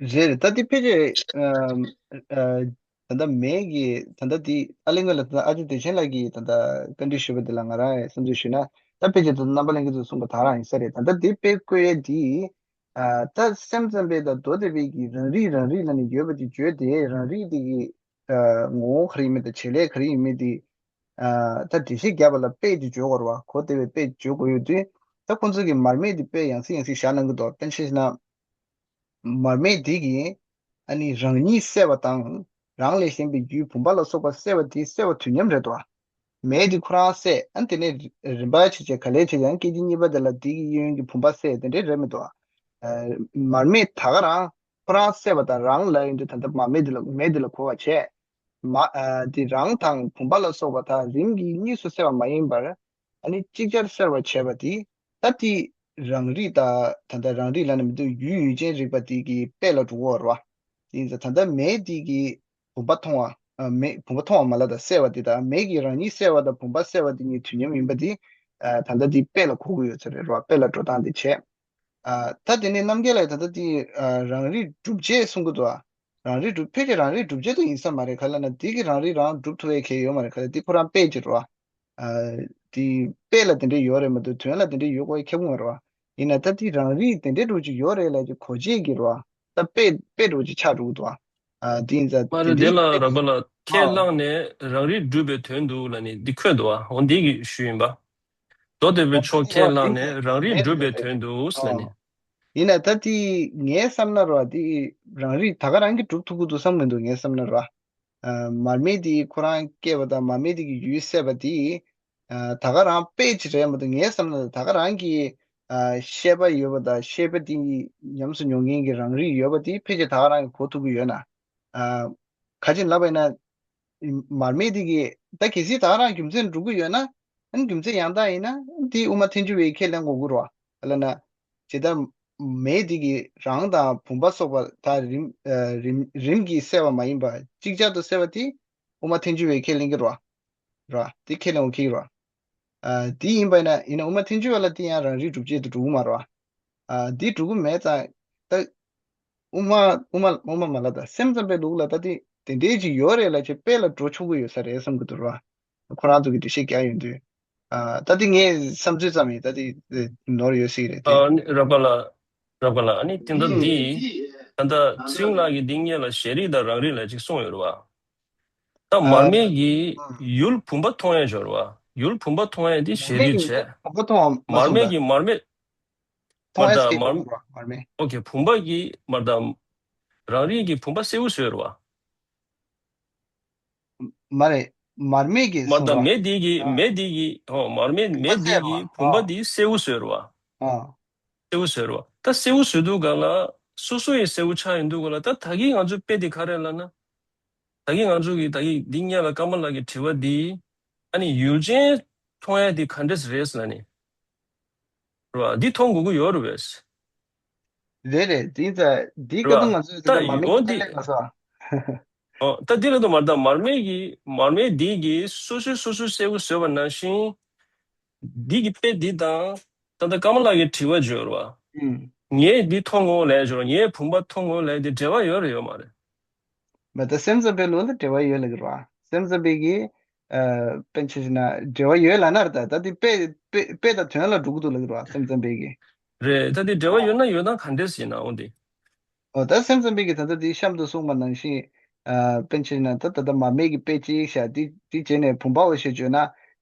རེད་རེད། ད་འདི་ཕལ་ཆེར་ཨ་ཨ་ད་ལྟ་མེ་གི་ད་ལྟ་འདི་ཨ་ལེ་ང་ལ་ད་ལྟ་ཨ་ཅེ་བདེ་ཆེན་ལགས་ཀྱིས་ད་ལྟ་བཀའ་འདྲི་ཞུས་པ་འདི་ལ་ང་རང་བསམ་ཚུལ་ཞུས་ན། ད་ཕལ་ཆེར་ད་ལྟ་རྣམ་པ་ལྷན་རྒྱས་ཚོས་གསུངས་པ་དག་རང་ཡིན་ས་རེད། ད་ལྟ་འདི་དཔེ་བཀོད་ཡས་འདི་ཨ་ད་སེམས་ཙམ་པས་དང་མདོ་སྡེ་པས་ཀྱིས་རང་རིག་རང་རིག་ལབ་ནས་ཡོད་པ་འདི་བརྗོད་དེ། རང་རིག་འདི་གི་ཨ་ངོ་བོ་ག་རེ་ཡིན་མིན་དང་བྱེད་ལས་ག་རེ་ཡིན་མིན་འདི་ཨ་ད་འགྲེལ་བཤད་རྒྱབ་པ་ལ་དཔེ་འདི་བརྗོད་དགོས་རེད་བ། གོ་བདེ་བའི་དཔེ་བརྗོད་དགོས་ཡོད་དུས། ད་ཁོང་ཚོ་གིས་མར་མེ་འདི་དཔེ་ཡང་སེ་ཡང་སེ་བཞག་གནང་གི་འདུག་དཔེར་ན་ཆ་བཞག་ན། མར་མེ་འདི་གིས་ཨ་ནི་རང་ཉིད་བསལ་བ་དང་། རང་ལས་གཞན་པའི་ཡུལ་བུམ་པ་ལ་སོགས་པ་བསལ་བ་དེ་བསལ་བ་དུས་མཉམ་རེད་དོ། མེ་འདི་ཁོ་རང་བསལ། ཨ་ནི་དེ་ནས་རིམ་པ་བྱས་བྱས་ག་ལེར་བྱས་ཀྱང་སྐད་ཅིག་གཉིས་པ་དེ་ལ་དེ་གི་གཡས་གཡོན་གྱི་བུམ་པ་བསལ། དེ་འདྲས་རེད་མི་འདུག་ཨ་མར་མེ་ད་ག་རང་ཁོ་རང་བསལ་བ་དང་། རང་ལབ་ཡོང་དུས་ད་ལྟ་མར་མེ་འདི་ལ་མེ་འདི་ལ་གོ་བ་བྱས། མ་ཨ་དེ་རང་དང་བུམ་པ་ལ་སོགས་པ་དག་རིམ་གྱིས་གཉིས་སུ་བསལ་བ་མ་ཡིན་པར། ཨ་ནི་ཅིག་ཅར་བསལ་བར་བྱས་པ་དེ། ད་དེ་རང་རིག་དང་། ད་ལྟ་རང་རིག་ལབ་ན་མི་འདུག་ཡུལ་ཡུལ་ཅན་རིག་པ་དེ་གི་དཔེ་ལ་འགྲོ་གི་ཡོད་རེད་བ། དེ་ཡིན་ཙང་ད་ལྟ་མེ་དེ་གི་བུམ་པ་མཐོང་བ། ཨ་མེ་བུམ་པ་མཐོང་བ་མ་ལབ་དང་། བསལ་བ་དེ་དང་། མེ་གིས་རང་ཉིད་བསལ་བ་དང་བུམ་པ་བསལ་བ་དེ་གཉིས་དུས་མཉམ་ཡིན་པ་དེ། ཨ་ད་ལྟ་དེ་དཔེ་ལ་གོ་གི་ཡོད་ས་རེད་བ། དཔེ་ལ་འགྲོ་སྟངས་དེ་བྱས། ཨ་ད་དེ་ནས་རྣམ་རྒྱལ་ལགས་ད་ལྟ་དེ་ཨ་རང་རིག་སྒྲུབ་བྱེད་གསུང་གི་འདུག་ཨ། རང་རིག་སྒྲུབ་ཕལ་ཆེར་རང་རིག་སྒྲུབ་བྱེད་དུ་ཡིན་ས་མ་རེད། ག་ལབ་ན་དེ་གི་རང་རིག་རང་སྒྲུབ་ཐུབ་པའི་གལ་ཡོད་མ་རེད། ག་ལ་དེ་ཁོ་རང་དཔེ་ཅིག་རེད་བ། ཨ་དེ་དཔེ་ལ་དེ་འདྲས་ཡོད་རེད་མ་གཏོགས་དོན་ལ་དེ་འདྲས་ཡོད་དགོས་ཁྱབ་མ་རེད་བ། ཡིན་ན་ད་དེ་རང་རིག་དེ་འདྲས་འདྲ་བོ་ཅིག་ཡོད་རེད་ལབ་ཀྱི་གོ་བྱེད་ཀྱི་རེད་བ། ད་དཔེ་དཔེ་འདྲ་བོ་ཅིག་ཆགས་འགྲོ་གི་འདུག་བ། ཨ་དེ་ཡིན་ཙང་མ་དེ་རེད། དེ་འདྲས་ལ་དཔེ་རག་པ་ལ་ཁས་ཨ་བླངས་ནས་རང་རིག་སྒྲུབ་པའི་དོན་དུ་ལབ་ནས་འདི་འཁོད་འདུག་བ། འོ་འདི་གི་ཞུ་ཡིན་པ། མདོ་སྡེ་པའི་མཆོག་ཁས་བླངས་ནས་རང་རིག་སྒྲུབ་པའི་དོན་དུ་ཟེར་ནས། ཡིན་ན་ད་དེ་ངའི་བསམ་ན་རོ། དེ་རང་རིག་ད་ག་རང་གིས་སྒྲུབ་ཐུབ་ཀྱི་འདུག་བསམ་གྱི་འདུག་ངའི་བསམ་ན་རོ། ཨ་མར་མེ་དེ་ཁོ་རང་སྐྱེས་པ་དང་མར་མེ་དེ་གི་ཡུལ་བསལ་བ་དེ། ཨ་ད་ག་རང་དཔེ་ཅིག་རེད་མ་གཏོགས། ངའི་བསམ་ན་ད་ག་རང་གི་ཨ་ཤེས་པ་ཡོད་པ་དང་། ཤེས་པ་དེ་ཉམས་སུ་མྱོང་མཁན་གྱི་རང་རིག་ཡོད་པ་དེ་ཕལ་ཆེར་ད་ག་རང་གིས་གོ་ཐུབ་ཀྱི་ཡོད་ན། ཨ་ག་ཅིག་ལབ་པ་ཡིན་ན། མར་མེ་དེ་གིས་ད་གལ་སྲིད་ད་ག་རང་རྒྱུ་མཚན་འགྲོ་གི་ཡོད་ན། ཨ་ནི་རྒྱུ་མཚན་ཡང་དག་ཡིན་ན། ཨ་ནི་དེ་དབུ་མ་ཐལ་འགྱུར་བས་ཁས་ལེན་དགོས་ཀྱི་རེད་བ། ག་ལབ་ན། ཇི་ལྟར་མེ་དེ་གིས་རང་དང་བུམ་པ་སོགས་པ་དག་རིམ་ཨ་རིམ་རིམ་གྱིས་བསལ་བ་མ་ཡིན་པར་ཅིག་ཅར་དུ་བསལ་བ་དེ་དབུ་མ་ཐལ་འགྱུར་བས་ཁས་ལེན་གྱི་རེད་བ། རེད་བ། དེ་ཁས་ལེན་དགོས་ཀྱི་རེད་བ། ཨ་དེ་ཡིན་པ་ཡིན་ན། ཡིན་ན་དབུ་མ་ཐལ་འགྱུར་བ་ལ་དེ་ཡང་རང་རིག་སྒྲུབ་བྱེད་དུ་འགྲོ་གི་མ་རེད་བ། ཨ་དེ་འགྲོ་གི་མེད་ཙང་། ད་དབུ་མ་དབུ་མ་དབུ་མ་མ་ལབ་དང་། སེམས་ཙམ་པའི་ལུགས་ལ་ད་དེ་དེ་འདྲའི་ཅིག་ཡོད་རེད་ལབ་བྱས་དཔེ་ལ་འགྲོ་ཆོག་གི་ཡོད་ས་རེད་བསམ་གྱི་འདུག་ར། ཁོ་རང་ཚོ་གིས་འགྲེལ་བཤད་རྒྱག་ཡོང་དུས། ཨ་ད་དེ་ངའི་བསམ་ཚུལ་ཙམ་ཡིན། ད་དེ་ནོར་ཡོད་སྲིད་རེད་དེ། ཨ་ནི་རབ་དགའ་ལགས། རབ་དགའ་ལགས། ཨ་ནི་དེ་འདྲ་འདི་ད་ལྟ་ཚེ་རིང་ལགས་ཀྱིས་འདི་སྔོན་ལ་གཞལ་རིག་དང་རང་རིག་ལབ་ཅིག་གསུངས་ཡོད་རེད་བ། ད་མར་མེ་ཡིས་ཡུལ་བུམ་པ་མཐོང་ཡས་སྦྱོར་བ། ཡུལ་བུམ་པ་མཐོང་ཡས་དེ་གཞལ་རིག་བྱས། བུམ་པ་མཐོང་བ་མ་མར་མེ་གསུངས་པས། གིས་མར་མེ། མཐོང་མར་ཡས་ད་སྐད་མར་མ་རེད་བ། མར་མེ། ཨོ་ཁེ། བུམ་པ་གིས་མར་ད་རང་རིག་གིས་བུམ་པ་གསལ་བོ་བཟོས་རེད་བ། མ་རེད། མར་མེ་གིས་མར་ད་གསུངས་རེད་བ། མེ་དེ་གིས། ཨ། མེ་དེ་གིས། ཨོ་མར་མེ་བུམ་པ་མེ་དེ་གསལ་བ། གིས་བུམ་པ་ཨ། དེ་གསལ་བོ་བཟོས་རེད་བ། ཨ། གསལ་བོ་བཟོས་རེད་བ། ད་གསལ་བོ་བཟོས་དུས་སྒང་ལ་ སོ་སོ་ཡི་གསལ་པོ་ཆགས་ཡོང་དུས་ག་ལ། ད་ད་གིན་ང་ཚོའི་དཔེ་དེ་ག་རེ་ལབ་ན། ད་གིན་ང་ཚོ་གི་ད་གིན་འདི་སྔོན་ལ་ཀ་མ་ལ་གི་དྲི་བ་འདི། ཨ་ནི་ཡུལ་ཅན་མཐོང་ཡ་དེ་ག་འདྲས་རེད་ལབ་ནི། རེད་བ། འདི་མཐོང་དགོས་ཀྱི་ཡོད་རེད་བས། རེད་རེད། འདི་ད་འདི་རེད་བ། སྐབས་དུ་ང་ཚོས་ད་ད་མ་མིག་ཡོང་དེ། ལ་ལ་སོ། ཨོ། ད་འདི་ལ་དུ་མར་ད་མར་མེ་གི་མར་མེ་འདི་གི་སོ་སོའི་སོ་སོའི་གསལ་པོ་བཟོས་པ་ནང་བཞིན། འདི་གི་དཔེ་འདི་དང་། ད་ལྟ་ཀ་མ་ལ་གི་དྲི་བ་བརྗོད་རེད་བ། ཨུམ། ངས་འདི་མཐོང་ངོ་ལབ་བརྗོད་རེད། ངས་བུམ་པ་མཐོང་ངོ་ལབ་དེ་འབྲེལ་བ་ཡོད་རེད་ཡོད་མ་རེད། མ་ད་སེམས་ཙམ་པའི་ལུགས་ལ་འབྲེལ་བ་ཡོད་ལབ་ཀྱི་རེད་བ། སེམས་ཙམ་པའི་གི། ཨ། དཔེ་ཆ་ཞིག་ན་འབྲེལ་བ་ཡོད་ལབ་ན་རེད། ད་ད་དེ་དཔེ་དཔེ་དཔེ་དང་དོན་ལ་འགྲོ་གི་འདུག་ལབ་ཀྱི་རེད་བ། སེམས་ཙམ་པའི་གི། རེད། ད་དེ་འབྲེལ་བ་ཡོད་ན་ཡོད་ན་ག་འདྲས་ཡིན་ན་འོང་དེ། ཨོ། ད་སེམས་ཙམ་པའི་གི་ད་ལྟ་དེ་གཤམ་དུ་གསུངས་པ་ནང་བཞིན། ཨ། དཔེ་ཆ་ཞིག་ན་ད་ད་ལྟ་མར་མེ་གི་དཔེ་གཅིག་བཞག་དེ་དེ་བྱས་ནས་བུམ་པའོ་ཞེས་བརྗོད་ན།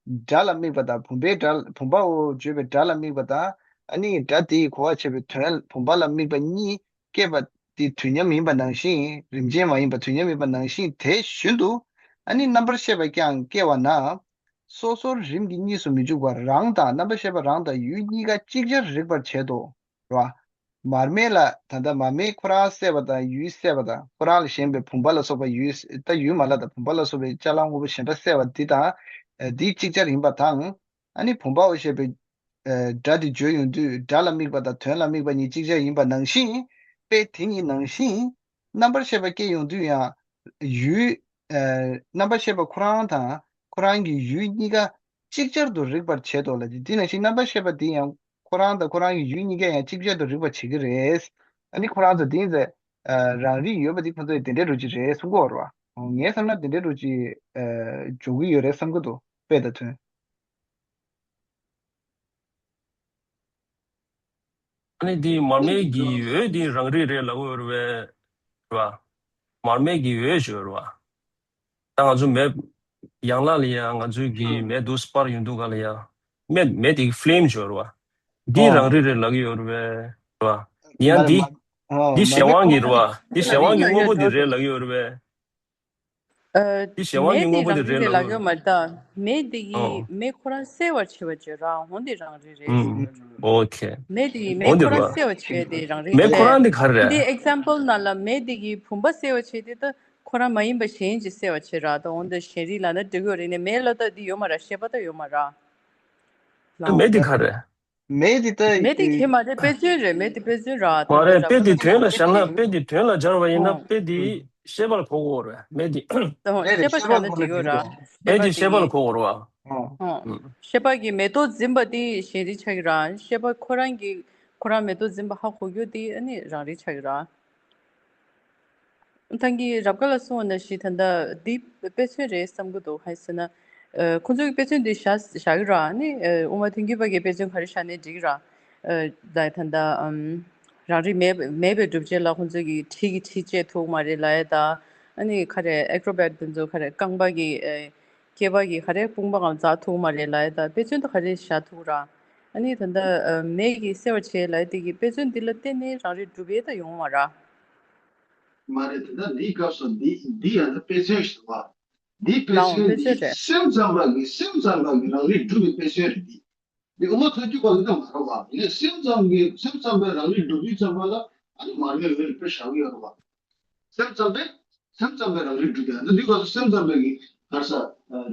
སྒྲ་ལ་དམིགས་པ་དང་བུམ་པའི་སྒྲ། བུམ་པའོ་བརྗོད་པའི་སྒྲ་ལ་དམིགས་པ་དང་། ཨ་ནི་སྒྲ་དེ་ཡི་གོ་བ་བྱས་པའི་དོན་བུམ་པ་ལ་དམིགས་པ་གཉིས། སྐྱེས་པ་དེ་དུས་མཉམ་ཡིན་པ་ནང་བཞིན། རིམ་ཅན་མ་ཡིན་པ་དུས་མཉམ་ཡིན་པ་ནང་བཞིན། དེ་བཞིན་དུ་ཨ་ནི་རྣམ་པར་ཤེས་པ་ཀྱང་སྐྱེ་བ་ན། སོ་སོར་རིམ་གྱིས་གཉིས་སུ་མི་འཇུག་པར་རང་དང་། རྣམ་པར་ཤེས་པ་རང་དང་ཡུལ་གཉིས་ཀ་ཅིག་ཅར་རིག་པར་བྱེད་དོ། རེད་བ། མར་མེ་ལ་ད་ལྟ་མར་མེ་ཁོ་རང་གསལ་བ་དང་ཡུལ་གསལ་བ་དང་། ཁོ་རང་ལ་ཞེན་པའི་བུམ་པ་ལ་སོགས་པ་ཡུལ། ད་ཡུལ་མ་ལ་དང་བུམ་པ་ལ་སོགས་པའི་ཅ་ལག་དངོས་པོ་གཞན་པ་གསལ་བ་འདི་དང་། འདི་ཅིག་ཅར་ཡིན་པ་དང་། ཨ་ནི་བུམ་པའོ་ཞེས་པའི། ཨ། སྒྲ་དེ་བརྗོད་ཡོང་དུས་སྒྲ་ལ་དམིགས་པ་དང་དོན་ལ་དམིགས་པ་གཉིས་ཅིག་ཅར་ཡིན་པ་ནང་བཞིན། དཔེ་དེ་གཉིས་ནང་བཞིན། རྣམ་པར་ཤེས་པ་སྐྱེ་ཡོང་དུས་ཡང་ཡུལ། ཨ། རྣམ་པར་ཤེས་པ་ཁོ་རང་དང་ཁོ་རང་གི་ཡུལ་གཉིས་ཀ་ཅིག་ཅར་དུ་རིག་པར་བྱེད་དོ་ལབ་ཀྱི། དེ་ནང་བཞིན་རྣམ་པར་ཤེས་པ་དེ་ཡང་ཁོ་རང་དང་ཁོ་རང་གི་ཡུལ་གཉིས་ཀ་ཡང་ཅིག་ཅར་དུ་རིག་པར་བྱེད་ཀྱི་རེད། ཨ་ནི་ཁོ་རང་ཚོ་དེ་ཚོ། ཨ། རང་རིག་ཡོད་པ་དེ་ཁོ་ཚོས་དེ་འདྲའི་རུ་ཅིག་རེད་གསུང་གི་ཡོད་རེད་བ། ངས་བསམ་ན་དེ་འདྲའི་རུ་ཅིག་ཨ། འཇོག་གི་ཡོད་རེད་བསམ་གྱི་འདུག་དཔེ་དང་དོན། ཨ་ནི་འདི་མར་མེ་གི་འོད་འདི་རང་རིག་རེད་ལབ་ཀྱི་ཡོད་རེད་པས། རེད་བ། མར་མེ་གི་འོད་ཅིག་ཡོད་རེད་བ། ད་ང་ཚོ་མེ། ཡན་ལག་ལ་ཡ་ང་ཚོའི་གི་ཨང་། མེ་དུ་སྤར་ཡོང་དུས་ག་ལ་ཡ། མེ། མེ་དེ་གི་ཕི་ལེམ་ཅིག་ཡོད་རེད་བ། འདི་ཨང་། རང་རིག་རེད་ལབ་ཀྱི་ཡོད་རེད་པས། རེད་བ། ཡང་མར། འདི། མར། ཨང་། འདི་མར་གཞན་མེ་དབང་གི་རེད་བ། འདི་གཞན་དབང་གི་དངོས་པོ་འདི་རེད་ལབ་ཀྱི་ཡོད་རེད་པས། ཨ། འདི་གཞན་དབང་གི་དངོས་པོ་འདི་རེད་ལབ་ཀྱི་ཡོད་མ་རེད་ད། མེ་འདི་ཡིས་ཨོ། མེ་ཁོ་རང་གསལ་བར་བྱེད་པ་བརྗོད་ར། འོ་འདི་རང་རིག་རེད་ཟེར། ཨོ་ཁེ། མེ་འདི་ཡིས་མེ་འོ་འདི་ཁོ་རང་རེད་བ། གསལ་བར་བྱེད་དེ་རང་རིག་མེ་ཁོ་རེད། རང་འདི་ག་རེ་རེད། འདི་ཨེག་ཛམ་པལ་ནང་ལ་མེ་འདི་ཡིས་བུམ་པ་གསལ་བར་བྱེད་དེ་ད་ཁོ་རང་མ་ཡིན་པ་གཞན་ཅིག་གསལ་བར་བྱེད་ར། ད་འོ་འདི་གཞན་རིག་ལབ་ན་འགྲིག་གི་རེད་ནས། མེ་ལ་ད་འདི་ཡོད་མ་ར། ཤེས་པ་ད་ཡོད་མ་ར། ལའོ། མེ་འདི་ག་རེད། མེ་འདི་ད། མེ་འདི་ཁྱེད་མ་རེད། དཔེ་མཚོན་རེད། མེ་འདི་དཔེ་མཚོན་ར། མ་རེད། དཔེ་འདི་དོན་ལ་བཞག་ན། དཔེ་འདི་དོན་ལ་སྦྱར་བ་ཡིན་ན། ཨོ། དཔེ་འདི་ཤེས་པ་ལ་གོ་གི་ཡོད་རེད། མེ་འདི། ད་འོ་རེད་རེད། ཤེས་པ་ཤེས་པ་ལ་ལབ་ན་འགྲིག་གི་ཡོད་ར། ཤེས་པ་དེ་གི། ཤེས་པ་ལ་གོ་གི་ཡོད་རེད་བ། ཨོ། ཨོ། ཨུ། ཤེས་པ་གི་མེ་ཏོག་འཛིན་པ་དེ་གཞན་རིག་ཆགས་ཀྱི་ར། ཤེས་པ་ཁོ་རང་གི་ཁོ་རང་མེ་ཏོག་འཛིན་པ་ཧ་གོ་རྒྱུ་དེ་ཨ་ནི་རང་རིག་ཆགས་ཀྱི་ར། ཐང་གི་རབ་དཀར་ལ་གསུངས་པ་ནང་བཞིན་ད་ལྟ་འདི་དཔེ་མཚོན་རེད་བསམ་གྱི་འདུག་གང་ཡིན་ཟེར་ན། ཨ། ཁོང་ཚོའི་དཔེ་མཚོན་འདི་བཞག་བཞག་གི་ར། ཨ་ནི་ཨ། དབུ་མ་ཐུན་གྱི་པ་གི་དཔེ་མཚོན་ག་རེ་བཞག་ནའི་འགྲིག་གི་ར། ཨ། ད་ད་ལྟ་ཨམ། རང་རིག་མེད་མེད་པའི་སྒྲུབ་བྱེད་ལ་ཁོང་ཚོ་གི་གྲི་གི་གྲི་བཅད་ཐུབ་མ་རེད་ལབ་ཡ་ད། ཨ་ནི་ག་རེ་ཨེ་ཀྲོ་བེ་ཊི་དེ་ཚོ་ག་རེ་རྐང་པ་གི་ཨ། སྐེད་པ་གི་ག་རེ་དཔུང་པ་གང་འཛག་ཐུབ་མ་རེད་ལབ་ཡ་ད། དཔེ་མཚོན་ད་ག་རེ་བཞག་ཐུབ་ར། ཨ་ནི་ད་ལྟ་ཨ། མེ་གི་གསལ་བར་བྱེད་ལབ་ཡ་དེ་གི་དཔེ་མཚོན་འདི་ལ་བརྟེན་ནས་རང་རིག་སྒྲུབ་ཡས་ད་ཡོང་མ་ར། མ་རེད། དེ་ལྟར་འདིའི་སྐབས་སུ་འདི་འདི་ཡང་ན་དཔེ་མཚོན་ཞིག་འདུག་བ། འདིའི་དཔེ་ལའང་མཚོན་དཔེ་མཚོན་འདི་རེད། སེམས་ཙམ་པ་གིས་སེམས་ཙམ་པ་གིས་རང་རིག་སྒྲུབ་པའི་དཔེ་མཚོན་རེད་འདི། འདི་དབུ་མ་ཐལ་འགྱུར་བ་ལ་ད་མ་རེད་བ། ཡིན་ནའི་སེམས་ཙམ་གྱིས་སེམས་ཙམ་པས་རང་རིག་སྒྲུབ་དུས་ཙམ་པ་ལ་ཨ་ནི་མར་མེ་འོད་ལ་དཔེ་བཞག་གི་ཡོད་རེད་བ། སེམས་ཙམ་པས་སེམས་ཙམ་པས་རང་རིག་སྒྲུབ་ཀྱི། ཨ་ནི་འདི་སྐབས་སུ་སེམས་ཙམ་པ་གིས་ག་རེ་ཟེར།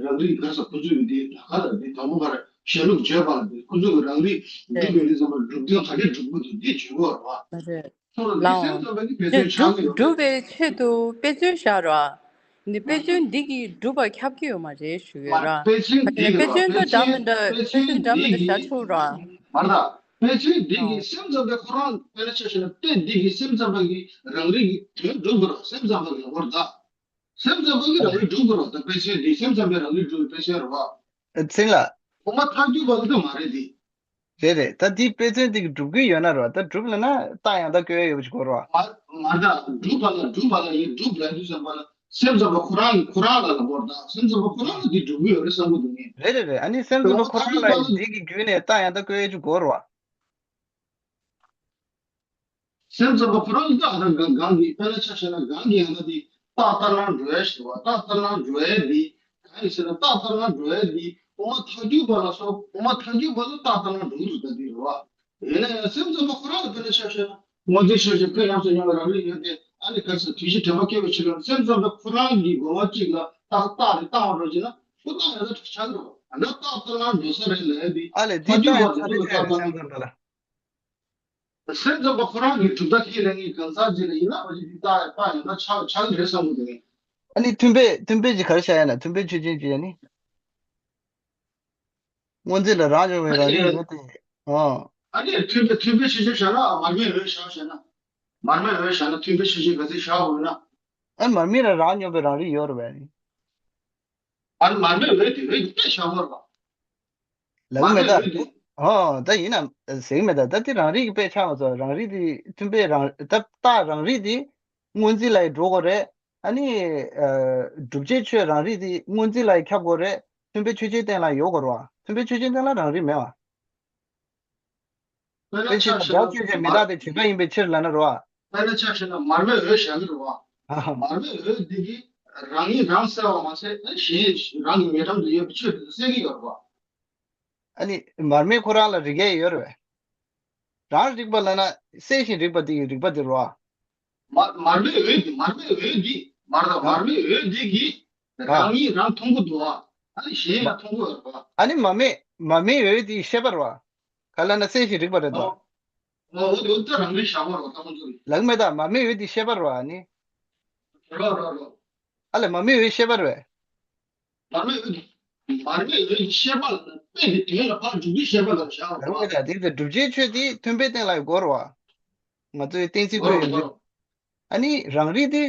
རང་རིག་ག་རེ་ཟེར། ཁོ་ཚོས་འདི་ད་ག་ལ་འདི་དང་པོ་ག་རེ་ཞལ་ལུང་བརྗོད་པ་ལ་འདི་ཁོ་ཚོས་རང་རིག་སྒྲུབ་པའི་འདི་ཙམ་པ་སྒྲུབ་དོན་ག་འདྲས་སྒྲུབ་དགོས་འདུག་འདི་བརྗོད་དགོས་རེད་བ། རེད། ཚོ་ལ་འདི་ལའང་སེམས་ཙམ་པ་གི་དཔེ་དེ་མཚོན་ཆགས་སྒྲུབ་ཀྱི་ཡོད་སྒྲུབ་རེད། པའི་ཆེད་དུ་དཔེ་མཚོན་བཞག་ར། འདི་དཔེ་མཚོན་འདི་གིས་སྒྲུབ་པ་ཁྱབ་ཀྱི་ཡོད་མ་རེད་ཞུ་ཡོད་ར། དཔེ་མཚོན་འདི་གིས་དཔེ་ར། མཚོན་དཔེ་དང་འདྲ་མི་འདྲ། མཚོན་དཔེ་མཚོན་འདི་འདྲ་མི་འདྲ་གིས་བཞག་ཆོག་ར། མ་རེད། དཔེ་མཚོན་འདི་ཨོ། གིས་སེམས་ཙམ་པའི་ཁོ་རང་དཔེར་ན་ཆ་བཞག་ན་དཔེ་འདི་གིས་སེམས་ཙམ་པ་གི་རང་རིག་གི་དོན་སྒྲུབ་དགོས་ར། སེམས་ཙམ་པ་གི་ལ་བར་ད། སེམས་ཙམ་པ་གི་རང་རིག་སྒྲུབ་དགོས་ར། ད་དཔེ་མཚོན་འདི་སེམས་ཙམ་པའི་རང་རིག་སྒྲུབ་པའི་དཔེ་མཚོན་ར་བ། ཚིག་ལ། དབུ་མ་ཐལ་འགྱུར་བ་གི་ད་མ་རེད་འདི། རེད་རེད། ད་འདི་དཔེ་མཚོན་འདི་གི་སྒྲུབ་ཀྱི་ཡོད་ན་རོ། ད་སྒྲུབ་ལ་ན་རྟགས་ཡང་དག་བཀོད་ཡ་ཡོད་པ་ཞིག་དགོས་རོ། མ་མ་ད་སྒྲུབ་པ་ལ་སྒྲུབ་པ་ལ་ཡིན། སྒྲུབ་ལ་དུས་ཙམ་པ་ལ་སེམས་ཙམ་པ་ཁོ་རང་གི་ཁོ་རང་ལ་ལ་བོར། ད་སེམས་ཙམ་པ་ཁོ་རང་ལ་འདི་སྒྲུབ་ཀྱི་ཡོད་རེད་བསམ་གྱི་འདུག་ངས། རེད་རེད་རེད། ཨ་ནི་སེམས་ཙམ་པ་ཁོ་རང་ལ་འདི་གི་བརྒྱུད་ནས་རྟགས་ཡང་དག་བཀོད་ཡ་ཅིག་དགོས་རོ། སེམས་ཙམ་པ་ཁོ་རང་ལ་ད་ཨ་ད་གང་གང་གི་དཔེར་ན་ཆ་བཞག་ན་གང་གི་ཡང་ན་དེ་རྟགས་ལྟར་སྣང་འགྲོ་ཡ་ཞེས་པ། རྟགས་ལྟར་སྣང་འགྲོ་ཡ་དེ་གང་ཡིན་ཟེར་ན། རྟགས་ལྟར་སྣང་འགྲོ་ཡ་དེ་དབུ་མ་ཐལ་འགྱུར་བ་ལ་སོགས། དབུ་མ་ཐལ་འགྱུར་བ་ལ་རྟགས་ལྟར་སྣང་འགྲོ་གི་འདུག་ད་དེ་རེད་བ། ཡིན་ན་ཡང་སེམས་ཙམ་པ་ཁོ་རང་ལ་དཔེར་ན་ཆ་བཞག་ན་ སྔོན་འཛིན་ཆོས་ཅན་ཕན་ཡོན་སུ་མྱོང་བའི་རང་རིག་ཡོད་དེ། ཨ་ནི་ག་ཚོད་དུས་བཞི་དྲན་པ་སྐྱེ་བའི་ཕྱིར་རོ། སེམས་ཙམ་པ་ཁོ་རང་གི་གོ་བ་གཅིག་ལ་རྟགས་རྟགས་རེ་བཏང་བ་རོ་ཅིག་ན་ཁོ་རྟགས་ཡང་དག་ཆགས་ཀྱི་རོ། ཨ་ན་རྟགས་ལྟར་ན་འགྲོ་ས་རེད་ལས་དེ། ཨ་ལས་འདི་མཐའ་འཁྱོངས་བར་དུ་ལྟར་ན། སེམས་ཙམ་པ་ཁོ་རང་གི་གྲུབ་མཐའ་ཁས་ལེན་མཁན་གང་ཟག་ཅིག་ལ་ཡིན་ན་འོ་ཅི་འདི་ལྟ་ལྟ་ཡང་ན་ཆགས་ཆགས་ཀྱི་རེད་བསམ་གི་འདུག་ཨ་ནི་མཐུན་དཔེ་མཐུན་དཔེ་ཅིག་ག་རེ་བཞག་ཡ་ན། མཐུན་དཔེ་ཆོས་ཅན་ཅིག་ཡ་ནི། སྔོན་འཛིན་ལ་རང་སྦྱོང་བའི་རང་རིག་ཡོད་དེ། ཨོ། ཨ་ནི་མཐུན་དཔེ་མཐུན་དཔེ་ཆོས་ཅན་བཞག་ན་མར་མེའི་འོད་བཞག་བཞག་ན། མར་མེའི་འོད་བཞག་ན་མཐུན་དཔེ་ཆོས་ཅན་ག་ཚོད་བཞག་འོས་ན། ཨ་མར་མེ་ལ་རང་སྦྱོང་བའི་རང་རིག་ཡོད་རེད་པས། ཨ་ནི་མར་མེའི་འོད་དེ་འོད་ཀྱི་དཔེ་བཞག་མ་རེད་པ། ལགས་མེད་ད། ཨོ་ད་ཡིན་ན་ཟེར་གི་མེད་ད། ད་དེ་རང་རིག་གི་དཔེ་ཆགས་མ་སོང་། རང་རིག་དེ་མཐུན་དཔེ་རང་ད་རྟགས་རང་རིག་དེ་སྔོན་འཛིན་ལ་ཡི་འགྲོ་དགོས་རེད། ཨ་ནི་སྒྲུབ་བྱེད་ཆོས་རང་རིག་དེ་སྔོན་འཛིན་ལ་ཡི་ཁྱབ་དགོས་རེད། མཐུན་དཔེ་ཆོས་ཅན་སྟེང་ལ་ཡོད་དགོས་རེད་པ། མཐུན་དཔེ་ཆོས་ཅན་སྟེང་ལ་རང་རིག་མེད་པ། དཔེར་ན་དཔེ་ཆ་ཆེན་བཞག་ན་དགག་ཆོས་ཅན་མི་མར་རྟག་སྟེ་བྱེད་པ་ཡིན་པའི་ཕྱིར་ལབ་ན་རེད་པ། དཔེར་ན་ཆ་བཞག་ན་མར་མེའི་འོད་བཞག་གི་རེད་པ། ཨ་ཧ། མར་མེའི་འོད་འདི་གིས་རང་ཉིད་རང་གསལ་བ་མ་ཟད་གཞན་རང་གི་ཉེ་འགྲམ་དུ་ཡོད་པའི་ཆོས་དེ་ཚོ་གསལ་གྱི་ཡོད་རེད་པ། ཨ་ནི་མར་མེ་ཁོ་རང་ལ་རིག་ཡས་ཡོད་རེད་པས། རང་རིག་པ་ལབ་ན་གསལ་ཞིང་རིག་པ་དེ་ཡི་རིག་པ་དེ་རེད་པ། མ་མར་མེའི་འོད་འདི་མར་མེའི་འོད་འདི་མར་དང་ཨ་མར་མེའི་འོད་འདི་གིས་ཨ་རང་ཉིད་རང་མཐོང་གི་འདུག་པ། ཨ་ནི་གཞན་མ་ཡང་མཐོང་གི་ཡོད་རེད་པ། ཨ་ནི་མར་མེ་མར་མེའི་འོད་དེ་ཤེས་པ་རེད་པ། ག་ལབ་ན་གསལ་ཞིང་རིག་པ་རེད་དོ། ཨོ། ཨོ་འོ་དེ་འོ་དེ་རང་རིག་བཞག་པ་རེད་པ་ད་ཁོང་ཚོ་རེད། ལགས་མེད་ད། མར་མེའི་འོད་དེ་ཤེས་པ་རེད་པ་ཨ་ནི། རོ་རོ་རོ། ཨ་ལས་མར་མེའི་འོད་ཤེས་པ་རེད་པས། མར་མེ་འོད། མར་མེ་འོད་ཀྱི་ཤེས་པ་ལ་དཔེ་དེ་དོན་ལ་ཕར་འཇུག་པའི་ཤེས་པ་ལ་བཞག་རེད་པ། རེད་པ། དེ་ཚོ་སྒྲུབ་བྱེད་ཆོས་དེ་མཐུན་དཔེ་སྟེང་ལ་ཡོད་དགོས་རེད་པ། ང་ཚོའི་གཏན་ཚིགས་ཁོ་ཡོད་འདུག་ཨ་ནི་རང་རིག་དེ།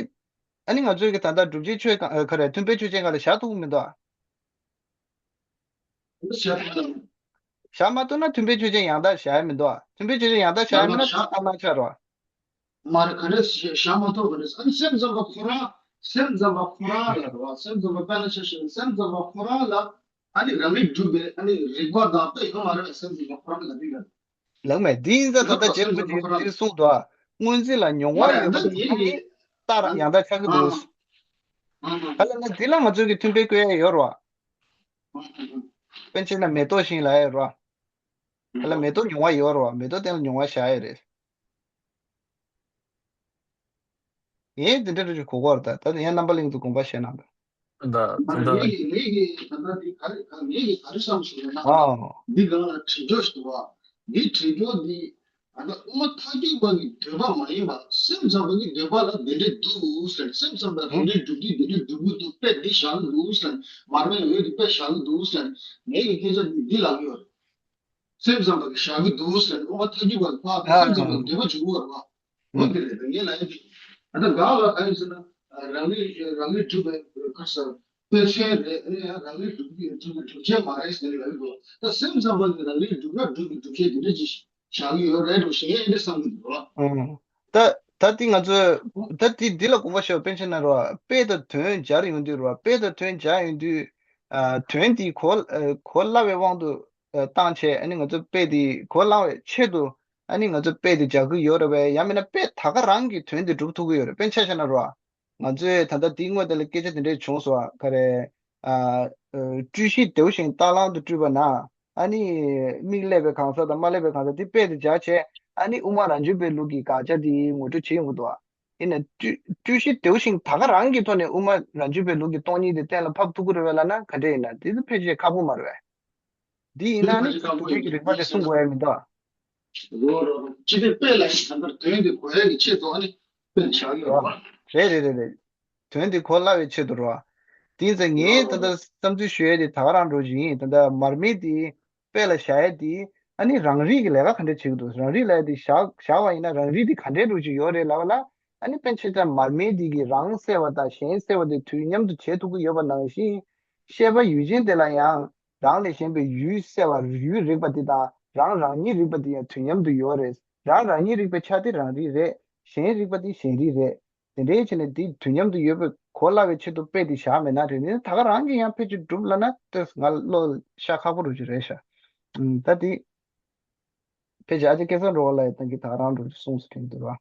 ཨ་ནི་ང་ཚོའི་གི་ད་ལྟ་སྒྲུབ་བྱེད་ཆོས་ག་ག་རེ་མཐུན་དཔེ་ཆོས་ཅན་ག་ལ་བཞག་ཐུབ་ཀྱི་མི་འདུག་ཨ། བཞག་མ་ཐུབ་ན་མཐུན་དཔེ་ཆོས་ཅན་ཡང་དག་བཞག་ཡ་མི་འདུག་ཨ། མཐུན་དཔེ་ཆོས་ཅན་ཡང་དག་བཞག་ཡ་མིན་ན་ད་ལྟ་སྣང་ཆ་རེད་པ། མ་རེད། ག་རེ་བཞག་མ་ཐུབ་ག་རེ། ཨ་ནི་སེམས་ཙམ་པ་ཁོ་རང་སེམས་ཙམ་པ་ཁོ་རང་ལ་རེད་པ། སེམས་ཙམ་པ་དཔེར་ན་ཆ་བཞག་ན་སེམས་ཙམ་པ་ཁོ་རང་ལ་ཨ་ནི་རང་རིག་སྒྲུབ་པའི་ཨ་ནི་རིག་པ་དང་དཔེ་ཡོད་མ་རེད་པ། སེམས་ཙམ་པ་ཁོ་རང་ལ་རིག་པ། ལགས་མེད། འདི་ཡིན་ཙང་ད་ལྟ་རྗེ་རིན་པོ་ཆེས་འདིར་གསུངས་འདུག་ཨ། སྔོན་འཛིན་ལ་མྱོང་བ་ཡོད་པ་དང་ཨ་ནི་རྟགས་ཡང་དག་ཆགས་ཀྱི་འདུག་ག་ལབ་ན་འདི་ལ་ང་ཚོས་ཀྱི་མཐུན་དཔེ་བཀོད་ཡ་ཡོད་རེད་པ། དཔེར་བྱས་ན་མེ་ཏོག་བཞིན་ལབ་ཡ་རེད་པ། ག་ལ་མེ་ཏོག་མྱོང་བ་ཡོད་རེད་པ། མེ་ཏོག་སྟེང་ལ་མྱོང་བ་བཞག་ཡོད་རེད། ངས་འདི་འདྲ་རེ་ཞིག་གོ་གོ་རེད་ད། ད་ཡང་རྣམ་པ་གླིང་དུ་དགོངས་པ་བཞེས་གནང་དང་། ད་ད་ད་ངས་ཀྱི་ངས་ཀྱི་ད་ལྟ་འདི་ག་རེ་ག་ངས་ཀྱི་ག་རེ་བསམ་སོང་ལབ་ན། ཨ། འདི་སྒང་ལ་དྲི་འཇོག་ཞིག་འདུག་པ། འདི་དྲི་འཇོག་འདི་ད་ལྟ་དབུ་མ་ཐལ་འགྱུར་བ་གི་འདོད་པ་མ་ཡིན་པ། སེམས་ཙམ་པ་གི་འདོད་པ་ལ་འདི་འདྲས་འདུག་ཟེར། སེམས་ཙམ་པ་རང་རེ་སྒྲུབ་ཀྱི་འདི་འདྲས་སྒྲུབ་ཀྱི་འདུག་དཔེ་འདི་བཞག་གི་འདུག་ཟེར། མར་མེའི་འོད་འདི་དཔེ་བཞག་གི་འདུག་ཟེར། ངས་ཀྱི་སྐད་ཆ་འདི་འདི་ལབ་ཀྱི་ཡོད་རེད། སེམས་ཙམ་པ་གི་བཞག་གི་འདུག་ཟེར། དབུ་མ་ཐལ་འགྱུར་བ་ཕར་ཨ་སེམས་ཙམ་པ་གི་འདོད་པ་བྱུང་བ་རེད་པ། འོ་དེ་རེད། ངས་ལབ་ཡ་དེ་ད་ལྟ་གང་ལ་གང་ཡིན་ཟེར་ན་རང་རིག་རང་རིག་སྒྲུབ་པའི་ཁ་སར་དཔེ་མཚོན་རེད། ཨ་ནི་ཡང་རང་རིག་སྒྲུབ་ཀྱི་སྒྲུབ་ཀྱི་སྒྲུབ་བྱེད་མ་རེད་ཟེར་ལབ་ཡོད། ད་སེམས་ཙམ་པ་གི་རང་རིག་སྒྲུབ་ན་སྒྲུབ་ཀྱི་སྒྲུབ་བྱེད་དེ་འདྲ་ཅིག་བཞག་གི་ཡོད་རེད་འགྲོ་ཞེས་ངས་འདི་བསམ་གྱི་འདུག་ལ། ཨང་། ད་ད་འདི་ང་ཚོས་ད་འདི་འདི་ལ་དགོངས་པ་བཞེས་པ། དཔེར་བྱས་ན་རོ། དཔེ་དང་དོན་སྦྱར་ཡོང་དུས་རོ། དཔེ་དང་དོན་སྦྱར་ཡོང་དུས་ཨ་དོན་འདི་གོ་ཨ་གོ་སླ་བའི་དབང་དུ་ཨ་བཏང་བྱས། ཨ་ནི་ང་ཚོ་དཔེ་འདི་གོ་སླ་བའི་ཆེད་དུ་ཨ་ནི་ང་ཚོ་དཔེ་འདི་སྦྱར་གྱི་ཡོད་རེད་པས། ཡང་མིན་ན་དཔེ་ད་ག་རང་གི་དོན་འདི་སྒྲུབ་ཐུབ་ཀྱི་ཡོད་རེད། དཔེར་ཆ་བཞག་ན་རོ། ང་ཚོས་ད་ལྟ་དེའི་སྔོན་དེ་ལ་སྐད་ཆ་དེ་འདྲས་བྱུང་སོང་བ། ག་རེ། ཨ། ཨ། སྤྲུལ་གཞི་བདེ་བ་ཞིང་རྟ་གླང་དུ་སྤྲུལ་པ་ན། ཨ་ནི། མིག་བསླད་པའི་གང་ཟག་དང་མ་བསླད་པའི་གང་ཟག་དེ་དཔེ་དེ་སྦྱར་བྱས། ཨ་ནི་དབུ་མ་རང་རྒྱུད་པའི་ལུགས་ཀྱི་དགག་བྱ་དེ་ངོ་སྤྲོད་བྱེད་ཡོང་གི་འདུག་བ། ཡིན་ན་སྤྲུལ་སྤྲུལ་གཞི་བདེ་བ་ཞིང་ད་ག་རང་གི་ཐོག་ནས་དབུ་མ་རང་རྒྱུད་པའི་ལུགས་ཀྱི་སྟོང་ཉིད་དེ་གཏན་ལ་ཕབ་ཐུབ་ཀྱི་རེད་པས་ལབ་ན་ག་འདྲས་ཡིན་ན། དེ་ཚོ་ཕལ་ཆེར་ཁག་པོ་མ་རེད་པས། འདི་ཡིན་ན་ནི་སྒྲུབ་བྱེད་ཀྱི་རིགས་པ་དེ་གསུང་དགོས་ཡ་མི་འདུག་ཨ། རོ་རོ་རོ། ཅི་སྟེ་དཔེ་ལ་ཡིན་ད་ལྟར་དོན་དེ་གོ་ཡ་གི་ཆེད་དུ་ཨ་ནི་དཔེ་བཞག་ཡོད་རོ། རེད་རེད་རེད་རེད། དོན་དེ་གོ་སླ་བའི་ཆེད་དུ་རོ། དེ་ཡིན་ཙང་ངས་ད་ལྟ་བསམ་ཚུལ་ཞུ་ཡ་དེ་ད་ག་རང་འགྲོ་བཞིན་ཡིན། ད་ལྟ་མར་མེ་དེ་དཔེ་ལ་བཞག་ཡ་དེ་ཨ་ནི་རང་རིག་གི་ལས་ཀ་ག་འདྲས་བྱེད་ཀྱི་འདུག་རང་རིག་ལ་ཡ་དེ་བཞག་བཞག་པ་ཡིན་ན་རང་རིག་དེ་ག་འདྲས་འགྲོ་གི་ཡོད་རེད་ལབ་པ་ལ། ཨ་ནི་དཔེར་ན་ཆ་བཞག་ན་མར་མེ་དེ་གིས་རང་གསལ་བ་དང་གཞན་གསལ་བ་དེ་དུས་མཉམ་དུ་བྱེད་ཐུབ་ཀྱི་ཡོད་པ་ནང་བཞིན། ཤེས་པ་ཡུལ་ཅན་དེ་ལ་ཡང་། རང་ལས་གཞན་པའི་ཡུལ་གསལ་བ་ཡུལ་རིག་པ་དེ་དང་རང་རང་ཉིད་རིག་པ་དེ་ཡང་དུས་མཉམ་དུ་ཡོད་རེད། རང་རང་ཉིད་རིག་པའི་ཆ་དེ་རང་རིག་རེད། གཞན་རིག་པ་དེ་གཞན་རིག་རེད། དེ་འདྲའི་ཆ་ནས་དེ་དུས་མཉམ་དུ་ཡོད་པའི་གོ་སླ་བའི་ཆེད་དུ་དཔེ་དེ་བཞག་མེད་ན་རེད། ནི་ད་ག་རང་གིས་ཡང་ཕལ་ཆེར་སྒྲུབ་ལབ་ན་ཏོག་ཙམ་ང་བློ་ཤ་ཁག་པོ་རུ་ཅིག་རེད་ཤག་ཨུམ། ད་དེ། ཕལ་ཆེར་ཨ་ཅེ་སྐལ་བཟང་འགྲོ་བ་ལ་ཡི་ཏང་གི་ད་ག་རང་འགྲོ་རྒྱུ་གསུངས་སུ་དྲན་འདུག་ར།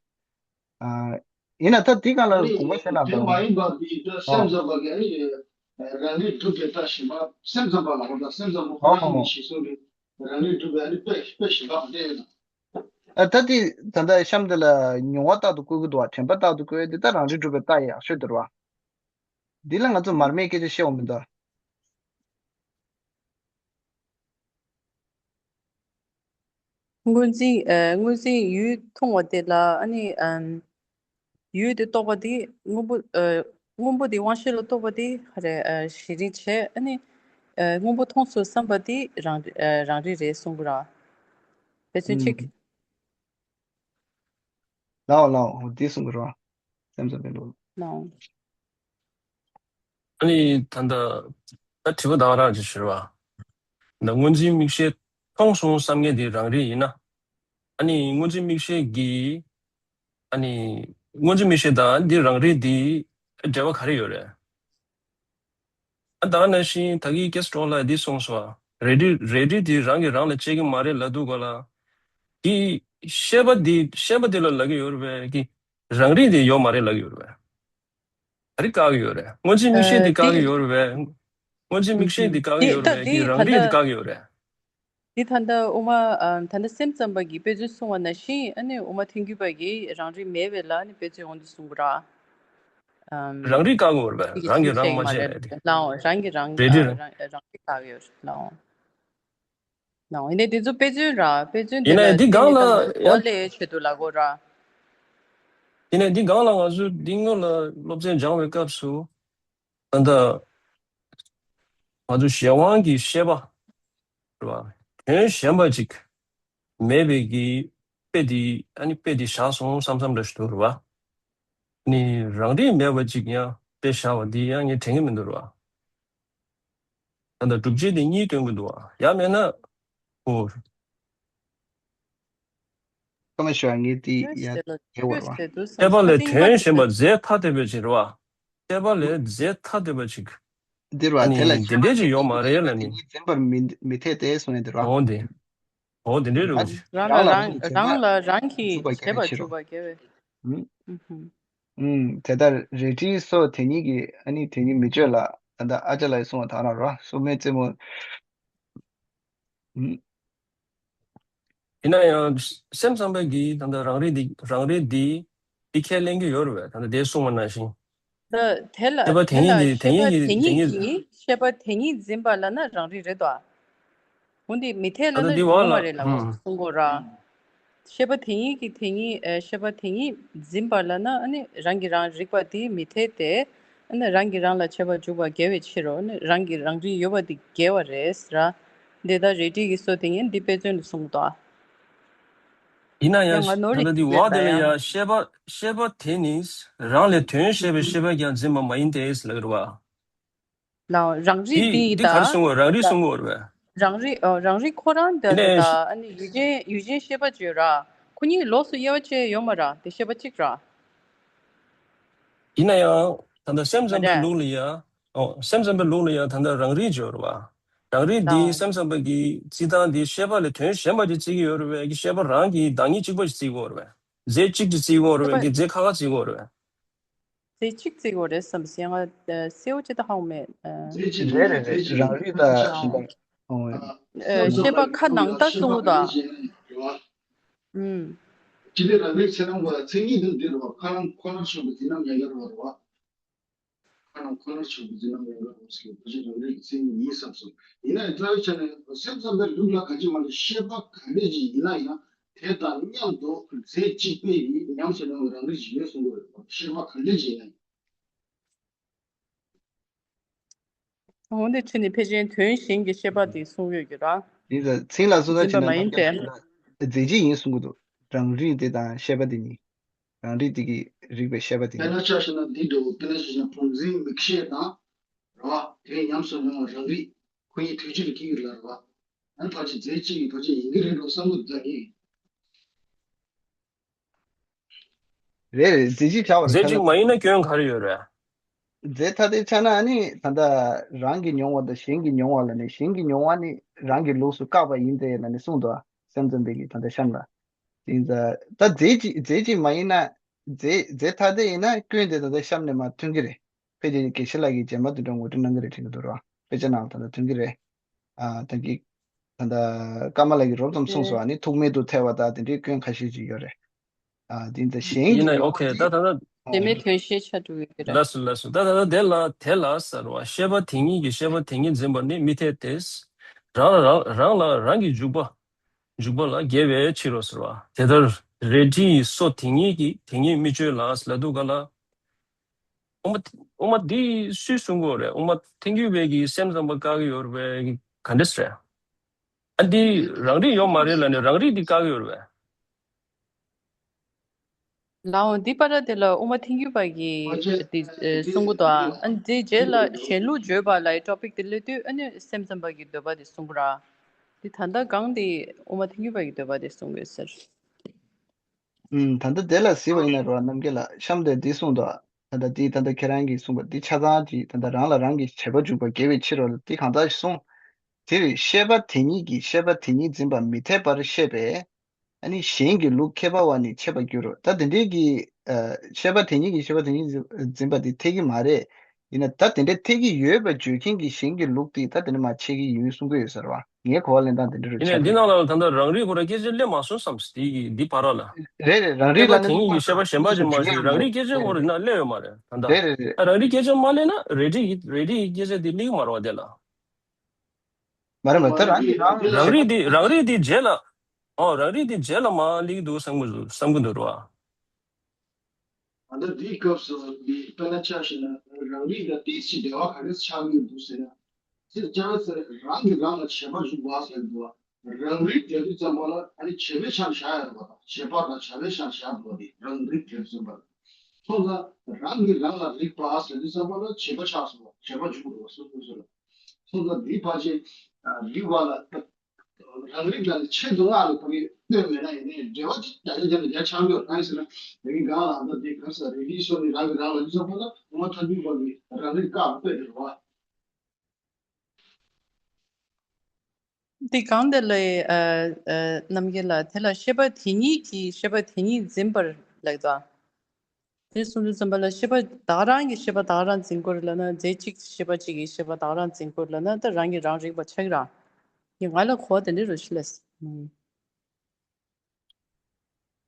ཨ། ཡིན་ན་ད་འདི་གང་ལ་དགོངས་པ་བཞེས་ན་དེ་མ་ཡིན་པ་འདི་ད་སེམས་ཙམ་པ་གི་ཨ་ནི་རང་རིག་སྒྲུབ་པའི་ལྟ་ཞིབ་པ་སེམས་ཙམ་པ་ལ་འོ་ད་སེམས་ཙམ་པ་ཁོ་རང་གི་ཤེས་སོ་རེད། རང་རིག་སྒྲུབ་པའི་ཨ་ནི་དཔེ་དཔེ་ཞིབ་པ་འདི་ཡིན་ན། ཨ་ད་དེ་ད་ལྟ་གཤམ་དེ་ལ་མྱོང་བ་རྟག་ཏུ་བཀོད་ཀྱི་འདུག་བ། དྲན་པ་རྟག་ཏུ་བཀོད་དེ་ད་རང་རིག་སྒྲུབ་པའི་རྟགས་ཡག་ཤོས་དེ་རེད་བ། འདི་ལ་ང་ཚོ་མར་མེའི་སྐད་ཆ་བཤད་འོང་མི་འདུག་སྔོན་འཛིན། ཨ། སྔོན་འཛིན་ཡུལ་མཐོང་བ་དེ་ལ་ཨ་ནི། ཨམ། ཡུལ་དེ་རྟོགས་པ་དེ་སྔོན་པོ། ཨ། སྔོན་པོ་དེ་དབང་ཤེས་ལ་རྟོགས་པ་དེ་ག་རེ། ཨ། གཞི་རིག་བྱས། ཨ་ནི། ཨ། སྔོན་པོ་མཐོང་ཚུལ་བསམ་པ་དེ་རང་། ཨ། རང་རིག་རེད་གསུང་གི་ར། དེ་ཚོ་གཅིག་ཨུམ། ལའོ་ལའོ། འོ་དེ་གསུང་གི་ར། སེམས་ཙམ་པའི་ལུགས། ལའོ། ཨ་ནི་ད་ལྟ་ད་དྲི་བ་ད་ག་རང་ཅིག་ཞུ་ར། ད་སྔོན་འཛིན་མིག་ཤེས་མཐོང་སོང་བསམ་མཁན་དེ་རང་རིག་ཡིན་ན། ཨ་ནི་སྔོན་འཛིན་མིག་ཤེས་ཀྱིས། ཨ་ནི་སྔོན་འཛིན་མིག་ཤེས་དང་འདི་རང་རིག་འདི་འབྲེལ་བ་ག་རེ་ཡོད་རེད། ཨ། ད་ནང་བཞིན་ད་གིན་ཀེས་ཀྲོ་ལ་འདི་གསུངས་སོང་། རལ་གྲི། རལ་གྲི་འདི་རང་གིས་རང་ལ་གཅད་ཀྱི་མ་རེད་ལབ་འདུག་ག་ལ། འདི་ཤེས་པ་འདི། ཤེས་པ་འདི་ལ་ལབ་ཀྱི་ཡོད་རེད་པས། ཀྱི་རང་རིག་འདི་ཡོད་མ་རེད་ལབ་ཀྱི་ཡོད་རེད་པས། ག་རེ་བཀག་གི་ཡོད་རེད། སྔོན་འཛིན་མིག་ཤེས་འདི་ཨ། བཀག་གི་འདི། ཡོད་རེད་པས། སྔོན་འཛིན་མིག་ཤེས་འདི་བཀག་གི་འདི་ཡོད་ད་རེད་པས། ཀྱི་འདི་ད་རང་རིག་འདི་ལྟ། བཀག་གི་ཡོད་རེད། འདི་ད་ལྟ་དབུ་མ། ཨ། ད་ལྟ་སེམས་ཙམ་པ་གིས་དཔེ་མཚོན་གསུངས་པ་ནང་བཞིན། ཨ་ནི་དབུ་མ་ཐལ་འགྱུར་པ་གིས་རང་རིག་མེད་པའི་ལ་ཨ་ནི་དཔེ་མཚོན་འོང་དུ་གསུང་གི་ར། ཨམ། རང་རིག་བཀག་གི་ཡོད་རེད་པས། རང་གིས་རང་མ་བྱས་པས། ལའོ། རང་གིས་རང་། རེད་ཨ། རེད། རང་། རང་རིག་བཀག་གི་ཡོད་རེད་ལའོ། ལའོ། ཡིན་ནའི་འདི་ཚོ་དཔེ་མཚོན་ར། དཔེ་མཚོན་ཡིན་དེ་ནའི་ལ་འདི་སྒང་ལ། ཨ། གོ་ལའི་ཆེད་དུ་ལབ་དགོས་ར། ཡིན་ནའི་འདི་སྒང་ལ་ང་ཚོས་འདི་སྔོན་ལ་སློབ་ཚན་སྦྱང་བའི་སྐབས་སུ། ད་ལྟ་ང་ཚོ་གཞན་དབང་གི་ཤེས་པ་རེད་བ། དོན་གཞན་པ་ཅིག་མེད་པའི་གི་དཔེ་དེ། ཨ་ནི་དཔེ་དེ་བཞག་སོང་བསམ་བསམ་འདྲ་ཞིག་འདུག་རེད་བ། ཨ་ནི་རང་རིག་མེད་པ་ཅིག་ཡང་དཔེ་བཞག་པ་འདི་ཡང་ངས་དྲན་གྱི་མི་འདུག་རེད་བ། ད་ལྟ་སྒྲུབ་བྱེད་དེ་གཉིས་སྟོན་གྱི་འདུག་བ། ཡང་མེད་ན། འོ། སྐར་མ་ཞུ་བ་ངས་དེ་ཡ་ཆོས་ཟེར་ལ། དེ་བར་ཆོས་བ། ཟེར་དུས་ཤེས་པ་ལས་དོན་གཞན་པ་རྫས་ཐ་དད་པ་ཅིག་རེད་བ། ཤེས་པ་ལས་རྫས་ཐ་དད་པ་ཅིག་འདིར་བ། ཨ་ནི་དེ་ལ་འདི་ཤེས་པ་འདྲས་ཅིག་ཡོད་མ་རེད་ལབ་ནི། འཛིན་པར་མི་མི་འཐད་དེ་གསུངས་ཡོད་འདིར་བ། འོ་འདི། འོ་འདི་འདྲས་རེད་བ། རང་ལ་རང་། རང་ལ་རང་གི་བྱེད་པ་འཇུག་པ་རྒྱལ་བའི་ཕྱིར་རོ། ཨུམ། ཨུམ། དེ་ལྟར་རལ་གྲི་སོགས་དེ་ཉིད་ཀྱི། ཨ་ནི་དེ་ཉིད་མི་བརྗོད་ལ། ད་ལྟ་ཨ་ཅག་ལགས་གསུངས་པ་དང་ར་རོ། སོ་མའི་རྩེ་མོ། ཨུམ། ཡིན་ན་ཡང་སེམས་ཙམ་པ་གིས་ད་ལྟ་རང་རིག་འདི། རང་རིག་འདི་འདི་ཁས་ལེན་གྱི་ཡོད་རེད་པས། ད་ལྟ་དེ་གསུངས་པ་ནང་བཞིན། ད་དེ་ལ། ཤེས་པ་དེ་དེ་ཉིད་ལ་ཀྱིས། དེ་ཤེས་པ་ཉིད་ཀྱིས། དེ་དེ་ཉིད་ཉིད་ཀྱིས། ཤེས་པ་དེ་ཉིད་འཛིན་པ་ལབ་ན་རང་རིག་རེད་དོ། འོན་ཏེ་མི་འཐད་ད་ལབ་ལྟ་ན་འདི་བ་ཡོང་ལ། མ་རེད་ལབ་ཨུམ། གསུང་གོ་ར། ཤེས་པ་དེ་ཉིད་ཀྱིས་དེ་ཉིད། ཨ། ཤེས་པ་དེ་ཉིད་འཛིན་པ་ལབ་ན། ཨ་ནི་རང་གིས་རང་རིག་པ་དེ་མི་འཐད་དེ། ཨ་ནི་རང་གིས་རང་ལ་ཁྱད་པར་འཇུག་པ་འགལ་བའི་ཕྱིར་རོ། ཨ་ནི་རང་གིས་རང་རིག་ཡོད་པ་དེ་འགལ་བ་རེད་ཟེར་ར། འདི་ལྟར་རལ་གྲི་གི་སོ་དེ་ཉིད་འདི་དཔེ་མཚོན་དུ་གསུངས་ཏོ། ཡིན་ན་ཡང་ཡང་ང་ནོར་ད་ལྟ་འདི་བ་ཡོད་ད་དེ་ལ་ཡང་། ཡང་ཤེས་པ། ཤེས་པ་དེ་ནི་རང་ལས་དོན་གཞན་པའི་ཤེས་པས་ཀྱང་འཛིན་པ་མ་ཡིན་ཏེ་ཟེར་ལབ་ཀྱི་རེད་བ། ལའོ། རང་རིག་འདི། འདི་འདི་ག་རེ་ད་གསུང་གོ། རང་རིག་གསུང་གོ་རེད་པས། རང་རིག་ཨོ། རང་རིག་ཁོ་རང་དེ་ཡིན་ནའི། ད་ཨ་ནི་ཡུལ་ཅན། ཡུལ་ཅན་ཤེས་པ་བརྗོད་ར། ཁོ་གཉིས་ལོགས་སུ་དབྱེ་བ་ཕྱེ་ཡོད་མ་ར། དེ་ཤེས་པ་གཅིག་ར། ཡིན་ན་ཡང་ད་ལྟ་སེམས་ཙམ་པའི་ལུགས་ལ་ཡ། ཨོ། སེམས་ཙམ་པའི་ལུགས་ལ་ཡ་ད་ལྟ་རང་རིག་བརྗོད་རེད་བ། རང་རིག་འདི་ལའོ། སེམས་ཙམ་པ་གིས་རྩིས་སྟངས་འདི་ཤེས་པ་ལས་དོན་གཞན་པ་ཅིག་རྩི་གི་ཡོད་རེད་པས། ཀྱི་ཤེས་པ་རང་གིས་བདག་ཉིད་གཅིག་པ་ཞིག་རྩི་གི་ཡོད་རེད་པས། རྫས་གཅིག་ཅིག་རྩི་གི་ཡོད་རེད་པས། ཀྱི་རྫས་ཁ་ཁ་རྩི་གི་ཡོད་རེད་པས། རྫས་གཅིག་བརྩི་དགོས་རེད་བསམ་སོང་། ཡང་ང་གསལ་པོ་ཅིག་ད་ཧ་གོ་མེད། རྫས་གཅིག་རེད་རེད་རེད། རྫས་གཅིག་རང་རིག་ད་ཨ། ཤེས་པ་ཁ་ནང་ལྟ་གསུང་གི་འདུག་ཨ། ཨུམ། སྤྱི་པའི་རང་རིག་ཚེ་རིང་བ་མཚན་ཉིད་དུ་འདི་རུ་བ། ཁ་རང་ཁོ་ནར་བྱུང་བའི་འཛིན་རྣམ་ཡང་ཡོད་རུ་བ་རུ་བ། ཁ་རང་ཁོ་ནར་བྱུང་བའི་འཛིན་རྣམ་ཡང་ཡོད་རུ་ཟེར་བ་ཅིག་རང་རིག་གི་མཚན་ཉིད་ཡིན་བསམ་སོང་། ཡིན་ན་ཡང་རྩ་བའི་ཆ་ནས་སེམས་ཙམ་པའི་ལུགས་ལ་གང་ཅི་མ་ལས་ཤེས་པ་ག་འདྲས་ཅིག་ཡིན་ན་ཡང་། དེ་དང་མཉམ་དུ་རྫས་གཅིག་པའི་ཉམས་སུ་མྱོང་བའི་རང་རིག་ཅིག་ཡོད་གསུང་གི་རེད། ཤེས་པ་གང་འདྲ་ཅིག་ཡིན་ན། འོན་ཏེ་ཕྱི་ནས་ཕལ་ཆེར་དོན་གཞན་གྱི་ཤེས་པ་དེ་གསུང་ཡོད་ཀྱི་ར། དེ་ལ་མཚན་ལ་སོགས་ད་འཛིན་པ་མ་ཡིན་ཏེ། རྫས་གཅིག་ཡིན་གསུང་གི་འདུག་རང་རིག་དེ་དང་ཤེས་པ་དེ་གཉིས། རང་རིག་དེ་གིས་རིག་པའི་ཤེས་པ་དེ་གཉིས། དཔེར་ན་ཆ་བཞག་ན་འདི་འདྲ་བོ། དཔེར་ན་ཆ་བཞག་ན་བུམ་འཛིན་མིག་ཤེས་དང་། རེད་བ། དེའི་ཉམས་སུ་མྱོང་བ་རང་རིག་ཁོ་གཉིས་དུས་གཅིག་ལ་སྐྱེ་གི་ལ་རེད་བ། ཨ་ནི་ཕལ་ཆེར་རྫས་གཅིག་གི་ཕལ་ཆེར་ཡིན་གྱི་རེད་འགྲོ་བསམ་བློ་བཏང་གི་ཡིན། རེད་རེད། རྫས་གཅིག་ཆགས་པ་རེད། རྫས་གཅིག་མ་ཡིན་ན་སྐྱོན་ག་རེ་ཡོད་རེད། རྫས་ཐ་དད་ཆགས་ན་ཨ་ནི་ད་ལྟ་རང་གིས་མྱོང་བ་དང་གཞན་གྱིས་མྱོང་བ་ལ་ནི། གཞན་གྱིས་མྱོང་བ་ནི་རང་གི་ལུགས་སུ་བཀག་པ་ཡིན་ཏེ་ལ་ནི་གསུངས་འདུག་ཨ། སེམས་ཙམ་པའི་གི་ད་ལྟ་གཤམ་ལ། དེ་ཡིན་ཙང་ད་རྫས་གཅིག་རྫས་གཅིག་མ་ཡིན་ན། རྫས་རྫས་ཐ་དད་ཡིན་ན་སྐྱོན་དེ་ད་ལྟ་གཤམ་ནས་མར་ཐོན་གྱི་རེད། ཕལ་ཆེར་དགེ་བཤེས་ལགས་ཀྱིས་རྗེས་མ་དེ་འདྲ་ངོ་སྤྲོད་གནང་གི་རེད་དྲན་གྱི་འདུག་ར། དཔེ་ཆ་ནང་ལ་ད་ལྟ་ཐོན་གྱི་རེད། ཨ། ད་གི། ད་ལྟ་ཀརྨ་ལགས་ཀྱིས་རོབ་ཙམ་གསུངས་སོང་། ཨ་ནི་ཐུག་མེད་དུ་ཐལ་བ་དང་དེ་འདྲའི་སྐྱོན་ཁ་ཤས་ཅིག་ཡོད་རེད། ཨ་དེ་འདྲ་གཞན་ཡིན་གྱི་ན་ཡོད་ཨོ་ཁེ་ད་དེ་ད་ལྟ་དེ་ཨོ་མེད་དོན་ཤེས་ཆ་འགྲོ་གི་རེད། ལགས་སོ་ལགས་སོ། ད་ད་ལྟ་དེ་ལ་དེ་ལ་ཟེར་བ་ཤེས་པ་དེ་ཉིད་ཀྱིས་ཤེས་པ་དེ་ཉིད་འཛིན་པ་ནི་མི་འཐད་དེ། རང་ལ་རང་རང་ལ་རང་གི་འཇུག་པ། འཇུག་པ་ལ་འགལ་བའི་ཕྱིར་རོ་ཟེར་བ། དེ་ལྟར་རལ་གྲིའི་སོ་དེ་ཉིད་ཀྱིས་དེ་ཉིད་མི་གཅོད་ལ་ལབ་འདུག་ག་ལ། དབུ་མ་དབུ་མ་འདི་སུས་གསུང་གི་ཡོད་རེད། དབུ་མ་ཐལ་འགྱུར་བས་ཀྱི་སེམས་ཙམ་པ་བཀག་གི་ཡོད་རེད་པས་ག་འདྲ་ཟེར། ཨ་འདི་རང་རིག་ཡོད་མ་རེད་ལབ་ནས་རང་རིག་འདི་བཀག་གི་ཡོད་རེད་པས། ལའོ་འདི་པར་དེ་ལ་དབུ་མ་ཐལ་འགྱུར་བ་གི་འདི་ཨ་གསུང་གི་འདུག་ཨ། ཨ་འདི་རྗེས་ལ་གཞན་ལུགས་བརྗོད་པ་ལ་ཡི་ཊོ་པིག་དེ་སླེབས་དུས་ཨ་ནི་སེམས་ཙམ་པ་གི་འདོད་པ་དེ་གསུང་གི་ར། འདི་ད་ལྟ་གང་དེ་དབུ་མ་ཐལ་འགྱུར་བ་གི་འདོད་པ་དེ་གསུང་གི་ཟེར། ཨུམ། ད་ལྟ་དེ་ལ་གཟིགས་པ་ཡིན་ན་རོ་རྣམ་རྒྱལ་ལགས་གཤམ་དེ་འདི་གསུངས་འདུག་ད་ལྟ་འདི་ད་ལྟ་ཁྱེད་རང་གིས་གསུངས་པ་འདི་ཆ་ཚང་གཅིག་ད་ལྟ་རང་ལ་རང་གིས་བྱེད་པ་འཇུག་པ་དགེ་བའི་ཕྱིར་རོ་ལ་འདི་གང་ལྟར་གསུངས། དེ་བས་ཤེས་པ་དེ་ཉིད་ཀྱིས་ཤེས་པ་དེ་ཉིད་འཛིན་པ་མི་འཐད་པར་བཤད་པས། ཨ་ནི་གཞན་གྱི་ལུགས་ཁྱད་པར་བ་ནི་འཆད་པར་འགྱུར་རོ། ད་དེ་འདྲའི་གི་ཨ་ཤེས་པ་དེ་ཉིད་ཀྱིས་ཤེས་པ་དེ་ཉིད་འཛིན་པ་དེ་འཐད་ཀྱི་མ་རེད། ཡིན་ན་ད་དེ་འདྲ་འཐད་ཀྱི་ཡོད་པ་བརྗོད་མཁན་གྱི་གཞན་གྱི་ལུགས་དེ་ད་དེ་འདྲ་མ་འཆད་ཀྱི་ཡིན་གསུང་གི་ཡོད་ཟེར་བ། ངའི་གོ་བ་ལེན་སྟངས་དེ་འདྲ་རུ་ཡིན་ཆགས་ནས་འདི་ཀྱི་ནང་ལ་ད་ལྟ་རང་རིག་ཁོ་རང་སྐད་ཆ་སླེབས་མ་སོང་བསམ་སྲིད་དེ་གི་འདི་བར་ལ། རེད་རེད། རང་རིག་ཤེས་པ་ལ་དེ་ཉིད་ཀྱི་ཤེས་པ་གཞན་པ་ཅིག་མ་ཤེས་རང་རིག་སྐད་ཆ་ཁོ་རང་ན་སླེབས་ཡོད་མ་རེད་ད་ལྟ། རེད་རེད་རེད། ཨ་རང་རིག་སྐད་ཆ་མ་སླེབས་ན་རལ་གྲི་ཡི་རལ་གྲི་ཡི་སྐད་ཆ་དེ་སླེབས་ཀྱི་མ་རེད་བ་དེ་ལ། མ་རེད་མ་རེད། ད་རང་གི་རང་རང་རིག་དེ་རང་རིག་དེ་རྗེས་ལ། ཨོ་རང་རིག་དེ་རྗེས་ལ་མ་སླེབས་ཀྱི་འདུག་བསམ་གྱི་འདུག་བསམ་གྱི་འདུག་རོ། ད་ལྟ་འདིའི་སྐབས་སུ་འདི་དཔེར་ན་ཆ་བཞག་ན་རང་རིག་དང་དེའི་ཕྱི་འབྲེལ་བ་ག་རེ་ཆགས་ཀྱི་འདུག་ཟེར་ན། སྤྱིར་བཏང་ཟེར་རང་གིས་རང་ལ་བྱེད་པ་འཇུག་པ་ཟེར་འདུག་བ། རང་རིག་དེ་དུས་ཙམ་པ་ལ་ཨ་ནི་བྱེད་པའི་ཆ་བཞག་ཡོད་པ་དང་བྱེད་པ་དང་བྱ་བའི་ཆ་བཞག་འདུག་བ། དེ་རང་རིག་དེ་དུས་ཙམ་པ་ལ། སོང་ཙང་རང་གིས་རང་ལ་རིག་པ་ཟེར་དུས་ཙམ་པ་ལ་བྱེད་པ་ཆགས་སོང་བ་བྱེད་པ་འཇུག་འགྲོ་བ་སོ་སོ་སོ་ལ། སོང་ཙང་འདིའི་ཕལ་ཆེར་རིག་པ་ལ། རང་རིག་ལ་ནི་ཆེད་དུ་སྔགས་ལ་ཕ་གི་ལྟོས་མེད་ན་ཡིན་ནའི་འབྲེལ་བ་ཅིག་རྒྱ་ཆེ་རྒྱ་ལ་རྒྱ་ཆགས་ཡོད་གང་ཡིན་ཟེར་ན་དེ་གི་གང་ལ་འདི་འདི་གང་ཟེར་རིག་གི་སོ་ནི་རང་གི་རང་ལ་འདི་ཚོ་ཁོ་ན་ངོ་མ་ཐག་རྒྱུད་པ་གི་རང་རིག་བཀག་པའི་དེ་རེད་བ། འདི་གང་དེ་ལ་ཨ་ཨ་རྣམ་རྒྱལ་ལ་དེ་ལ་ཤེས་པ་དེ་ཉིད་ཀྱིས་ཤེས་པ་དེ་ཉིད་འཛིན་པར་ལབ་ད། དེ་གསུང་དུས་ཙམ་པ་ལ་ཤེས་པ་བདག་རང་གིས་ཤེས་པ་བདག་རང་འཛིན་དགོས་རེད་ལབ་ན་རྫས་གཅིག་ཤེས་པ་གཅིག་གིས་ཤེས་པ་བདག་རང་འཛིན་དགོས་རེད་ལབ་ན་ད་རང་གིས་རང་རིག་པ་ཆགས་ཀྱི་ར། ཡིན་ང་ལ་གོ་བ་དེ་འདྲ་རུ་ཤི་ལས། ཨུམ།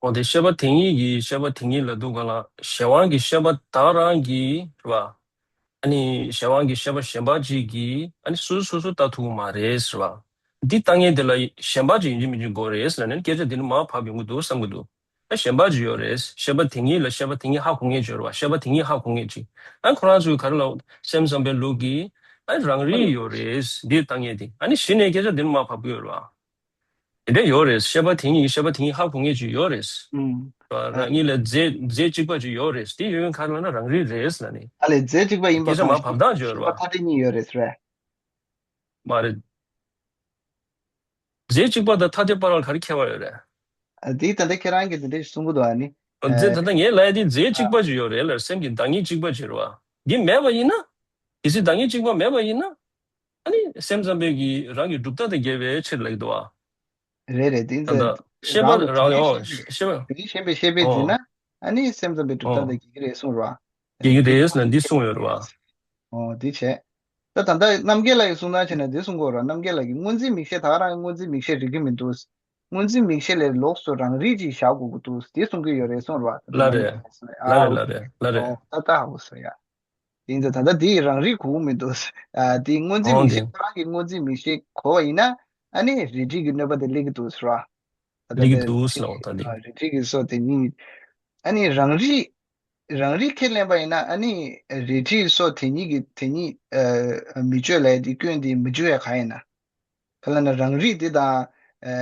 འོ་དེ་ཤེས་པ་དེ་ཉིད་ཀྱིས་ཤེས་པ་དེ་ཉིད་ལ་འདུག་ག་ལ་གཞན་དབང་གིས་ཤེས་པ་བདག་རང་གིས་རེད་བ། ཨ་ནི་གཞན་དབང་གིས་ཤེས་པ་གཞན་པ་གཅིག་གིས་ཨ་ནི་སོ་སོ་སོ་སོ་ལྟ་ཐུབ་ཀྱི་མ་རེད་ཟེར་བ། འདི་ལྟ་མཁན་དེ་ལ་གཞན་པ་གཅིག་ཡིན་གཅིག་མིན་གཅིག་དགོས་རེད་ཟེར་ན་ནི་སྐད་ཆ་འདི་ནི་མར་ཕབ་ཡོང་གི་འདུག་བསམ་གྱི་འདུག་ཨ་གཞན་པ་གཅིག་ཡོད་རེད། ཤེས་པ་དེ་ཉིད་ལ་ཤེས་པ་དེ་ཉིད་ཧ་གོ་མཁན་གཅིག་ཡོད་རེད་བ། ཤེས་པ་དེ་ཉིད་ཧ་གོ་མཁན་གཅིག་ཨ་ཁོ་རང་ཚོའི་ག་རེ་ལ་སེམས་ཙམ་པའི་ལུགས་ཀྱིས་ཨ་རང་རིག་ཡོད་རེད། འདི་ལྟ་མཁན་དེ་ཨ་ནི་གཞི་ནས་སྐད་ཆ་འདི་ནི་མར་ཕབ་ཀྱི་ཡོད་རེད་བ། དེ་འདྲ་ཡོད་རེད། ཤེས་པ་དེ་ཉིད་ཤེས་པ་དེ་ཉིད་ཧ་གོ་མཁན་ཅིག་ཡོད་རེད། ཨུམ། ཨ། རང་ཉིད་ལ་རྫས་རྫས་གཅིག་པ་ཅིག་ཡོད་རེད། དེ་ཡོད་མཁན་ག་རེ་ལབ་ན་རང་རིག་རེད་ལབ་ནས། ཨ་ལས་རྫས་གཅིག་པ་ཡིན་པ་སྐད་ཆ་མར་ཕབ་སྟངས་ཅིག་ཡོད་རེད་བ། ཤེས་པ་ཐ་དད་གཉིས་ཡོད་རེད་ཟེར་བས། མ་རེད། རྫས་གཅིག་པ་དང་ཐ་དད་པ་ལ་ག་རེ་ཁྱད་པར་ཡོད་རེད། ཨ་དེ་ད་ལྟ་ཁྱེད་རང་གིས་དེ་འདྲ་ཞིག་གསུང་གི་འདུག་ཨ་ནི། ཨ་རྫས་ད་ལྟ་ངས་ལབ་ཡ་དེ་རྫས་གཅིག་པ་ཅིག་ཡོད་རེད་ལ་སེམས་ཀྱི་བདག་ཉིད་གཅིག་པ་ཅིག་རེད་བ། འདི་མེད་པ་ཡིན་ན། གལ་སྲིད་བདག་ཉིད་གཅིག་པ་མེད་པ་ཡིན་ན། ཨ་ནི་སེམས་ཙམ་པའི་གི་རང་གི་གྲུབ་མཐའ་དང་འགལ་བའི་ཕྱིར་ལབ་ཀྱི་འདུག་བ། རེད་རེད་དེ་ད་ལྟ་ཚོ་ཤེས་པ་རང་རང་ཡོང་ཤེས་པ། དེ་ཤེས་པའི་ཤེས་པའི་འཛིན་ན་ཨོ་ཨ་ནི་སེམས་ཙམ་པའི་གྲུབ་མཐའ་ཨོ་དང་འགལ་གྱི་རེད་གསུངས་རོ། འགལ་གྱི་རེད་ཟེར་ན་འདི་གསུངས་ཡོད་རེད་བ། ཨོ་དེ་བྱས། ད་ད་ལྟ་རྣམ་རྒྱལ་ལགས་ཀྱི་གསུང་སྟངས་བྱས་ན་འདི་གསུང་དགོས་རེད། རྣམ་རྒྱལ་ལགས་ཀྱིས་སྔོན་འཛིན་མིག་ཤེས་ད་ག་རང་གི་སྔོན་འཛིན་མིག་ཤེས་རིག་གི་མི་འདུག་སྔོན་འཛིན་མིག་ཤེས་ལས་ལོགས་སུ་རང་རིག་ཅིག་བཞག་དགོས་ཀྱི་འདུག་དེ་གསུང་གི་ཡོད་རེད་གསུངས་རེད་བ། ད་ལ་རེད། ལ་རེད་ལ་རེད་ལ་རེད། ཨོ་ད་ད་ཧ་གོ་སོང་ཡ། དེ་ཡིན་ཙང་ད་ལྟ་དེ་ཡི་རང་རིག་གོ་གི་མི་འདུག་ཨ་དེ་སྔོན་འཛིན་ཨོ་མིག་དེ་ཤེས་ཁོ་རང་གི་སྔོན་འཛིན་མིག་ཤེས་གོ་བ་ཡིན་ན་ཨ་ནི་རལ་གྲི་གི་གནོད་པ་དེ་སླེབས་ཀྱི་འདུག་ཟེར་བ། ད་ལྟ་སླེབས་ཀྱི་དེ་འདུག་ཟེར་བ་ད་དེ། ཨ་རལ་གྲི་གི་སོ་དེ་ཉིད་ཨ་ནི་རང་རིག་རང་རིག་ཁས་ལེན་པ་ཡིན་ན་ཨ་ནི་རལ་གྲིའི་སོ་དེ་ཉིད་ཀྱི་དེ་ཉིད་ཨ་མི་གཅོད་ལབ་ཡ་དེ་སྐྱོན་དེ་མི་འཇུག་ཡ་གང་ཡིན་ན། ག་ལབ་ན་རང་རིག་དེ་དང་ཨ་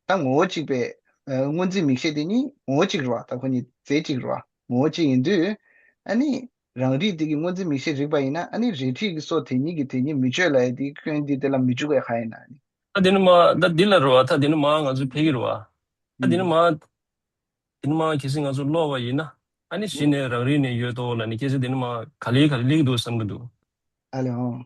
ཨ་ད་ངོ་བོ་གཅིག་པའི་ཨ་སྔོན་འཛིན་མིག་ཤེས་དེ་གཉིས་ངོ་བོ་གཅིག་རེད་བ། ད་ཁོ་གཉིས་རྫས་གཅིག་རེད་བ། ངོ་བོ་གཅིག་ཡིན་དུས་ཨ་ནི་རང་རིག་དེ་གི་སྔོན་འཛིན་མིག་ཤེས་རིག་པ་ཡིན་ན་ཨ་ནི་རལ་གྲི་གི་སོ་དེ་ཉིད་ཀྱི་དེ་ཉིད་མི་གཅོད་ལབ་ཡ་དེ་སྐྱོན་དེ་དེ་ལ་མི་འཇུག་ཡ་གང་ཡིན་ན་ནི། ད་དེ་ནི་མ་ད་འདི་ལ་རེད་བ། ད་དེ་ནི་མ་ང་ཚོ་ཕེབས་ཀྱི་རེད་བ། ད་དེ་ནི་མ། དེ་ནི་མ་གལ་སྲིད་ང་ཚོ་ཀློག་པ་ཡིན་ན། ཨ་ནི་གཞི་ནས་རང་རིག་ནས་ཡོད་དོ་ལབ་ནས་གལ་སྲིད་དེ་ནི་མ་ག་ལེ་ག་ལེ་སླེབས་ཀྱི་འདུག་བསམ་གྱི་འདུག་ཨ་ལེ་ཨོ།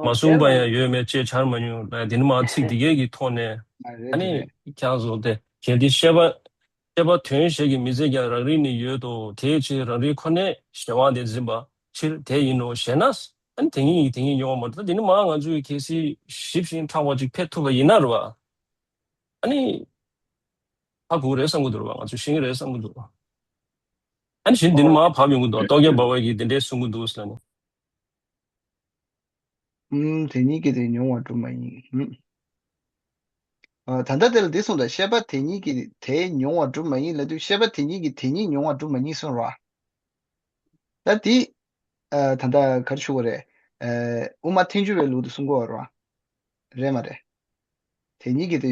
མ་གསུངས་པ་ཡང་ཡོད་མེད་ཅེས་བྱར་མ་མྱོང་ལབ་དེ་ནི་མ་ཚིག་འདི་གས་ཀྱི་ཐོག་ནས་ཨ་རེད་ཨ་ནི་རེད། ཁྱེད་རང་ཚོ་དེ་གལ་ཏེ་ཤེས་པ་ཤེས་པ་དོན་ཞེས་ཀྱི་མི་ཚེ་ཀྱང་རང་རིག་ནས་ཡོད་དོ། དེའི་ཕྱིར་རང་རིག་ཁོ་ནས་གཞན་དབང་དེ་འཛིན་པ་ཕྱིར་དེ་ཡིན་ནོ་ཞེ་ན། ཨ་ནི་དེ་ཉིད་ཀྱིས་དེ་ཉིད་མྱོང་བ་མ་གཏོགས། ད་དེ་ནི་མ་ང་ཚོས་གལ་སྲིད་ཞིབ་ཞིང་ཕྲ་བ་ཅིག་ཕེབས་ཐུབ་པ་ཡིན་ན་རེད་བ། ཨ་ནི་ཧ་གོ་གི་རེད་བསམ་གྱི་འདུག་རེད་བ། ང་ཚོས་ཤེས་ཀྱི་རེད་བསམ་གྱི་འདུག་ཨ་ནི་གཞན་འདི་ནི་ཨོ། མར་བབས་ཡོང་གི་འདུག་རྟོག་གེ་འབའ་ཝེ་གིས་འདི་འདྲས་གསུང་གི་འདུག་ཟེར་ནས། ཨུམ། དེ་ཉིད་ཀྱིས་དེ་མྱོང་བ་གྲུབ་མ་ཡིན། ཨུམ། ཨ། ད་ལྟ་དེ་ལ་འདི་གསུངས་དང་། ཤེས་པ་དེ་ཉིད་ཀྱིས་དེ་མྱོང་བ་གྲུབ་མ་ཡིན་ལབ་དུས། ཤེས་པ་དེ་ཉིད་ཀྱིས་དེ་ཉིད་མྱོང་བ་གྲུབ་མ་ཡིན་གསུངས་རེད་བ། ད་དེ། ཨ། ད་ལྟ་ག་རེ་ཞུ་དགོས་རེད། ཨ། དབུ་མ་ཐལ་འགྱུར་བའི་ལུགས་དེ་གསུང་གི་ཡོད་རེད་བ། རེད་མ་རེད། དེ་ཉིད་ཀྱིས་དེ།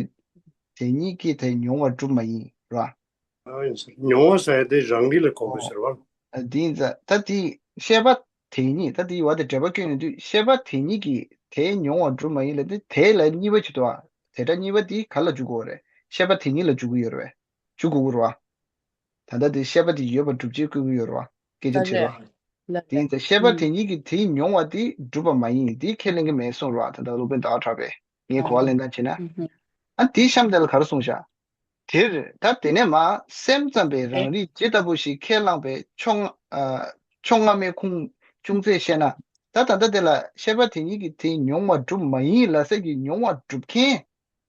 དེ་ཉིད་ཀྱིས་དེ་མྱོང་བ་གྲུབ་མ་ཡིན་རེད་བ། ཨ། ཡིན་ཟེར། མྱོང་བ་ཟེར་ཡ་དེ་རང་རིག་ལ་གོ་དགོས་ཟེར་བ། ཨ། དེ་ཡིན་ཙང་ད་དེ་ཤེས་པ་དེ་ཉིད། ད་དེ་ཡི་བར་དུ་འགྲེལ་པ་བཀོད་ཡོང་དུས། ཤེས་པ་དེ་ཉིད་ཀྱིས་དེ་མྱོང་བ་གྲུབ་མ་ཡིན་ལབ་དུས། དེ་ལ་གཉིས་པ་ཅིག་འདུག་བ། དེ་སྒྲ་གཉིས་པ་དེ་ག་ལ་འཇུག་དགོས་རེད། ཤེས་པ་དེ་ཉིད་ལ་འཇུག་གི་ཡོད་རེད་བས། འཇུག་དགོས་ཀྱི་རེད་བ། ད་ལྟ་དེ་ཤེས་པ་དེ་ཡོད་པར་སྒྲུབ་བྱེད་བཀོད་ཀྱི་ཡོད་རེད་བ། སྐད་ཆ་ལ་དྲིས་རེད། རེད། ལ་དེ་ཡིན་ཙང་ཤེས་པ་དེ་ཉིད་ཀྱིས་དེ་མྱོང་བ་དེ་གྲུབ་པ་མ་ཡིན། དེ་ཁས་ལེན་གྱི་མེད་གསུངས་རེད་བ། ད་ལྟ་སློབ་དཔོན་ཟླ་བ་གྲགས་པས་ངའི་གོ་བ་ལེན་སྟངས་བྱས་ན། ཨ། དེའི་གཤམ་དེ་ལ་ག་རེ་གསུངས་བཞག་དེར་ད་དེ་ནས་མ་སེམས་ཙམ་པའི་རང་རིག་ཇི་ལྟ་བུ་ཞིག་ཁས་བླངས་པའི་ཕྱོགས་སྔ་ཨ། ཕྱོགས་སྔ་མའི་ཁུངས་ཅུང་ཟད་བཤད་ན། ད་ད་ལྟ་དེ་ལ་ཤེས་པ་དེ་ཉིད་ཀྱིས་དེ་མྱོང་བ་གྲུབ་མ་ཡིན་ལབ་ས་ཀྱི་མྱོང་བ་སྒྲུབ་མཁན།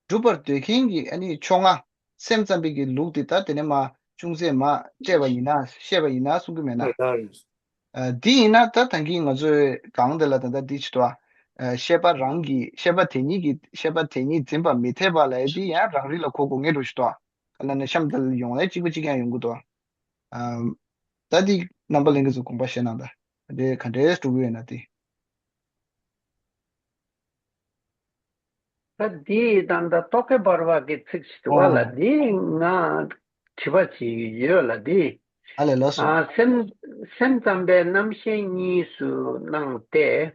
སྒྲུབ་པར་འདོད་མཁན་གྱི་ཨ་ནི་ཕྱོགས་སྔ་སེམས་ཙམ་པའི་གི་ལུགས་དེ་ད་དེ་ནས་མ་ཅུང་ཟད་མ་བཤད་པ་ཡིན་ན། བཤད་པ་ཡིན་ན་གསུང་གི་མེད་ན། ཨ། དེ་ཡིན་ན་ད་ད་གིན་ང་ཚོས་གང་དེ་ལ་ད་ལྟ་འདི་ཅིག་འདུག་ཨ། ཤེས་པ་རང་གིས། ཤེས་པ་དེ་ཉིད་ཀྱིས་ཤེས་པ་དེ་ཉིད་འཛིན་པ་མི་འཐད་པ་ལབ་ཡ་དེ་ཡང་རང་རིག་ལ་གོ་དགོས་ངེས་འགྲོ་ཞིག་འདུག་ཨ། ག་ལ་ན་གཤམ་དེ་ལ་ཡོང་ལ་གཅིག་པ་གཅིག་རྐྱང་ཡོང་གི་འདུག་ཨ། ད་འདི་རྣམ་པ་ལྷན་རྒྱས་ཚོ་དགོངས་པ་བཞེས་གནང་དང་། དེ་ག་འདྲས་འགྲོ་གི་ཡོད་ན་དེ། ད་འདི་ད་ལྟ་རྟོག་གེ་འབར་བ་གི་ཚིག་ཞིག་འདུག་བ་ལ། ཨོ། འདི་ང་དྲི་བ་ཅིག་ཡོད་ལ། འདི། ཨ་ལས། ལགས་སོ། ཨ། སེམས། སེམས་ཙམ་པའི་རྣམ་ཤེས་གཉིས་སུ་སྣང་སྟེ།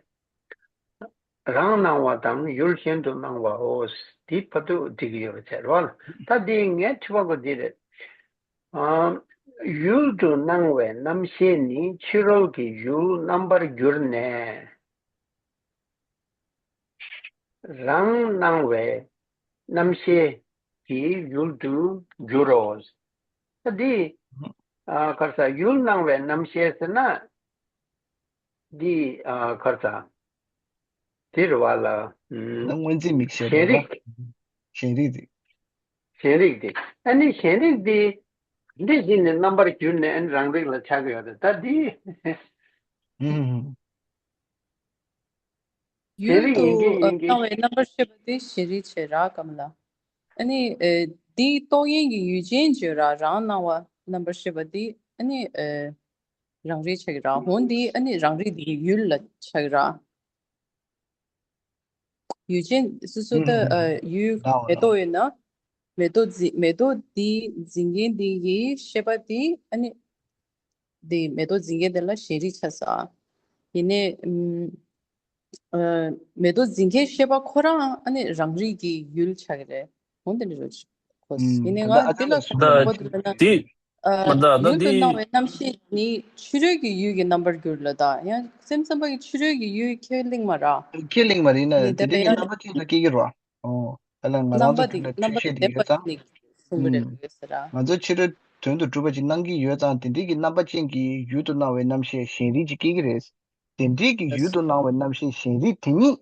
རང་སྣང་བ་དང་ཡུལ་གཞན་དུ་སྣང་བའོ། འདི་བར་དུ་འགྲིག་གི་ཡོད་པ་བྱས་རོགས། ད་འདི་ངའི་དྲི་བ་གོ་འདི་རེད། ཨ། ཡུལ་དུ་སྣང་བའི་རྣམ་ཤེས་ནི་ཕྱི་རོལ་གྱི་ཡུལ་རྣམ་པར་གྱུར་ནས། རང་སྣང་བའི་རྣམ་ཤེས་ཀྱི་ཡུལ་དུ་འགྱུར་རོ། ད་འདི། ཨ། ག་རེ་ཟ། ཡུལ་སྣང་བའི་རྣམ་ཤེས་ཟེར་ན། འདི། ཨ། ག་རེ་ཟ། འདི་རེད་བ་ལ། ཨུམ། ད་སྔོན་རྩིས་མིག་ཤེས་ཞེན་རིག་རེད་བ། ཞེན་རིག་དེ། ཞེན་རིག་དེ། ཨ་ནི་ཞེན་རིག་དེ་འདི་བཞིན་ནི་རྣམ་པར་གྱུར་ནས། ཨ་ནི་རང་རིག་ལ་ཆགས་ཀྱི་ཡོད་རེད། ད་འདི། ཨུམ། ཞེན་རིག་ཡིན་གྱི་ཡིན་གྱི། ཡུལ་དུ་སྣང་བའི་རྣམ་པར་ཤེས་པ་དེ་ཞེན་རིག་བྱེད་ར་ཀམ་ལ། ཨ་ནི། ཨེ། འདི་རྟོག་ཡན་གྱི་ཡུལ་ཅན་བརྗོད་ར། རང་སྣང་བ་རྣམ་པར་ཤེས་པ་འདི་ཨ་ནི། ཨེ། རང་རིག་ཆགས་ཀྱི་ར། འོ་འདི་ཨ་ནི་རང་རིག་འདི་ཡུལ་ལ་ཆགས་ཀྱི་ར། ཡུལ་ཅན་སོ་སོ་ད། ཨ། ཡུལ་མེ་ཏོག་ཡོད་ན། མེ་ཏོག་འཛིན། མེ་ཏོག་འདི་འཛིན་མཁན་འདི་གི་ཤེས་པ་འདི་ཨ་ནི། འདི་མེ་ཏོག་འཛིན་མཁན་དེ་ལ་ཞེན་རིག་ཆགས་ས། ཡིན་ནའི། ཨ། མེ་ཏོག་འཛིན་མཁན་ཤེས་པ་ཁོ་རང་ཨ་ནི་རང་རིག་གི་ཡུལ་ཆགས་ཀྱི་རེད། འོ་འདི་འདྲ་རེད། ཁོ། ཡིན་ནའི་ང་འདི་ལ་གོ་བ་འདི་ལ་ན། ཨ། ད་ད་ཡུལ་དུ་འདི། སྣང་བའི་རྣམ་ཤེས་ནི་ཕྱི་རོལ་གྱི་ཡུལ་གྱི་རྣམ་པར་གྱུར་ལ། ད་ཡང་སེམས་ཙམ་པ་གི་ཕྱི་རོལ་གྱི་ཡུལ་ཁས་ལེན་མ་ར། ཁས་ལེན་མ་རེད་ན། ཡིན་དེ་དེ་འདྲའི་ཡང་རྣམ་པ་ཅན་དུ་སྐྱེ་གི་རེད་བ། ཨོ། ད་ལ་ང་རང་རྣམ་པ་ཚོ་དེ་དོན་ལ་རྣམ་པ་ཆོས་དེ་ཤེས་དེ་ལྡན་ཡོད་པ་ཙང་། ནི་གསུང་གི་རེད། ཨུམ། ཟེར་ར། ང་ཚོ་ཕྱི་རོལ་དོན་དུ་གྲུབ་པ་ཅིག་སྣང་གི་ཡོད་ཙང་། དེ་འདྲའི་གི་རྣམ་པ་ཅན་གྱི་ཡུལ་དུ་སྣང་བའི་རྣམ་ཤེས་ཞེན་རིག་ཅིག་སྐྱེ་གི་རེད། དེ་འདྲའི་གི་ཡུལ་དུ་སྣང་བའི་རྣམ་ཤེས་ཞེན་རིག་དེ་ཉིད།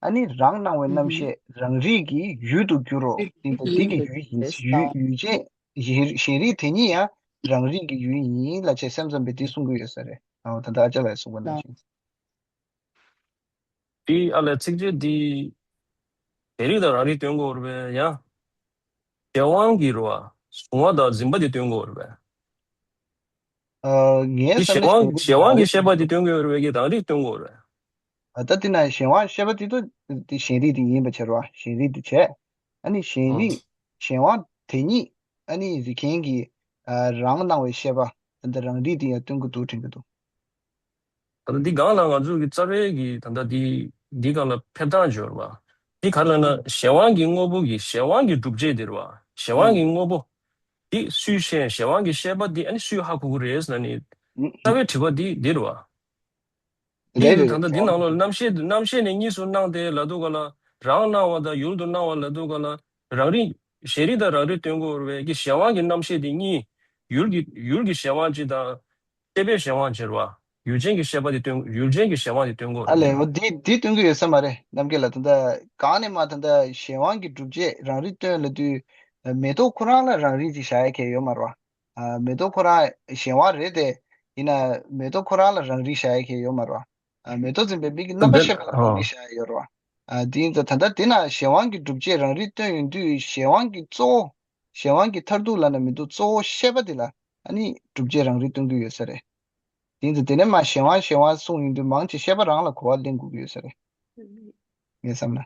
ཨ་ནི་རང་སྣང་བའི་རྣམ་ཤེས་རང་རིག་གི་ཡུལ་དུ་འགྱུར་རོ། དེ་ལྟ་དེ་གི་ཡུལ་ཡིན། ཡུལ། ཡུལ་ཅན། ཞེན་རིག་དེ་ཉིད་ཡང་རང་རིག་གི་ཡུལ་ཡིན་ལབ་བྱས་སེམས་ཙམ་པས་དེ་གསུང་གི་ཡོད་ས་རེད། ཨོ། ད་ལྟ་ཨ་ཅག་ལགས་གསུངས་པ་ནང་བཞིན། དེ་ཨ་ལས་ཚིགས་བཅད་འདི་ཞེན་རིག་དང་རང་རིག་སྟོན་དགོས་རེད་པས། ཡང་གཞན་དབང་གི་རེད་བ། གཟུང་བ་དང་འཛིན་པ་དེ་སྟོན་དགོས་རེད་པས། ཨ། ངའི་དེ་བསམ་གཞན་དབང་ན་གཞན་དབང་གི་ཤེས་པ་དེ་སྟོན་དགོས་རེད་པས་ཀྱི་རང་རིག་སྟོན་དགོས་རེད། ཨ། ད་དེ་ན་གཞན་དབང་ཤེས་པ་དེ་ཚོ་དེ་ཞེན་རིག་དེ་ཡིན་པ་བྱེད་རེད་བ། ཞེན་རིག་དེ་བྱས། ཨ་ནི་ཞེན་རིག་གཞན་དབང་དེ་ཉིད་ཨ་ནི་རིག་མཁན་གྱི། ཨ། རང་སྣང་བའི་ཤེས་པ་དེ་འདྲ་རང་རིག་དེ་ཡང་སྟོན་གྱི་འདུག་དྲན་གྱི་འདུག་ད་ལྟ་འདི་སྒང་ལ་ང་ཚོ་གི་རྩ་བའི་གི་ད་ལྟ་འདི་འདི་སྒང་ལ་ཕེབས་སྟངས་སྦྱོར་བ། འདི་ག་ལ་ན་གཞན་དབང་གི་དངོས་པོ་གི་གཞན་དབང་གི་སྒྲུབ་བྱེད་འདི་རེད་བ། གཞན་དབང་གི་དངོས་པོ་འདི་སུས་ཤེས། གཞན་དབང་གི་ཤེས་པ་འདི་ཨ་ནི་སུས་ཧ་གོ་གི་རེད་ཟེར་ན་ནི། རྩ་བའི་དྲི་བ་འདི་འདི་རེད་བ། འདི་རེད། ད་ལྟ་འདི་ནང་ལོགས་རྣམ་ཤེས་རྣམ་ཤེས་ནི་གཉིས་སུ་སྣང་སྟེ་ལབ་དུས་ག་ལ། རང་སྣང་བ་དང་ཡུལ་དུ་སྣང་བ་ལབ་དུས་ག་ལ། རང་རིག་ཞེན་རིག་དང་རང་རིག་སྟོན་དགོས་རེད་པས་ཀྱི་གཞན་དབང་གི་རྣམ་ཤེས་དེ་གཉིས། ཡུལ་གྱི་ཡུལ་གྱི་གཞན་དབང་གཅིག་དང་། ཤེས་པའི་གཞན་དབང་གཅིག་རེད་བ། ཡུལ་ཅན་གྱི་ཤེས་པ་དེ་སྟོན། ཡུལ་ཅན་གྱི་གཞན་དབང་དེ་སྟོན་དགོས་ཨ་ལས་རེད། འོ་འདི་འདི་སྟོན་གྱི་ཡོད་ས་མ་རེད། རྣམ་རྒྱལ་ལགས། ད་ལྟ་གང་ནས་མ་ད་ལྟ་གཞན་དབང་གི་སྒྲུབ་བྱེད་རང་རིག་སྟོན་ལབ་དུས། མེ་ཏོག་ཁོ་རང་ལ་རང་རིག་ཅིག་བཞག་ཡ་གལ་ཡོད་མ་རེད་བ། ཨ། མེ་ཏོག་ཁོ་རང་གཞན་དབང་རེད་དེ། ཡིན་ན་མེ་ཏོག་ཁོ་རང་ལ་རང་རིག་བཞག་ཡ་གལ་ཡོད་མ་རེད་བ། ཨ། མེ་ཏོག་འཛིན་པའི་མིག་གི་རྣམ་པ་ཤེས་པ་ལ་རང་རིག་བཞག་ཡ་ཡོད་རེད་བ། ཨ། དེ་ཡིན་ཙང་ད་ལྟ་དེ་ན་གཞན་དབང་གི་སྒྲུབ་བྱེད་རང་རིག་སྟོན་ཡོང་དུས། གཞན་དབང་གི་གཙོ་བོ། གཞན་དབང་གི་མཐར་ཐུག་ལབ་ན་མི་འདུག་གཙོ་བོ་ཤེས་པ་དེ་ལ་ཨ་ནི་སྒྲུབ་བྱེད་རང་རིག་སྟོན་གྱི་ཡོད་ས་རེད། དེ་ཡིན་ཙང་དེ་ནས་མ་གཞན་དབང་གཞན་དབང་གསུངས་ཡོང་དུས། མང་ཆེ་ཤེས་པ་རང་ལ་གོ་བ་ལེན་དགོས་ཀྱི་ཡོད་ས་རེད། ངས་བསམ་ན།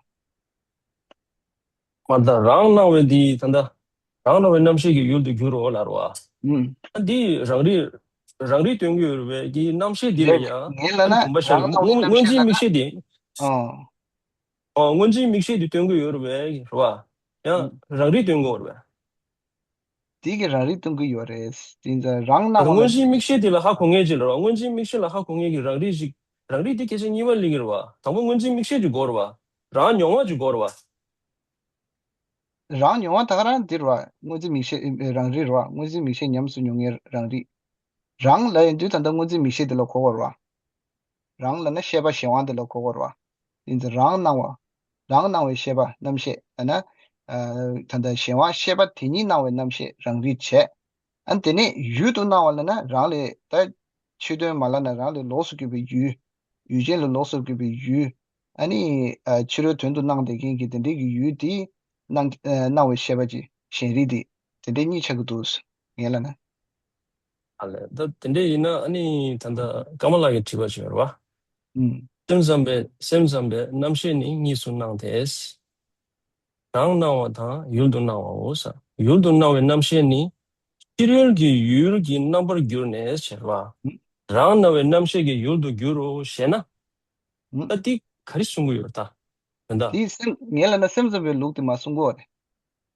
མ་ད་རང་སྣང་བའི་འདི་ད་ལྟ་རང་སྣང་བའི་རྣམ་ཤེས་ཀྱི་ཡུལ་དུ་འགྱུར་རོ་ལབ་རེད་བ། ཨུམ། ཨ། འདི་རང་རིག་རང་རིག་སྟོན་གྱི་ཡོད་རེད་པས། ཀྱི་རྣམ་ཤེས་འདི་ལ་ཡང་ངས་ལབ་ན་ཨ་ནི་བུམ་པ་ཤར་རང་སྣང་བའི་རྣམ་སྔོན་ཤེས་འཛིན་ལབ་མིག་ན། ཤེས་དེ། ཨོ། ཨོ། སྔོན་འཛིན་མིག་ཤེས་འདི་སྟོན་གྱི་ཡོད་རེད་པས། རེད་བ། ཡང་ཨུམ། རང་རིག་སྟོན་གྱི་ཡོད་རེད་པས། དེ་གི་རང་རིག་སྟོན་གྱི་ཡོད་རེད། དེ་ཚོ་རང་སྣང་བ་ལ། སྔོན་འཛིན་མིག་ཤེས་དེ་ལ་ཧ་གོ་ངེས་ཅིག་རེད་བ། སྔོན་འཛིན་མིག་ཤེས་ལ་ཧ་གོ་ངེས་ཀྱི་རང་རིག་ཞིག་རང་རིག་དེ་སྐད་ཆ་གཉིས་པ་ལེན་གྱི་རེད་བ། དང་པོ་སྔོན་འཛིན་མིག་ཤེས་ཀྱི་སྐོར་བ། རང་མྱོང་བ་ཀྱི་སྐོར་བ། རང་མྱོང་བ་ད་ག་རང་འདི་རེད་བ། སྔོན་འཛིན་མིག་ཤེས་རང་རིག་རེད་བ། སྔོན་འཛིན་མིག་ཤེས་ཉམས་སུ་མྱོང་མཁན་རང་རིག་རང་ལབ་ཡོང་དུས་ད་ལྟ་སྔོན་འཛིན་མིག་ཤེས་དེ་ལ་གོ་དགོས་རེད་བ། རང་ལབ་ན་ཤེས་པ་གཞན་དབང་དེ་ལ་གོ་དགོས་རེད་བ། ཡིན་ཙང་རང་སྣང་བ། རང་སྣང་བའི་ཤེས་པ་རྣམ་ཤེས་ཨ་ན། ཨ། ད་ལྟ་གཞན་དབང་ཤེས་པ་དེ་ཉིད་སྣང་བའི་རྣམ་ཤེས་རང་རིག་བྱས། ཨ། དེ་ནས་ཡུལ་དུ་སྣང་བ་ལབ་ན་རང་ལས་ད་ཕྱི་དོན་མ་ལབ་ན་རང་ལས་ལོགས་སུ་གྱུར་པའི་ཡུལ། ཡུལ་ཅན་ལས་ལོགས་སུ་གྱུར་པའི་ཡུལ། ཨ་ནི། ཨ། ཕྱི་རོལ་དོན་དུ་སྣང་བསྡད་མཁན་གྱི་དེ་འདྲའི་གི་ཡུལ་དེ་སྣང་། ཨ། སྣང་བའི་ཤེས་པ་ཅིག་གཞན་རིག་དེ། དེ་འདྲའི་གཉིས་ཆགས་ཀྱི་འདུག་ངས་ལབ་ན། ཨ་ལས། ད་དེ་འདྲ་ཡིན་ན་ཨ་ནི་ད་ལྟ་ཀ་མ་ལ་གི་དྲི་བ་ཅིག་ཡོད་རེད་བ། ཨུམ། སེམས་ཙམ་པས། སེམས་ཙམ་པས་རྣམ་ཤེས་ནི་གཉིས་སུ་སྣང་སྟེ། རང་སྣང་བ་དང་ཡུལ་དུ་སྣང་བའོ་ཟེར། ཡུལ་དུ་སྣང་བའི་རྣམ་ཤེས་ནི་ཕྱི་རོལ་གྱི་ཡུལ་གྱི་རྣམ་པར་གྱུར་ནས་ཟེར་བ། ཨུམ། རང་སྣང་བའི་རྣམ་ཤེས་ཀྱི་ཡུལ་དུ་འགྱུར་རོ་ཞེ་ན། ཨུམ། ད་འདི་ག་རེ་གསུང་གི་ཡོད་རེད་ད། ད་ལྟ། འདི་སེམས། ངས་ལབ་ན་སེམས་ཙམ་པའི་ལུགས་དེ་མ་གསུང་གོ་རེད།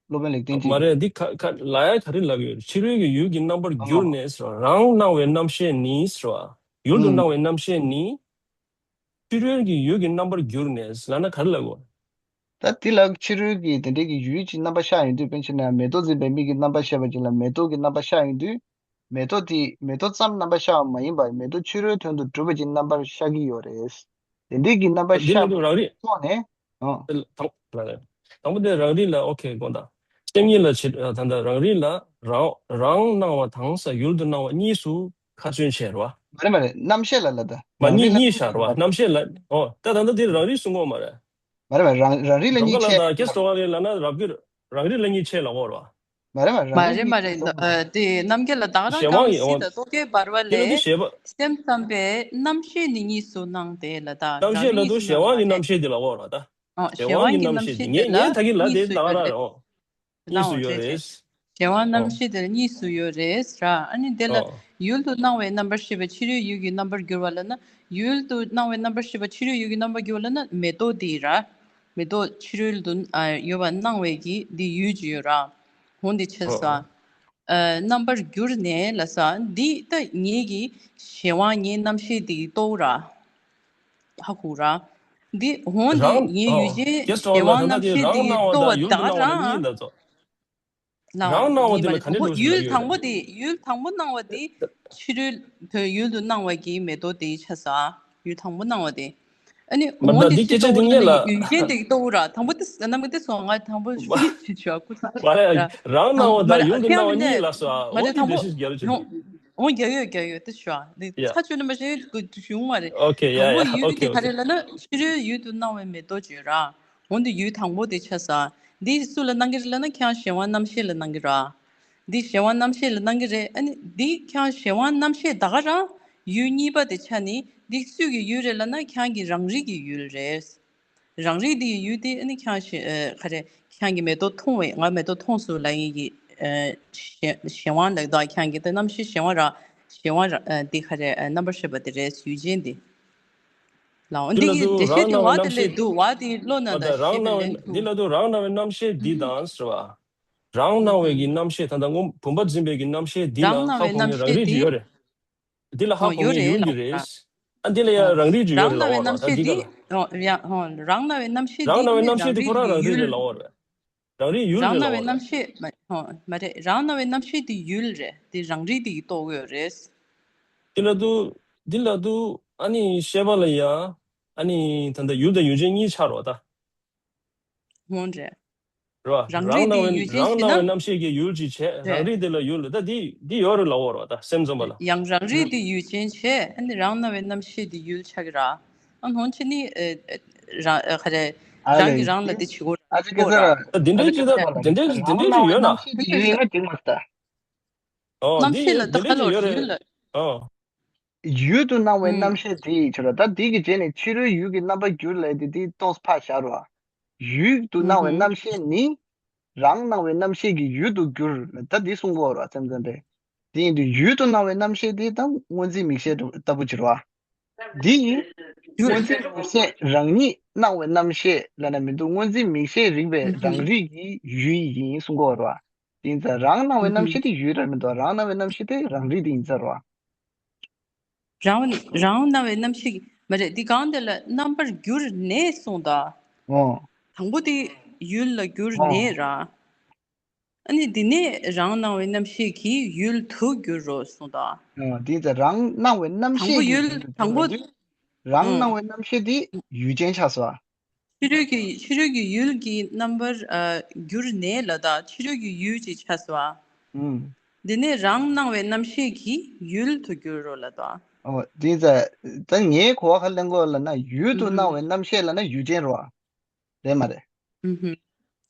སློབ་དཔོན་ལེགས་ལྡན་གྱིས། མ་རེད། འདི་ག་ག་ལབ་ཡ་ག་རེ་ལབ་ཡོད། ཕྱི་རོལ་གྱི་ཡུལ་གྱི་རྣམ་པར་གྱུར་ནས་ཟེར་བ། རང་སྣང་བའི་རྣམ་ཤེས་ནི་ཟེར་བ། ཡུལ་དུ་ཨུམ། སྣང་བའི་རྣམ་ཤེས་ནི། ཕྱི་རོལ་གྱི་ཡུལ་གྱི་རྣམ་པར་གྱུར་ནས་ལབ་ན་ག་རེ་ལབ་དགོས། ད་དེ་ལ་ཕྱི་རོལ་གྱི་དེ་འདྲའི་གི་ཡུལ་གྱི་རྣམ་པ་ཤར་ཡོང་དུས། དཔེར་བྱས་ན་མེ་ཏོག་འཛིན་པའི་མིག་གི་རྣམ་པ་ཤར་བ་ཅིག་ལ་མེ་ཏོག་གི་རྣམ་པ་ཤར་ཡོང་དུས། མེ་ཏོག་དེ་མེ་ཏོག་ཙམ་རྣམ་པ་ཤར་བ་མ་ཡིན་པར་མེ་ཏོག་ཕྱི་རོལ་དོན་དུ་གྲུབ་པ་ཅིག་རྣམ་པར་ཤར་གྱི་ཡོད་རེད། དེ་འདྲའི་གི་རྣམ་པ་འདི་ལ་ཤར་དུ་རང་རིག་ཐོག་ནས། ཨང་། དང་། དང་པོ་དེ་རང་རིག་ལ། ཨོ་ཁེ། དགོངས་དག་སེམས་ཉིད་ལ་བྱེད། ད་ལྟ་རང་རིག་ལ་རང་རང་སྣང་བ་དང་ས་ཡུལ་དུ་སྣང་བ་གཉིས་སུ་ཁ་ཚོན་བྱས་རེད་བ། མ་རེད་མ་རེད། རྣམ་ཤེས་ལ་ལ་ད། མ་རང་གཉིས་རིག་ལ་གཉིས་བཞག་རེད་བ། རྣམ་ཤེས་ལ། ཨོ། ད་ད་ལྟ་དེ་རང་རིག་གསུང་གོ་མ་རེད། མ་རེད་མ་རེད། རང་རང་རིག་ལ་གཉིས་ཆད། ལ་ད་ཀེ་སོ་ག་རེ་ལ་ན་རབ་གི་རང་རིག་ལ་གཉིས་ཆད་ལ་འོར་བ། མ་རེད་མ་རེད། རང་མ་རེད་རིག་མ་རེད། གཉིས་ཆད། ཨ། དེ་རྣམ་རྒྱལ་ལ་ད་ག་རང་གཞན་དབང་གང་ཡིན། ཞིག་ད་རྟོག་གེ་འབར་བ་དེ་ལ་དེ་ལས་ཞེས་པ། སེམས་ཙམ་པས་རྣམ་ཤེས་ནི་གཉིས་སུ་སྣང་སྟེ་ལ་ད། རྣམ་ཤེས་ལ་དུ་གཞན་དབང་གི་རྣམ་ཤེས་དེ་ལ་འོར་བ་ད། ཨོ། གཞན་དབང་གི་རྣམ་ཤེས་དེ། ངས་ངས་ད་གི་ལ་དེ་ད་ག་ར་རེད། ཨོ། གཉིས་སུ་ཡོད་རེད། གཞན་དབང་རྣམ་ཤེས་དེ་ལ་གཉིས་སུ་ཡོད་རེད་ར། ཨ་ནི་དེ་ལ་ཡུལ་དུ་སྣང་བའི་རྣམ་པར་ཤེས་པ་ཕྱི་རོལ་ཡུལ་གྱི་རྣམ་པར་གྱུར་པ་ལབ་ན། ཡུལ་དུ་སྣང་བའི་རྣམ་པར་ཤེས་པ་ཕྱི་རོལ་ཡུལ་གྱི་རྣམ་པར་གྱུར་པ་ལབ་ན་མེ་ཏོག་དེ་ར། མེ་ཏོག་ཕྱི་རོལ་དུ་ཨ་ཡོད་པ་སྣང་བའི་གི་འདི་ཡུལ་ཅིག་ཡོད་ར། འོ་འདི་ཆགས་སོང་། ཨ། རྣམ་པར་གྱུར་ནས་ལབ་ས་འདི་ད་ངེད་ཀྱི་གཞན་དབང་ངའི་རྣམ་ཤེས་འདི་རྟོགས་ར། ཧ་གོ་ར། འདི་འོ་འདི་རང་། ངའི་ཨོ། ཡུལ་ཅན་གྱི་སྟོང་གཞན་དབང་ལ་ད་རྣམ་ཤེས་འདི་རང་སྣང་བ་རྟོགས་པ་དང་ཡུལ་དུ་ད་སྣང་བ་ལ་རང་གཉིས་ལ་ཚོ། སྣང་བ་རང་སྣང་བ་དེ་ལ་ག་འདྲ་འདུག་ཟེར་ཡོད་རེད། ཡུལ་དང་པོ་དེ་ཡུལ་དང་པོ་སྣང་བ་དེ་ཕྱི་རོལ་བོད་ཡུལ་དུ་སྣང་བ་གི་མེ་ཏོག་དེ་ཆགས་ས། ཡུལ་དང་པོ་སྣང་བ་དེ། ཨ་ནི་མ་འོ་ད་འདི་འདི་སྐད་ཆ་དེ་རྟོགས་ངེས་ལ། ཡུལ་ཅན་དེ་རྟོགས་ར། དང་པོ་དེ་ནམ་གི་དེ་སོང་ང་དང་པོ་ཞུ་ཞུ་ཞུ་ཨ་ཁུ་ཚ་མ་རེད། ར། རང་སྣང་བ་དང་ཡུལ་དུ་སྣང་བ་གཉིས་ལ་སོ། མ་འོ་རེད། དེ་དང་པོ་འགྲེལ་བཤད་རྒྱག་རོགས་བྱེད། འོ་རྒྱག་ཡོད་རྒྱག་ཡོད་དེ་ཞུ་ཨ། འདི་ཡ། ཚ་ཆུ་ནམ་པ་ཞེ་གི་ཞུ་མ་རེད། ཨོ་ཁེ། ཡ་དང་པོ་ཡ། ཡུལ་ཨོ་དེ་ཁེ། ག་ཨོ་ཁེ། རེད་ལབ་ན་ཕྱི་རོལ་ཡུལ་དུ་སྣང་བའི་མེ་ཏོག་ཅིག་ཡོད་ར། འོ་འདི་ཡུལ་དང་པོ་དེ་ཆགས་ས། འདི་སུ་ལ་སྣང་གི་རེད་ལབ་ན་ཁྱེད་རང་གཞན་དབང་རྣམ་ཤེས་ལ་སྣང་གི་ར། འདི་གཞན་དབང་རྣམ་ཤེས་ལ་སྣང་གི་རེད། ཨ་ནི་འདི་ཁྱེད་རང་གཞན་དབང་རྣམ་ཤེས་ད་ག་རང་ཡུལ་གཉིས་པ་དེ་ཆ་ནི་འདི་སུ་གི་ཡུལ་རེད་ལབ་ན་ཁྱེད་རང་གི་རང་རིག་གི་ཡུལ་རེད། རང་རིག་འདི་ཡི་ཡུལ་དེ་ཨ་ནི་ཁྱེད་རང་གཞན་ཨ་ག་རེ་ཁྱེད་རང་གི་མེ་ཏོག་མཐོང་བས་ང་མེ་ཏོག་མཐོང་སོང་ལབ་ཡིན་གི། ཨ་གཞན་གཞན་དབང་ལ་ད་ཁྱེད་རང་གི་ད་རྣམ་ཤེས་གཞན་དབང་ར་གཞན་དབང་ར་ཨ་འདི་ག་རེ་ཨ་རྣམ་པར་ཤེས་པ་དེ་རེད། ཡུལ་ཅན་དེ། ལའོ། འདི་ལ་འདི་གི་དུ་འགྲེལ་བཤད་རང་དུ་སྣང་བ་བ་དེ་རྣམ་ལས་ཤེས། འདུག་བ་དེ་བློ་ན་མ་ད་ད་རང་ཤེས་ན་སྣང་བ་ལེན་འདི་ཐུབ། ལ་དུ་རང་སྣང་བའི་རྣམ་ཤེས་འདི་དང་ཟེར་བ། རང་སྣང་བའི་གི་རྣམ་ཤེས་ད་ལྟ་སྔོན་བུམ་པ་འཛིན་པའི་གི་རྣམ་ཤེས་འདི་ལ་རང་སྣང་ཧ་བའི་གོ་ངེས་རྣམ་རང་ཤེས་རིག་འདི་ཅིག་ཡོད་རེད། འདི་ལ་ཧ་ཨོ་གོ་ཡོད་ངེས་རེད་ཡོད་ལ། ཀྱི་རེད། ཨ་འདི་ལ་ཡང་ཨོ་རང་རིག་ཅིག་ཡོད་རང་རེད་སྣང་བའི་བ་རྣམ་ད་ཤེས་འདི་ག་འདི་ལ། ཨོ་ཡ་ཨོ་རང་སྣང་བའི་རྣམ་ཤེས་རང་འདི་སྣང་བའི་རྣམ་ཤེས་འདི་ཁོ་རང་རང་རིག་རེད་ལབ་པ་རེད། རང་རིག་ཡུལ་རེད་ལབ་པ་རེད། རྣམ་ཤེས་མ་ཨོ་མ་རེད། རང་སྣང་བའི་རྣམ་ཤེས་འདི་ཡུལ་རེད། འདི་རང་རིག་འདི་གི་རྟོགས་ཡོད་རེད། འདི་ལ་དུ། འདི་ལ་དུ་ཨ་ནི་ཤེས་པ་ལ་ཡ་ཨ་ནི་ད་ལྟ་ཡུལ་དང་ཡུལ་ཅན་གཉིས་ཆགས་རོགས་ད། འོན་ཏེ། རེད་བ། རང་རང་རིག་སྣང་བའི་དེ་ཡུལ་ཅན་རང་ཞེ་སྣང་ན། བའི་རྣམ་ཤེས་ཀྱི་ཡུལ་ཅིག་བྱས། རང་རེད། རིག་དེ་ལ་ཡུལ་ད་འདི་འདི་ཡོད་རེད་ལབ་དགོས་རེད་བ་ད་སེམས་ཙམ་པ་ལ། ཡང་རང་རིག་དེ་ཡུལ་ཅན་བྱས། ཨ་ནི་རང་སྣང་བའི་རྣམ་ཤེས་དེ་ཡུལ་ཆགས་ཀྱི་ར། ཨ་ནི་འོན་ཏེ་ནི་ཨེ་ཨེ་རང་ཨེ་ག་རེ་ཨ་རང་ལས་གིས་རང་ལ་དེ་བྱེད་དགོས་ཨ་ཅེ་སྐད་ཆ་ར། ད་འདི་འདྲའི་ཅི་ད་འདི་འདྲའི་ཅི་འདི་འདྲའི་ཅི་ཡོད་ན། རྣམ་ཤེས་དེ་ཡུལ་ཡིན་ན་འགྲིག་མ་རེད་ད། ཨོ་རྣམ་ཤེས་འདི་ལ་ད་འདི་འདྲའི་ག་ཅི་ལོ་ཡོད་རེད། ཡུལ་ལ། ཨོ། ཡུལ་དུ་སྣང་བའི་ཨུམ། རྣམ་ཤེས་དེ་ཡིས་ཁྱོད་ར་ད་དེ་གི་རྗེས་ནས་ཕྱི་རོལ་ཡུལ་གྱི་རྣམ་པར་འགྱུར་ལས་དེ་དེ་ཏོག་ཙམ་ཕར་བཞག་རོགས། ཡུལ་དུ་སྣང་བའི་ཨུམ། རྣམ་ཤེས་ནི་རང་སྣང་བའི་རྣམ་ཤེས་ཀྱི་ཡུལ་དུ་འགྱུར་ལ་ད་འདི་གསུང་གོ་རོགས་སེམས་ཙམ་པས། དེ་ཡིན་དུས་ཡུལ་དུ་སྣང་བའི་རྣམ་ཤེས་དེ་ད་སྔོ་འཛིན་མིག་ཤེས་ལྟ་བུ་ཅིག་རོགས། འདི་ཡིན། ཡུལ། སྔོ་འཛིན་མིག་ཤེས་རང་ཉིད་སྣང་བའི་རྣམ་ཤེས་ལབ་ན་མི་འདུག་སྔོ་འཛིན་མིག་ཤེས་རིག་པའི་ཨུམ། རང་རིག་གི་ཡུལ་ཡིན་གསུང་གོ་རོགས། དེ་ཡིན་ཙང་རང་སྣང་བའི་རྣམ་ཤེས་དེ་ཡུལ་རེད་མི་འདུག་རང་སྣང་བའི་རྣམ་ཤེས་དེ་རང་རིག་དེ་ཡིན་ཙང་རོགས། རང་རང་སྣང་བའི་རྣམ་ཤེས་ཀྱི་མ་རེད་འདི་གང་དེ་ལ་རྣམ་པར་གྱུར་ནས་གསུངས་ད། ཨོ། དང་པོ་དེ་ཡུལ་ལ་གྱུར་ཨོ། ནས་ར། ཨ་ནི་འདི་ནས་རང་སྣང་བའི་རྣམ་ཤེས་ཀྱིས་ཡུལ་དུ་གྱུར་རོ་གསུངས་ད། ཨོ་དེ་ཚེ་རང་སྣང་བའི་རྣམ་དང་པོ་ཤེས་ཀྱིས་ཡུལ་ཡུལ་དུ་དང་གྱུར་པོ། བ་དུས། རང་ཨང་། སྣང་བའི་རྣམ་ཤེས་དེ་ཡུལ་ཅན་ཆགས་སོ། ཕྱི་རོལ་གྱི་ཕྱི་རོལ་གྱི་ཡུལ་གྱི་རྣམ་པར་ཨ་གྱུར་ནས་ལ་དྭགས་ཕྱི་རོལ་གྱི་ཡུལ་ཅིག་ཆགས་སོ། ཨུམ། དེ་ནས་རང་སྣང་བའི་རྣམ་ཤེས་ཀྱིས་ཡུལ་དུ་གྱུར་རོ་ལ་དྭགས། ཨོ་དེ་ཚ་ད་ངའི་གོ་བ་ཁ་ལེན་གོ་ལ་ན་ཡུལ་དུ་ཨུམ། སྣང་བའི་རྣམ་ཤེས་ལ་ན་ཡུལ་ཅན་རོ། རེད་མ་རེད། ཨུམ།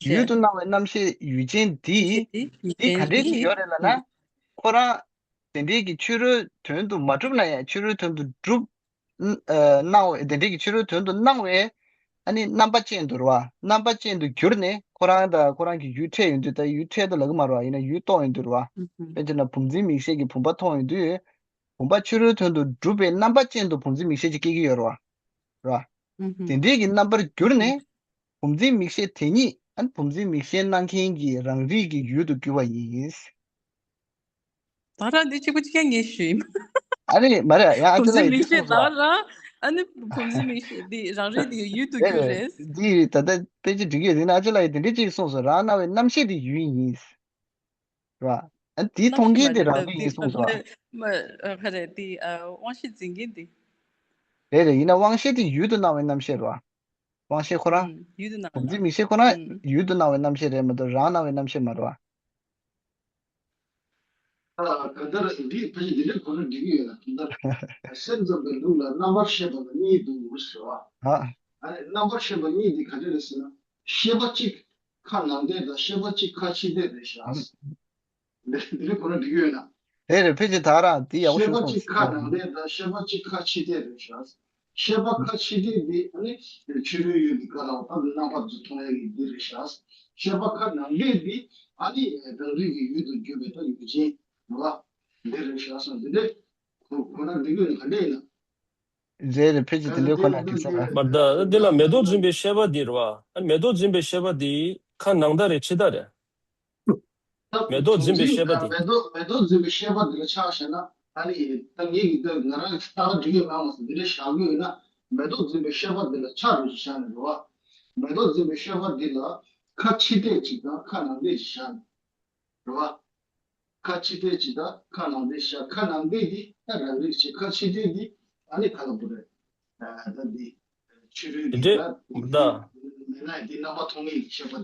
ཡུལ་རེད། དུ་སྣང་བའི་རྣམ་ཤེས་ཡུལ་ཅན་འདི། ཤེས་དེ་ཡུལ་འདི་ག་ཅན་འདྲས་ཅིག་ཡོད་རེད་ལ་ན། ཨུམ། ཁོ་རང་དེ་འདྲས་ཀྱི་ཕྱི་རོལ་དོན་དུ་མ་གྲུབ་ན་ཡང་ཕྱི་རོལ་དོན་དུ་གྲུབ། སྣང་བའི་དེ་འདྲའི་གི་ཕྱི་རོལ་དོན་དུ་སྣང་བའི་ཨ་ནི་རྣམ་པ་ཅན་དུ་རེད་བ། རྣམ་པ་ཅན་དུ་གྱུར་ནས་ཁོ་རང་དང་ཁོ་རང་གི་ཡུལ་འཕྲད་ཡོང་དུས་ད་ཡུལ་འཕྲད་དུ་ལབ་ཀྱི་མ་རེད་བ། ཡིན་ན་ཡུལ་རྟོགས་ཡོང་དུས་རེད་བ། དཔེར་བྱས་ན་བུམ་འཛིན་མིག་ཤེས་ཀྱིས་བུམ་པ་མཐོང་ཡོང་དུས། བུམ་པ་ཕྱི་རོལ་དོན་དུ་གྲུབ་པའི་རྣམ་པ་ཅན་དུ་བུམ་འཛིན་མིག་ཤེས་ཀྱིས་སྐྱེ་གི་ཡོད་རེད་བ། རེད་བ། དེ་འདྲའི་གི་རྣམ་པར་གྱུར་ནས་བུམ་འཛིན་མིག་ཤེས་དེ་ཉིད་ཨ་ནི་བུམ་འཛིན་མིག་ཤེས་སྣང་མཁན་གྱི་རང་རིག་གི་ཡུལ་དུ་གྱུར་པ་ཡིན། ད་རང་འདི་གཅིག་པུ་གཅིག་རྐྱང་ངས་ཞུས་ཡིན། ཨ་ནི་མ་རེད་ཡང་ཨ་བུམ་ཅེ་ལགས་འཛིན་ཡིན་མིག་ཤེས་གསུངས་སོང་། ད་རང་ཨ་ནི་བུམ་འཛིན་མིག་ཤེས་འདི་རང་རེད་འདི་ཡུལ་དུ་རེད་གྱུར་རེད། རེད། འདི་ད་ལྟ་དཔེ་ཅིག་འགྲིག་ཡོད་ཟེར་ན་ཨ་ཅེ་ལགས་ཡིས་འདི་འདྲ་གཅིག་གསུངས་སོང་། རང་སྣང་བའི་རྣམ་ཤེས་འདི་ཡུལ་ཡིན། རེད་བ། ཨ་འདི་མཐོང་མཁན་དེ་རང་རིག་ཡིན་གསུངས་སོང་། མ་ཨ་ག་རེད་འདི་ཨ་དབང་ཤེས་འཛིན་མཁན་འདི། རེད་རེད། ཡིན་ན་དབང་ཤེས་དེ་ཡུལ་དུ་སྣང་བའི་རྣམ་ཤེས་རེད་བ། དབང་ཤེས་ཁོ་རང་། ཨུམ། ཡུལ་དུ་སྣང་བའི་བུམ་འཛིན་རྣམ་མིག་ཤེས་ཁོ་རང་ཨུམ། ཡུལ་དུ་སྣང་བའི་རྣམ་ཤེས་རེད་མ་གཏོགས་རང་སྣང་བའི་རྣམ་ཤེས་མ་རེད་བ། ད་གང་ལྟར་འདི་ཕ་གི་འདི་འདྲའི་གོ་རིམ་འགྲིག་གི་ཡོད་ལ། གང་ལྟར་སེམས་ཙམ་པའི་ལུགས་ལ་རྣམ་པར་ཤེས་པ་ལ་གཉིས་འདུག་ཟེར་བ། ཨ། ཨ་ནི་རྣམ་པར་ཤེས་པ་གཉིས་འདི་ག་འདྲ་རེད་ཟེར་ན། ཤེས་པ་གཅིག་ཁ་ནང་བསྡད་དང་ཤེས་པ་གཅིག་ཁ་ཕྱི་བསྡད་རེད་ཤག་འདི་འདི་འདྲའི་གོ་རིམ་འགྲིག་གི་ཡོད་ན། རེད་རེད། ཕལ་ཆེར་ད་རང་འདི་ཡག་པོ་ཤེས་ཤོད་པ་སོང་གཅིག་ཁ་ནང་ཟེར། བསྡད་དང་ཤེས་པ་གཅིག་ཁ་ཕྱི་བསྡད་རེད་ཤག་ཤེས་པ་ཁ་ཕྱི་བསྡད་འདི་ཨ་ནི་ཕྱི་རོལ་ཡུལ་གྱི་ཀ་ལ་བ་ད་རྣམ་པ་ཚོ་མཐོང་ཡ་གི་འདི་རེད་ཤག་ཤེས་པ་ཁ་ནང་བསྡད་འདི་ཨ་ནི་རང་རིག་གི་ཡུལ་དུ་གྱུར་པའི་ད་ཡུལ་ཅན་རེད་བ། འདི་རེད་ཤག་སོང་འདི་འདྲ་ཁོ་ཁོ་ན་འགྲིག་གི་ཡོད་ན་ག་འདྲ་ཡིན་ན། རེད་རེད། ཕལ་ཆེར་དེ་འདྲའི་ཁོ་ན་འགྲིག་ས་རེད། མ་ད་འདི་ལ་མེ་ཏོག་འཛིན་པའི་ཤེས་པ་འདི་རེད་བ། ཨ་མེ་ཏོག་འཛིན་པའི་ཤེས་པ་འདི་ཁ་ནང་ལྟ་རེད་ཕྱི་ལྟ་རེད། མེ་ཏོག་འཛིན་པའི་ཤེས་པ་འདི། མེ་ཏོག་མེ་ཏོག་འཛིན་པའི་ཤེས་པ་འདི་ལ་ཆ་བཞག་ན་ཨ་ནི་ད་ངེད་ཀྱི་ད་ང་རང་ལྟ་བ་འགྲིག་ཡོད་མ་མ་སོང་འདི་འདྲ་བཞག་གི་ཡོད་ན་མེ་ཏོག་འཛིན་པའི་ཤེས་པ་འདི་ལ་ཆ་རུ་ཞིག་བཞག་ནས་རེད་བ། མེ་ཏོག་འཛིན་པའི་ཤེས་པ་འདི་ལ་ཁ་ཕྱི་བལྟས་ཅིག་དང་ཁ་ནང་བལྟས་ཅིག་བཞག་ནས། རེད་བ། ཁ་ཕྱི་བལྟས་ཅིག་དང་ཁ་ནང་བལྟས་ཤག་ཁ་ནང་བལྟས་འདི་ད་རང་རིག་བྱེད། ཁ་ཕྱི་བལྟས་འདི་ཨ་ནི་ཁ་ལ་བུ་རེད། ད་འདི་ཆོས་རིག་འདི་འདི་ད་ད་མེད་ན་འདི་རྣམ་པ་མཐོང་ངེས་ཤེས་པ།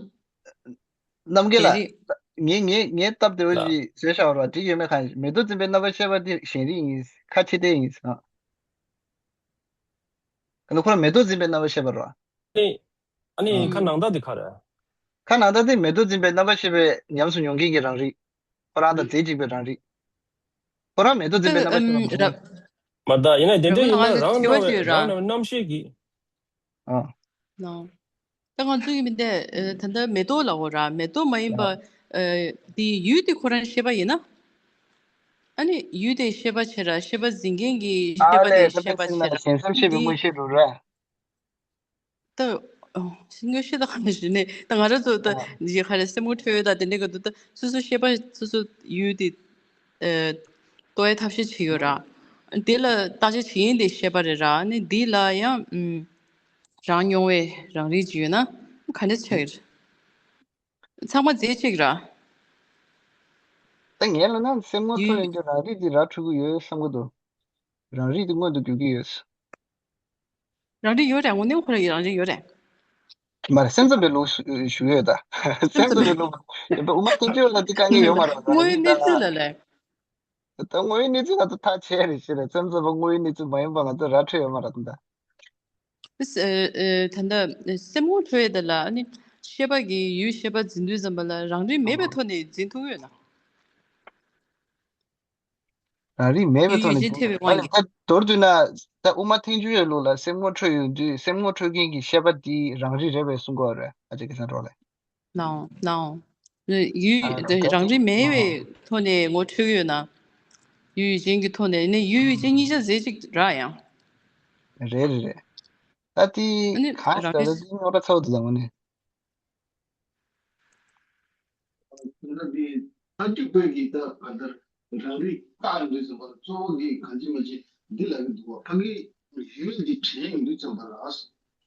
རྣམ་རྒྱལ་ལགས། ངས་ངས་ངས་སྟབས་བདེ་བོ་ཞིག་བཟོས་བཞག་པ་རེད་བ། འགྲིག་ཡོད་མེད་གང་ཡིན། མེ་ཏོག་འཛིན་པའི་རྣམ་པར་ཤེས་པ་འདི་གཞན་རིག་ཡིན། ཁ་ཕྱི་བལྟས་ཡིན་ཟེར། ཨ་ནི་ཁོ་རང་མེ་ཏོག་འཛིན་པའི་རྣམ་པར་ཤེས་པ་རེད་བ། ཨ་ནི་ཨ་ནི་ཁ་ནང་ལྟ་དེ་ག་རེད། ཁ་ནང་ལྟ་དེ་མེ་ཏོག་འཛིན་པའི་རྣམ་པར་ཤེས་པས་ཉམས་སུ་མྱོང་མཁན་གྱི་རང་རིག་ཁོ་རང་དང་རྫས་གཅིག་པའི་རང་རིག་ཁོ་རང་མེ་ཏོག་འཛིན་པའི་རྣམ་པར་ཤེས་པ་མ་རེད། མ་ད་ཡིན་ན་དེ་འདྲ་ཡིན་ན་རང་སྣང་བའི་རང་སྣང་བའི་རྣམ་ཤེས་ཀྱིས། ཨ། ད་ང་ཚོ་ཡིན་མིན་དེ་ད་ལྟ་མེ་ཏོག་ལ་འོ་ར་མེ་ཏོག་མ་ཡིན་པ་དེ་ཡུལ་དེ་ཁོ་རང་ཤེས་པ་ཡིན་ན། ཨ་ནི་ཡུལ་དེ་ཤེས་པ་བྱེད་ར་ཤེས་པ་འཛིན་མཁན་གྱི་ཤེས་པ་དེ་ཤེས་པ་བྱེད་ར་ཞེན་སེམས་ཤེས་པའི་དངོས་གཞི་རུ་ར། ད་དངོས་གཞི་ད་ག་ནས་ཞུ་ནས་ད་ང་རང་ཚོ་ད་ཡི་ག་རེ་སེམས་ངོ་འཕྲོད་ཡོད་ད་དེ་འདྲའི་ག་འདུག་ད་སོ་སོ་ཤེས་པ་སོ་སོ་ཡུལ་དེ་རྟོགས་ཡའི་ཐབས་ཤེས་བྱེད་ཡོད་ར། དེ་ལ་བརྟག་དཔྱད་བྱེད་ཡིན་དེ་ཤེས་པ་རེད་ར། ཨ་ནི་འདི་ལ་ཡང་རང་མྱོང་བའི་རང་རིག་ཅིག་ཡོད་ན་ག་འདྲ་ཆགས་ཡོད་རེད། ཚང་མ་རྫས་གཅིག་ར། ད་ངས་ལ་ན་སེམས་ངོ་ཐུ་ཡོད་རྒྱུ་རང་རིག་འདི་ར་འཁྲུལ་གི་ཡོད་བསམ་གི་འདུག་རང་རིག་དེ་མངོན་དུ་གྱུར་གྱི་ཡོད། རང་རིག་ཡོད་རེད། དངོས་གནས་ཁོ་རང་གི་རང་རིག་ཡོད་རེད། མ་རེད། སེམས་ཙམ་པའི་ལུགས་ཞུ་ཞུ་ཡོད་ད། སེམས་ཙམ་པའི་ལུགས་ཡིན་པ་དབུ་མ་ཐལ་འགྱུར་ལ་དེ་དཀའ་ངལ་ཡོད་མ་རེད། རང་དངོས་ཡོད་རིག་གནས་ཚུལ་ད། ལ་ལས། ད་དངོས་ཡོད་གནས་ཚུལ་ང་ཚོ་ཐག་བཅད་རེད་ཤེས་རེད། སེམས་ཙམ་པ་དངོས་ཡོད་གནས་ཚུལ་མ་ཡིན་པ་ང་ཚོ་ར་འཕྲོད་ཡོད་མ་རེད་ད། ཨ་ཨ་ད་ལྟ་སེམས་ངོ་འཕྲོད་ཡས་ད་ལ་ཨ་ནི་ཤེས་པ་གི་ཡུལ་ཤེས་པ་འཛིན་དུས་ཙམ་པ་ལ་རང་རིག་མེད་པའི་ཐོག་ནས་འཛིན་ཐུབ་ཡོད་ན། རང་རིག་མེད་པའི་ཐོག་ཡུལ་ནས་ཡུལ་ཅན་ཐེབས་པའི་དབང་གིས། ད་མདོར་བསྡུས་ན་ད་དབུ་མ་ཐལ་འགྱུར་ཡོད་ལུགས་ལ་སེམས་ངོ་འཕྲོད་ཡོང་དུས་སེམས་ངོ་འཕྲོད་མཁན་གྱི་ཤེས་པ་དེ་རང་རིག་རེད་པས་གསུང་གི་ཡོད་རེད། ཨ་ཅེ་སྐལ་བཟང་གྲོགས་ལགས། ནའོ་ནའོ། ཡུལ་རང་རིག་མེད་པའི་ཐོག་ནས་ངོ་འཕྲོད་ཀྱི་ཡོད་ན། ཡུལ་ཡུལ་ཅན་གྱི་ཐོག་ནས་ནི་ཡུལ་ཡུལ་ཅན་གཉིས་ཆ་ཟེར་ཅིག་རག་ཡང་། རེད་རེད་རེད། ད་དེ་ཨ་ནི་གང་ཞིག་རང་ལྟར་རིག་དེ་རྙོག་དྲ་ཚ་བོ་དེ་ལ་ངོ་ནས། ད་འདི་ཨ་ཀི་པོད་ཀྱི་ད་ག་ལྟར་རང་རིག་བཀག་འདུག་ཟེར་བ་གཙོ་བོ་འདི་གང་ཅི་མ་ཅི་འདི་ལ་གི་འདུག་བ། ཕ་གི་ཡུལ་འདི་དྲན་ཡོང་དུས་ཙམ་པ་ལ།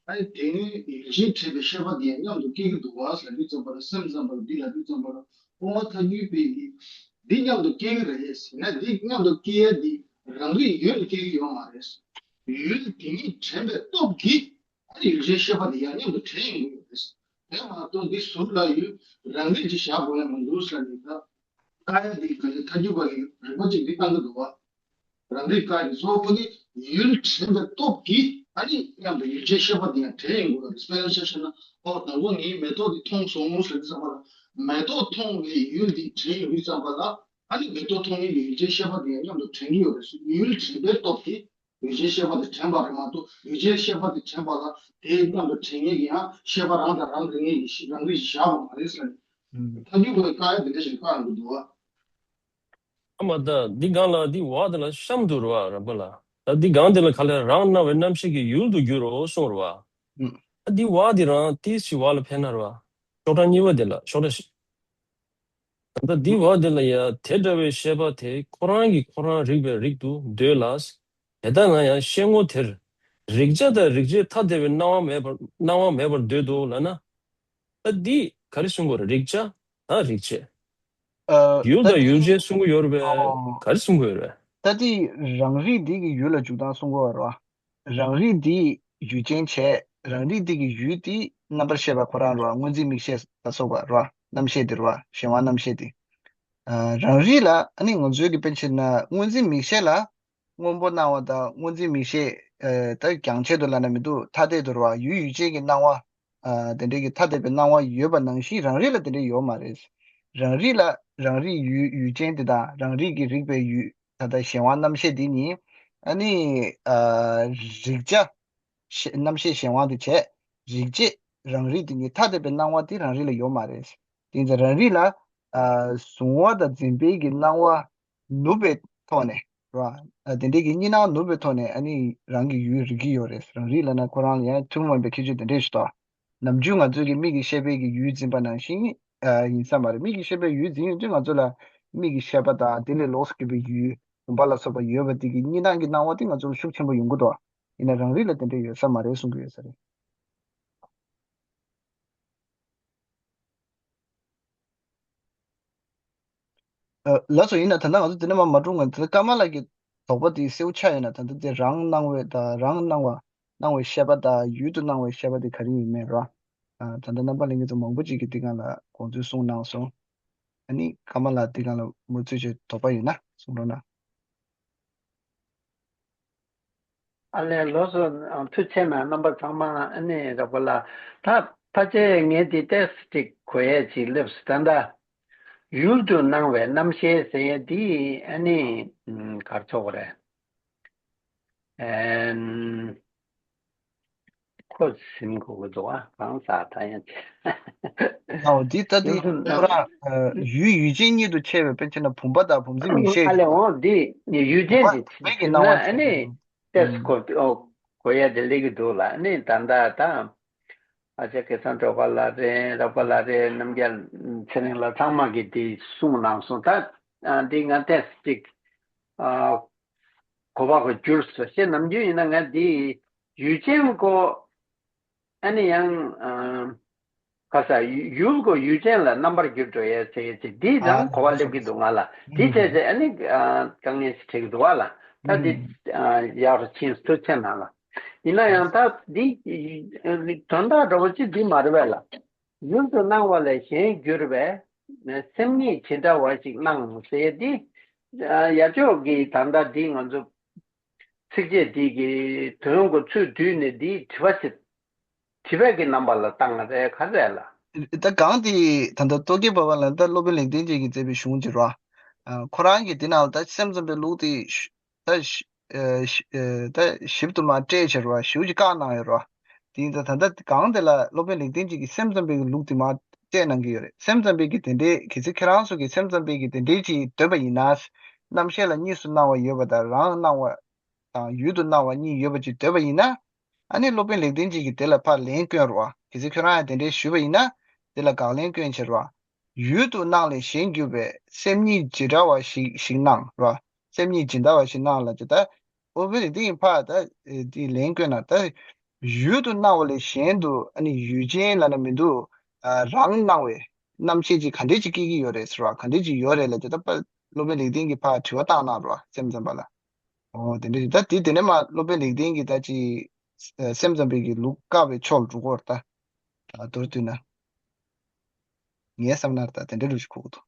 ཨ་ནི་དེ་ནི་ཡུལ་ཅན་དྲན་པའི་ཤེས་པ་འདི་ཡང་མཉམ་དུ་སྐྱེ་གི་འདུག་བ་ལ་དུས་ཙམ་པ་ལ། སེམས་ཙམ་པ་ལ་འདི་ལ་དུས་ཙམ་པ་ལ་དབུ་མ་ཐལ་འགྱུར་པའི་ཡིན། འདི་མཉམ་དུ་སྐྱེ་གི་རེད་ཟེར་ན་འདི་མཉམ་དུ་སྐྱེ་ཡ་འདི་རང་རིག་ཡུལ་ལ་སྐྱེ་གི་ཡོད་མ་རེད། ཡུལ་དེ་ཉིད་དྲན་པའི་སྟོབས་ཀྱིས། ཨ་ནི་ཡུལ་ཅན་ཤེས་པ་དེ་ཡང་མཉམ་དུ་དྲན་ཡོང་གི་ཡོད་རེད། དེ་མ་གཏོགས་འདི་ཟུར་ལ་ཡུལ་རང་རིག་ཅིག་བཞག་དགོས་ཡ་མི་འདུག་ཟེར་ནས་ད། བཀག་ཡ་འདི་ག་ལེ་ཐལ་འགྱུར་བ་གི་རིག་པ་གཅིག་འདི་བཏང་གི་འདུག་བ། རང་རིག་བཀག་ཡ་འདི་གཙོ་བོ་ནི་ཡུལ་དྲན་པའི་སྟོབས་ཀྱིས་ཨ་ནི་མཉམ་དུ་ཡུལ་ཅན་ཤེས་པ་དེ་ཡང་དྲན་ཡོང་གི་ཡོད་རེད། དཔེར་ན་ཆ་བཞག་ན་ཨོ་དང་པོ་ངས་མེ་ཏོག་འདི་མཐོང་སོང་ཟེར་དུས་ཙམ་པ་ལ་མེ་ཏོག་མཐོང་བའི་ཡུལ་འདི་དྲན་ཡོང་དུས་ཙམ་པ་ལ་ཨ་ནི་མེ་ཏོག་མཐོང་མཁན་གྱི་ཡུལ་ཅན་ཤེས་པ་དེ་ཡང་མཉམ་དུ་དྲན་གྱི་ཡོད་རེད། ཡུལ་དྲན་པའི་སྟོབས་ཀྱིས། ཡུལ་ཅན་ཤེས་པ་དེ་དྲན་པ་རེད་མ་གཏོགས་ཡུལ་ཅན་ཤེས་པ་དེ་དྲན་པ་ལ་དེའི་མཉམ་དུ་དྲན་མཁན་གྱི་ཡང་ཤེས་པ་རང་དང་རང་རིག་ངེས་ཀྱི་རང་རིག་བཞག་པ་མ་རེད་ཟེར་ནས། ཐལ་འགྱུར་བའི་བཀག་ཡ་དེ་འདྲ་ཞིག་བཀག་ཡོང་གི་འདུག་བ། ཨ་མ་ད་འདི་གང་ལ་འདི་བ་དེ་ལ་གཤམ་དུ་རུ་བ་ར་བ་ལ། ད་འདི་གང་དེ་ལ་ག་ལེར་རང་སྣང་བའི་རྣམ་ཤེས་ཀྱི་ཡུལ་དུ་འགྱུར་རོ་གསུངས་རུ་བ། ཨ་འདི་བ་དེ་རང་ཏིས་ཞི་བ་ལ་ཕན་ན་རུ་བ། ཤོག་གྲངས་གཉིས་པ་དེ་ལ་ཤོག་གྲངས་ཤིག་ད་ལྟ་འདི་བ་འདི་ལ་ཡང་དེ་འདྲ་བའི་ཤེས་པ་དེ་ཁོ་རང་གིས་ཁོ་རང་རིག་པའི་རིགས་དུ་འདོད་ལ། དེ་ལྟ་ན་ཡང་ཤེས་ངོ་དེར། རིག་བྱ་དང་རིག་བྱེད་ཐ་དད་པའི་སྣང་བ་མེད་པར་སྣང་བ་མེད་པར་འདོད་དོ་ལབ་ན། ད་འདི་ག་རེ་གསུང་དགོས་རེད། རིག་བྱ་དང་རིག་བྱེད། ཡུལ་དང་ཡུལ་ཅན་གསུང་གི་ཡོད་རེད་པས། ག་རེ་གསུང་དགོས་རེད། ད་འདི་རང་རིག་འདི་གི་ཡུལ་ལ་འཇུག་སྟངས་གསུང་དགོས་རེད་བ། རང་རིག་འདི་ཡུལ་ཅན་བྱས། རང་རིག་འདི་གི་ཡུལ་འདི་རྣམ་པར་ཤེས་པ་ཁོ་རང་རེད་བ། སྔོ་འཛིན་མིག་ཤེས་ལ་སོགས་པ་རེད་བ། རྣམ་ཤེས་འདི་རེད་བ། གཞན་དབང་རྣམ་ཤེས་འདི། ཨ་རང་རིག་ལ་ཨ་ནི་ང་ཚོའི་གི་དཔེ་བྱས་ན་སྔོ་འཛིན་མིག་ཤེས་ལ་སྔོན་པོ་སྣང་བ་དང་སྔོ་འཛིན་མིག་ཤེས་ཨ་ད་རྒྱང་ཆད་དུ་ལབ་ན་མི་འདུག་ཐ་དད་དུ་རེད་བ། ཡུལ་ཡུལ་ཅན་གྱི་སྣང་བ་ཨ་དེ་འདྲའི་གི་ཐ་དད་པའི་སྣང་བ་ཡོད་པ་ནང་བཞིན་རང་རིག་ལ་དེ་འདྲ་ཡོད་མ་རེད། རང་རིག་ལ་རང་རིག་ཡུལ་ཡུལ་ཅན་དེ་དང་རང་རིག་གི་རིག་པའི་ཡུལ། ད་ལྟ་གཞན་དབང་རྣམ་ཤེས་འདི་གཉིས་ཨ་ནི་ཨ་རིག་བྱ་ཤེ་རྣམ་ཤེས་གཞན་དབང་དུ་བྱས། རིག་བྱེད་རང་རིག་འདི་གཉིས་ཐ་དད་པའི་སྣང་བ་འདི་རང་རིག་ལ་ཡོད་མ་རེད། དེ་ཡིན་ཙང་རང་རིག་ལ་ཨ་གཟུང་བ་དང་འཛིན་པའི་གི་སྣང་བ་ནུབ་པའི་ཐོག་ནས་རེད་བ། ཨ་དེ་འདྲའི་གི་གཉིས་སྣང་ནུབ་པའི་ཐོག་ནས་ཨ་ནི་རང་གི་ཡུལ་རིག་གི་ཡོད་རེད། རང་རིག་ལབ་ན་ཁོ་རང་ལ་ཡང་ཐུན་མོང་མིན་པའི་ཁྱད་ཆོས་དེ་འདྲས་ཤིག་འདུག་ནམ་རྒྱུན་ང་ཚོའི་གི་མིག་གི་ཤེས་པའི་གི་ཡུལ་འཛིན་པ་ནང་བཞིན་ཨ་ཡིན་ས་མ་རེད། མིག་གི་ཤེས་པའི་ཡུལ་འཛིན་ཡོང་དུས་ང་ཚོ་ལ་མིག་གི་ཤེས་པ་དང་དེ་ལས་ལོགས་སུ་གྱུར་པའི་ཡུལ་བུམ་པ་ལ་སོགས་པ་ཡོད་པ་དེ་གི་གཉིས་སྣང་གི་སྣང་བ་དེ་ང་ཚོ་ལ་ཤུགས་ཆེན་པོ་ཡོང་གི་འདུག་ཡིན་ན་རང་རིག་ལ་དེ་འདྲ་ཡོད་ས་མ་རེད་གསུང་གི་ཡོད་ས་རེད། ཨ་ལགས་སོ། ཡིན་ན་ད་ལྟ་ང་ཚོ་འདི་ནས་མར་མ་འགྲོ་ང་ཚོ་ཀ་མ་ལ་གི་དོགས་པ་དེ་སེལ་ཆགས་ཡོད་ན། ད་ལྟ་དེ་རང་སྣང་བའི་དང་རང་སྣང་བ་སྣང་བའི་ཤེས་པ་དང་ཡུལ་དུ་སྣང་བའི་ཤེས་པ་དེ་ག་རེ་ཡིན་མིན་རོ། ཨ་ད་ལྟ་རྣམ་པ་ལྷན་རྒྱས་ཚོ་མང་པོ་ཅིག་གིས་འདི་སྒང་ལ་དགོངས་ཚུལ་གསུངས་གནང་སོང་། ཨ་ནི་ཀ་མ་ལ་འདི་སྒང་ལ་མུ་མཐུད་བྱས་དོགས་པ་ཡོད་ན་གསུང་རོགས་གནང་། ཨ་ལས་ལགས་སོ། ཨ་ཐུགས་རྗེ་ཆེ་གནང་། རྣམ་པ་ཚང་མ་ཨ་ནི་རོགས་པ་ལ་ད་ཕལ་ཆེར་ངས་འདི་ཏོག་ཙམ་ཅིག་གོ་ཡས་ཅིག་སླེབས་སོང་། ད་ལྟ་ཡུལ་དུ་སྣང་བའི་རྣམ་ཤེས་ཟེར་ཡས་འདི་ཨ་ནི་ཨམ་ག་རེ་ཟེར་དགོས་རེད། ཨན། ཁོ་ཟིན་དགོས་ཀྱི་འདུག་ཨ། གང་ཟག་ད་ཡང་ཅི། ཨོ་འདི་ལྟ་སྟེ་ཡུལ་དུ་སྣང་ཁོ་རང་ཡུལ་ཡུལ་ཅན་གཉིས་སུ་ཕྱེ་བའི་དཔེར་བྱས་ན་བུམ་པ་དང་བུམ་འཛིན་མིག་ཤེས། ཨ་ལས་འོང་འདི་ཡུལ་ཅན་གྱི་བུམ་པ་གི་སྣང་བ་ཨ་ནི་ཏོག་ཙམ་གོ་ཨོ་གོ་ཡ་དེ་སླེབས་ཀྱི་འདུག་ལ། ཨ་ནི་ད་ལྟ་ད་ཨ་ཅག་སྐལ་བཟང་སྒྲོལ་དཀར་ལགས་རེད། རོགས་པ་ལགས་རེད། རྣམ་རྒྱལ་ཚེ་རིང་ལགས་ཚང་མ་གིས་འདི་གསུངས་གནང་སོང་། ད་ཨ་འདི་ང་ཏོག་ཙམ་ཅིག་ཨ། གོ་བ་གོ་འགྱུར་སོ་ཞེས། ནམ་རྒྱུན་ཡིན་ན་ང་འདི་ཡུལ་ཅན་གོ། ཨ་ནི་ཡང་ཨ་ག་ས་ཡུལ་གོ་ཡུལ་ཅན་ལ་རྣམ་པར་འགྱུར་འགྲོ་ཡས་ཟེར་ཡས་ཅིག་འདི་ཨ་རང་གོ་བ་ལེན་གྱི་འདུག་ང་ལ། འདི་བྱས་ཚེ་ཨ་ནི་ཨ་དཀའ་ངལ་ཞིག་འཕྲད་ཀྱི་འདུག་བ་ལ། ད་འདི་ཨ་ཡག་རུ་ཕྱིན། ཐུགས་རྗེ་གནང་ལ། ཡིན་ན་ཡང་ད་འདི་དོན་དག་འདྲ་བོ་ཅིག་འདི་མ་རེད་པས་ལ། ཡུལ་དུ་སྣང་བ་ལས་གཞན་གྱུར་པའི་སེམས་ཉིད་ཇི་འདྲ་བ་ཞིག་སྣང་ཟེར་འདི། ཨ་ཡ་ཅོག་གི་ད་ལྟ་འདི་ང་ཚོ་ཚིགས་བཅད་འདི་གི་དོན་གོ་ཚུལ་བསྡུས་ནས་འདི་དྲི་བ་ཞིག་དྲི་བའི་གི་རྣམ་པ་ལ་བཏང་བ་རེད། ག་རེ་རེད་ལ། ད་གང་དེ་ད་ལྟ་རྟོག་གེ་བ་བ་ལ་ད་སློབ་དཔོན་ལེགས་ལྡན་འབྱེད་ཀྱིས་མཛད་པའི་གཞུང་ཅིག་རེད་བ། ཁོ་རང་གིས་དེ་ནང་ལ་ད་སེམས་ཙམ་པའི་ལུགས་དེ་ཞུ་ད་ཞུ་ཨ་ཞུ་ཨ་ད་ཞིབ་ཏུ་མར་བཀྲལ་བྱས་རེད་བ། ཞེ་པོ་ཅིག་བཀག་གནང་ཡོད་རེད་བ། དེ་ཡིན་ཙང་ད་ལྟ་གང་དེ་ལ་སློབ་དཔོན་ལེགས་ལྡན་འབྱེད་ཀྱིས་སེམས་ཙམ་པའི་ལུགས་དེ་མར་བཀྲལ་གནང་གི་ཡོད་རེད། སེམས་ཙམ་པའི་གི་དེ་འདྲའི་གལ་སྲིད་ཁྱེད་རང་ཚོ་གིས་སེམས་ཙམ་པའི་གི་དེ་འདྲའི་ཅིག་འདོད་པ་ཡིན་ན། རྣམ་ཤེས་ལ་གཉིས་སུ་སྣང་བ་ཡོད་པ་དང་རང་སྣང་བ་དང་ཡུལ་དུ་སྣང་བ་གཉིས་ཡོད་པ་ཅིག་འདོད་པ་ཡིན་ན། ཨ་ནི་སློབ་དཔོན་ལེགས་ལྡན་འབྱེད་ཀྱིས་དེ་ལ་ཕར་ལན་བསྐྱོན་རོགས། གལ་སྲིད་ཁྱོད་རང་ཡང་དེ་འདྲའི་ཞུས་པ་ཡིན་ན། དེ་ལ་དགག་ལན་སྐྱོན་བྱེད་རོགས། ཡུལ་དུ་སྣང་ལས་གཞན་གྱུར་པའི་སེམས་ཉིད་ཇི་འདྲ་བ་ཞིག་ཞིག་སྣང་རོགས། སེམས་ཉིད་ཇི་འདྲ་བ་ཞིག་སྣང་ལ་ཅི་ད། སློབ་དཔོན་ལེགས་ལྡན་གྱིས་ཕར་ད་དེ་ལན་བསྐྱོན་ན་ད། ཡུལ་དུ་སྣང་བ་ལས་གཞན་དུ་ཨ་ནི་ཡུལ་ཅན་ལབ་ན་མི་འདུག་ཨ་རང་སྣང་བའི་རྣམ་ཤེས་ཅིག་ག་འདྲས་ཅིག་སྐྱེ་གི་ཡོད་རེད་ཟེར་བ། ག་འདྲས་ཅིག་ཡོད་རེད་ལབ་ཅི་ད་པ་སློབ་དཔོན་ལེགས་ལྡན་གྱིས་ཕར་དྲི་བ་བཏང་གནང་རོགས། སེམས་ཙམ་པ་ལ། ཨོ་དེ་འདྲ་ཞིག་ད་དེ་དེ་ནས་མ་སློབ་དཔོན་ལེགས་ལྡན་གྱིས་ད་ཅི་ཨ་སེམས་ཙམ་པའི་གི་ལུགས་བཀག་པའི་ཕྱོགས་ལ་འགྲོ་གི་ཡོད་རེད་ད། ཨ་མདོར་བསྡུས་ན། ངའི་བསམ་ན་ད་དེ་འདྲ་ལུགས་ཤིག་གོ་གི་འདུག་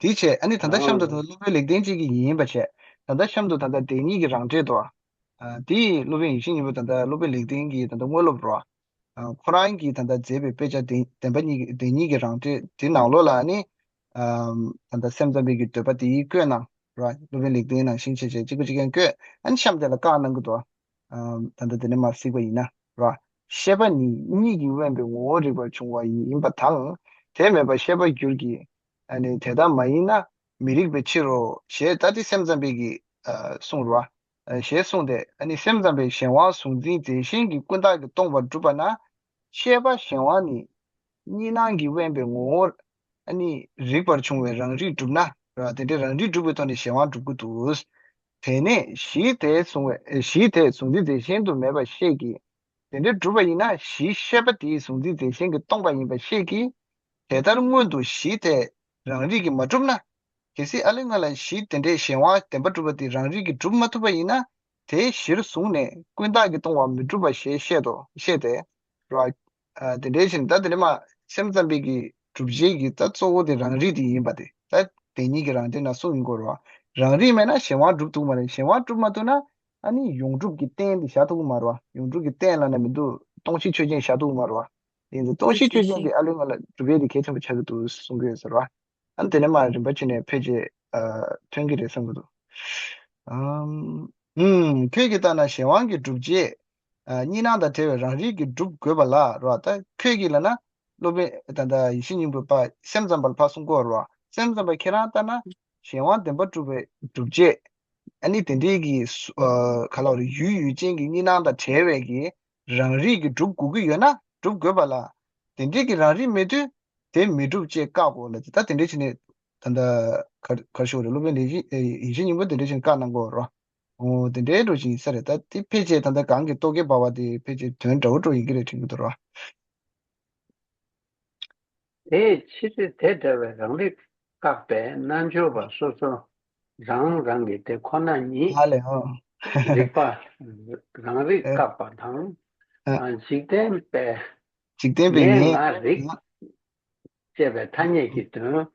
དེ་བྱས་ཨ་ནི་ད་ལྟ་གཤམ་དུ་ད་ལྟ་སློབ་དཔོན་ལེགས་ལྡན་འབྱེད་ཀྱི་ཡིན་པ་བྱས། ད་ལྟ་གཤམ་དུ་ད་ལྟ་བདེན་གཉིས་ཀྱི་རང་འགྲེལ་དུ། ཨ་དེ་སློབ་དཔོན་ཡིད་བཞིན་ནོར་བུ་ད་ལྟ་སློབ་དཔོན་ལེགས་ལྡན་གྱིས་ད་ལྟ་དངོས་སློབ་རོ། ཨ་ཁོ་རང་གིས་ད་ལྟ་མཛད་པའི་དཔེ་ཆ་བདེན་བདེན་པ་གཉིས་ཀྱི་བདེན་གཉིས་ཀྱི་རང་འགྲེལ་དེ་ནང་ལོགས་ལ་ཨ་ནི། ཨམ་ད་ལྟ་སེམས་ཙམ་པའི་གི་འདོད་པ་དེ་ཡིས་བཀོད་གནང་རོ། སློབ་དཔོན་ལེགས་ལྡན་ནང་བཞིན་བྱས་བྱས་གཅིག་པ་གཅིག་རྐྱང་བཀོད། ཨ་ནི་གཤམ་དེ་ལ་བཀག་གནང་གི་འདུག་ཨམ་ད་ལྟ་དེ་ནས་མར་གཟིགས་པ་ཡིན་ན་རོ། ཤེས་པ་ནི་གཉིས་ཀྱིས་དབེན་པའི་ངོ་བོར་རིག་པར་འབྱུང་བ་ཡིན་པ་དང་། དེ་མེད་པར་ཤེས་པར་འགྱུར་གྱི། ཨ་ནི་དེ་ལྟ་མ་ཡིན་ན་མི་རིགས་པའི་ཕྱིར་རོ། ཞེས་ད་དེ་སེམས་ཙམ་པའི་གི་ཨ་གསུངས་རོ། ཨ་ཞེས་གསུངས་ཏེ་ཨ་ནི་སེམས་ཙམ་པའི་གཞན་དབང་གཟུང་འཛིན་རྫས་གཞན་གྱིས་ཀུན་བརྟགས་ཀྱིས་སྟོང་པར་གྲུབ་པ་ན། ཤེས་པ་གཞན་དབང་ནི། གཉིས་སྣང་གིས་དབེན་པའི་ངོ་བོར་ཨ་ནི་རིག་པར་འབྱུང་བའི་རང་རིག་གྲུབ་ན་ར། དེ་འདྲའི་རང་རིག་གྲུབ་པའི་ཐོག་ནས་གཞན་དབང་གྲུབ་ཀྱི་འདུག་དེ་ནས་གཞི་དེ་གཟུང་བའི་གཞི་དེ་གཟུང་འཛིན་རྫས་གཞན་དུ་མེད་པར་ཤེས་ཀྱི། དེ་འདྲའི་གྲུབ་པ་ཡིན་ན་གཞི་ཤེས་པ་དེའི་གཟུང་འཛིན་རྫས་གཞན་གྱིས་སྟོང་པ་ཡིན་པར་ཤེས་ཀྱི། དེ་ལྟར་སྔོན་དུ་གཞི་དེ་རང་རིག་གིས་མ་གྲུབ་ན། གལ་སྲིད་ཨ་ལས་སྔོན་ལ་གཞི་དེ་འདྲའི་གཞན་དབང་བདེན་པར་གྲུབ་པ་དེ་རང་རིག་གིས་གྲུབ་མ་ཐུབ་པ་ཡིན་ན། དེ་གཞིར་བཟུང་ནས་ཀུན་བརྟགས་ཀྱིས་སྟོང་པར་མི་འགྲུབ་པ་ཞེས་བཤད་དོ། བཤད་དེ། ར། ཨ་དེ་འདྲའི་ཕྱིར་ད་དེ་འདྲ་མ་སེམས་ཙམ་པའི་གི་སྒྲུབ་བྱེད་ཀྱི་ད་གཙོ་བོ་དེ་རང་རིག་དེ་ཡིན་པ་དེ་ད་བདེན་གཉིས་ཀྱི་རང་འགྲེལ་ན་གསུངས་ཡིན་དགོས་ར། རང་རིག་མེད་ན་གཞན་དབང་སྒྲུབ་ཐུབ་མ་རེད། གཞན་དབང་སྒྲུབ་མ་ཐུབ་ན་ཨ་ནི་ཡོངས་གྲུབ་ཀྱི་རྟེན་དེ་བཞག་ཐུབ་ཀྱི་མ་རེད་བ། ཡོངས་གྲུབ་ཀྱི་རྟེན་ལབ་ན་མི་འདུག་སྟོང་གཞི་ཆོས་ཅན་བཞག་ཐུབ་ཀྱི་མ་རེད་བ། དེ་ཡིན་ཙང་སྟོང་གཞི་ཆོས་ཅན་དེ་ཨ་ལས་ང་ལ་སྒྲུབ་ཡས་དེ་གལ་ཆེན་པོ་ཆགས་ཀྱི་འདུག་གསུང་གི་ཡོད་ཟེར་བ། ཨ་ནི་དེ་ནས་མ་རིམ་པ་བྱས་ནས་ཕལ་ཆེར་ཨ་ཐོན་གྱི་རེད་བསམ་གྱི་འདུག་ཨམ། ཨུམ། ཁྱོད་ཀྱིས་ལྟ་ན་གཞན་དབང་གི་སྒྲུབ་བྱེད། ཨ་གཉིས་སྣང་དང་བྲལ་བའི་རང་རིག་གིས་སྒྲུབ་དགོས་པ་ལ་རོ། ད་ཁྱོད་ཀྱིས་ལབ་ན་སློབ་དཔོན་ད་ལྟ་ཡིད་བཞིན་སྙིང་པོའི་པ་སེམས་ཙམ་པ་ལ་ཕར་གསུང་གི་ཡོད་རེད་བ། སེམས་ཙམ་པ་ཁྱེད་རང་ལྟ་ན་གཞན་དབང་བདེན་པར་གྲུབ་པའི་སྒྲུབ་བྱེད། ཨ་ནི་དེ་འདྲའི་གི་སུ་ཨ་ག་ལ་བ་རེད། ཡུལ་ཡུལ་ཅན་གྱི་གཉིས་སྣང་དང་བྲལ་བའི་གི་རང་རིག་གིས་སྒྲུབ་དགོས་ཀྱི་ཡོད་ན་སྒྲུབ་དགོས་པ་ལ། དེ་འདྲའི་གི་རང་རིག་མེད་དུས་དེ་མི་འགྲུབ་ཅེས་བཀག་གོ་ལ། ད་དེ་འདྲའི་ཕྱིར་ནས་ད་ལྟ་གར་གར་ཞུ་བ་རེད། སློབ་དཔོན་ལེགས་བཤད་ཨེ་ཡིད་བཞིན་སྙིང་པོ་དེ་འདྲའི་ཕྱིར་བཀག་གནང་གོ་རོ། འོ་དེ་འདྲའི་འགྲོ་བཞིན་ས་རེད། ད་དེ་ཕལ་ཆེར་ད་ལྟ་གང་གི་རྟོག་གེ་འབར་བ་དེ་ཕལ་ཆེར་དོན་འདྲ་བོ་འགྲོ་ཡིན་གྱི་རེད་དྲན་གྱི་འདུག་རོ། དེའི་ཕྱིར་དེ་འདྲ་བའི་རང་རིག་བཀག་པའི་རྣལ་འབྱོར་པ་སོ་སོ་རང་རང་གི་དེ་ཁོ་ན་ཉིད་ཧ་ལས་ཧོ། རིག་པ་རང་རིག་ཨེ་བཀག་པ་དང་ཨ་འཇིག་རྟེན་པའི་འཇིག་རྟེན་པའི་ངས་ངས་ང་རིག་ཅེས་པའི་ཐ་སྙད་ཀྱི་དོན་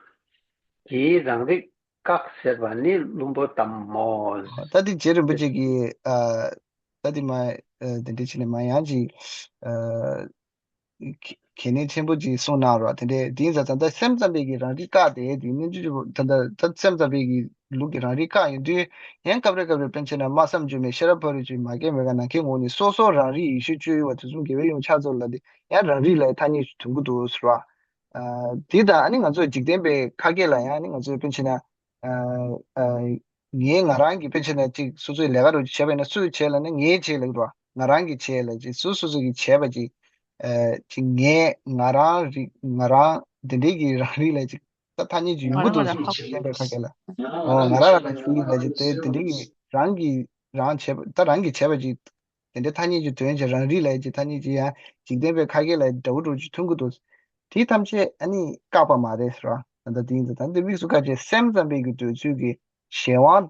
གྱིས་རང་རིག་བཀག་ཟེར་བ་ནི་བླུན་པོ་གཏམ་མོ། ད་དེ་རྗེ་རིན་པོ་ཆེ་གིས་ཨ་ད་དེ་མ་ཨ་དེ་འདྲ་བྱས་ནས་མ་ཡང་ཅིག་ཨ་གལ་གནད་ཆེན་པོ་ཅིག་གསུངས་གནང་རོགས། དེ་འདྲའི་དེ་ཡིན་ཙང་ད་ལྟ་སེམས་ཙམ་པའི་གི་རང་རིག་བཀག་དེ་དེ་སྙན་བརྒྱུད་ད་ལྟ་ད་སེམས་ཙམ་པའི་གི་ལུགས་ཀྱི་རང་རིག་བཀག་ཡོང་དུས་ཡང་སྐབས་རེ་སྐབས་རེ་པཎ་ཆེན་ན་སྨྲ་བསམ་བརྗོད་མེད་ཤེས་རབ་ཕ་རོལ་ཕྱིན་མ་སྐྱེས་མེད་ག་ན་མཁའི་ངོ་ནས་སོ་སོ་རང་རིག་ཡེ་ཤེས་སྤྱོད་ཡུལ་བ་དུས་གསུམ་དགེ་བའི་ཡུམ་ཕྱག་རྫོགས་ལ་དེ་ཡང་རང་རིག་ལ་ཐ་སྙད་ཞིག་ཐོན་གྱི་འདུག་ཟེར་བ། ཨ་དེ་དང་ཨ་ནི་ང་ཚོ་འཇིག་རྟེན་པའི་ཁ་སྐད་ལ་ཡང་ཨ་ནི་ང་ཚོས་པཎ་ཆེན་ན་ཨ་ཨ་ངས་ང་རང་གི་པཎ་ཆེན་ན་ཅིག་སོ་སོའི་ལས་ཀ་རོ་ཅིག་བྱས་པ་ཡིན་ན་སུས་བྱས་ལབ་ན་ངས་བྱས་ལབ་ཀྱི་འདུག་ང་རང་གིས་བྱས་ལབ་ཅིག་སུ་སོ་སོ་གིས་བྱས་པ་ཅིག་ཨ་ཅིག་ངས་ང་རང་རིག་ང་རང་དེ་འདྲའི་གི་རང་རིག་ལབ་ཅིག་ད་ཐ་སྙད་ཅིག་ཡོང་གི་འདུག་ཟེར་བཤད་པའི་ཁ་སྐད་ལ། ཨོ་ང་རང་རང་ལ་ཤེས་ལབ་ཅིག་དེ་དེ་འདྲའི་གི་རང་གིས་རང་བྱས་པ་ད་རང་གིས་བྱས་པ་ཅིག་དེ་འདྲའི་ཐ་སྙད་ཀྱི་དོན་ཅིག་རང་རིག་ལབ་ཅིག་ཐ་སྙད་ཀྱི་ཡང་འཇིག་རྟེན་པའི་ཁ་སྐད་ལ་འདྲ་བོ་འདྲ་བོ་ཅིག་ཐོན་གྱི་འདུག་དེ་ཐམས་ཅད་ཨ་ནི་བཀག་པ་མ་རེད་ཟེར་བ། ད་ལྟ་དེ་ཡིན་ཙང་ད་འདི་དམིགས་སུ་བཀར་བྱས་སེམས་ཙམ་པའི་གི་འདོད་ཚུལ་གྱི་གཞན་དབང་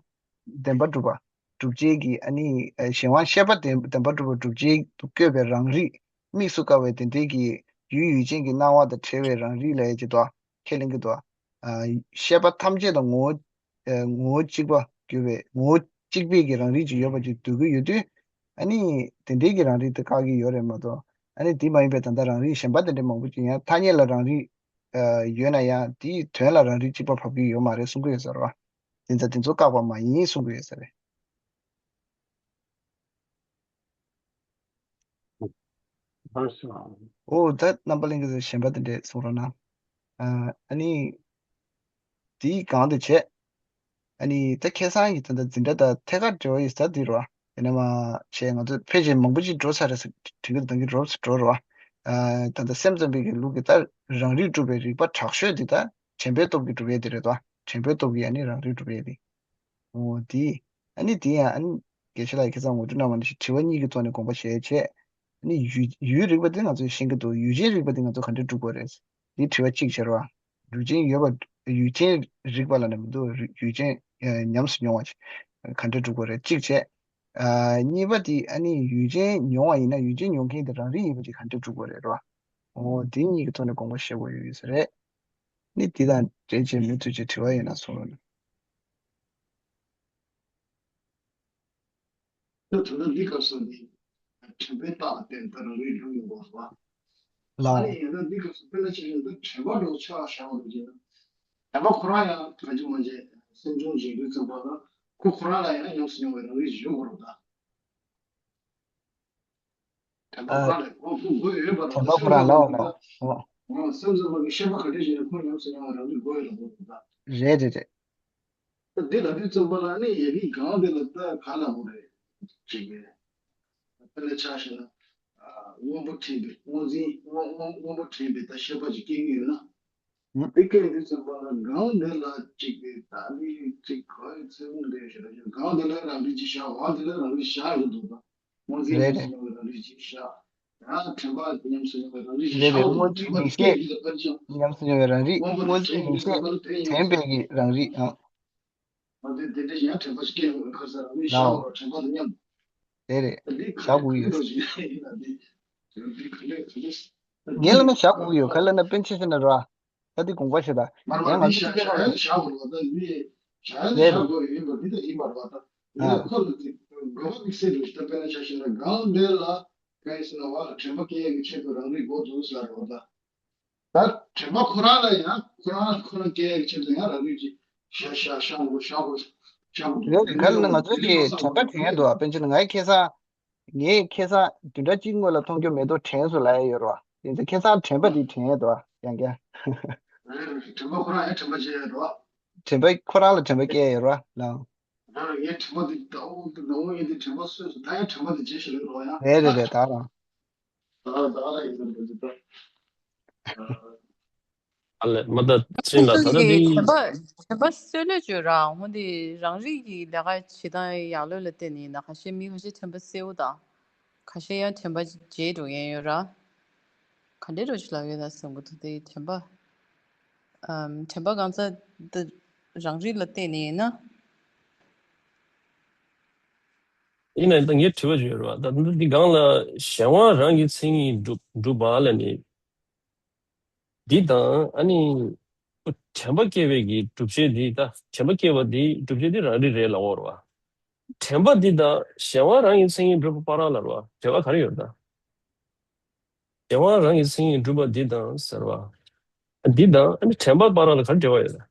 བདེན་པར་གྲུབ་པ་སྒྲུབ་བྱེད་ཀྱི་ཨ་ནི་གཞན་དབང་ཤེས་པ་བདེན་བདེན་པར་གྲུབ་པ་སྒྲུབ་བྱེད་དུ་བཀོད་པའི་རང་རིག་དམིགས་སུ་བཀར་བའི་དེ་འདྲའི་གི་ཡུལ་ཡུལ་ཅན་གྱི་སྣང་བ་དང་བྲལ་བའི་རང་རིག་ལ་ཡ་གྱི་དོ་ཁས་ལེན་གྱི་དོ། ཤེས་པ་ཐམས་ཅད་དང་ངོ་བོ་ངོ་བོ་གཅིག་པ་གྱུར་པའི་ངོ་བོ་གཅིག་པའི་གི་རང་རིག་ཅིག་ཡོད་པ་ཅིག་འདོད་ཀྱི་ཡོད་དུས། ཨ་ནི་དེ་འདྲའི་གི་རང་རིག་དེ་བཀག་གི་ཡོད་རེད་མ་གཏོགས། ཨ་ནི་དེ་མ་ཡིན་པའི་ད་ལྟ་རང་རིག་གཞན་པ་དེ་འདྲ་མང་པོ་ཅིག་ཡང་ཐ་སྙད་ལ་རང་རིག་ཡོད་ན་ཡང་དེའི་དོན་ལ་རང་རིག་གཅིག་པ་བབས་ཀྱི་ཡོད་མ་རེད་གསུང་གི་ཡོད་ཟེར་བ། དེ་ཚོ་དེ་ཚོ་བཀག་པ་མ་ཡིན་གསུང་གི་ཡོད་ས་རེད། ཨོ་ད་རྣམ་པ་གླིང་གི་གཞན་པ་དེ་འདྲས་གསུང་རོགས་གནང་། ཨ་ནི་དེའི་སྒང་དུ་བྱས། ཨ་ནི་ད་ཁ་སང་གི་ད་ལྟ་འཛིན་གྲྭ་དང་ཐད་ཀར་འབྲེལ་བ་ཡོད་ས་དེ་རོ། ཡིན་ན་མ་བྱས་ང་ཚོ་ཕལ་ཆེར་མང་པོ་ཅིག་འགྲོ་ཚར་རེད་ཟེར་དྲན་གྱི་འདུག་ད་གིན་འགྲོ་འགྲོ་རོ། ཨ་ད་ལྟ་སེམས་ཙམ་པའི་གི་ལུགས་ཀྱི་ད་རང་རིག་སྒྲུབ་པའི་རིགས་པ་དྲག་ཤོས་དེ་ད་དྲན་པའི་སྟོབས་ཀྱིས་སྒྲུབ་ཡས་དེ་རེད་དོ། དྲན་པའི་སྟོབས་ཀྱིས་ཨ་ནི་རང་རིག་སྒྲུབ་ཡས་དེ། འོ་དེ། ཨ་ནི་དེ་ཡང་ཨ་ནི་དགེ་བཤེས་ལགས་ཁ་སང་ངོ་སྤྲོད་གནང་བ་ནང་བཞིན་དྲི་བ་གཉིས་ཀྱི་ཐོག་ནས་དགོངས་པ་བཞེས་བྱས། ཨ་ནི་ཡུལ་ཡུལ་རིག་པ་དེ་ང་ཚོས་ཤེས་ཀྱི་འདུག་ཡུལ་ཅན་རིག་པ་དེ་ང་ཚོ་ག་འདྲས་སྒྲུབ་དགོས་རེད། འདི་དྲི་བ་གཅིག་བྱས་རོགས། ཡུལ་ཅན་ཡོད་པ་ཡུལ་ཅན་རིག་པ་ལ་ནི་མི་འདུག་ཡུལ་ཅན་ཉམས་སུ་མྱོང་བ་ག་འདྲས་སྒྲུབ་དགོས་རེད་གཅིག་བྱས། ཨ་གཉིས་པ་དེ་ཨ་ནི་ཡུལ་ཅན་མྱོང་བ་ཡིན་ན་ཡུལ་ཅན་མྱོང་མཁན་དེ་རང་རིག་ཡིན་པ་ཅིག་ག་འདྲས་སྒྲུབ་དགོས་རེད་རོ། འོ་དེ་གཉིས་ཀྱི་ཐོག་ནས་དགོངས་པ་བཞེས་དགོས་ཡོད་ས་རེད། ནི་དེ་དང་འབྲེལ་བྱས་མུ་མཐུད་ཀྱི་དྲི་བ་ཡོད་ན་གསུང་རོགས་གནང་། ད་ད་ལྟ་འདི་སྐབས་སུ་ནི་དྲན་པའི་རྟགས་ལ་བརྟེན་ད་རང་རིག་སྒྲུབ་ཡོང་དགོས་པ། ལའོ། ཨ་ནི་ཡིན་ན་འདི་སྐབས་སུ་དཔེར་ན་ཆ་བཞག་ན་ད་དྲན་པ་འགྲོ་ཆ་བཞག་པ་ལ་བྱས་ན། དྲན་པ་ཁོ་རང་ཡང་གང་ཅི་མ་བྱས་སེམས་བྱུང་བཞིན་དུ་བརྩམས་པ་ན་ཁོ་ཁོ་རང་ལ་ཡང་ཉམས་སུ་མྱོང་བའི་རང་རིག་ཅིག་ཡོད་དགོས་རེད་ད། དྲན་པ་ཨ། ཁོ་རང་ལ་ཁོ་ཁོ་དགོས་ཡོད་པ་དང་དྲན་པ་ཁོ་རང་ལ་འོ་ལ་འོ། སེམས་ཙམ་པ་གི་ཤེས་པ་ག་འདྲ་ཞིག་ཡིན་ན་ཁོ་ཉམས་སུ་མྱོང་བའི་རང་རིག་དགོས་ཡོད་ལ་དགོས་རེད་ད། རེད་རེད་རེད། འདི་ལ་དུས་ཙམ་པ་ལ་ནི་ཡ་གི་གང་དེ་ལ་ལྟ་ག་ལ་འོ་རེད། ཅིག་གི་དཔེར་ན་ཆ་བཞག་ན། སྔོན་པོ་དྲན་པའི་སྔོ་འཛིན་སྔོ་སྔོ་སྔོན་པོ་དྲན་པའི་ད་ཤེས་པ་ཅིག་སྐྱེ་གི་ཡོད་ན། ཧུམ། དེ་སྐད་དུས་ཙམ་པ་ལ་གང་དེ་ལ་ཅིག་གི་ད་ནི་ཅིག་ག་ཚེ་རིང་རེད་ཞེས་རེད་གང་དེ་ལ་རང་རིག་ཅིག་བཞག་འོ་དེ་ལ་རང་རིག་བཞག་ཡོད་འདུག་ད། སྔོ་འཛིན་རེད་རེད། ཉམས་སུ་མྱོང་བའི་རང་རིག་ཅིག་བཞག་ཡང་དྲན་པ་ཉམས་སུ་མྱོང་བའི་རང་རིག་ཅིག་རེད་རེད། བཞག་སྔོ་འཛིན་ཉིད་སྐྱེས་ཉམས་སུ་མྱོང་བའི་རང་རིག་སྔོ་འཛིན་ཉིད་སྐྱེས་དྲན་པའི་གི་རང་རིག་ཨང་། ཨ་དེ་དེ་འདྲ་ཡང་དྲན་པ་ཞིག་སྐྱེ་དགོས་ཁ་སང་རང་ཉིད་ཤ་བོ་དྲན་པ་དང་མཉམ། དེ་རེད། འདི་ག་ལེ་ག་ལེ་འགྲོ་ཞིག་ཡིན་ན་འདི་འདི་ག་ལེ་ག་ལེ། ངས་ལ་ན་བཞག་དགོས་ཀྱི་ཡོད་ག་ལ་ན་པཎ་ཆེན་ཟེར་ན་ར། ད་འདི་དགོངས་པ་བཞེས་ད། མར་མར་ཡང་ང་འདི་ཚོ་བཞག་བཞག་ཡ་ལ་བཞག་དགོས་རེད་བ་ད་འདི་བཞག་ཡ་ལ་བཞག་དགོས་ཡོད་པ་འདི་ད་ཡིན་པ་རེད་བ་ད། འདི་ལ་ཁོ་ལ་འདི་དགོས་པ་དམིགས་བསལ་འགྲོ་ཞིག་ད་དཔེར་ན་ཆ་བཞག་ན་གང་འདི་ལ་གང་ཡིན་ཟེར་ན་བ་ལ་དྲན་པ་སྐྱེ་ཡ་གི་ཆེད་དུ་རང་རིག་དགོས་འདུག་ཟེར་རེད་བ་ད། ད་དྲན་པ་ཁོ་རང་ལ་ཡང་ཁོ་རང་ཁོ་རང་སྐྱེ་ཡག་ཆེད་དུ་ཡང་རང་རིག་ཅིག་ཤ་ཤ་ཤ་མོ་ཤ་མོ་ཤ་མོ་རེད་རེད། ག་ལ་ན་ང་ཚོ་གི་དྲན་པ་དྲན་ཡས་འདུག་ཨ། པཎ་ཆེན་ང་ཡི་ཁ་སང་ངས་ཁ་སང་བདུན་ཕྲག་གཅིག་སྔོན་ལ་མཐོང་རྒྱུ་མེ་ཏོག་དྲན་སོང་ལབ་ཡ་ཡོད་རེད་བ། དེ་ཚོ་ཁ་སང་དྲན་པ་དེ་དྲན་ཡས་འདུག་ཨ་ཡང་བསྐྱར། རེད་རེད། དྲན་པ་ཁོ་རང་ཡང་དྲན་པ་བྱེད་ཡས་རེད་བ། དྲན་པ་ཁོ་རང་ལ་དྲན་པ་སྐྱེ་ཡས་ཡོད་རེད་བ་ལགས། ད་ངས་དྲན་པ་དེ་ད་འོ་ད་འོ་ངས་དེ་དྲན་པ་སོས་སོང་ད་ཡང་དྲན་པ་དེ་བརྗེད་ཤེས་ལོས་རེད་བ་ཡང་། རེད་རེད་རེད། ད་རང་། ད་ད་ར་ཡིན་ན་འགྲོ་རྒྱུ་ད། ཨ་ལས་མ་ད་ཚིན་ལ་ད་ལྟ་འདི། དྲན་པ་དྲན་པ་སོས་ལོས་བརྗོད་ར་འོ་འདི་རང་རིག་གི་ལས་ཀ་བྱེད་སྟངས་ཡག་ལོས་ལ་བརྟེན་ནས་ཡིན་ན་ཁ་ཤས་མི་ཁ་ཤས་དྲན་པ་གསལ་བོ་དང་། ཁ་ཤས་ཡང་དྲན་པ་བརྗེད་འགྲོ་མཁན་ཡོད་ར། ག་འདྲས་རོ་ཞིག་ལབ་ཡོད་ན་བསམ་གི་འདུག་དེ་དྲན་པ། ཨམ་དྲན་པ་གང་ཚ་འདི་རང་རིག་ལ་བརྟེན་ནས་ཡིན་ན། ཡིན་ན་ད་ངས་དྲི་བ་ཞིག་ཡོད་རེད་བ། ད་འདི་འདི་སྒང་ལ་གཞན་དབང་རང་གི་མཚན་ཉིད་སྒྲུབ་སྒྲུབ་པ་ལ་ནི། འདི་དང་ཨ་ནི། དྲན་པ་སྐྱེ་བའི་གི་སྒྲུབ་བྱེད་འདི་ད་དྲན་པ་སྐྱེ་བ་འདི་སྒྲུབ་བྱེད་འདི་རང་རིག་རེད་ལབ་ཡོད་རེད་བ། དྲན་པ་འདི་དང་གཞན་དབང་རང་གི་མཚན་ཉིད་སྒྲུབ་པ་བར་ལ་རེད་བ་འབྲེལ་བ་ག་རེ་ཡོད་ད། གཞན་དབང་རང་གི་མཚན་ཉིད་སྒྲུབ་པ་འདི་དང་ཟེར་བ། འདི་དང་ཨ་ནི་དྲན་པ་བར་ལ་ག་རེ་འབྲེལ་བ་ཡོད་ད།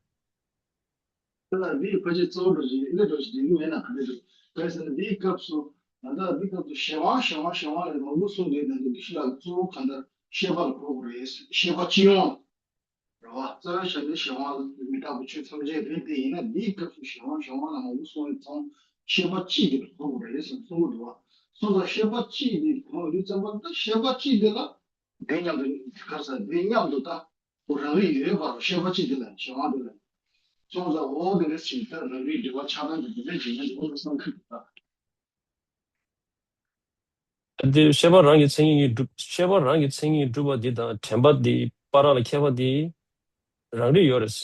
ད་ལྟ་འདིའི་ཕལ་ཆེར་གཙོ་བོ་འགྲོ་བཞིན་ཨེ་འདྲ་འགྲོ་བཞིན་འདི་ཡིན་ན་ག་འདྲ་འགྲོ་གལ་ཟེར་ན་འདིའི་སྐབས་སུ་ད་ལྟ་འདིའི་སྐབས་སུ་གཞན་དབང་གཞན་དབང་གཞན་དབང་ལས་མང་པོ་གསུངས་འདུག་ད་འདི་ཤི་ལ་གཙོ་བོ་གང་ལྟར་ཤེས་པ་ལ་གོ་དགོས་རེད། ཤེས་པ་སྤྱི་ཡོངས་རེད་བ། རྩ་བའི་ཆ་ནས་གཞན་དབང་ལ་མི་རྟག་པའི་ཆོས་ཐམས་ཅད་རེད་དེ་ཡིན་ན་འདིའི་སྐབས་སུ་གཞན་དབང་གཞན་དབང་ལ་མང་པོ་གསུངས་པའི་ཚང་ཤེས་པ་སྤྱི་དེ་ལ་གོ་དགོས་རེད་ཟེར་གསུང་གི་འདུག་བ། སོང་ཙང་ཤེས་པ་སྤྱི་དེ་གོ་དུས་ཙམ་པ་ད་ཤེས་པ་སྤྱི་དེ་ལ་དེ་མཉམ་དུ་ག་རེ་ཟེར་དེ་མཉམ་དུ་ད། ཁོ་རང་རིག་ཡོད་པར་ཤེས་པ་ཅིག་དེ་ལ་ཞེ་དབང་དེ་ལ། སོང་ཙང་འོ་དེ་ལས་ཕྱིན་ད་རང་རིག་འབྲེལ་བ་ཆགས་སྡང་གི་དེ་འདྲ་ཇི་སྙེད་འོ་དེ་བསམ་ཁུལ་དུ་ད། དེ་ཤེས་པ་རང་གི་མཚན་ཉིད་སྒྲུབ་ཤེས་པ་རང་གི་མཚན་ཉིད་སྒྲུབ་པ་འདི་དང་དྲན་པ་འདི་བར་ལ་ཁྱད་པར་འདི་རང་རིག་ཡོད་རེད།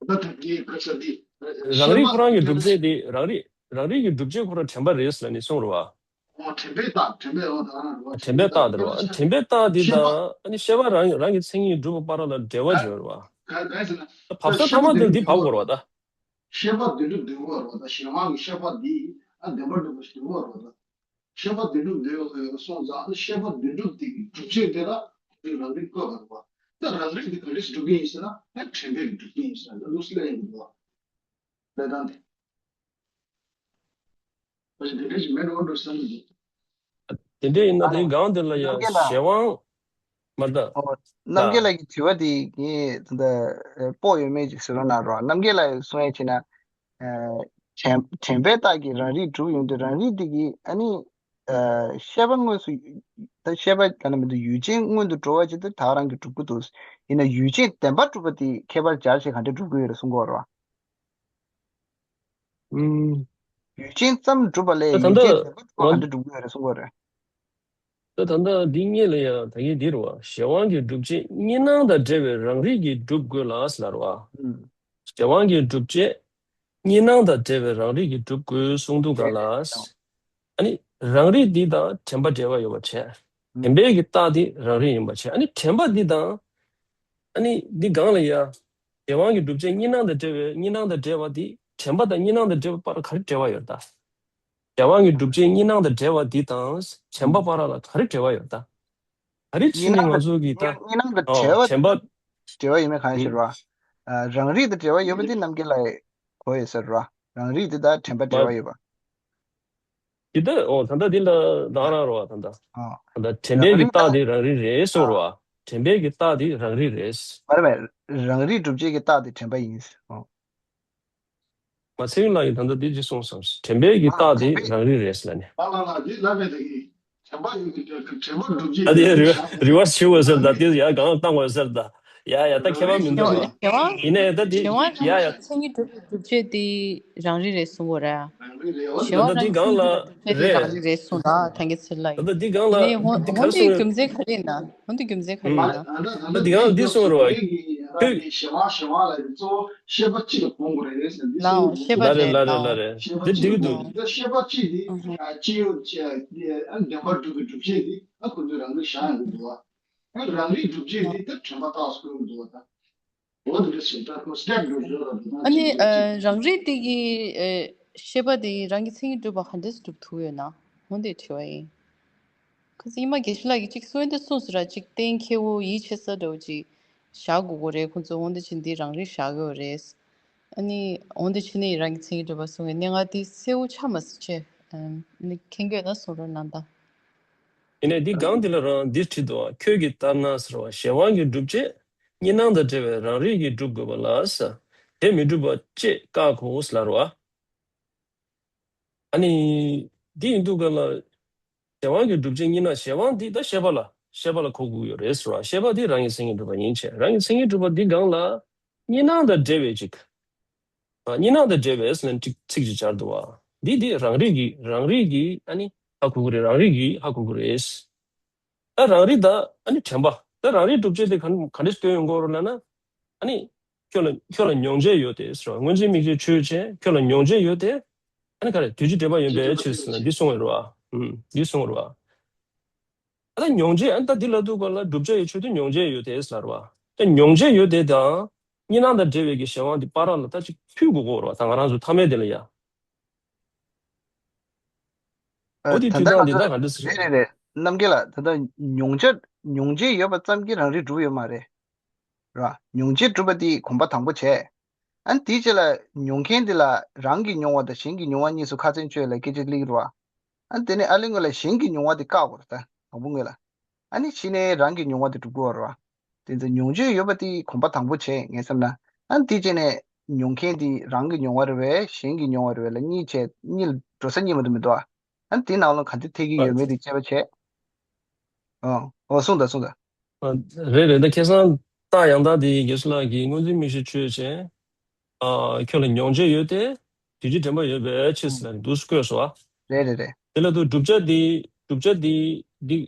ད་ད་གི་ག་ས་འདི། རང་རིག་ཁོ་རང་གི་སྒྲུབ་བྱེད་དེ་རང་རིག་རང་རིག་གི་སྒྲུབ་བྱེད་ཁོ་རང་དྲན་པ་རེད་ཟེར་ནས་གསུངས་རེད་བ། ཨོ་དྲན་པའི་རྟགས། དྲན་པའི་ཨོ་ད་རང་རེད་བ། དྲན་པའི་རྟགས་དེ་རེད་བ། དྲན་པའི་རྟགས་དེ་དང་ཨ་ནི་ཤེས་པ་རང་རང་གི་མཚན་ཉིད་སྒྲུབ་པ་བར་ལ་འབྲེལ་བ་ཡོད་རེད་བ། ག་ག་ཟེར་ན། བབ་ས་ཐ་མ་དེ་འདི་བབ་དགོས་རེད་བ་ད། ཤེས་པ་བདེན་གྲུབ་བདེན་པ་རེད་བ་ད། གཞན་དབང་གི་ཤེས་པ་འདི་ཨ་བདེན་པར་གྲུབ་པ་ཞིག་བདེན་པ་རེད་བ་ད། ཤེས་པ་བདེན་གྲུབ་བདེན་པ་ཡོད་སོང་ཙང་ཨ་ནི་ཤེས་པ་བདེན་གྲུབ་དེ་གི་སྒྲུབ་བྱེད་དེ་ལ་རང་རིག་བཀོད་པ་རེད་བ། ད་རང་རིག་འདི་ག་འདྲས་སྒྲུབ་ཀྱི་ཡིན་ཟེར་ན་ཨ་དྲན་པས་སྒྲུབ་ཀྱི་ཡིན་ཟེར་ན་ལུགས་སྲོལ་ཡིན་པ་རེད་བ། ལས་དང་དེ། བ་ཞིག་དེ་འདྲ་ཞིག་མེད་འགྲོ་འགྲོ་བསམ་གྱི་འདུག་དེ་འདྲ་ཡིན་ན་དེའི་སྒང་དེ་ལ་ཡང་གཞན་དབང་མ་ལྟ། ཨོ་རྣམ་རྒྱལ་ལགས་ཀྱི་དྲི་བ་དེ་ངས་ད་ལྟ་སྤོ་ཡོད་མེད་ཅིག་གཟིགས་རོགས་གནང་རོགས། རྣམ་རྒྱལ་ལགས་གསུང་ཡ་བྱས་ན། དྲན་དྲན་པའི་རྟགས་ཀྱིས་རང་རིག་གྲུབ་ཡོང་དུས་རང་རིག་དེ་གིས་ཨ་ནི། ཤེས་པ་དངོས་སུ། ད་ཤེས་པ་ག་ན་མི་འདུག་ཡུལ་ཅན་སྔོན་དུ་འགྲོ་བ་ཅིག་ཏུ་ད་རང་གིས་གྲུབ་ཀྱི་འདུག་ཡིན་ན་ཡུལ་ཅན་བདེན་པར་གྲུབ་པ་དེ་ཁྱད་པར་སྦྱར་བྱས་ག་འདྲས་གྲུབ་ཀྱི་ཡོད་རེད་གསུང་གི་ཡོད་རེད་བ། ཡུལ་ཅན་ཙམ་གྲུབ་པ་ལས་ད་ད་ཡུལ་ཅན་ལྟ་བདེན་པར་གྲུབ་པ་ག་འདྲ་གྲུབ་ཀྱི་ཡོད་རེད་གསུང་གི་ཡོད་རེད། ད་ད་ལྟ་འདི་སྔོན་ལ་ཡང་ད་གིན་འདི་རུ་བ་གཞན་དབང་གི་སྒྲུབ་བྱེད་གཉིས་སྣང་དང་བྲལ་བའི་རང་རིག་གིས་གྲུབ་དགོས་ལ་ཟེར་ལ་རུ་བ། གཞན་དབང་གི་སྒྲུབ་བྱེད་གཉིས་སྣང་དང་བྲལ་བའི་རང་རིག་གིས་གྲུབ་དགོས་གསུང་འདུག་ག་ལ། ཨ་ནི་རང་རིག་འདི་དང་དྲན་པ་འབྲེལ་བ་ཡོད་པ་བྱས། དྲན་པའི་གི་རྟགས་འདི་རང་རིག་ཡིན་པ་བྱས། ཨ་ནི་དྲན་པ་འདི་དང་། ཨ་ནི་འདི་སྒང་ལ་ཡ། གཞན་དབང་གི་སྒྲུབ་བྱེད་གཉིས་སྣང་དང་བྲལ་བའི་གཉིས་སྣང་དང་བྲལ་བ་འདི་དྲན་པ་དང་གཉིས་སྣང་དང་བྲལ་བ་བར་ག་རེ་འབྲེལ་བ་ཡོད་ད། གཞན་དབང་གི་སྒྲུབ་བྱེད་གཉིས་སྣང་དང་བྲལ་བ་འདི་དང་དྲན་པ་བར་ལ་ག་རེ་འབྲེལ་བ་ཡོད་ད། ག་རེ་བྱས་ནས་ང་ཚོ་གི་ད། གཉིས་སྣང་དང་བྲལ་བ་དྲན་པ། འབྲེལ་བ་ཡོད་མེད་གང་ཡིན་ཞེས་རོ། རང་རིག་དང་འབྲེལ་བ་ཡོད་པ་འདི་རྣམ་རྒྱལ་ལགས་གོ་ཡོད་ཟེར་རོ། རང་རིག་འདི་དང་དྲན་པ་འབྲེལ་བ་ཡོད་པ། འདི་ལྟ་འོ་ད་ལྟ་འདི་ལ་བདག་རང་རོ་བ་ད་ལྟ། ཨ། ད་ལྟ་དྲན་པའི་གི་རྟགས་འདི་རང་རིག་རེད་གསུངས་རོ་བ། དྲན་པའི་གི་རྟགས་འདི་རང་རིག་རེད། མ་རེད་པས། རང་རིག་སྒྲུབ་བྱེད་ཀྱི་རྟགས་འདི་དྲན་པ་ཡིན། ཨོ། མ་ཚེ་རིང་ལགས་ཀྱིས་ད་ལྟ་འདི་ཅི་གསུངས་སམ། དྲན་པའི་གི་རྟགས་འདི་རང་རིག་རེད་ལ་ནི། ལ་ལ་ལ་འདི་ལབ་པའི་ད་གི་དྲན་པ་ཡོད་ཀྱི་དྲན་པ་སྒྲུབ་བྱེད་ཨ་དེ་རི་རི་བར་སི་བྱེད་དགོས་ཟེར་ད་དེ་ཡ་གང་བཏང་དགོས་ཟེར་ད། ཡ་ཡ་ད་ཁྱད་པར་མི་འདུག་གཞན་དབང་ཡིན་ནའི་ད་དེ་གཞན་དབང་ཡ་ཡ། རང་གི་མཚན་ཉིད་གྲུབ་པའི་སྒྲུབ་བྱེད་དེ་རང་རིག་རེད་གསུང་གོ་ར། གཞན་དབང་ད་དེ་རང་གི་གང་མཚན་ཉིད་ལ་གྲུབ་བྱེད་དེ་རང་རིག་རེད་གསུང་ར་ཐང་གི་ཚིར་ལ་ད་ཡོད། ད་དེ་གང་ལ་ཡིན་ནའི་འོན་དེ་ག་འོན་རེ་ཏེ་གསུང་རྒྱུ་མཚན་ག་རེ་ཡིན་ན། འོན་ཏེ་རྒྱུ་མཚན་ག་རེ་ཡིན་ན། ད་དེ་གང་ལ་འདི་གསུང་རོ་བ། ཁྱོད་ཞེ་བ་ཞེ་བ་ལ་གཙོ་བོ་ཤེས་པ་གཅིག་ལ་གོང་དགོས་རེད་ཟེར་འདི་ལའང་གསུང་ཤེས་པ་ལ་རེད་རེད་ལ་ལ་ལའང་རེད་ཤེས་པ་འདི་གཅིག་འགྲིག་ལ་འདུག་གོང་དགོས། ད་ཤེས་པ་གཅིག་འདི་ཨ་ཅི་ཡོད་ཅེ་ཨ་བདེན་པར་གྲུབ་པའི་སྒྲུབ་བྱེད་འདི་ཨ་ཁོ་ཚོས་རང་གི་བཞག་ཡོང་གི་འདུག་བ། ཨ་རང་རིག་སྒྲུབ་བྱེད་འདི་ད་དྲན་པ་རྟགས་སུ་བཀོད་ཀྱི་འདུག་བ་ད། འོ་འདི་འདྲ་ཞིག་ད་ཁོ་སྐྱབས་འགྲོ་བརྗོད་ལ་འདུག་ན་ཨ་ནི་ཅི་ཡོད་ཅེ། རང་རིག་འདི་གི་ཤེས་པ་འདི་རང་གི་མཚན་ཉིད་གྲུབ་པ་ག་འདྲས་སུ་གྲུབ་ཐུབ་ཡོད་ན་འོ་འདི་དྲི་བ་ཡིན། ཁོ་ཚོ་ཉི་མ་དགེ་བཤེས་ལགས་ཀྱིས་གཅིག་གསུང་དེ་གསུངས་སོང་ར། གཅིག་གཏན་འཁེལ་བོ་ཡིད་ཆེས་ས་འདྲ་བོ་ཅིག་བཞག་དགོས་ཀྱི་རེད། ཁོ་ཚོ་འོ་འདི་ཅིག་འདི་རང་རིག་བཞག་ཡོད་རེད། ཨ་ནི་འོ་འདི་ཕྱི་ནས་རང་གི་མཚན་ཉིད་གྲུབ་པ་གསུང་བའི་གནས་ལྔ་དེ་གསལ་བོ་ཆགས་མ་སོང་ཅེས། ཨ་ནི་མཁྱེན་གྱི་ཡོད་ན་གསུང་རོགས་གནང་དང་། ཡིན་ནའི་འདི་སྒང་འདི་ལ་རང་འདི་བྲིས་འདུག་ཨ། ཁྱོད་ཀྱི་ལྟར་ན་ཟེར་བ་གཞན་དབང་གི་སྒྲུབ་བྱེད་གཉིས་སྣང་དང་བྲལ་བའི་རང་རིག་གིས་གྲུབ་དགོས་པ་ལ་ཟེར། དེ་མི་འགྲུབ་པ་ཅེས་བཀག་གོ་ཟེར་ལ་རོ་ཨ། ཨ་ནི། འདི་ཡིན་དུས་ག་ལ། གཞན་དབང་གི་སྒྲུབ་བྱེད་གཉིས་སྣང་གཞན་དབང་འདི་ད་ཤེས་པ་ལ་ཤེས་པ་ལ་གོ་དགོས་ཡོད་རེད་ཟེར་བ། ཤེས་པ་འདི་རང་གི་མཚན་ཉིད་གྲུབ་པ་ཡིན་ཕྱིར་རང་གི་མཚན་ཉིད་གྲུབ་པ་འདི་སྒང་ལ། གཉིས་སྣང་དང་བྲལ་བའི་ཅིག་ཨ། གཉིས་སྣང་དང་བྲལ་བའི་ཟེར་ནས་ཅིག་ཚིག་ཅིག་སྦྱར་འདུག་བ། འདི་འདི་རང་རིག་གི་རང་རིག་གི་ཨ་ནི་ཧ་གོ་གི་རེད། རང་རིག་གི་ཧ་གོ་གི་རེད། ད་རང་རིག་ད་ཨ་ནི་དྲན་པ། ད་རང་རིག་སྒྲུབ་བྱེད་དེ་ག་ག་འདྲས་སྟོན་ཡོང་གི་ཡོད་རེད་ལབ་ན། ཨ་ནི། ཁྱོད་ལ་ཁྱོད་ལ་མྱོང་བྱེད་ཡོད་དེ་ཟེར་བ། སྔོན་འཛིན་དམིགས་བྱེད་ཆོས་ཅན། ཁྱོད་ལ་མྱོང་བྱེད་ཡོད་དེ། ཨ་ནི་ག་རེ་དུས་ཀྱི་དྲན་པ་ཡོད་པའི་ཕྱིར་ཟེར་ན་འདི་གསུངས་ཡོད་རེད་བ། ཨུམ། འདི་གསུངས་ཡོད་རེད་བ། ཨ་ད་མྱོང་བྱེད་ཨ་ནི་ད་འདི་ལ་ཐུག་པ་ལ་བསྒྲུབ་བྱ་ཡི་ཆོས་དུ་མྱོང་བྱེད་ཡོད་དེ་ཟེར་བ། ད་མྱོང་བྱེད་ཡོད་དེ་དང་གཉིས་སྣང་དང་བྲལ་བའི་གི་གཞན་དབང་འདི་བར་ལ་ད་ཅིག་མཐུད་དགོས་ཀྱི་ཡོད་རེད་བ། ད་ང་རང་ཚོ་ཐ་མལ་དེ་ལ་ཡ། ཨ། འོ་དེ་ད་མཐུད་ལྟ་སྟངས་འདི་ད་ང་ག་འདྲ་ཟེར། རེད་རེད་རེད། རྣམ་རྒྱལ་ལགས། ད་ལྟ་མྱོང་བྱ་མྱོང་བྱེད་ཡོད་པ་ཙམ་གྱིས་རང་རིག་གྲུབ་ཡོད་མ་རེད། ར། མྱོང་བྱེད་གྲུབ་པ་དེ་གོམས་པ་དང་པོ་བྱས། ཨ་ནི་དེའི་རྗེས་ལ་མྱོང་མཁན་དེ་ལ་རང་གིས་མྱོང་བ་དང་གཞན་གྱིས་མྱོང་བ་གཉིས་སུ་ཁ་ཚོན་གཅོད་ལ་སྐད་ཆ་སླེབས་ཀྱི་རེད་བ། ཨ་ནི་དེ་ནས་ཨ་ལེ་ངོས་ལ་གཞན་གྱིས་མྱོང་བ་དེ་བཀག་དགོས་རེད་ད། དང་པོ་ངོས་ལ། ཨ་ནི་གཞི་ནས་རང་གིས་མྱོང་བ་དེ་གྲུབ་དགོས་རེད་བ། དེ་ཚོ་མྱོང་བྱེད་ཡོད་པ་དེ་གོམས་པ་དང་པོ་བྱས་ངས་བསམ་ན། ཨ་ནི་དེའི་རྗེས་ནས་མྱོང་མཁན་དེ་རང་གིས་མྱོང་བ་རེད་པས་གཞན་གྱིས་མྱོང་བ་རེད་པས་ལ་གཉིས་བྱས་གཉིས་ལ་འགྲོ་ས་གཉིས་མ་གཏོགས་མི་འདུག་ཨ། ཨ་ནི་དེའི་ནང་ལ་ག་འདྲ་ཐེག་གི་ཡོད་མེད་དེ་དཔྱད་པ་བྱས། ཨ། ཨོ་གསུངས་དང་གསུངས་དང་། ཨ། རེད་རེད། ད་ཁ་སང་རྟགས་ཡང་དག་དེ་དགེ་བཤེས་ལགས་ཀྱིས་སྔོན་འཛིན་དམིགས་བྱེད་ཆོས་ཅན། ཨ། ཁྱོད་ལ་མྱོང་བྱེད་ཡོད་དེ། དུས་ཀྱི་དྲན་པ་ཡོད་པའི་ཕྱིར་ཟེར་ནས་འདུག་སེ་བཀོད་སོང་བ། རེད་རེད་རེད། དེ་ལ་དུ་བསྒྲུབ་བྱ་དེ་བསྒྲུབ་བྱ་དེ་འདི།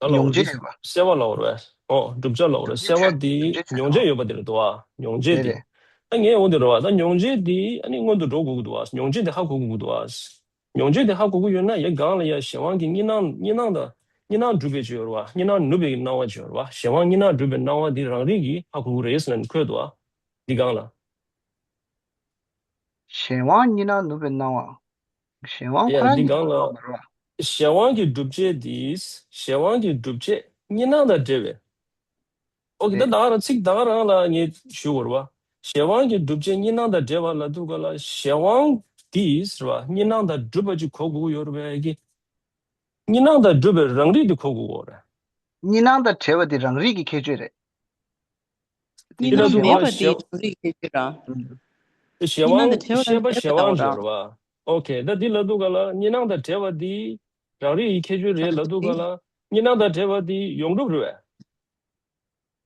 ད་ལ་མྱོང་བྱེད་ཡོད་པ། གསལ་བ་ལ་འོར་བས། ཨོ་བསྒྲུབ་བྱ་ལ་འོར་བས་གསལ་བ་དེ་མྱོང་བྱེད་ཡོད་པ་དེ་ལ་དུ་བ་མྱོང་བྱེད་དེ། རེད་རེད། ད་ངས་འོ་དེ་རེད་བ། ད་མྱོང་བྱེད་དེ་ཨ་ནི་སྔོན་དུ་འགྲོ་དགོས་ཀྱི་འདུག་བ། མྱོང་བྱེད་དེ་ཧ་གོ་དགོས་ཀྱི་འདུག་བ། མྱོང་བྱེད་དེ་ཧ་གོ་གི་ཡོད་ན་ཡ་སྒང་ལ་ཡ་གཞན་དབང་གི་གཉིས་སྣང་གཉིས་སྣང་དང་གཉིས་སྣང་སྒྲུབ་པའི་ཆོས་ཡོད་རེད་བ། གཉིས་སྣང་ནུབ་པའི་སྣང་བ་ཆོས་ཡོད་རེད་བ། གཞན་དབང་གཉིས་སྣང་སྒྲུབ་པའི་སྣང་བ་འདི་རང་རིག་གིས་ཧ་གོ་གི་རེད་ཟེར་ནས་འཁོད་འདུག་བ། འདི་སྒང་ལ། གཞན་དབང་གཉིས་སྣང་ནུབ་པའི་སྣང་བ། གཞན་དབང་ཡ་ཁོ་རང་འདི་གཉིས་སྒང་ལ་སྣང་བ་མ་རེད་བ། གཞན་དབང་གི་སྒྲུབ་བྱེད་འདི་གཞན་དབང་གི་སྒྲུབ་བྱེད་གཉིས་སྣང་དང་བྲལ་བའི། ཨོ་ཁེ། ད་རེད། ད་ག་རང་ཚིག་ད་ག་རང་ལ་ངས་ཞུ་དགོས་རེད་བ། གཞན་དབང་གི་སྒྲུབ་བྱེད་གཉིས་སྣང་དང་བྲལ་བ་ལབ་དུས་སྒང་ལ་གཞན་དབང་འདི་རེད་བ། གཉིས་སྣང་དང་སྒྲུབ་པ་ཅིག་གོ་དགོས་ཀྱི་ཡོད་རེད་བས་ཀྱི། གཉིས་སྣང་དང་སྒྲུབ་པའི་རང་རིག་འདི་གོ་དགོས་ཀྱི་རེད། གཉིས་སྣང་དང་བྲལ་བ་འདི་རང་རིག་གི་ཁྱད་ ཆོས་རེད། དེ་གཉིས་ལ་སྣང་དུ་མེད་པ་གཞན་དེ་རང་རིག་གི་ཁྱད་ཆོས་རང་། ཨུམ། གཞན་གཉིས་སྣང་དང་བྲལ་བ་དང་ཤེས་པ་གཞན་དབང་ཅིག་ཡོད་རེད་བ། ཨོ་ཁེ། ད་འདི་ལབ་དུས་སྒང་ལ་གཉིས་སྣང་དང་བྲལ་བ་འདི་རང་རིག་གི་ཁྱད་ཆོས་རེད་ལབ་དུས་སྒང་ལ། གཉིས་སྣང་དང་བྲལ་བ་འདི་ཡོངས་གྲུབ་རེད་བས།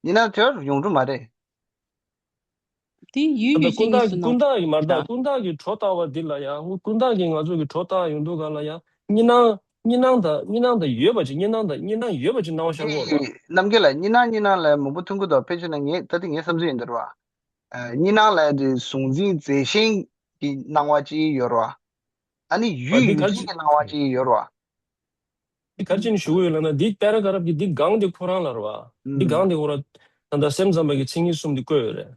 གཉིས་སྣང་དེ་ཡོངས་གྲུབ་མ་རེད། དེ་ཡུལ་ད་ཡུལ་ཅན་ཀུན་བརྟགས་གཉིས་སུ་ཀུན་བརྟགས་ཀྱི་མ་རེད་ད། སྣང་། ཀུན་བརྟགས་ཀྱི་གྲོགས་ལྟ་བ་འདི་ལ་ཡང་ཀུན་བརྟགས་ཀྱི་ང་ཚོ་གི་གྲོགས་ལྟ་ཡོང་དུས་སྒང་ལ་ཡང་གཉིས་སྣང་གཉིས་སྣང་དང་གཉིས་སྣང་དང་ཡོད་པ་ཅིག་གཉིས་སྣང་དང་གཉིས་སྣང་ཡོད་པ་ཅིག་སྣང་བ་ཤར་གྱི་ཡོད་རེད་བ། རྣམ་རྒྱལ་ལགས། གཉིས་སྣང་གཉིས་སྣང་ལ་མང་པོ་མཐུན་གྱི་འདུག་དཔེ་བྱས་ན་ངས་ད་ལྟ་ངའི་བསམ་ཚུལ་ཡིན་འདིར་བ། ཨ། གཉིས་སྣང་ལ་དེ་གཟུང་འཛིན་རྫས་གཞན་གྱི་སྣང་བ་ཅིག་ཡོད་རེད་བ། ཨ་ནི་ཨ། ཡུལ་འདི་ཡུལ་ག་ཅན་གྱི་སྣང་བ་ཅིག་ཡོད་རེད་བ། འདི་ག་རེ་བྱས་ནས་ཞུ་གི་ཡོད་ལབ་ན། འདི་པེ་ར་གྷ་རབ་ཀྱི་འདི་སྒང་འདི་ཁོ་རང་ལ་རེད་བ། འདི་ཨུམ། སྒང་འདི་ཁོ་རང་ད་ལྟ་སེམས་ཙམ་པ་གི་མཚན་ཉིད་གསུམ་འདི་བཀོད་ཡོད་རེད།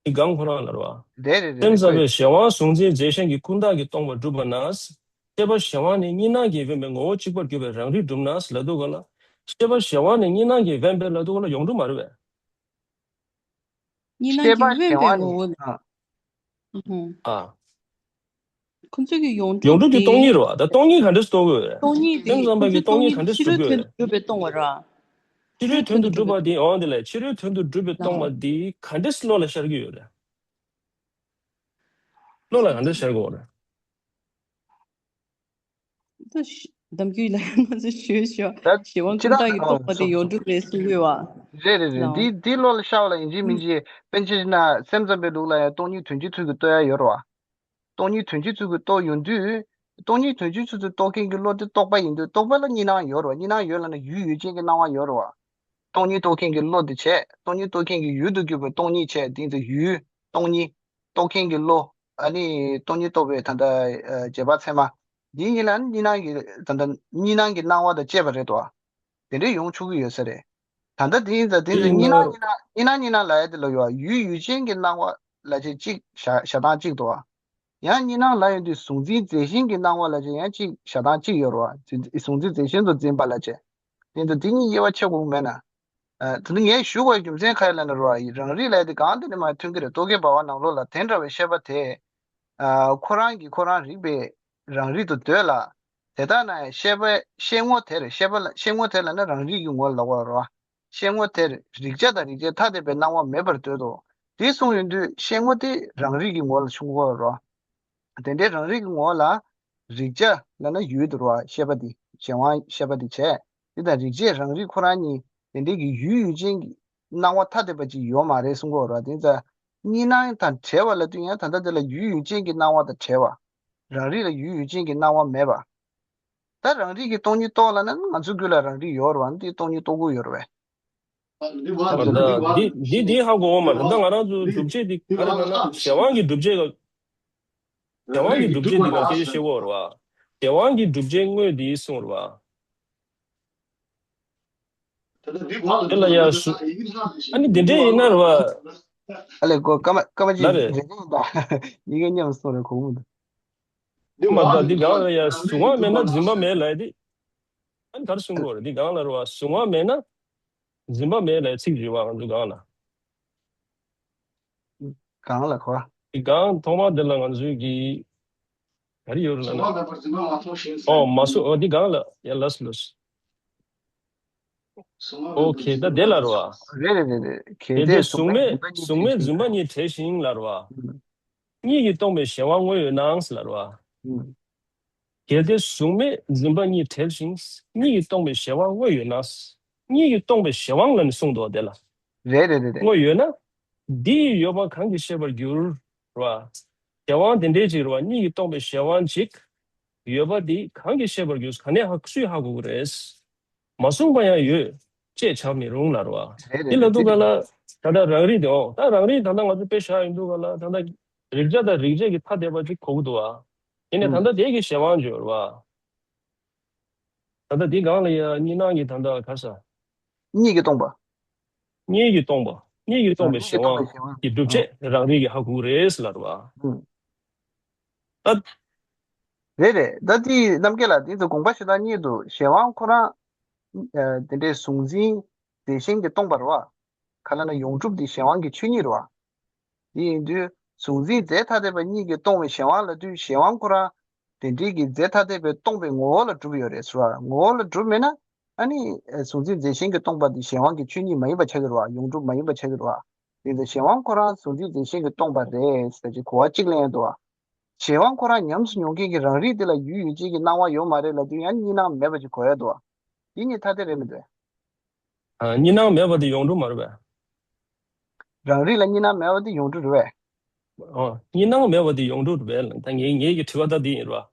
འདི་སྒང་ཁོ་རང་ལ་རེད་བ། རེད་རེད་རེད། སེམས་ཙམ་པས་གཞན་དབང་གཟུང་འཛིན་རྫས་གཞན་གྱི་ཀུན་བརྟགས་ཀྱིས་སྟོང་པར་གྲུབ་པ་ན། ཤེས་པ་གཞན་དབང་ནི་གཉིས་སྣང་གིས་དབེན་པའི་ངོ་བོ་གཅིག་པར་གྱུར་པའི་རང་རིག་གྲུབ་ན་ལབ་དུས་སྒང་ལ། ཤེས་པ་གཞན་དབང་ནི་གཉིས་སྣང་གིས་དབེན་པའི་ལབ་དུས་སྒང་ལ་ཡོངས་གྲུབ་མ་རེད་བས། གཉིས་སྣང་ཤེས་པ་གིས་དབེན་གཞན་པའི་དབང་ངོ་ནི་བོ་ནི། ཨ། ཨུ་ཧུང་། ཨ། ཁོ་ཚོས་ཀྱི་ཡོངས་ཡོངས་གྲུབ་གྲུབ་དེ་དེ་སྟོང་ཉིད་རེད་བ། ད་སྟོང་ཉིད་ག་འདྲས་སྟོང་དགོས་རེད། སྟོང་ཉིད་དེ་སེམས་ཙམ་པ་གིས་ཁོ་ཚོས་སྟོང་ཉིད་ག་འདྲས་ཕྱི་རོལ་སྟོན་དགོས་རེད། དོན་དུ་གྲུབ་པའི་སྟོང་བ་ར། ཕྱི་རོལ་དོན་དུ་གྲུབ་པ་དེ་འོང་དེ་ལས་ཕྱི་རོལ་དོན་དུ་གྲུབ་པའི་སྟོང་བ་དེ་ག་འདྲས་བློ་ལ་ཤར་གྱི་ཡོད་རེད། བློ་ལ་ག་འདྲས་ཤར་གྱི་ཡོད་རེད། ད་ཤ་གདམ་རྒྱུད་ལ་ང་ཚོ་ཞུས་ཤོག་ད་གཞན་དབང་ཅི་ཀུན་བརྟགས་ཀྱིས་རྟོགས་པ་དེ་ཡོངས་གྲུབ་རེད་གསུང་གི་ཡོད་བ། རེད་རེད་རེད། ལའོ། འདི་འདི་བློ་ལ་ཤར་བ་ལ་ཡིན་གཅིག་མིན་གཅིག་དཔེར་ན་སེམས་ཙམ་པའི་ལུགས་ལ་ཡང་སྟོང་ཉིད་དོན་སྤྱིའི་ཚུལ་གྱིས་རྟོགས་ཡ་ཡོད་རེད་བ། སྟོང་ཉིད་དོན་སྤྱིའི་ཚུལ་གྱིས་རྟོགས་ཡོང་དུས། སྟོང་ཉིད་དོན་སྤྱིའི་ཚུལ་གྱིས་རྟོགས་མཁན་གྱི་བློ་དེ་རྟོག་པ་ཡིན་དུས་རྟོག་པ་ལ་གཉིས་སྣང་ཡོད་རེད་བ། གཉིས་སྣང་ཡོད་ལབ་ན་ཡུལ་ཡུལ་ཅན་གྱི་སྣང་བ་ཡོད་རེད་བ། སྟོང་ཉིད་རྟོགས་མཁན་གྱི་བློ་དེ་བྱས། སྟོང་ཉིད་རྟོགས་མཁན་གྱི་ཡུལ་དུ་གྱུར་པའི་སྟོང་ཉིད་བྱས། དེ་ཡིན་ཙང་ཡུལ་སྟོང་ཉིད་རྟོགས་མཁན་གྱི་བློ། ཨ་ནི་སྟོང་ཉིད་རྟོགས་པའི་ད་ལྟ་རྗེས་དཔག་ཚད་མ། འདི་གཉིས་ལ་ནི་གཉིས་སྣང་གི་ད་ལྟ་གཉིས་སྣང་གི་སྣང་བ་དང་བཅས་པ་རེད་དོ། དེ་འདྲས་ཡོང་ཆོག་གི་ཡོད་ས་རེད། ད་ལྟ་དེ་ཡིན་ཙང་དེ་ཡིན་ཙང་གཉིས་སྣང་གཉིས་སྣང་གཉིས་སྣང་གཉིས་སྣང་ལབ་ཡ་དེ་ལ་ཡོད་ཡུལ་ཡུལ་ཅན་གྱི་སྣང་བ་ལབ་བྱས་གཅིག་བཞག་བཞག་སྟངས་གཅིག་འདུག་བ། ཡང་གཉིས་སྣང་ལབ་ཡོང་དུས་གཟུང་འཛིན་རྫས་གཞན་གྱི་སྣང་བ་ལབ་བྱས་ཡང་གཅིག་བཞག་སྟངས་གཅིག་ཡོད་རེད་བ། གཟུང་འཛིན་རྫས་གཞན་དུ་འཛིན་པ་ལབ་བྱས། དེ་ཡིན་ཙང་དེ་གཉིས་དབྱེ་བ་ཕྱེ་དགོས་མེད་ན། ཨ། ད་ནི་ངས་ཞུ་བའི་རྒྱུ་མཚན་ག་རེ་ལབ་ན་རེད་བ། རང་རིག་ལབ་ཡ་དེ་གང་དེ་ནས་མར་ཐོན་གྱི་རེད། རྟོག་གེ་འབར་བ་ནང་ལོགས་ལ་དེ་འདྲ་བའི་ཤེས་པ་དེ། ཨ། ཁོ་རང་གིས་ཁོ་རང་རིག་པའི་རང་རིག་ཏུ་འདོད་ལ། དེ་ལྟ་ན་ཤེས་པ་ཤེས་ངོ་དེར་ཤེས་པ་ལ་ཤེས་ངོ་དེ་ལབ་ན་རང་རིག་གི་ངོ་ལ་ལབ་དགོས་རེད་བ། ཤེས་ངོ་དེར་རིག་བྱ་དང་རིག་བྱེད་ཐ་དད་པའི་སྣང་བ་མེད་པར་འདོད་དོ། དེ་གསུངས་ཡོང་དུས་ཤེས་ངོ་དེ་རང་རིག་གི་ངོ་ལ་ཆུང་དགོས་རེད་བ། དེ་འདྲའི་རང་རིག་གི་ངོ་ལ་རིག་བྱ་ལབ་ན་ཡུལ་དུ་རེད་བ། ཤེས་པ་དེ་གཞན་དབང་ཤེས་པ་དེ་བྱས། དེ་དང་རིག་བྱེད་རང་རིག་ཁོ་རང་གཉིས་དེ་འདྲའི་གི་ཡུལ་ཡུལ་ཅན་གྱི་སྣང་བ་ཐ་དད་པ་ཅིག་ཡོད་མ་རེད་གསུང་གི་ཡོད་རེད་བ། དེ་ཙང་གཉིས་སྣང་དང་བྲལ་བ་ལབ་དུས་ཡང་ད་ལྟ་དེ་ལ་ཡུལ་ཡུལ་ཅན་གྱི་སྣང་བ་དང་བྲལ་བ། རང་རིག་ལ་ཡུལ་ཡུལ་ཅན་གྱི་སྣང་བ་མེད་པ། ད་རང་རིག་གིས་སྟོང་ཉིད་རྟོགས་ལབ་ན་ང་ཚོའི་རྒྱུད་ལ་རང་རིག་ཡོད་རེད་བ། འདི་སྟོང་ཉིད་རྟོགས་ཀྱི་ཡོད་རེད་བས། ད་འདི་འདི་འདི་ཧ་གོ་བ་མ་རེད། ད་ང་རང་ཚོ་སྒྲུབ་བྱེད་འདི་ག་རེ་ལབ་ན་གཞན་དབང་གི་སྒྲུབ་བྱེད་ག་གཞན་དབང་གི་སྒྲུབ་བྱེད་འདི་ག་སྐད་ཆ་བཤད་ཀྱི་ཡོད་རེད་བ། གཞན་དབང་གི་སྒྲུབ་བྱེད་དངོས་འདི་གསུངས་རེད་བ། དེ་ལ་ཡ་སུ། ཨ་ནི་དེ་འདྲས་ཡིན་ན་རེད་བ། ཨ་ལས་གོ་སྐར་མ་སྐར་མ་གཅིག་ལ་རེད། རེ་རེ་ཡིན་ད། གཉིས་ཀ་མཉམ་སོང་རེད་གོ་མི་འདུག་འདི་མ་གཏོགས་འདི་སྒང་ལ་ཡ་གཟུང་བ་མེད་ན་འཛིན་པ་མེད་ལབ་ཡ་དེ། ཨ་ནི་ག་རེ་གསུང་གི་ཡོད་རེད། འདི་སྒང་ལ་རེད་བ། གཟུང་བ་མེད་ན་འཛིན་པ་མེད་ལབ་ཡ་ཚིག་རེད་བ། ང་ཚོ་སྒང་ལ། གང་ལ་གོ། དེ་སྒང་ཐོག་མ་དེ་ལ་ང་ཚོས་ཀྱི་ག་རེ་ཡོད་རེད་ལབ་ན། ཨོ་མ་སོ། ཨོ་དེ་སྒང་ལ་ཡ་ལགས་ལགས། ཨོ་ཁེ་ད་དེ་ལ་རེད་བ། རེད་རེད་རེད་རེད། གལ་གལ་ཏེ་ཏེ་གཟུགས་གཟུགས་མེད་མེད་གཟུགས་མེད་རྫུན་པ་གཉིས་བྲལ་ཞིང་ལབ་རེད་བ། གཉིས་ཀྱིས་སྟོང་པའི་གཞན་དབང་དངོས་ཡོད་ན་ལབ་རེད་བ། གལ་ཏེ་གཟུགས་མེད་རྫུན་པ་གཉིས་བྲལ་ཞིང་། གཉིས་ཀྱིས་སྟོང་པའི་གཞན་དབང་དངོས་ཡོད་ན། གཉིས་ཀྱིས་སྟོང་པའི་གཞན་དབང་ལབ་ནས་གསུངས་འདུག་བ་དེ་ལ། རེད་རེད་རེད་རེད། དངོས་ཡོད་ན། འདི་ཡི་ཡོད་པ་གང་གིས་ཤེས་པར་འགྱུར། རེད་བ། གཞན་དབང་དེ་འདྲའི་ཅིག་རེད་བ། གཉིས་ཀྱིས་སྟོང་པའི་གཞན་དབང་ཅིག་ཡོད་པ་འདི་གང་གིས་ཤེས་པར་འགྱུར། ག་ནས་ཧ་སུས་ཧ་གོ་གི་རེད། མ་གསུངས་པ་ཡང་ཡོད། བཅས་བྱ་མི་རུང་ལབ་རེད་བ། རེད་རེད་འདི་ལབ་རེད། དུས་ག་ལ་ད་ལྟ་རང་རིག་དེ་འོང་ད་རང་རིག་ད་ལྟ་ང་ཚོ་དཔེ་བཞག་ཡོང་དུས་ག་ལ་ད་ལྟ་རིག་བྱ་དང་རིག་བྱེད་ཀྱི་ཐ་དད་པ་ཅིག་གོ་གི་འདུག་བ། ཡིན་ནའི་ད་ལྟ་དེ་གི་གཞན་དབང་བརྗོད་རེད་བ། ད་ལྟ་འདི་སྒང་ལ་ཡ་གཉིས་སྣང་གི་ད་ལྟ་ག་ས། གཉིས་ཀྱིས་སྟོང་པ། གཉིས་ཀྱིས་སྟོང་པ། གཉིས་ཀྱིས་སྟོང་པའི་གཞན་དབང་གི་སྒྲུབ་བྱེད་རང་རིག་གི་ཧ་གོ་གི་རེད་ཟེར་ལབ་རེད་བ། ད། རེད་རེད། ད་དེ་རྣམ་རྒྱལ་ལགས་དེ་ཚོ་དགོངས་པ་བཞེས་སྟངས་གཉིས་འདུག་གཞན་དབང་ཁོ་རང་། ཨ། དེ་འདྲའི་གཟུང་འཛིན་རྫས་གཞན་གྱིས་སྟོང་པ་རེད་བ། ག་ལ་ན་ཡོངས་གྲུབ་དེ་གཞན་དབང་གི་ཆོས་ཉིད་རེད་བ། དེ་ཡིན་དུས་གཟུང་འཛིན་རྫས་ཐ་དད་པ་གཉིས་ཀྱིས་སྟོང་བའི་གཞན་དབང་ལབ་དུས་གཞན་དབང་ཁོ་རང་དེ་འདྲའི་གི་རྫས་ཐ་དད་པས་སྟོང་པའི་ངོ་བོ་ལ་གྲུབ་ཡོད་རེད་ཟེར་བ། ངོ་བོ་ལ་གྲུབ་མེད་ན་ཨ་ནི་གཟུང་འཛིན་རྫས་གཞན་གྱིས་སྟོང་པ་འདི་གཞན་དབང་གི་ཆོས་ཉིད་མ་ཡིན་པ་ཆགས་ཀྱི་རེད་བ། ཡོངས་གྲུབ་མ་ཡིན་པ་ཆགས་ཀྱི་རེད་བ། དེ་ཚེ་གཞན་དབང་ཁོ་རང་གཟུང་འཛིན་རྫས་གཞན་གྱིས་སྟོང་པ་རེད་ཟེར་གྱི་གོ་བ་གཅིག་ལེན་ཡོད་དོ། གཞན་དབང་ཁོ་རང་ཉམས་སུ་མྱོང་མཁན་གྱི་རང་རིག་དེ་ལ་ཡུལ་ཡུལ་ཅན་གྱི་སྣང་བ་ཡོད་མ་རེད་ལབ་དུས་ཡང་གཉིས་སྣང་མེད་པ་ཅིག་གོ་ཡ་དོ། དེ་གཉིས་ཐ་དད་རེད་མི་འདུག་ཨ། གཉིས་སྣང་མེད་པ་དེ་ཡོངས་གྲུབ་མ་རེད་པས། རང་རིག་ལ་གཉིས་སྣང་མེད་པ་དེ་ཡོངས་གྲུབ་རེད་པས། ཨོ། གཉིས་སྣང་མེད་པ་དེ་ཡོངས་གྲུབ་རེད་པས། ད་ངའི་ངའི་གི་དྲི་བ་ད་འདི་ཡིན་རེད་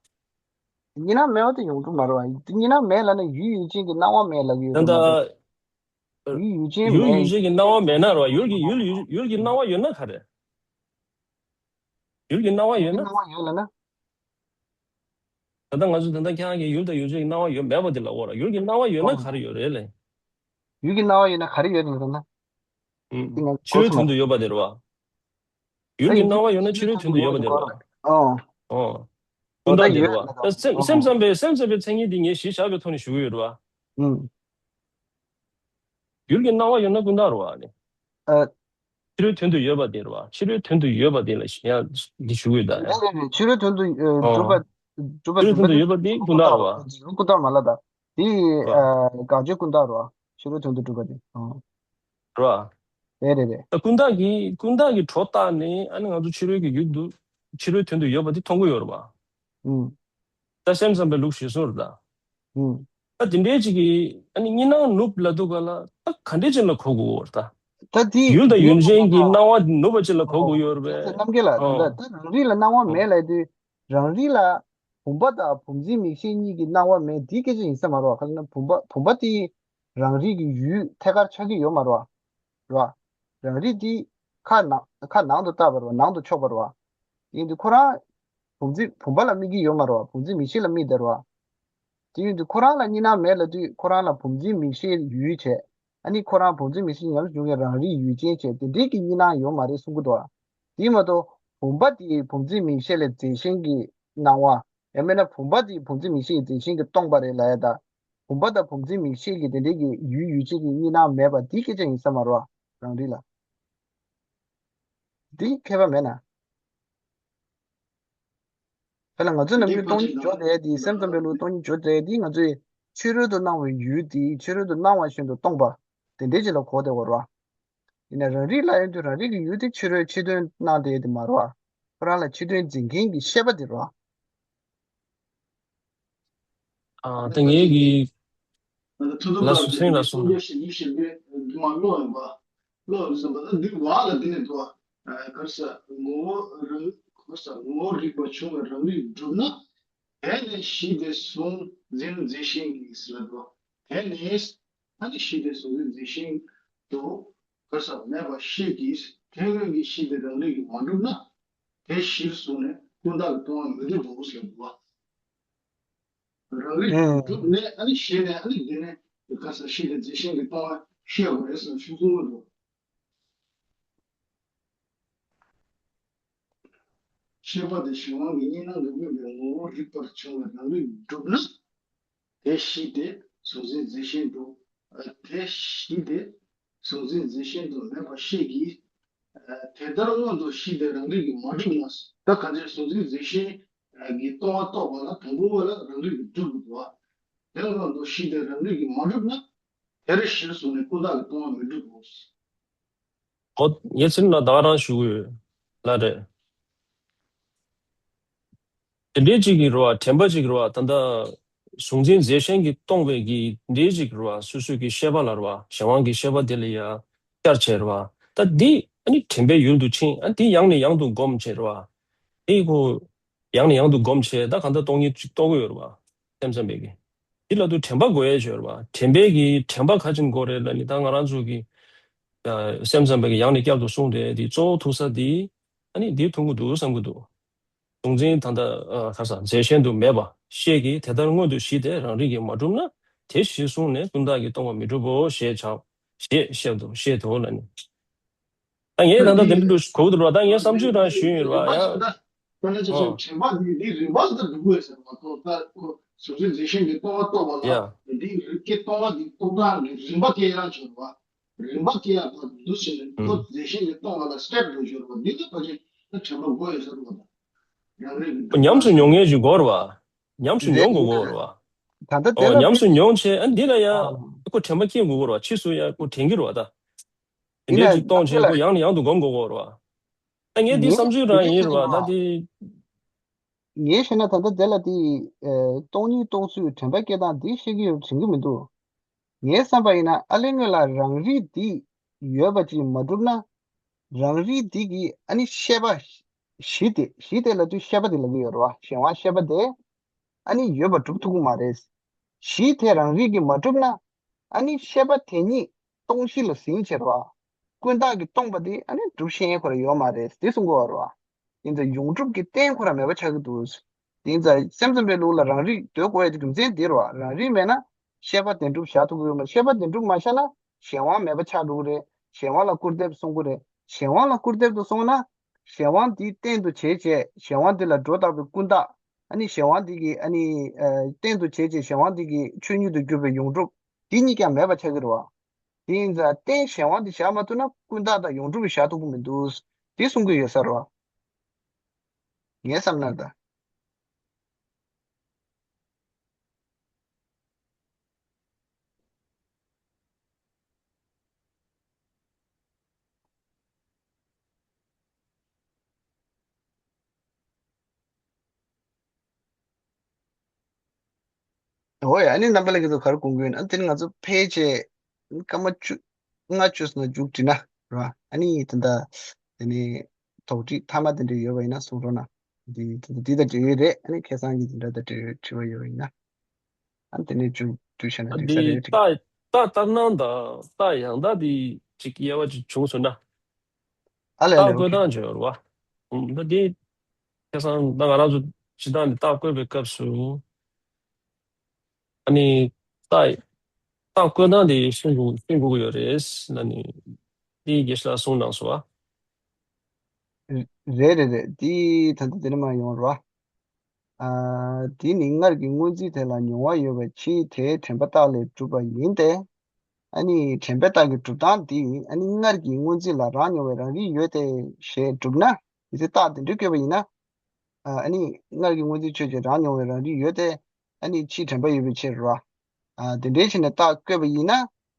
པ། གཉིས་སྣང་མེད་པ་དེ་ཡོངས་གྲུབ་མ་རེད་པ། དེ་གཉིས་སྣང་མེད་ལབ་ན་ཡུལ་ཡུལ་ཅན་གྱི་སྣང་བ་མེད་ལབ་ཀྱི་ཡོད་ད་རེད་མ་གཏོགས། ད། ཡུལ་ཡུལ་ཅན་ཡུལ་མེད། ཡུལ་ཅན་གྱི་སྣང་བ་མེད་ན་རེད་པ། ཡུལ་གྱི་ཡུལ་ཡུལ་ཡུལ་གྱི་སྣང་བ་ཡོད་ན་ག་རེ། ཡུལ་གྱི་སྣང་བ་ཡོད་ན། སྣང་བ་ཡོད་ལབ་ན། ད་ལྟ་ང་ཚོ་ད་ལྟ་ཁྱེད་རང་གིས་ཡུལ་དང་ཡུལ་ཅན་གྱི་སྣང་བ་ཡོད་མེད་པ་དེ་ལབ་ཡོད་རེད། ཡུལ་གྱི་སྣང་བ་ཡོད་ན་ཨོ། ག་རེ་ཡོད་རེད་ལབ། ཡུལ་གྱི་སྣང་བ་ཡོད་ན་ག་རེ་ཡོད་རེད་ལབ་ན། ཨུམ། འདི་ང་ཕྱི་རོལ་གོ་དོན་དུ་ཡོད་པ་དེ་རེད་པ། ཡུལ་གྱི་སྣང་བ་ཡོད་ན་ཕྱི་རོལ་དོན་དུ་ཡོད་པ་དེ་རེད་པ། ཨོ། ཨོ། ཀུན་བརྟགས་དེ་རེད་པ། ད་སེམས་སེམས་ཙམ་པའི་སེམས་ཙམ་པའི་མཚན་ཉིད་དེ་ངས་གཞི་བཞག་པའི་ཐོག་ནས་ཞུ་གི་ཡོད་རེད་པ། ཨུམ། ཡུལ་གྱི་སྣང་བ་ཡོད་ན་ཀུན་བརྟགས་རེད་པ་ནི། ཨ། ཕྱི་རོལ་དོན་དུ་ཡོད་པ་དེ་རེད་པ། ཕྱི་རོལ་དོན་དུ་ཡོད་པ་དེ་ལ་ཡང་འདི་ཞུ་གི་ཡོད་ད། རེད་རེད་རེད། ཕྱི་རོལ་དོན་དུ་ཨ་གྲུབ་པ་ཨོ། གྲུབ་པ་ཕྱི་རོལ་དོན་དུ་ཡོད་པ་དེ་ཀུན་བརྟགས་རེད་པ། ཀུན་བརྟགས་མ་ལབ་ད། དེ་ཨ་དགག་བྱ་ཀུན་བརྟགས་རེད་པ། ཕྱི་རོལ་དོན་དུ་གྲུབ་པ་དེ། ཨོ། རེད་པ། རེད་རེད་རེད། ད་ཀུན་བརྟགས་ཀྱི་ཀུན་བརྟགས་ཀྱི་གྲོགས་བཏགས་ནས་ཨ་ནི་ང་ཚོ་ཕྱི་རོལ་གྱི་ཡུལ་དུ་ཕྱི་རོལ་དོན་དུ་ཡོད་པ་དེ་མཐོང་གི་ཡོད་རེད་པ། ཨུམ། ད་སེམས་ཙམ་པའི་ལུགས་ཞུས་སོང་རེད་ད། ཨུམ། ད་དེ་འདྲའི་ཅིག་གིས་ཨ་ནི་གཉིས་སྣང་ནུབ་ལབ་དུས་ག་ལ་ད་ག་འདྲའི་ཅིག་ལ་གོ་དགོས་རེད་ད། ད་དེ་ཡུལ་དང་ཡུལ་ཅན་གྱི་སྣང་བ་ནུབ་པ་ཅིག་ལ་གོ་དགོས་ཡོད་རེད་པས། རྣམ་རྒྱལ་ལགས། ཨོ། ད་ལྟ་ད་རང་རིག་ལ་སྣང་བ་ཨོ། མེད་ལབ་དུས་རང་རིག་ལ་བུམ་པ་དང་བུམ་འཛིན་མིག་ཤེས་གཉིས་ཀྱི་སྣང་བ་མེད་དེ་སྐད་ཆ་ཡིན་ས་མ་རེད་པ། ག་ལ་ན་བུམ་པ་བུམ་པ་དེ་རང་རིག་གི་ཡུལ་ཐད་ཀར་ཆགས་ཀྱི་ཡོད་མ་རེད་པ། རེད་པ། རང་རིག་འདི་ཁ་ནང་ཁ་ནང་དུ་བལྟས་པ་རེད་པ། ནང་དུ་ཕྱོགས་པ་རེད་པ། ཡིན་དུས་ཁོ་རང་བུམ་འཛིན་བུམ་པ་ལ་དམིགས་ཀྱི་ཡོད་མ་རེད་པ། བུམ་འཛིན་མིག་ཤེས་ལ་དམིགས་བསྡད་རེད་པ། དེ་ཡིན་དུས་ཁོ་རང་ལ་གཉིས་སྣང་མེད་ལབ་དུས་ཁོ་རང་ལ་བུམ་འཛིན་མིག་ཤེས་ཡུལ་བྱས། ཨ་ནི་ཁོ་རང་བུམ་འཛིན་མིག་ཤེས་ཉམས་སུ་མྱོང་མཁན་རང་རིག་ཡུལ་ཅན་བྱས། དེ་འདྲའི་གི་གཉིས་སྣང་ཡོད་མ་རེད་གསུང་གི་འདུག་པ། དེ་མ་གཏོགས་བུམ་པ་དེ་བུམ་འཛིན་མིག་ཤེས་ལ་རྫས་གཞན་གྱི་སྣང་བ། ཡང་མིན་ན་བུམ་པ་དེ་བུམ་འཛིན་མིག་ཤེས་ཀྱི་རྫས་གཞན་གྱིས་སྟོང་པ་རེད་ལབ་ཡ་ད། བུམ་པ་དང་བུམ་འཛིན་མིག་ཤེས་ཀྱི་དེ་འདྲའི་གི་ཡུལ་ཡུལ་ཅན་གྱི་གཉིས་སྣང་མེད་པ་འདི་སྐད་ཆ་ཡིན་ས་མ་རེད་པ། རང་རིག་ལ། འདི་ཁྱད་པར་མེད་ན། ད་ལྟ་ང་ཚོ་ནམ་རྒྱུན་སྟོང་ཉིད་འཇོག་བསྡད་དེ། སེམས་ཙམ་པའི་ལུགས་སྟོང་ཉིད་འཇོག་བསྡད་དེ། ང་ཚོས་ཕྱི་རོལ་དུ་སྣང་བའི་ཡུལ་དེ་ཕྱི་རོལ་དུ་སྣང་བ་བཞིན་དུ་སྟོང་པ་དེ་འདྲའི་ཅིག་ལ་གོ་བསྡད་པ་རེད་པ། ཡིན་ན་རང་རིག་ལ་ཡོང་དུས་རང་རིག་གི་ཡུལ་དེ་ཕྱི་རོལ་ཕྱི་དོན་སྣང་བསྡད་དེ་མ་རེད་པ། ཁོ་རང་ལ་ཕྱི་དོན་འཛིན་མཁན་གྱི་ཤེས་པ་དེ་རེད་པ། ཨ། ད་ངས་ཀྱི་ཐུབ་ཐུབ་ལ་ལགས་སོ། སེང་ལགས་སོ། སངས་རྒྱས་ཞལ་བཞི་ཞལ་པའི་སྒྱུ་མ་བློ་ཡིན་པ། བློ་ཡིན་པ་ད་འདི་བ་ལ་འདི་ནས་འདུག་པ། ག་རེ་ཟེར། ངོ་བོ་རིག་ག་རེ་ཟེར། ངོ་བོ་རིག་པར་བྱུང་བའི་རང་རིག་གྲུབ་ན། དེ་ནས་གཞི་དེ་གཟུང་འཛིན་རྫས་གཞན་གྱིས་ཟེར་ལབ་འདུག་དེ་ནས་ཨ་ནི་གཞི་དེ་གཟུང་འཛིན་རྫས་གཞན་དུ་ག་རེ་ཟེར་མེད་པར་ཤེས་ཀྱི། དེ་སྔོན་གྱི་གཞི་དེ་རང་རིག་གིས་མ་གྲུབ་ན། དེ་གཞིར་བཟུང་ནས་ཀུན་བརྟགས་ཀྱིས་སྟོང་པར་མི་འགྲུབ་བོ་ཟེར་འདུག་པ། རང་རིག་ཨེ། གྲུབ་ནས་ཨ་ནི་གཞི་ནས་ཨ་ནི་འདི་ནས་ག་རེ་ཟེར། གཞི་དེ་རྫས་གཞན་གྱིས་སྟོང་པར་ཤེས་པ་རེད་ཟེར་ཞུ་གསུང་གི་འདུག་ཤེས་པ་དེ་གཞན་དབང་གི་གཉིས་སྣང་གིས་དམིགས་པའི་ངོ་བོ་རིག་པར་བྱུང་བའི་རང་རིག་གྲུབ་ན། དེ་གཞི་དེ་གཟུང་འཛིན་རྫས་གཞན་དུ། ཨ། དེ་གཞི་དེ་གཟུང་འཛིན་རྫས་གཞན་དུ་མེད་པར་ཤེས་ཀྱི། ཨ། དེ་ལྟར་སྔོན་དུ་གཞི་དེ་རང་རིག་གིས་མ་གྲུབ་ན། ད་གང་ཚེ་གཟུང་འཛིན་རྫས་གཞན་གྱིས་སྟོང་པ་རྟོགས་པ་ལ་དང་པོ་བ་ལ་རང་རིག་གིས་གྲུབ་དགོས་པ། དེ་སྔོན་དུ་གཞི་དེ་རང་རིག་གིས་མ་གྲུབ་ན། དེར་གཞིར་བཟུང་ནས་ཀུན་བརྟགས་ཀྱིས་སྟོང་པར་མི་འགྲུབ་བོ། ཨོ། ངས་ཚིག་ནང་ད་ག་རང་ཞུ་གི་ཡོད་ལ་རེད། དེ་འདྲའི་ཅིག་གི་རེད་པ། དྲན་པ་ཅིག་རེད་པ། ད་ལྟ་གཟུང་འཛིན་རྫས་གཞན་གྱིས་སྟོང་པའི་གི་འདྲའི་ཅིག་རེད་པ། སོ་སོའི་གི་ཤེས་པ་ལ་རེད་པ། གཞན་དབང་གི་ཤེས་པ་དེ་ལ་ཡ་བསྐྱར་བྱས་རེད་པ། ད་འདི་ཨ་ནི་དྲན་པའི་ཡུལ་དུ་ཕྱིན། ཨ་འདི་ཡང་ནས་ཡང་དུ་སྒོམ་བྱས་རེད་པ། འདི་ཁོ་ཡང་ནས་ཡང་དུ་སྒོམ་བྱས། ད་གང་ལྟར་སྟོང་ཉིད་ཅིག་རྟོགས་ཀྱི་ཡོད་རེད་པ། སེམས་ཙམ་པའི་གི། དེ་ལ་དུ་དྲན་པ་དགོས་ཡས་ཡོད་རེད་བ། དྲན་པའི་གི་དྲན་པ་ག་ཅིག་དགོས་རེད་ལབ་ནི་ད་ང་རང་ཚོ་གི་སེམས་ཙམ་པའི་གི་ཡང་ནས་བསྐྱར་དུ་གསུངས་ཏེ་དེ་གཙོ་བོ་ཐུག་ས་དེ་ཨ་ནི་དེ་ཐུག་གི་འདུག་བསམ་གི་འདུག་གཟུང་འཛིན་ད་ལྟ་ཁ་སང་རྫས་གཞན་དུ་མེད་པ་ཤེས་ཀྱི་དེ་ལྟར་མངོན་དུ་གཞི་དེ་རང་རིག་གིས་མ་གྲུབ་ན་དེ་གཞི་བཟུང་ནས་ཀུན་བརྟགས་ཀྱིས་སྟོང་པ་མི་འགྲུབ་བོ་ཞེས་བྱ་ཞེས་བཤད་དོ་བཤད་དོ་ལབ་ནས། ད་ངས་ད་ལྟ་དེ་འདྲ་འདུག་གོ་གི་འདུག་ར། ད་ངས་བསམ་ཚུལ་རང་ཞུས་ཡོད་ར་ཡ། ཨོ། དྲན་པ་འདི་འདི་རིམ་པ་ལ་ད་འགྲོ་དགོས་ཟེར་བ་ཁོ་ད་ཁོ་གཟུང་འཛིན་རྫས་གཞན་གྱིས་སྟོང་པ་རྟོགས་པ་ལ་ཡ། འདི་རིགས་ཀྱི་སྟོང་པ་འདི་རྟོགས་སྟངས་ཀྱི་རིམ་པ་དེ་ཡང་བྱུང་བ། རིམ་པ་དེ་ཡང་ད་འདུག་ཟེར་ནས་ཁོ་ཨུམ། རྫས་གཞན་གྱིས་སྟོང་པ་ལ་སྟེབ་འགྲོ་ཞོར་བ་འདི་ལ་ཕ་གི་ད་དྲན་པ་དགོས་ཡོད་ཟེར་བ་ད། ཡང་རེད་ཁོ་ཉམས་སུ་མྱོང་མཁན་ཞིག་དགོས་ར་བ། ཉམས་སུ་རེད་མྱོང་དགོས་དགོས་ར་བ། ད་ལྟ་དེ་ཨོ་ལ་ཉམས་སུ་མྱོང་བྱས་ཨ་འདི་ལ་ཡ་ཨ་ཁོ་དྲན་པ་སྐྱེ་དགོས་ར་བ། ཕྱིས་སུ་ཡ་ཁོ་དྲན་གྱི་ར་བ་ད། དེ་ཡིན་འདྲའི་ན་ཅིག་གཏོང་བྱས་ཁོ་ཡང་ནས་ཡང་དུ་སྒོམ་དགོས་དགོས་རེད་བ། ད་ངས་འདི་ངས་བསམ་ཚུལ་རང་ངས་ཡིན་རེད་བ། ད་ཤེས་ན་འདི་ངས་ཤེས་ན་ད་ལྟ་དེ་ལ་དེ་སྟོང་ཉིད་རྟོགས་ཚུལ་དྲན་པ་སྐྱེ་སྟངས་འདི་ཤེས་ཀྱི་ཡོད་དྲན་གྱི་མི་འདུག་ངའི་བསམ་པ་ཡིན་ན་ཨ་ལས་སྔོན་ལ་རང་རིག་འདི་ཡོད་པ་ཅིག་མ་གྲུབ་ན་རང་རིག་འདི་གི་ཨ་ནི་ཤེས་པ་གཞི་དེ་གཞི་དེ་ལ་དུས་ཤེས་པ་དེ་ལབ་ཀྱི་ཡོད་རེད་བ། གཞན་དབང་ཤེས་པ་དེ་ཨ་ནི་ཡོད་པ་གྲུབ་ཐུབ་ཀྱི་མ་རེད། གཞི་དེ་རང་རིག་གིས་མ་གྲུབ་ན་ཨ་ནི་ཤེས་པ་དེ་ཉིད་སྟོང་གཞི་ལ་ཟིན་བྱས་རེད་བ། ཀུན་བརྟགས་ཀྱིས་སྟོང་པ་དེ་ཨ་ནི་སྒྲུབ་ཤེས་མཁན་ཁོ་རང་ཡོད་མ་རེད་དེ་གསུང་གི་ཡོད་རེད་བ། དེ་ཚོ་ཡོངས་གྲུབ་ཀྱི་རྟེན་ཁོ་རང་མེད་པ་ཆགས་ཀྱི་འདུག་དེ་ཚོ་སེམས་ཙམ་པའི་ལུགས་ལ་རང་རིག་འདོད་དགོས་ཡ་དེ་རྒྱུ་མཚན་དེ་རེད་བ། རང་རིག་མེད་ན་ཤེས་པ་བདེན་གྲུབ་བཞག་ཐུབ་ཀྱི་ཡོད་མ་རེད། ཤེས་པ་བདེན་གྲུབ་མ་བཞག་ན་གཞན་དབང་མེད་པ་ཆགས་འགྲོ་གི་རེད། གཞན་དབང་ལ་སྐུར་འདེབས་གཏོང་གི་རེད། གཞན་དབང་ལ་སྐུར་འདེབས་དུ་སོང་ན་གཞན་དབང་དེ་རྟེན་དུ་བྱས་བྱས་གཞན་དབང་དེ་ལ་སྒྲོ་བཏགས་པའི་ཀུན་བརྟགས་ཨ་ནི་གཞན་དབང་དེ་གི་ཨ་ནི་རྟེན་དུ་བྱས་བྱས་གཞན་དབང་དེ་གི་ཆོས་ཉིད་དུ་གྱུར་པའི་ཡོངས་གྲུབ་དེ་གཉིས་ཀྱང་མེད་པ་ཆགས་ཀྱི་རེད་བ། དེ་ཡིན་ཙང་རྟེན་གཞན་དབང་དེ་བཞག་མ་ཐུབ་ན་ཀུན་བརྟགས་དང་ཡོངས་གྲུབ་བཞག་ཐུབ་ཀྱི་མི་འདུག་དེ་གསུང་གི་ཡོད་ས་རེད་བ། ངའི་བསམ་ན་ད། འོ་ཡ་ཨ་ནི་རྣམ་པ་ལྷན་རྒྱས་ཚོ་ག་རེ་དགོངས་ཀྱི་ཡོད་ན་དེ་ནི་ང་ཚོ་ཕལ་ཆེར་སྐར་མ་བཅུ་ལྔ་བཅུ་ཙམ་ལ་མཇུག་སྒྲིལ་ན་རེད་བ། ཨ་ནི་ད་ལྟ་དེ་ནི་དོགས་འདྲི་མཐའ་མ་དེ་འདྲ་ཡོད་པ་ཡིན་ན་གསུང་རོགས་གནང་། འདི་ད་ལྟ་འདི་དང་འབྲེལ་ཡོད་རེད། ཨ་ནི་ཁ་སང་གི་དེ་འདྲ་དང་འབྲེལ་ཡོད་དྲི་བ་ཡོད་པ་ཡིན་ན། ཨ་དེ་ནས་མཇུག་བསྡུས་བྱས་ན་འགྲིག་ས་འདི་རེད་དྲན། རྟགས་རྟགས་ལྟར་སྣང་དང་རྟགས་ཡང་དག་འདི་ཅིག་དབྱེ་བ་ཅིག་བྱུང་སོང་ན། ཨ་ལས་རྟགས་ལས་བཀོད་ཨོ་ཁེ། སྟངས་ཅིག་ཡོད་རེད་བ། ཨུམ་ད་འདི་ཁ་སང་ད་ང་རང་ཚོ་སྤྱིར་བཏང་ནས་རྟགས་བཀོད་པའི་སྐབས་སུ་ཨ་ནི་རྟགས་རྟགས་བཀོད་སྟངས་དེ་ཤེས་དགོས་ཤེས་དགོས་ཀྱི་ཡོད་རེད་ལབ་ནས་འདི་དགེ་བཤེས་ལགས་གསུངས་གནང་སོང་བ། རེད་རེད་རེད། འདི་ད་ལྟ་འདི་ནས་མར་ཡོང་རེད་བ། ཨ། དེ་ནི་སྔར་གྱི་སྔོན་རྩིས་དེ་ལ་མྱོང་བ་ཡོད་པའི་ཕྱིར་དེའི་དྲན་པ་རྟགས་ལས་གྲུབ་པ་ཡིན་ཏེ། ཨ་ནི་དྲན་པའི་རྟགས་ཀྱི་གྲུབ་སྟངས་འདི་ཨ་ནི་སྔར་གྱི་སྔོན་རྩིས་ལ་རང་མྱོང་བའི་རང་རིག་ཡོད་དེ་ཞེས་གྲུབ་ན་མི་ཚེ་རྟགས་དེ་འདྲ་བཀོད་པ་ཡིན་ན། ཨ་ནི་སྔར་གྱི་སྔོན་རྩིས་ཆོས་ཅན་རང་མྱོང་བའི་རང་རིག་ཡོད་དེ། ཨ་ནི་ཕྱིའི་དྲན་པ་ཡོད་པའི་ཕྱིར་རོ། ཨ་དེ་འདྲའི་ཕྱིར་ནས་རྟགས་བཀོད་པ་ཡིན་ན་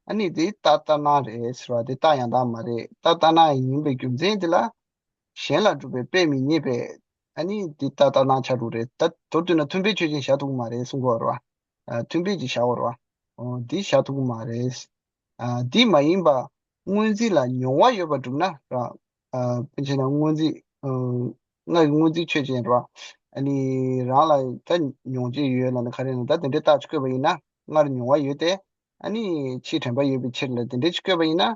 ཨ་ནི་དེ་རྟགས་ལྟར་སྣང་རེད་ཟེར་བ་དེ་རྟགས་ཡང་དག་མ་རེད། རྟགས་ལྟར་སྣང་ཡིན་པའི་རྒྱུ་མཚན་དེ་ལ། གཞན་ལ་གྲུབ་པའི་དཔེ་མི་རྙེད་པས་ཨ་ནི་འདི་ལྟར་ལྟར་སྣང་ཆགས་འགྲོ་རེད། ད་མདོར་བསྡུས་ན་མཐུན་དཔེའི་ཆོས་ཅན་བཞག་ཐུབ་ཀྱི་མ་རེད་གསུང་གི་ཡོད་རེད་བ། ཨ་མཐུན་དཔེ་ཅིག་བཞག་ཡོད་རེད་བ། འོ་འདི་བཞག་ཐུབ་ཀྱི་མ་རེད། ཨ་འདི་མ་ཡིན་པ་སྔོན་རྩིས་ལ་མྱོང་བ་ཡོད་པ་གྲུབ་ན་ར། ཨ་དཔེ་བྱས་ན་སྔོན་རྩིས་ཨ་སྔར་གྱི་སྔོན་རྩིས་ཆོས་ཅན་ར། ཨ་ནི་རང་ལ་ད་མྱོང་བྱེད་ཡོད་ལབ་ན་ག་རེ་ན་ད་དེ་འདྲའི་རྟགས་ཅིག་བཀོད་པ་ཡིན་ན་སྔར་མྱོང་བ་ཡོད་དེ། ཨ་ནི་ཕྱིའི་དྲན་པ་ཡོད་པའི་ཕྱིར་ལ་དེ་འདྲའི་ཅིག་བཀོད་པ་ཡིན་ན།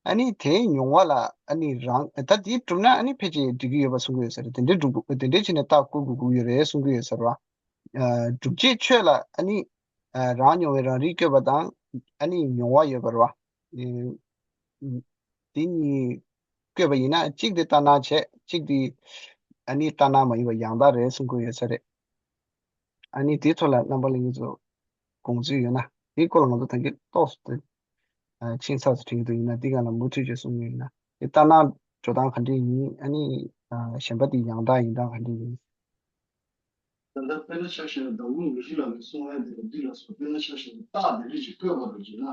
ཨ་ནི་དེའི་མྱོང་བ་ལ་ཨ་ནི་རང་ད་དེ་གྲུབ་ན་ཨ་ནི་ཕལ་ཆེར་འགྲིག་གི་ཡོད་པ་གསུང་གི་ཡོད་ས་རེད། དེ་འདྲའི་སྒྲུབ་དགོས་དེ་འདྲའི་ཕྱིར་ནས་རྟགས་བཀོད་དགོས་ཀྱི་ཡོད་རེད་གསུང་གི་ཡོད་ས་རེད་བ། ཨ་སྒྲུབ་བྱེད་ཆོས་ལ་ཨ་ནི་ཨ་རང་མྱོང་བའི་རང་རིག་བཀོད་པ་དང་ཨ་ནི་མྱོང་བ་ཡོད་པ་རེད་བ། ཨ་དེ་གཉིས་བཀོད་པ་ཡིན་ན་གཅིག་དེ་ལྟར་སྣང་བྱས་གཅིག་དེ་ཨ་ནི་ལྟར་སྣང་མ་ཡིན་པ་ཡང་དག་རེད་གསུང་གི་ཡོད་ས་རེད། ཨ་ནི་དེའི་ཐོག་ལ་རྣམ་པ་ལྷན་རྒྱས་ཚོ་དགོངས་ཚུལ་ཡོད་ན་དེའི་སྐོར་ལ་ང་ཚོ་ད་གིན་ཏོག་ཙམ་དེ་ཨ་ཆིང་ཚགས་སུ་དྲན་གྱི་འདུག་ཡིན་ན་འདི་ག་ལ་མུ་མཐུད་ཅིག་གསུང་གི་ཡིན་ན་དེ་ལྟར་སྣང་འགྲོ་སྟངས་ག་འདྲ་ཡིན། ཨ་ནི་ཨ་གཞན་པ་དེ་ཡང་དག་ཡིན་སྟངས་ག་འདྲ་ཡིན། ད་ལྟ་དཔེར་ན་ཆ་བཞག་ན་ཟླ་བོ་མི་ཤི་ལ་ནི་གསུང་ཡ་དེ་ལ་འདི་ལ་སོགས་དཔེར་ན་ཆ་བཞག་ན་རྟགས་དེ་འདྲ་ཅིག་བཀོད་པ་རེད་ཅེ་ན།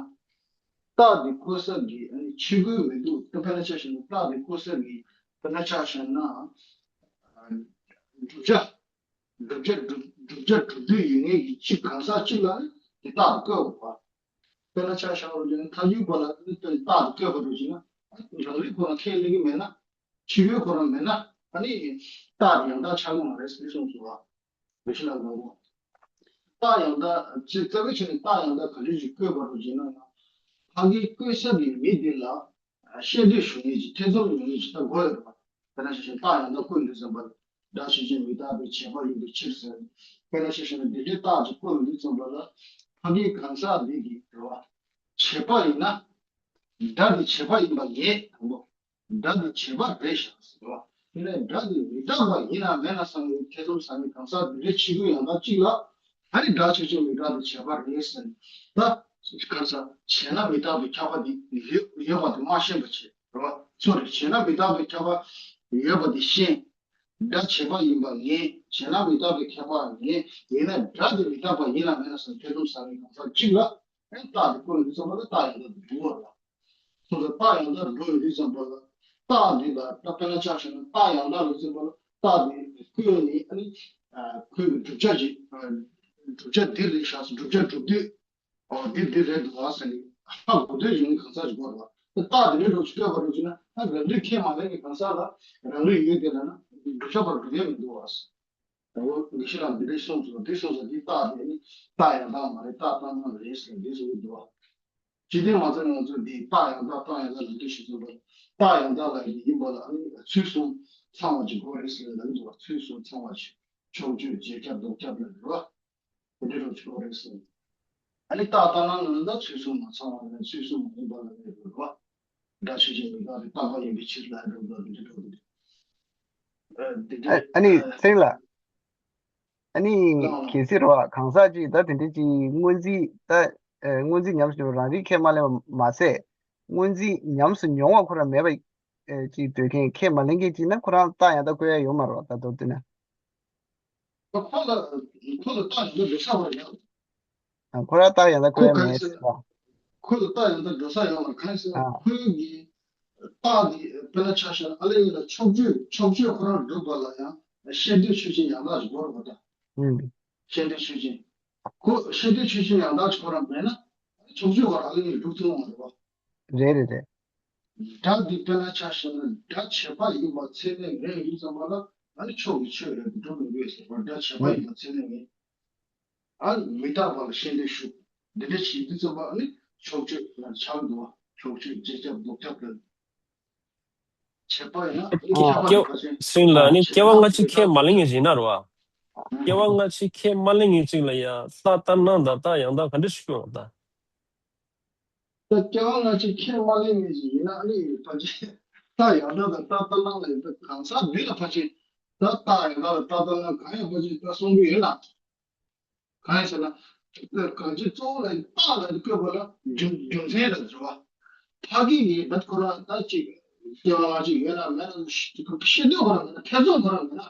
རྟགས་དེ་བཀོད་ས་གི་ཨ་ནི་ཕྱི་རྒོལ་མི་འདུག་ད་དཔེར་ན་ཆ་བཞག་ན་རྟགས་དེ་བཀོད་ས་གི་དཔེར་ན་ཆ་བཞག་ན། བསྒྲུབ་བྱ། བསྒྲུབ་བྱ་བསྒྲུབ་བསྒྲུབ་བྱ་སྒྲུབ་འདོད་ཡོད་མཁན་གྱི་ཕྱི་གང་ཟག་གཅིག་ལ་ནི་དེ་རྟགས་དེ་བཀོད་དགོས་པ། དཔེར་ན་ཆ་བཞག་པ་ཡིན་ན་མཐའ་དབུས་པ་ལ་ནི་དེ་རྟགས་དེ་བཀོད་པ་རེད་ཅེ་ན། རང་རིག་ཁོ་རང་ཁས་ལེན་གྱི་མེད་ན། ཕྱི་རྒོལ་ཁོ་རང་མེད་ན་ཨ་ནི་རྟགས་དེ་ཡང་དག་ཆགས་ཀྱི་མ་རེད་ཟེར་གསུངས་སོང་བ། བེ་ཤི་ལ་ལོ་ངོ། རྟགས་ཡང་དག་ཅིག་རྩ་བའི་ཆ་ནས་རྟགས་ཡང་དག་ག་འདྲ་ཞིག་བཀོད་པ་རེད་ཅེ་ན། ཕ་གིའི་བཀོད་ས་གི་མི་དེ་ལ་ཤེས་འདོད་ཞུ་མཁན་གྱི་ཐེ་ཚོམ་ཡོད་མཁན་ཞིག་ད་དགོས་ཡོད་པ། དཔེར་ན་ཆ་བཞག་རྟགས་ཡང་དག་བཀོད་འདུག་ཙམ་པ་ལ་སྒྲ་ཆོས་ཅན་མི་རྟག་པའི་བྱས་པ་ཡིན་པའི་ཕྱིར་ཟེར། དཔེར་ན་ཆ་བཞག་ན་འདི་འདྲའི་རྟགས་ཅིག་བཀོད་འདུག་ཙམ་པ་ལ་ཕ་གིའི་གང་ཟག་འདི་གི་རེད་བ། བྱས་པ་ཡིན་ན། སྒྲ་འདི་བྱས་པ་ཡིན་པ་ངེས་དང་པོ། སྒྲ་འདི་བྱས་པ་རེད་ཤག་ཟེར་བ། དེ་ནས་སྒྲ་འདི་མི་རྟག་པ་ཡིན་ན་མེད་ན་བསམ་པའི་ཐེ་ཚོམ་ཟ་མཁན་གང་ཟག་འདི་འདྲའི་ཕྱི་རྒྱུ་ཡང་དག་གཅིག་ལ། ཨ་ནི་སྒྲ་ཆོས་ཅན་མི་རྟག་པའི་བྱས་པ་རེད་ཟེར་ནས། ད་གང་ཟག་བྱས་ན་མི་རྟག་པའི་ཁྱབ་པ་འདི་ཡོད་ཡོད་པ་དེ་མ་ཤེས་པ་བྱས་རེད་བ། སོ་རེད། བྱས་ན་མི་རྟག་པའི་ཁྱབ་པ་ཡོད་པ་འདི་ཤེས། སྒྲ་བྱས་པ་ཡིན་པ་ངེས། བྱས་ན་མི་རྟག་པའི་ཁྱབ་པ་ངེས། ཡིན་ན་སྒྲ་དེ་མི་རྟག་པ་ཡིན་ལ་མེད་ལ་སོགས་ཐེ་ཚོམ་ཟ་བའི་གང་ཟག་གཅིག་ལ་ཨེ་རྟགས་དེ་བཀོད་ནས་ཚང་མ་ལ་རྟགས་ཡང་དག་ཏུ་འགྲོ་བ་ལ། སོ་སོ་རྟགས་ཡང་དག་འགྲོ་ཡོང་དུས་ཙམ་པ་ལ་རྟགས་འདི་ལ་ད་དཔེར་ན་ཆ་བཞག་ན་རྟགས་ཡང་དག་ལ་ཙམ་པ་ལ་རྟགས་དེ་བཀོད་ནས་ཨ་ནི་ཁོའི་གི་བསྒྲུབ་བྱ་ཅིག་བསྒྲུབ་བྱ་འདི་རེད་ཤག་བསྒྲུབ་བྱ་སྒྲུབ་དུས། ཨོ་འདི་འདི་རེད་འདུག་ཨ་ཟེར་ནས་ཧ་གོ་འདོད་ཡོད་མཁན་གང་ཟག་ཅིག་དགོས་རེད་བ། རྟགས་འདི་འདྲའི་རོ་ཅིག་བཀོད་པ་རེད་ཅེ་ན་ཨ་རང་རིག་ཁས་མ་ལེན་མཁན་གང་ཟག་ལ་རང་རིག་ཡོད་དེ་ལ་ན་བསྒྲུབ་བྱ་བར་འགྲོ་ཡས་མི་འདུག་ཨ་ཟེར། ད་འོ་དགེ་བཤེས་ལགས་འདི་འདྲའི་གསུངས་སོང་། འདི་གསུངས་སོང་འདི་རྟགས་དེ་ནི་རྟགས་ཡང་དག་མ་རེད། རྟགས་རྟགས་སྣང་རེད་ཟེར་འདི་གསུངས་འདུག་ཨ། ཇི་སྟེ་མ་ཚད་ང་ཚོས་འདི་རྟགས་ཡང་དག་རྟགས་ཡང་དག་ལ་འདི་ཞིག་གསུངས་པ་རྟགས་ཡང་དག་ལ་ཡིན་པ་ལ་ཨ་ནི་ཚུལ་གསུམ་ཚང་བ་ཅིག་དགོས་རེད་ཟེར་ལབ་འདུག་ཨ། ཚུལ་གསུམ་ཚང་བ་ཅིག་ཕྱོགས་ཆོས་རྗེས་ཁྱབ་ལྡོག་ཁྱབ་ལ་རེད་བ། དེ་འདྲའི་རོ་ཆོག་རེད་ཟེར། ཨ་ནི་རྟགས་ལྟར་སྣང་ནང་ལ་ཚུལ་གསུམ་མ་ཚང་བ་ནས་ཚུལ་གསུམ་མ་ཡིན་པ་ལ་ངེས་དགོས་པ། སྒྲ་ཆོས་ཅན་མི་རྟག་པའི་རྟག་པ་ཡིན་པའི་ཕྱིར་ལ་འགྲོ་འདོད་འདི་འདྲ་འགྲོ་འདི། ཨ་འདི་འདྲའི་ཨ་ནི་ཚེ་རིང་ལགས། ཨ་ནི་ལགས་གལ་སྲིད་རོ་གང་ཟག་ཅིག་ད་དེ་འདྲའི་ཅིག་སྔོན་རྩིས་ད་སྔོན་རྩིས་ཉམས་སུ་རང་རིག་ཁས་མ་ལེན་པ་མ་ཟད་སྔོན་རྩིས་ཉམས་སུ་མྱོང་བ་ཁོ་རང་མེད་པ་ཅིག་འདོད་མཁན་ཁས་མ་ལེན་མཁན་ཅིག་ན་ཁོ་རང་རྟགས་ཡང་དག་བཀོད་ཡ་ཡོད་མ་རེད་བ། ད་མདོར་བསྡུས་ན། ཁོ་ལ་ཁོ་ལ་རྟགས་ཡང་དག་འགྲོ་ས་བ་ཡང་། ཁོ་རང་རྟགས་ཡང་དག་ཁོ་བཀོད་ཡ་མེད་ཟེར་བ། ཁོ་ལ་རྟགས་ཡང་དག་འགྲོ་ས་ཡོད་མ་རེད། གང་ཡིན་ཟེར་ན་ཨ་ཁོའི་གི་རྟགས་དེ་དཔེར་ན་ཆ་བཞག་ན་ཨ་ལེ་ཡིན་ལ་ཕྱོགས་ཆོས་ཕྱོགས་ཆོས་ཁོ་རང་སྒྲུབ་པ་ལ་ཡང་ཤེས་འདོད་ཆོས་ཅན་ཡང་དག་ཅིག་དགོས་རེད་བ་ད། ཨུམ། ཤེས་འདོད་ཆོས་ཅན། ཁོ་ཤེས་འདོད་ཆོས་ཅན་ཡང་དག་ཅིག་ཁོ་རང་མེད་ན་ཕྱོགས་ཆོས་བར་ཨ་ལེ་ཡིན་སྒྲུབ་ཐུབ་མ་རེད་བ། རེད་རེད་རེད། སྒྲ་འདི་དཔེར་ན་ཆ་བཞག་ན་སྒྲ་བྱས་པ་ཡིན་པ་ཚད་མས་ངེས་ཡིན་ཙམ་པ་ལ་ཨ་ནི་ཕྱོགས་ཀྱི་ཆོས་རེད་འགྲོ་མི་དགོས་ཟེར་བ། སྒྲ་བྱས་པ་ཡིན་པ་ཚད་མས་ངེས། ཨ་ནི་མི་རྟག་པ་ལ་ཤེས་འདོད་ཞུགས། འདི་འདྲ་བྱེད་དུས་ཙམ་པ་ཨ་ནི་ཕྱོགས་ཆོས་ལ་ཆགས་འདུག་བ། ཕྱོགས་ཆོས་རྗེས་ཁྱབ་ལྡོག་ཁྱབ་ལ། བྱས་པ་ཡིན་ན་ཨ་ནི་ཁྱབ་པ་ལ་ཕར་ཕྱིན། སེང་ལ་ཨ་ནི་སྐྱེ་བ་སྔ་ཕྱི་ཁས་མ་ལེན་མཁན་ཞིག་ཡིན་ན་རེད་བ། སྐྱེ་བ་སྔ་ཕྱི་ཁས་མ་ལེན་མཁན་ཅིག་ལ་ཡ་རྟགས་ལྟར་སྣང་དང་རྟགས་ཡང་དག་ག་འདྲ་ཞིག་དགོས་པ་ད། ད་སྐྱེ་བ་སྔ་ཕྱི་ཁས་མ་ལེན་མཁན་ཞིག་ཡིན་ན་ཨ་ནི་ཕལ་ཆེར་རྟགས་ཡང་དག་དང་རྟགས་ལྟར་སྣང་ལ་ཡོད་པའི་གང་ཟག་འདི་ལ་ཕལ་ཆེར་ད་རྟགས་ཡང་དག་དང་རྟགས་ལྟར་སྣང་གང་ཡང་ཕལ་ཆེར་ད་གསུང་གི་ཡོད་ན། གང་ཡིན་ཟེར་ན། གང་ཅི་གཙོ་བོ་ལ་རྟགས་ལ་བཀོད་པ་ལ་རྒྱུ་རྒྱུ་མཚན་ལ་འགྱུར་བ། ཕ་གི་ཡིན་ན་ཁོ་རང་ད་ཅིག་སྐྱེ་བ་སྔ་ཕྱི་ཡོད་ན་མེད་ན་ཤེས་འདོད་ཁོ་རང་མེད་ན་ཐེ་ཚོམ་ཁོ་རང་མེད་ན།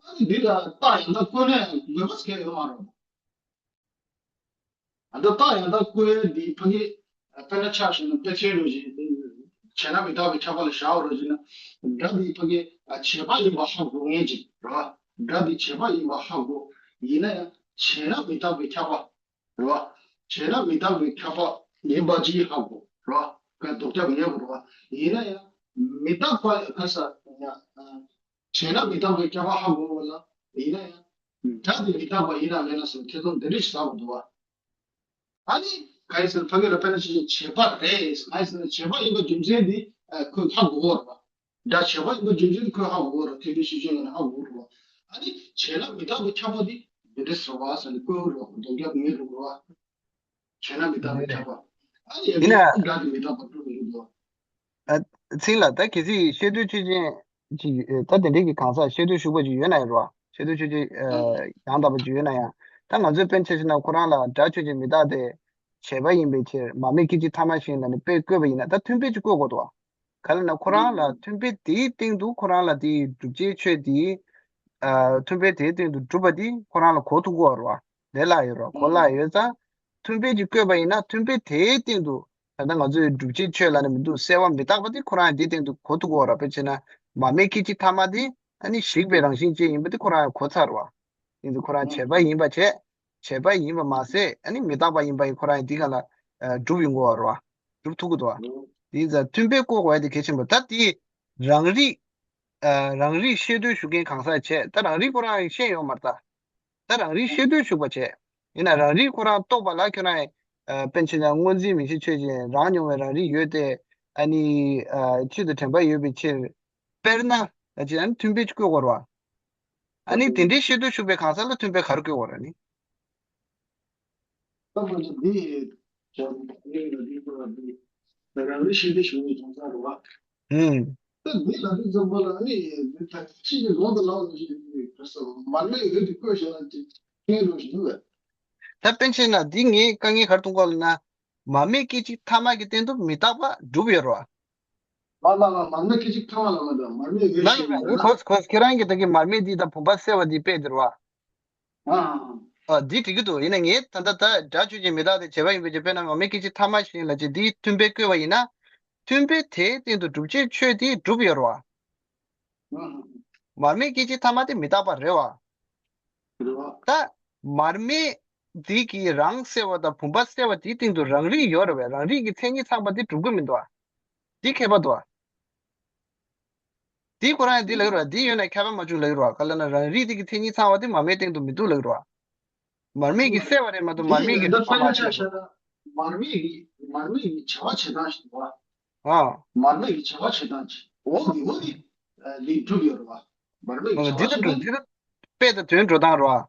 ཨ་ནི་འདི་ལ་རྟགས་ཡང་དག་བཀོད་ན་ཡང་དགོས་པ་ཟེར་མཁན་ཡོད་མ་རེད། ཨ་ད་རྟགས་ཡང་དག་བཀོད་ཡས་འདི་ཕ་གི་དཔེར་ན་ཆ་བཞག་ན་དཔེ་མཚོན་རོ་ཞིག་བྱས་ན་མི་རྟག་པའི་ཁྱབ་པ་ལ་བཞག་རོ་ཞིག་ན། སྒྲ་འདི་ཕ་གི་བྱས་པ་ཡིན་པ་ཧ་གོ་མཁན་ཅིག་རེད་བ། སྒྲ་འདི་བྱས་པ་ཡིན་པ་ཧ་གོ། ཡིན་ན་ཡང་བྱས་ན་མི་རྟག་པའི་ཁྱབ་པ་རེད་བ། བྱས་ན་མི་རྟག་པའི་ཁྱབ་པ་ཡིན་པ་ཅིག་ཧ་གོ་རེད་བ། ཀ་ལྡོག་ཁྱབ་ཡིན་རེད་བ། ཡིན་ན་ཡང་མི་རྟག་པ་ག་ས་ཡང་། བྱས་ན་མི་རྟག་པའི་ཁྱབ་པ་ཧ་གོ་བ་ལ་ཡིན་ན་ཡང་། སྒྲ་དེ་མི་རྟག་པ་ཡིན་ན་མིན་ན་ཟེར་ཐེ་ཚོམ་འདི་འདྲ་ཞིག་ཟ་བ་འདུག་བ། ཨ་ནི་ག་ཡིན་ཟེར་ན་ཕ་གི་ལ་དཔེར་ན་ཆ་བཞག་བྱས་པ་རེད། ག་ཡིན་ཟེར་ན་བྱས་པ་ཡིན་པ་རྒྱུ་མཚན་འདི་ཁོས་ཧ་གོ་བ་རེད་བ། སྒྲ་བྱས་པ་ཡིན་པ་རྒྱུ་མཚན་འདི་ཁོས་ཧ་གོ་བ་རེད། ཐེ་ཚོམ་ཤེས་བྱ་ཡིན་ན་ཧ་གོ་རེད་བ། ཨ་ནི་བྱས་ན་མི་རྟག་པའི་ཁྱབ་པ་འདི་འདི་འདྲ་ཟེར་བ་ཟེར་ནས་བཀོད་རེད་བ། ལྡོག་རྒྱབ་ངེས་རེད་བ། བྱས་ན་མི་རྟག་པའི་ཁྱབ་པ། ཨ་ནི་ཡིན་ན་སྒྲ་དེ་མི་རྟག་པ་སྒྲུབ་མི་རུང་བ། ཨ། ཚིག་ལ་ད་གལ་སྲིད་ཤེས་འདོད་ཆོས་ཅན་གྱི་ད་དེ་འདྲའི་གི་གང་ཟག་ཤེས་འདོད་ཞུགས་པ་ཅིག་ཡོད་ན་ཡང་རོ། ཤེས་འདོད་ཆོས་ཅན་ཨ་ཡང་དག་པ་ཅིག་ཡོད་ན་ཡང་ད་ང་ཚོས་དཔེར་ཆ་བཞག་ན་ཁོ་རང་ལ་སྒྲ་ཆོས་ཅན་མི་རྟག་སྟེ་བྱས་པ་ཡིན་པའི་ཕྱིར་མ་སྨད་སྐད་ཅིག་ཐ་མ་བཞིན་ལ་ནི་དཔེ་བཀོད་པ་ཡིན་ན་ད་མཐུན་དཔེ་ཅིག་བཀོད་དགོས་འདུག་བ། ག་ལ་ན་ཁོ་རང་ལ་མཐུན་དཔེ་དེའི་སྟེང་དུ་ཁོ་རང་ལ་དེའི་བསྒྲུབ་བྱའི་ཆོས་དེའི་ཨ་མཐུན་དཔེ་དེའི་སྟེང་དུ་གྲུབ་པ་དེ་ཁོ་རང་ལ་གོ་ཐུབ་དགོས་པ་རེད་བ། ལས་སླ་ཡོད་རེད་བ། གོ་སླ་ཡོད་ཙང་མཐུན་དཔེ་ཅིག་བཀོད་པ་ཡིན་ན་མཐུན་དཔེ་དེའི་སྟེང་དུ་ད་ལྟ་ང་ཚོའི་བསྒྲུབ་བྱའི་ཆོས་ལ་ནི་མི་འདུག་གསལ་བ་མི་རྟག་པ་དེ་ཁོ་རང་དེའི་སྟེང་དུ་གོ་ཐུབ་དགོས་པ་རེད་བ། དཔེ་བྱས་ན་མ་སྨད་སྐད་ཅིག་ཐ་མ་དེ་ཨ་ནི་ཞིག་པའི་རང་བཞིན་ཅན་ཡིན་པ་དེ་ཁོ་རང་གོ་ཚར་བ། ཡིན་དུས་ཁོ་རང་བྱས་པ་ཡིན་པ་བྱས། བྱས་པ་ཡིན་པ་མ་ཟད་ཨ་ནི་མི་རྟག་པ་ཡིན་པ་ཡིན་ཁོ་རང་ཡང་འདི་ག་ལ་ཨ་སྒྲུབ་ཡོང་གི་ཡོད་རེད་བ། སྒྲུབ་ཐུབ་ཀྱི་འདུག་བ། དེ་ཡིན་ཙང་མཐུན་དཔེ་བཀོད་དགོས་ཡ་དེ་གལ་ཆེན་པོ་ད་དེ་རང་རིག་ཨ་རང་རིག་ཤེས་འདོད་ཞུགས་མཁན་གང་ཟག་བྱས་ད་རང་རིག་ཁོ་རང་ཡང་ཤེས་ཡོད་མ་རེད་ད། ད་རང་རིག་ཤེས་འདོད་ཞུགས་པ་བྱས། ཡིན་ན་རང་རིག་ཁོ་རང་རྟོགས་པ་ལ་ཁྱོད་རང་ཨ་པཎ་ཆེན་དང་སྔོ་འཛིན་མིག་ཤེས་ཆོས་ཅན། རང་མྱོང་བའི་རང་རིག་ཡོད་དེ། ཨ་ནི་ཨ་ཆོས་དང་དྲན་པ་ཡོད་པའི་ཕྱིར། དཔེར་ན་ལ་ཅི་ཨ་ནི་མཐུན་དཔེ་བཀོད་དགོས་རེད་བ། ཨ་ནི་དེ་འདྲའི་ཤེས་རྟོགས་ཞུགས་པའི་གང་ཟག་ལ་མཐུན་དཔེ་ག་རེ་བཀོད་དགོས་རེད་ནི། ད་མ་ནི་འདི་བྱ་བ་ལ་འདི་ལ་འདི་ལ་རང་རེ་ཤེས་བདེ་ཞུ་བའི་གང་ཟག་རེད་བ། ཧུམ། ད་འདི་ལ་འདི་འཛོམས་པ་ལ་ནི་འདི་ད་ཅི་ཡི་ལོང་དུ་ལོང་ནི་ཞིག་འདི་ག་ས་མར་མེ་འོད་དེ་བཀོད་བྱས་ན་ཅི་ཁྱེད་རང་ཞིག་འདུག་གས། ད་པཎ་ཆེན་ན་འདི་ངས་དཀའ་ངལ་ག་རེ་མཐོང་གོ་ལ་ན། མར་མེ་སྐད་ཅིག་ཐ་མ་གི་སྟེང་དུ་མི་རྟག་པ་གྲུབ་ཡོད་རེད་བ། མ་མ་མ་མར་མེ་སྐད་ཅིག་ཐ་མ་ལ་མ་འདྲ་མར་མེ་འོད་ལ་ཤེས་ལ་ཡིན་ན། གོ་གོ་ཁྱེད་རང་གིས་ད་གི་མར་མེ་འདི་དང་བུམ་པ་གསལ་བ་འདི་དཔེ་འདིར་བ། ཨ། ཨ་འདི་འགྲིག་གི་འདུག་ཡིན་ན་ངས་ད་ལྟ་ད་སྒྲ་ཆོས་ཅན་མི་རྟག་སྟེ་བྱས་པ་ཡིན་པའི་ཕྱིར། དཔེར་ན་མར་མེ་སྐད་ཅིག་ཐ་མ་ཞིག་ལ་ཅི་འདིའི་མཐུན་དཔེ་བཀོད་པ་ཡིན་ན། མཐུན་དཔེ་དེའི་སྟེང་དུ་སྒྲུབ་བྱའི་ཆོས་དེ་གྲུབ་ཡོད་རེད་བ། མར་མེ་སྐད་ཅིག་ཐ་མ་དེ་མི་རྟག་པ་རེད་བ། ད་མར་མེ་འདི་གི་རང་གསལ་བ་དང་བུམ་པ་གསལ་བ་དེའི་སྟེང་དུ་རང་རིག་ཡོད་རེད་བས། རང་རིག་གི་མཚན་ཉིད་ཚང་པ་དེ་གྲུབ་ཀྱི་མི་འདུག་བ། འདི་ཁྱད་པར་འདུག་བ། འདི་ཁོ་རང་འདི་ལ་ཡོད་རེད་བ། འདི་ཡོད་ན་ཁྱད་པར་མ་བྱུང་ལ་ཡོད་རེད་བ། ག་ལ་ན་རང་རིག་འདི་གི་མཚན་ཉིད་ཚང་བ་དེ་མར་མེའི་སྟེང་དུ་མི་འདུག་ལ་ཡོད་རེད་བ། མར་མེ་གི་གསལ་བ་རེད་མ་གཏོགས་མར་མེ་གི་འདི་ཐ་མ་དཔེར་ན་ཆ་བཞག་ན་མར་མེ་གི་མར་མེ་གི་བྱ་བ་བྱེད་སྟངས་ཤིག་འདུག་བ། ཨ། མར་མེ་གི་བྱ་བ་བྱེད་སྟངས་ཅིག་འོ་འདི་འོ་འདི་ཨ་འདི་གྲུབ་ཡོད་རེད་བ། མར་མེ་གི་བྱ་བ་འདི་ད་བྱེད་གྲུབ། སྟངས་འདི་ད་དཔེ་དང་དོན་འགྲོ་སྟངས་རེད་བ།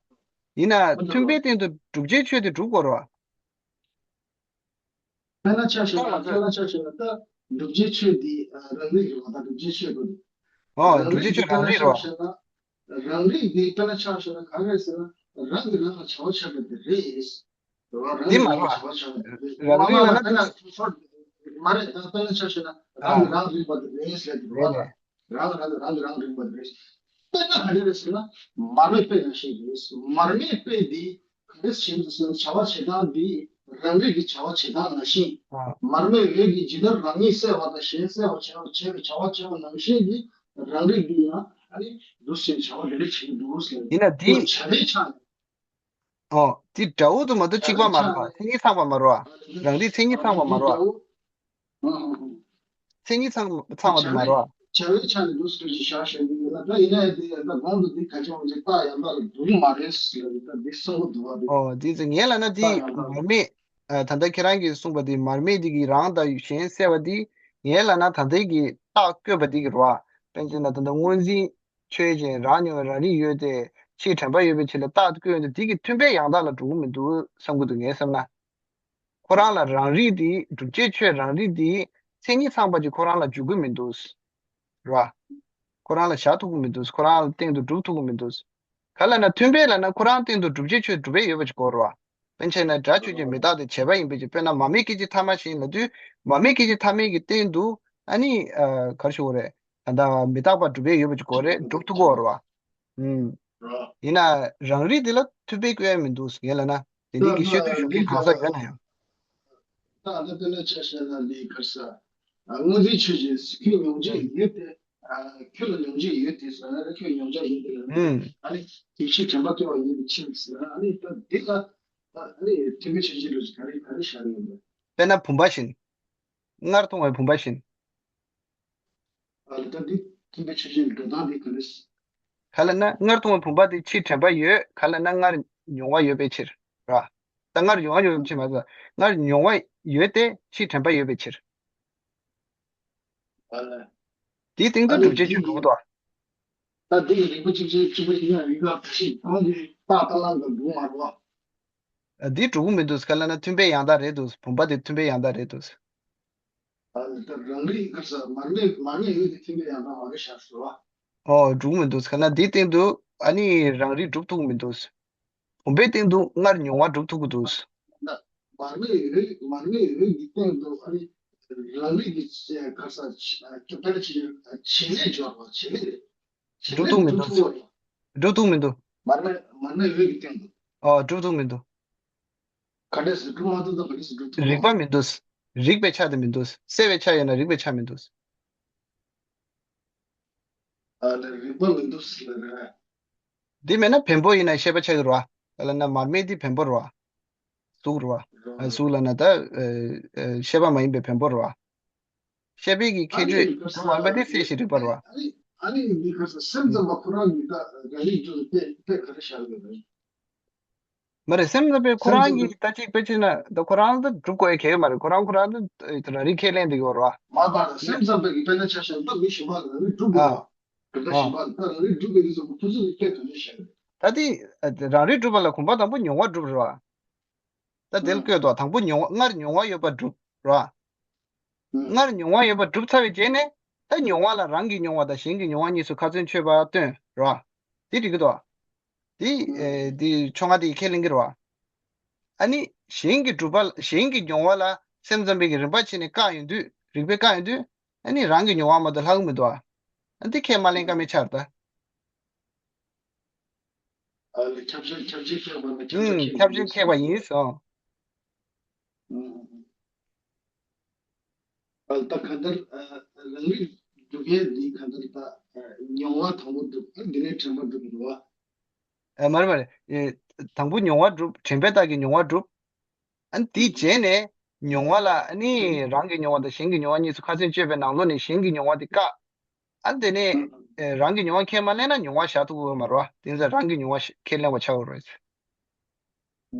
ཡིན་ན་འོ་འདི་མཐུན་དཔེའི་རེད་བ། སྟེང་དུ་སྒྲུབ་བྱའི་ཆོས་དེ་གྲུབ་དགོས་རེད་བ། དཔེར་ན་ཆ་བཞག་ན་ད་མ་ཚད། དཔེར་ན་ཆ་བཞག་ན་ད་བསྒྲུབ་བྱའི་ཆོས་འདི་ཨ་རང་རིག་རེད་བ། ད་བསྒྲུབ་བྱའི་ཆོས་དེ་ཨོ་རང་བསྒྲུབ་རིག་བྱའི་གི་ཆོས་དཔེར་རང་ན་རིག་ཆ་རེད་བ། བཞག་ན་རང་རིག་འདི་དཔེར་ན་ཆ་བཞག་ན་ག་རེ་ཟེར་ན་རང་གིས་རང་ལ་བྱ་བ་བྱས་པ་དེ་རེད། རང་འདི་མ་རེད་རང་ལ་བྱ་བ་བྱས་པ་དེ་རེད། བ། རང་མ་རིག་མ་ལ་ན་དཔེར་ན་ད་ཚོར་མ་རེད། ད་དཔེར་ན་ཆ་བཞག་ན་ཨ་རང་གིས་རང་རིག་པ་དེ་རེད་ཟེར་གི་རེད་རེད་བ། ད་རེད། རང་གིས་རང་གིས་རང་གིས་རང་རིག་པ་དེ་རེད། དཔེར་ན་ག་རེ་རེད་ཟེར་ན་མར་མེ་དཔེ་ཡང་བཤད་ཀྱི་རེད། མར་མེ་དཔེ་འདི་ག་འདྲ་ཞིག་ཡིན་ཟེར་ན་བྱ་བ་བྱེད་སྟངས་འདི་རང་རིག་གི་བྱ་བ་བྱེད་སྟངས་ནང་བཞིན། ཨ། མར་མེ་འོད་ཀྱིས་ཇི་ལྟར་རང་ཉིད་གསལ་བ་དང་གཞན་གསལ་བར་བྱ་བ་བྱེད་པའི་བྱ་བ་བྱེད་པ་ནང་བཞིན་གྱི་རང་རིག་འདི་ཡང་ཨ་ནི་འདུག་སེ་བྱ་བ་འདི་འདྲ་བྱེད་ཀྱི་འདུག་ཟེར། ཡིན་ན་འདི་འདི་བྱ་བའི་ཆ་ནས། ཨོ། འདི་འདྲ་བོ་དུ་མ་གཏོགས་གཅིག་པ་མ་རེད་བ། མཚན་ཉིད་ཚང་བ་མ་རེད་བ། རང་རིག་མཚན་ཉིད་ཚང་བ་མ་རེད་བ། མཚན་ཉིད་ཚང་ཚང་བ་དུ་མ་རེད་བ། བྱ་བའི་ཆ་ནས་འདུག་སེ་ཞིག་བཞག་བཞག་གི་ཡོད་ན། ད་ཡིན་ན་ཡང་དེ་ད་གོང་དུ་འདི་ག་ཅི་འོང་ཅིག་རྟགས་ཡང་དག་ལ་འདུག་མ་རེད་ཟེར་ལ་ད་འདི་གསུང་གི་འདུག་བ་དེ། ཨོ་འདི་ཚོ་ངས་ལབ་ན་འདི་རྟགས་ཡང་དག་མར་མེ། ཨ་ད་ལྟ་ཁྱེད་རང་གིས་གསུངས་པ་འདི་མར་མེ་འདི་གི་རང་དང་གཞན་གསལ་བ་འདི་ངས་ལབ་ན་ད་ལྟའི་གི་རྟགས་བཀོད་པ་འདི་གི་རེད་བ། དཔེར་ན་ད་ལྟ་སྔོ་འཛིན་ཆོས་ཅན། རང་མྱོང་བའི་རང་རིག་ཡོད་དེ། ཕྱིའི་དྲན་པ་ཡོད་པའི་ཕྱིར་ལ་རྟགས་བཀོད་ཡོད་དེ། འདི་གི་མཐུན་དཔེ་ཡང་དག་ལ་འགྲོ་གི་མི་འདུག་བསམ་གི་འདུག་ངས་བསམ་ན། ཁོ་རང་ལ་རང་རིག་འདི་བསྒྲུབ་བྱའི་ཆོས་རང་རིག་འདི་མཚན་ཉིད་ཚང་པ་ཅིག་ཁོ་རང་ལ་འཇུག་གི་མི་འདུག་རེད་བ། ཁོ་རང་ལ་བཞག་ཐུབ་ཀྱི་མི་འདུག་ཁོ་རང་ལ་སྟེང་དུ་སྒྲུབ་ཐུབ་ཀྱི་མི་འདུག་ག་ལ་ན་མཐུན་དཔེ་ལ་ན་ཁོ་རང་སྟེང་དུ་བསྒྲུབ་བྱའི་ཆོས་སྒྲུབ་པའི་ཡོད་པ་ཅིག་དགོས་རེད་བ། དཔེར་ན་ཆ་བཞག་ན་སྒྲ་ཆོས་ཅན་མི་རྟག་སྟེ་བྱས་པ་ཡིན་པའི་ཕྱིར། དཔེར་ན་མར་མེ་སྐད་ཅིག་ཐ་མ་ཞིག་ལབ་དུས་མར་མེ་སྐད་ཅིག་ཐ་མའི་གི་སྟེང་དུ་ཨ་ནི་ཨ་ག་རེ་ཞུ་དགོས་རེད། ད་ལྟ་མི་རྟག་པ་སྒྲུབ་པའི་ཡོད་པ་ཅིག་དགོས་རེད། སྒྲུབ་ཐུབ་ཀྱི་ཡོད་རེད་བ། ཨུམ། རོ། ཡིན་ན་རང་རིག་དེ་ལ་མཐུན་དཔེ་བཀོད་ཡ་མི་འདུག་ངས་ལབ་ན་དེ་འདྲའི་གི་ཤེས་ཚོད་ཞུ་མཁན་གང་ཟག་ཡོད་ན་ཡང་། ད་ལྟ་དཔེར་ན་ཆ་བཞག་ན་ལས་ཁར་ས། ཨ་སྔོ་འཛིན་ཆོས་ཅན། ཁྱོད་མྱོང་བྱེད་ཡོད་དེ། ཨ་ཁྱོད་ལ་མྱོང་བྱེད་ཡོད་དེ་ཟེར་ན་ཁྱོད་མྱོང་བྱ་ཡིན་དེ་ལ་ནི། ཨུམ། ཨ་ནི་ཡིད་ཆེས་དྲན་པ་སྐྱེ་བ་ཡིན་དེ་ཕྱིར་ཟེར་ན་ཨ་ནི་ད་འདི་ལ། ཨ་ནི་མཐུན་དཔེ་ཆོས་ཅན་ལ་ག་རེ་ག་རེ་བཞག་ཡོད་པ། དཔེར་ན་བུམ་པ་བཞིན། སྔར་མཐོང་བའི་བུམ་པ་བཞིན། ཨ་ལ་ད་འདི་མཐུན་དཔེ་ཆོས་ཅན་གྱི་འགྲོ་སྟངས་འདི་ག་རེ། ག་ལ་ན་སྔར་མཐོང་བའི་བུམ་པ་དེ་ཕྱིའི་དྲན་པ་ཡོད། ག་ལ་ན་སྔར་མྱོང་བ་ཡོད་པའི་ཕྱིར། ར། ད་སྔར་མྱོང་བ་ཡོད་པའི་ཕྱིར་མ་ཟད་སྔར་མྱོང་བ་ཡོད་དེ་ཕྱིའི་དྲན་པ་ཡོད་པའི་ཕྱིར། ཨ་ལ། དེའི་སྟེང་དུ་ཨ་ལ་བསྒྲུབ་བྱའི་ཆོས་འགྲོ་གི་འདུག་ད་འདི་ཡི་རིག་པ་གཅིག་ཅན་གཅིག་པ་ཡིན་ན་རིག་པ་བ་ཞིག་གང་གི་རྟགས་ལྟ་ལམ་དུ་འགྲོ་མ་རུང་བ། འདི་འགྲོ་གི་མི་འདུག་ག་ལ་ན་མཐུན་དཔེ་ཡང་དག་རེད་འདུག་བུམ་པ་དེ་མཐུན་དཔེ་ཡང་དག་རེད་འདུག་ཨ་ནི་ད་རང་རིག་ག་ས་མར་མེ་མར་མེ་འོད་དེ་མཐུན་དཔེ་ཡང་དག་མ་རེད་ཤག་ཟེར་བ། ཨོ་འགྲུབ་མི་འདུག་ག་ན་འདིའི་སྟེང་དུ་ཨ་ནི་རང་རིག་སྒྲུབ་ཐུབ་མི་འདུག་བུམ་པའི་སྟེང་དུ་སྔར་མྱོང་བ་སྒྲུབ་ཐུབ་ཀྱི་འདུག་ད་མར་མེ་འོད་མར་མེ་འོད་ཀྱི་སྟེང་དུ་ཨ་ནི་རང་རིག་གི་ག་ས་ཅི་ཕལ་ཆེར་བྱེད་ལས་སྦྱོར་བ་བྱེད་ལས་རེད། བྱེད་སྒྲུབ་ལས་ཐུབ་མི་སྒྲུབ་འདུག་ཐུབ་པ་རེད། སྒྲུབ་ཐུབ་མི་འདུག་མར་མེ་མར་མེ་འོད་ཀྱི་སྟེང་དུ། ཨོ་སྒྲུབ་ཐུབ་མི་འདུག་ག་འདྲས་སུ་སྒྲུབ་མ་ཐུབ་ན་ག་འདྲས་སུ་སྒྲུབ་ཐུབ་རིག་པ་མི་འདུག་རིག་པའི་ཆ་དེ་མི་འདུག་གསལ་བའི་ཆ་ཡོད་ན་རིག་པའི་ཆ་མི་འདུག་ཨ་ལས་རིག་པ་མི་འདུག་ཟེར་ལ་རེད། འདི་མེད་ན་བེམ་པོ་ཡིན་ན་ཤེས་པ་ཆགས་ཀྱི་རེད་བ། ལ་ན་མར་མེ་འདི་བེམ་པོ་རེད་བ། གཟུགས་རེད་བ། རོ། གཟུགས་ལ་ན་ད་ཨ་ཨ་ཤེས་པ་མ་ཡིན་པའི་བེམ་པོ་རེད་བ། ཤེས་པའི་གི་ཁྱད་ཆོས་ཨ་ནི་མ་ཡིན་པ་འདི་གསལ་ཞིང་རིག་པ་རེད་བ། ཨ་ནི་ཨ་ནི་འདི་ག་ས་སེམས་ཙམ་པ་ཁོ་རང་གི་ད་རང་རིག་ཏུ་དེ་དེ་ག་རེ་བཞག་ཡོད་རེད། མ་རེད། སེམས་ཙམ་པས་ཁོ་རང་གིས་ད་ཅིག་དཔེ་བྱས་ན་ད་ཁོ་རང་ད་སྒྲུབ་དགོས་ཡ་གལ་ཡོད་མ་རེད། ཁོ་རང་ཁོ་རང་ད་རང་རིག་ཁས་ལེན་འདི་ཡོད་རེད་བ། མ་པ་ལ་སེམས་ཙམ་པའི་གི་དཔེར་ན་ཆ་བཞག་ན་ད་མི་གཞན་པ་ལ་རང་རིག་སྒྲུབ་དགོས་ཨ། པ། ག་ད་ཨ། གཞན་པ་ད་རང་རིག་སྒྲུབ་པའི་གི་ཟེར་བ་ཁོ་ཚོ་གི་སྐད་དུ་ནི་བཤད་རེད། ད་དེ་ཨ་རང་རིག་སྒྲུབ་པ་ལ་གོམས་པ་དང་པོ་མྱོང་བ་སྒྲུབ་རེད་བ། ད་དེ་ལ་ཨ། བཀོད་དོ། དང་པོ་མྱོང་བ་སྔར་མྱོང་བ་ཡོད་པ་སྒྲུབ་རེད་བ། སྔར་མྱོང་བ་ཡོད་པ་གྲུབ་ཚར་བའི་རྗེས་ནས་ད་མྱོང་བ་ལ་རང་གི་མྱོང་བ་དང་གཞན་གྱི་མྱོང་བ་གཉིས་སུ་ཁ་ཚོན་གཅོད་པ་སྟོན་རོ། དེ་འགྲིག་གི་འདུག་དེ་ཨེ་དེ་ཕྱོགས་སྔ་དེ་ཁས་ལེན་གྱི་རོ། ཨ་ནི་གཞན་གྱི་གྲུབ་པ་གཞན་གྱི་མྱོང་བ་ལ་སེམས་ཙམ་པའི་གི་རིམ་པ་ཕྱེ་ནས་བཀག་ཡོང་དུས་རིགས་པས་བཀག་ཡོང་དུས་ཨ་ནི་རང་གི་མྱོང་བ་མ་གཏོགས་ལྷག་གི་མི་འདུག་ཨ་འདི་ཁས་མ་ལེན་ཀ་མེད་ཆར་ད། ཨ་ལས་ཁྱབ་བྱེད་ཁྱབ་བྱེད་ཁེགས་པ་ནི་ཁྱབ་བྱེད་ཨུམ་ཁེགས་པ་ཁྱབ་བྱེད་ཡིན་ཁེགས་པ་ཡིན་སོ། ཨུམ། ཨ་ད་ག་འདིར་ཨ་རང་རིག་སྒྲུབ་ཡས་འདི་ག་འདིར་ད་ཨ་མྱོང་བ་དང་པོ་སྒྲུབ་ཨ་འདི་ནས་དྲན་པ་སྒྲུབ་འགྲོ་བ། ཨ་མ་རེད་མ་རེད། ཨེ་དང་པོ་མྱོང་བ་སྒྲུབ། དྲན་པའི་རྟགས་ཀྱི་མྱོང་བ་སྒྲུབ། ཨ་ནི་དེའི་རྗེས་ནས་མྱོང་བ་ལ་ཨ་ནི་རང་གི་མྱོང་བ་དང་གཞན་གྱི་མྱོང་བ་གཉིས་སུ་ཁ་ཚོན་གཅོད་པའི་ནང་ལོགས་ནས་གཞན་གྱི་མྱོང་བ་དེ་བཀག་ཨ་ནི་དེ་ནས་ཨེ་རང་གི་མྱོང་བ་ཁས་མ་ལེན་ན་མྱོང་བ་བཞག་ཐུབ་ཀྱི་ཡོད་མ་རེད་བ། དེ་ཚོ་རང་གི་མྱོང་བ་ཤ- ཁས་ལེན་པ་ཆགས་ཡོད་རེད།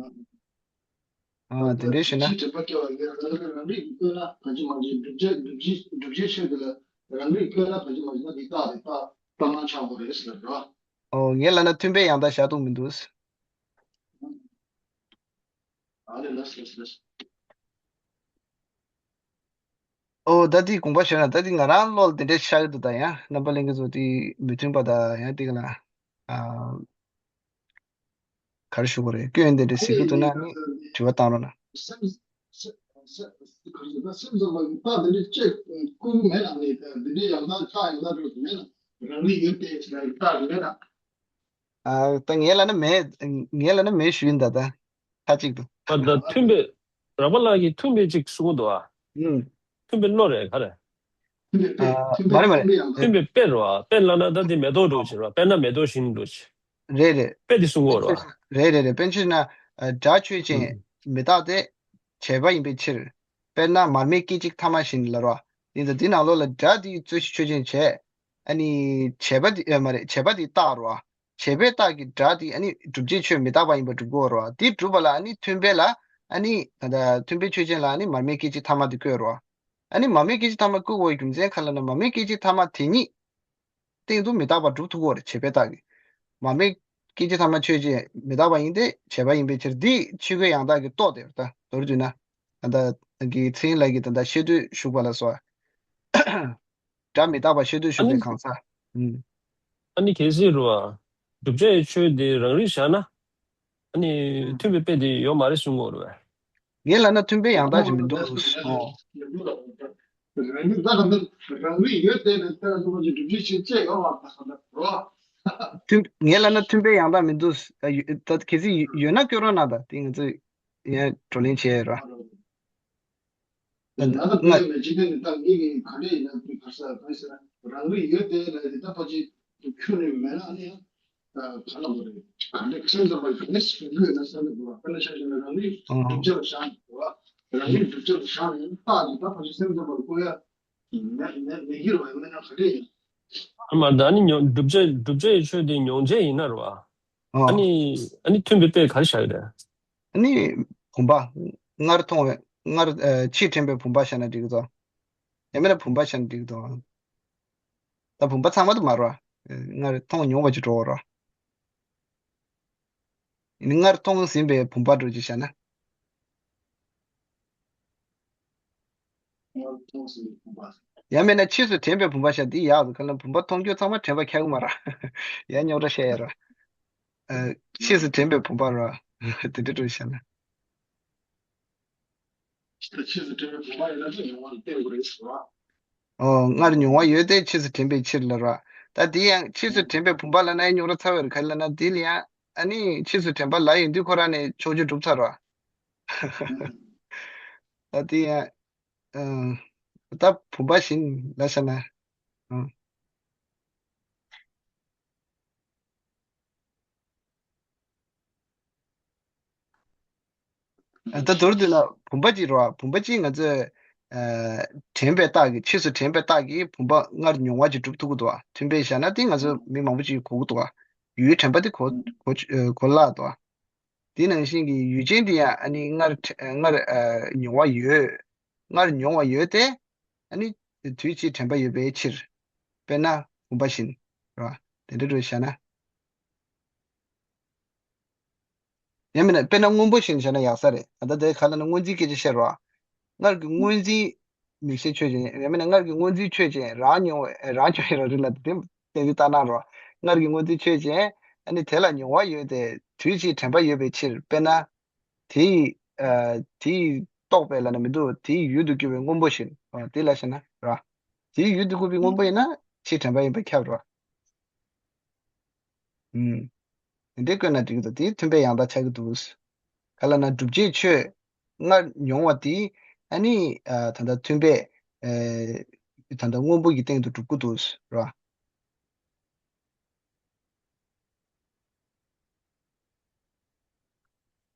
ཨ་དེ་འདྲའི་ཞེ་ན། ཕྱིའི་དྲན་པ་སྐྱེ་བ་ལས་རང་རིག་རང་རིག་བཀོད་ན་གང་ཅི་མ་ཅི་སྒྲུབ་བྱེད་སྒྲུབ་བྱེད་སྒྲུབ་བྱེད་ཆོས་དེ་ལ་རང་རིག་བཀོད་ན་གང་ཅི་མ་ཅི་ན་དེ་རྟགས་རེད། རྟགས་རྟགས་སྣང་ཆགས་པ་རེད་ཟེར་རོ། ཨོ་ངས་ལབ་ན་མཐུན་དཔེ་ཡང་དག་བཞག་ཐུབ་མི་འདུག་ཨ་ལས་ལགས་ལགས་ལགས། ཨོ་ད་དེ་དགོངས་པ་བཞེས་ན་ད་དེ་ང་རང་བློ་ལ་དེ་འདྲའི་ཤར་གི་འདུག་ད་ཡང་རྣམ་པ་ལྷན་རྒྱས་ཚོ་དེ་མི་མཐུན་པ་ད་ཡང་དེ་ག་ལ་ཨ། ག་རེ་ཞུ་དགོས་རེད། སྐྱོན་དེ་འདྲ་གཟིགས་ཀྱི་འདུག་ན་ནི་དྲི་བ་བཏང་རོགས་གནང་། སེམས་སེམས་སེམས་ག་རེ་ཟེར་ན་སེམས་ཙམ་པ་གི་རྟགས་འདི་འདྲ་ཅིག་བཀོད་ཀྱི་མེད་ལ་ནི་འདི་འདྲའི་ཡང་དག་རྟགས་ཡང་དག་འགྲོ་གི་མེད་ལ་རང་རིག་ཡོད་དེ་ཟེར་ན་རྟགས་མེད་ལ། ཨ་ད་ངས་ལབ་ན་མེད། ངས་ལབ་ན་མེད་ཞུ་ཡིན་ད་ད་ཁ་ཅིག་ཏུ། ད་ད་མཐུན་པའི་རགས་པ་ལགས་ཀྱིས་མཐུན་པའི་ཅིག་གསུང་གི་འདུག་ཨ། ཨུམ། མཐུན་པའི་བློ་རེད་ག་རེ། མཐུན་པའི་དཔེ། ཨ་མཐུན་མ་པའི་རེད་མ་རེད། མཐུན་པའི་ཡང་དག་མཐུན་པའི་དཔེ་རེད་བ། དཔེ་ལབ་ན་ད་དེ་མེ་ཏོག་འདྲ་བོ་ཅིག་རེད་བ། དཔེར་ན་མེ་ཏོག་བཞིན་འདྲ་བོ་ཅིག་རེད་རེད། དཔེ་དེ་གསུང་གི་ཡོད་རེད་བ། རེད་རེད་རེད། དཔེར་ན་ཆོས་ཅན། ཨ་སྒྲ་ཆོས་ཅན། ཨུམ། མི་རྟག་སྟེ། བྱས་པ་ཡིན་པའི་ཕྱིར། དཔེར་ན་མར་མེ་སྐད་ཅིག་ཐ་མ་བཞིན་ལབ་རོ། ཡིན་ཙང་འདི་ནང་ལོགས་ལ་སྒྲ་དེའི་རྩོད་གཞི་ཆོས་ཅན་བྱས། ཨ་ནི། བྱས་པ་དེ་ཨ་མ་རེད། བྱས་པ་དེ་རྟགས་རོ། བྱས་པའི་རྟགས་ཀྱི་སྒྲ་དེ་ཨ་ནི་སྒྲུབ་བྱེད་ཆོས་མི་རྟག་པ་ཡིན་པ་སྒྲུབ་དགོས་རོ། དེ་སྒྲུབ་པ་ལ་ཨ་ནི་མཐུན་དཔེ་ལ་ཨ་ནི་ད་ལྟ་མཐུན་དཔེ་ཆོས་ཅན་ལ་ཨ་ནི་མར་མེ་སྐད་ཅིག་ཐ་མ་དེ་བཀོད་རོ། ཨ་ནི་མར་མེ་སྐད་ཅིག་ཐ་མ་བཀོད་དགོས་པའི་རྒྱུ་མཚན་ག་ལ་ན་མར་མེ་སྐད་ཅིག་ཐ་མ་དེ་ཉིད། སྟེང་དུ་མི་རྟག་པ་སྒྲུབ་ཐུབ་ཀྱི་ཡོད་རེད་བྱས་པའི་རྟགས་ཀྱིས། མར་མེ་སྐད་ཅིག་ཐ་མ་ཆོས་ཅན་མི་རྟག་པ་ཡིན་ཏེ་བྱས་པ་ཡིན་པའི་ཕྱིར་འདི་ཆོས་ཀྱི་ཡང་དག་གི་རྟོགས་དེ་རེད་ད་མདོར་བསྡུས་ན། ད་ལྟ་གི་ཚེ་རིང་ལགས་ཀྱིས་ད་ལྟ་ཤེས་འདོད་ཞུགས་པ་ལ་སོགས། སྒྲ་མི་རྟག་པ་ཤེས་འདོད་ཞུགས་པའི་གང་ཟག་ཨུམ། ཨ་ནི་གལ་སྲིད་རུ་བ། བསྒྲུབ་བྱའི་ཆོས་འདི་རང་རིག་བཞག་ན། ཨ་ནི་མཐུན་པའི་དཔེ་དེ་ཡོད་མ་རེད་གསུང་གི་ཡོད་རེད་བས། ངས་ལབ་ན་མཐུན་དཔེ་ཡང་དག་ཅིག་མི་འདུག་ཨོ། རང་རིག་ད་ག་འདིར་རང་རིག་ཡོད་དེ་ནས་ལྟ་ཐུབ་པ་ཅིག་སྒྲུབ་བྱེད་ཆེ་ཆེ་ཡོད་མ་རེད་ད་ག་འདིར་རོ། མཐུན་ངས་ལབ་ན་མཐུན་དཔེ་ཡང་དག་མི་འདུག་ཨ་ཡོད་ད་གལ་སྲིད་ཡོད་ན་སྐྱོན་རོགས་གནང་ད་དེ་ང་ཚོས་ཡང་བགྲོ་གླེང་བྱས་ཡོད་ར། ད་ང་ད་ལྟ་ལྟ་ཡོད་ན་འཇིག་རྟེན་ནི་ད་ངེད་ཀྱི་ག་འདྲས་ཡིན་ན་དེ་ག་ས་ག་ས་རང་རིག་ཡོད་དེ་ལ་ཡི་ད་ཕ་ཅིག་ཁྱོད་ནི་མེད་ན་ནི་ཡང་ད་ག་ལ་མ་རེད། ག་འདྲས་ཁྱོད་ཚོ་མ་ག་ནས་སུ་ཡོད་ན་ས་ནི་དགོས་པ་དཔེར་ན་ཆ་བཞག་ན་རང་རིག་སྒྲུབ་བྱ་བ་བཞག་ནས་དགོས་པ་རང་རིག་སྒྲུབ་བྱ་བ་བཞག་ནས་རྟགས་ཀྱི་ད་ཕ་ཅིག་སེམས་ཙམ་པར་བཀོད་ཡ་མེད་མེད་མེད་ཀྱི་རེད་བ་མེད་ན་ག་འདྲས་ཡིན། ཨ་མ་ད་ནི་མྱོང་བསྒྲུབ་བྱ་བསྒྲུབ་བྱའི་ཆོས་དེ་མྱོང་བྱེད་ཡིན་ན་རེད་བ། ཨ་ཨོ། ནི་ཨ་ནི་མཐུན་པའི་དཔེ་ག་རེ་བཞག་ཡོད་རེད། ཨ་ནི་བུམ་པ། སྔར་མཐོང་བའི་སྔར་ཨ་ཕྱིས་དྲན་པའི་བུམ་པ་བཞག་ན་འགྲིག་གི་འདུག་ཡང་མིན་ན་བུམ་པ་བཞག་ན་འགྲིག་གི་འདུག་ད་བུམ་པ་ཚང་མ་དུ་མ་རོ། སྔར་མཐོང་མྱོང་བ་ཅིག་འགྲོ་བ་རོ། ཨ་ནི་སྔར་མཐོང་ཟིན་པའི་བུམ་པ་འདྲ་ཅིག་བཞག་ན། སྔར་མཐོང་ཟིན་པའི་བུམ་པ། ཡང་མིན་ན་ཕྱིས་སུ་དྲན་པའི་བུམ་པ་བཞག་འདི་ཡག་འདུག་ག་ལ་བུམ་པ་མཐོང་རྒྱུ་ཚང་མ་དྲན་པ་ཁྱད་མ་ར། ཡང་རྙོག་དྲ་བཤད་ཡ་ར། ཨ་ཕྱིས་སུ་དྲན་པའི་བུམ་པ་ར། དེ་འདྲ་འགྲོ་བཞག་ན། ཕྱིས་སུ་དྲན་པའི་བུམ་པ་ཡིན་ན་ཅི་ཡོང་བ་ལ་བརྟེན་དགོས་རེད་ཟེར་བ། ཨོ་སྔར་མྱོང་བ་ཡོད་དེ་ཕྱིས་སུ་དྲན་པའི་ཕྱིར་ལ་ར། ད་དེ་ཡང་ཕྱིས་སུ་དྲན་པའི་བུམ་པ་ལ་ན་ཡང་རྙོག་དྲ་ཚ་བའི་ར་ག་ལ་ན་དེ་ལ་ཡང་ཨ་ནི་ཕྱིས་སུ་དྲན་པ་ལ་ཡིན་དུས་ཁོ་རང་ནས་ཕྱོགས་ཆོས་གྲུབ་ཚར་བ། ད་དེ་ཡང་ཨ་ད་བུམ་པ་བཞིན་ལ་ཤ་ན། ཨ། ད་མདོར་བསྡུས་ན་བུམ་པ་གཅིག་རེད་བ། བུམ་པ་གཅིག་ང་ཚོས་ཨ་དྲན་པའི་རྟགས་ཀྱིས་ཕྱིས་སུ་དྲན་པའི་རྟགས་ཀྱིས་བུམ་པ་སྔར་མྱོང་བ་ཅིག་གྲུབ་ཐུབ་ཀྱི་འདུག་བ། མཐུན་དཔེ་བཞག་ན་དེ་ང་ཚོ་མི་མང་པོ་ཅིག་གོ་གི་འདུག་བ། ཡུལ་དྲན་པ་དེ་གོ་གོ་གོ་བརླག་འདུག་བ། དེ་ནང་བཞིན་གྱི་ཡུལ་ཅན་དེ་ཡང་ཨ་ནི་སྔར་སྔར་མྱོང་བ་ཡོད། སྔར་མྱོང་བ་ཡོད་དེ། ཨ་ནི་དུས་ཕྱིས་དྲན་པ་ཡོད་པའི་ཕྱིར། དཔེར་ན་བུམ་པ་བཞིན། རེད་བ། དེ་འདྲ་འགྲོ་བྱས་ན། ཡང་མིན་ན་དཔེར་ན་སྔོན་པོ་བཞིན་བྱས་ན་ཡག་ས་རེད། ད་ལྟ་དེ་ག་ལ་ན་སྔོ་འཛིན་སྐད་ཆ་བཤད་རོགས། སྔར་གྱི་སྔོ་འཛིན་མིག་ཤེས་ཆོས་ཅན། ཡང་མིན་ན་སྔར་གྱི་སྔོ་འཛིན་ཆོས་ཅན། རང་མྱོང་བའི་རང་མྱོང་བའི་རང་རིག་ལ་དེ་བལྟས་ཏེ་ལྟ་ན་རོགས། སྔར་གྱི་སྔོ་འཛིན་ཆོས་ཅན། ཨ་ནི་དེ་ལ་མྱོང་བ་ཡོད་དེ་དུས་ཕྱིས་དྲན་པ་ཡོད་པའི་ཕྱིར། དཔེར་ན། དེ་ཡི་ཨ་དེ་ཡི་རྟོག་པས་ལབ་ན་མི་འདུག་དེ་ཡི་ཡུལ་དུ་གྱུར་པའི་སྔོན་པོ་བཞིན། ཨ་དེ་ལ་བཤད་ན་རོགས། དེ་ཡི་ཡུལ་དུ་གྱུར་པའི་སྔོན་པོ་ཡིན་ན་ཕྱིས་དྲན་པ་ཡིན་པས་ཁྱབ་རོགས། ཨུམ། དེ་འདྲའི་བཀོད་ན་འགྲིག་གི་འདུག་དེ་མཐུན་དཔེ་ཡང་དག་ཆགས་ཀྱི་འདུག་ག་ལ་ན་སྒྲུབ་བྱེད་ཆོས་སྔར་མྱོང་བ་དེ་ཨ་ནི་ཨ་ད་ལྟ་མཐུན་དཔེ་ཨེ་ད་ལྟ་སྔོན་པོ་གི་སྟེང་དུ་གྲུབ་ཀྱི་འདུག་ར།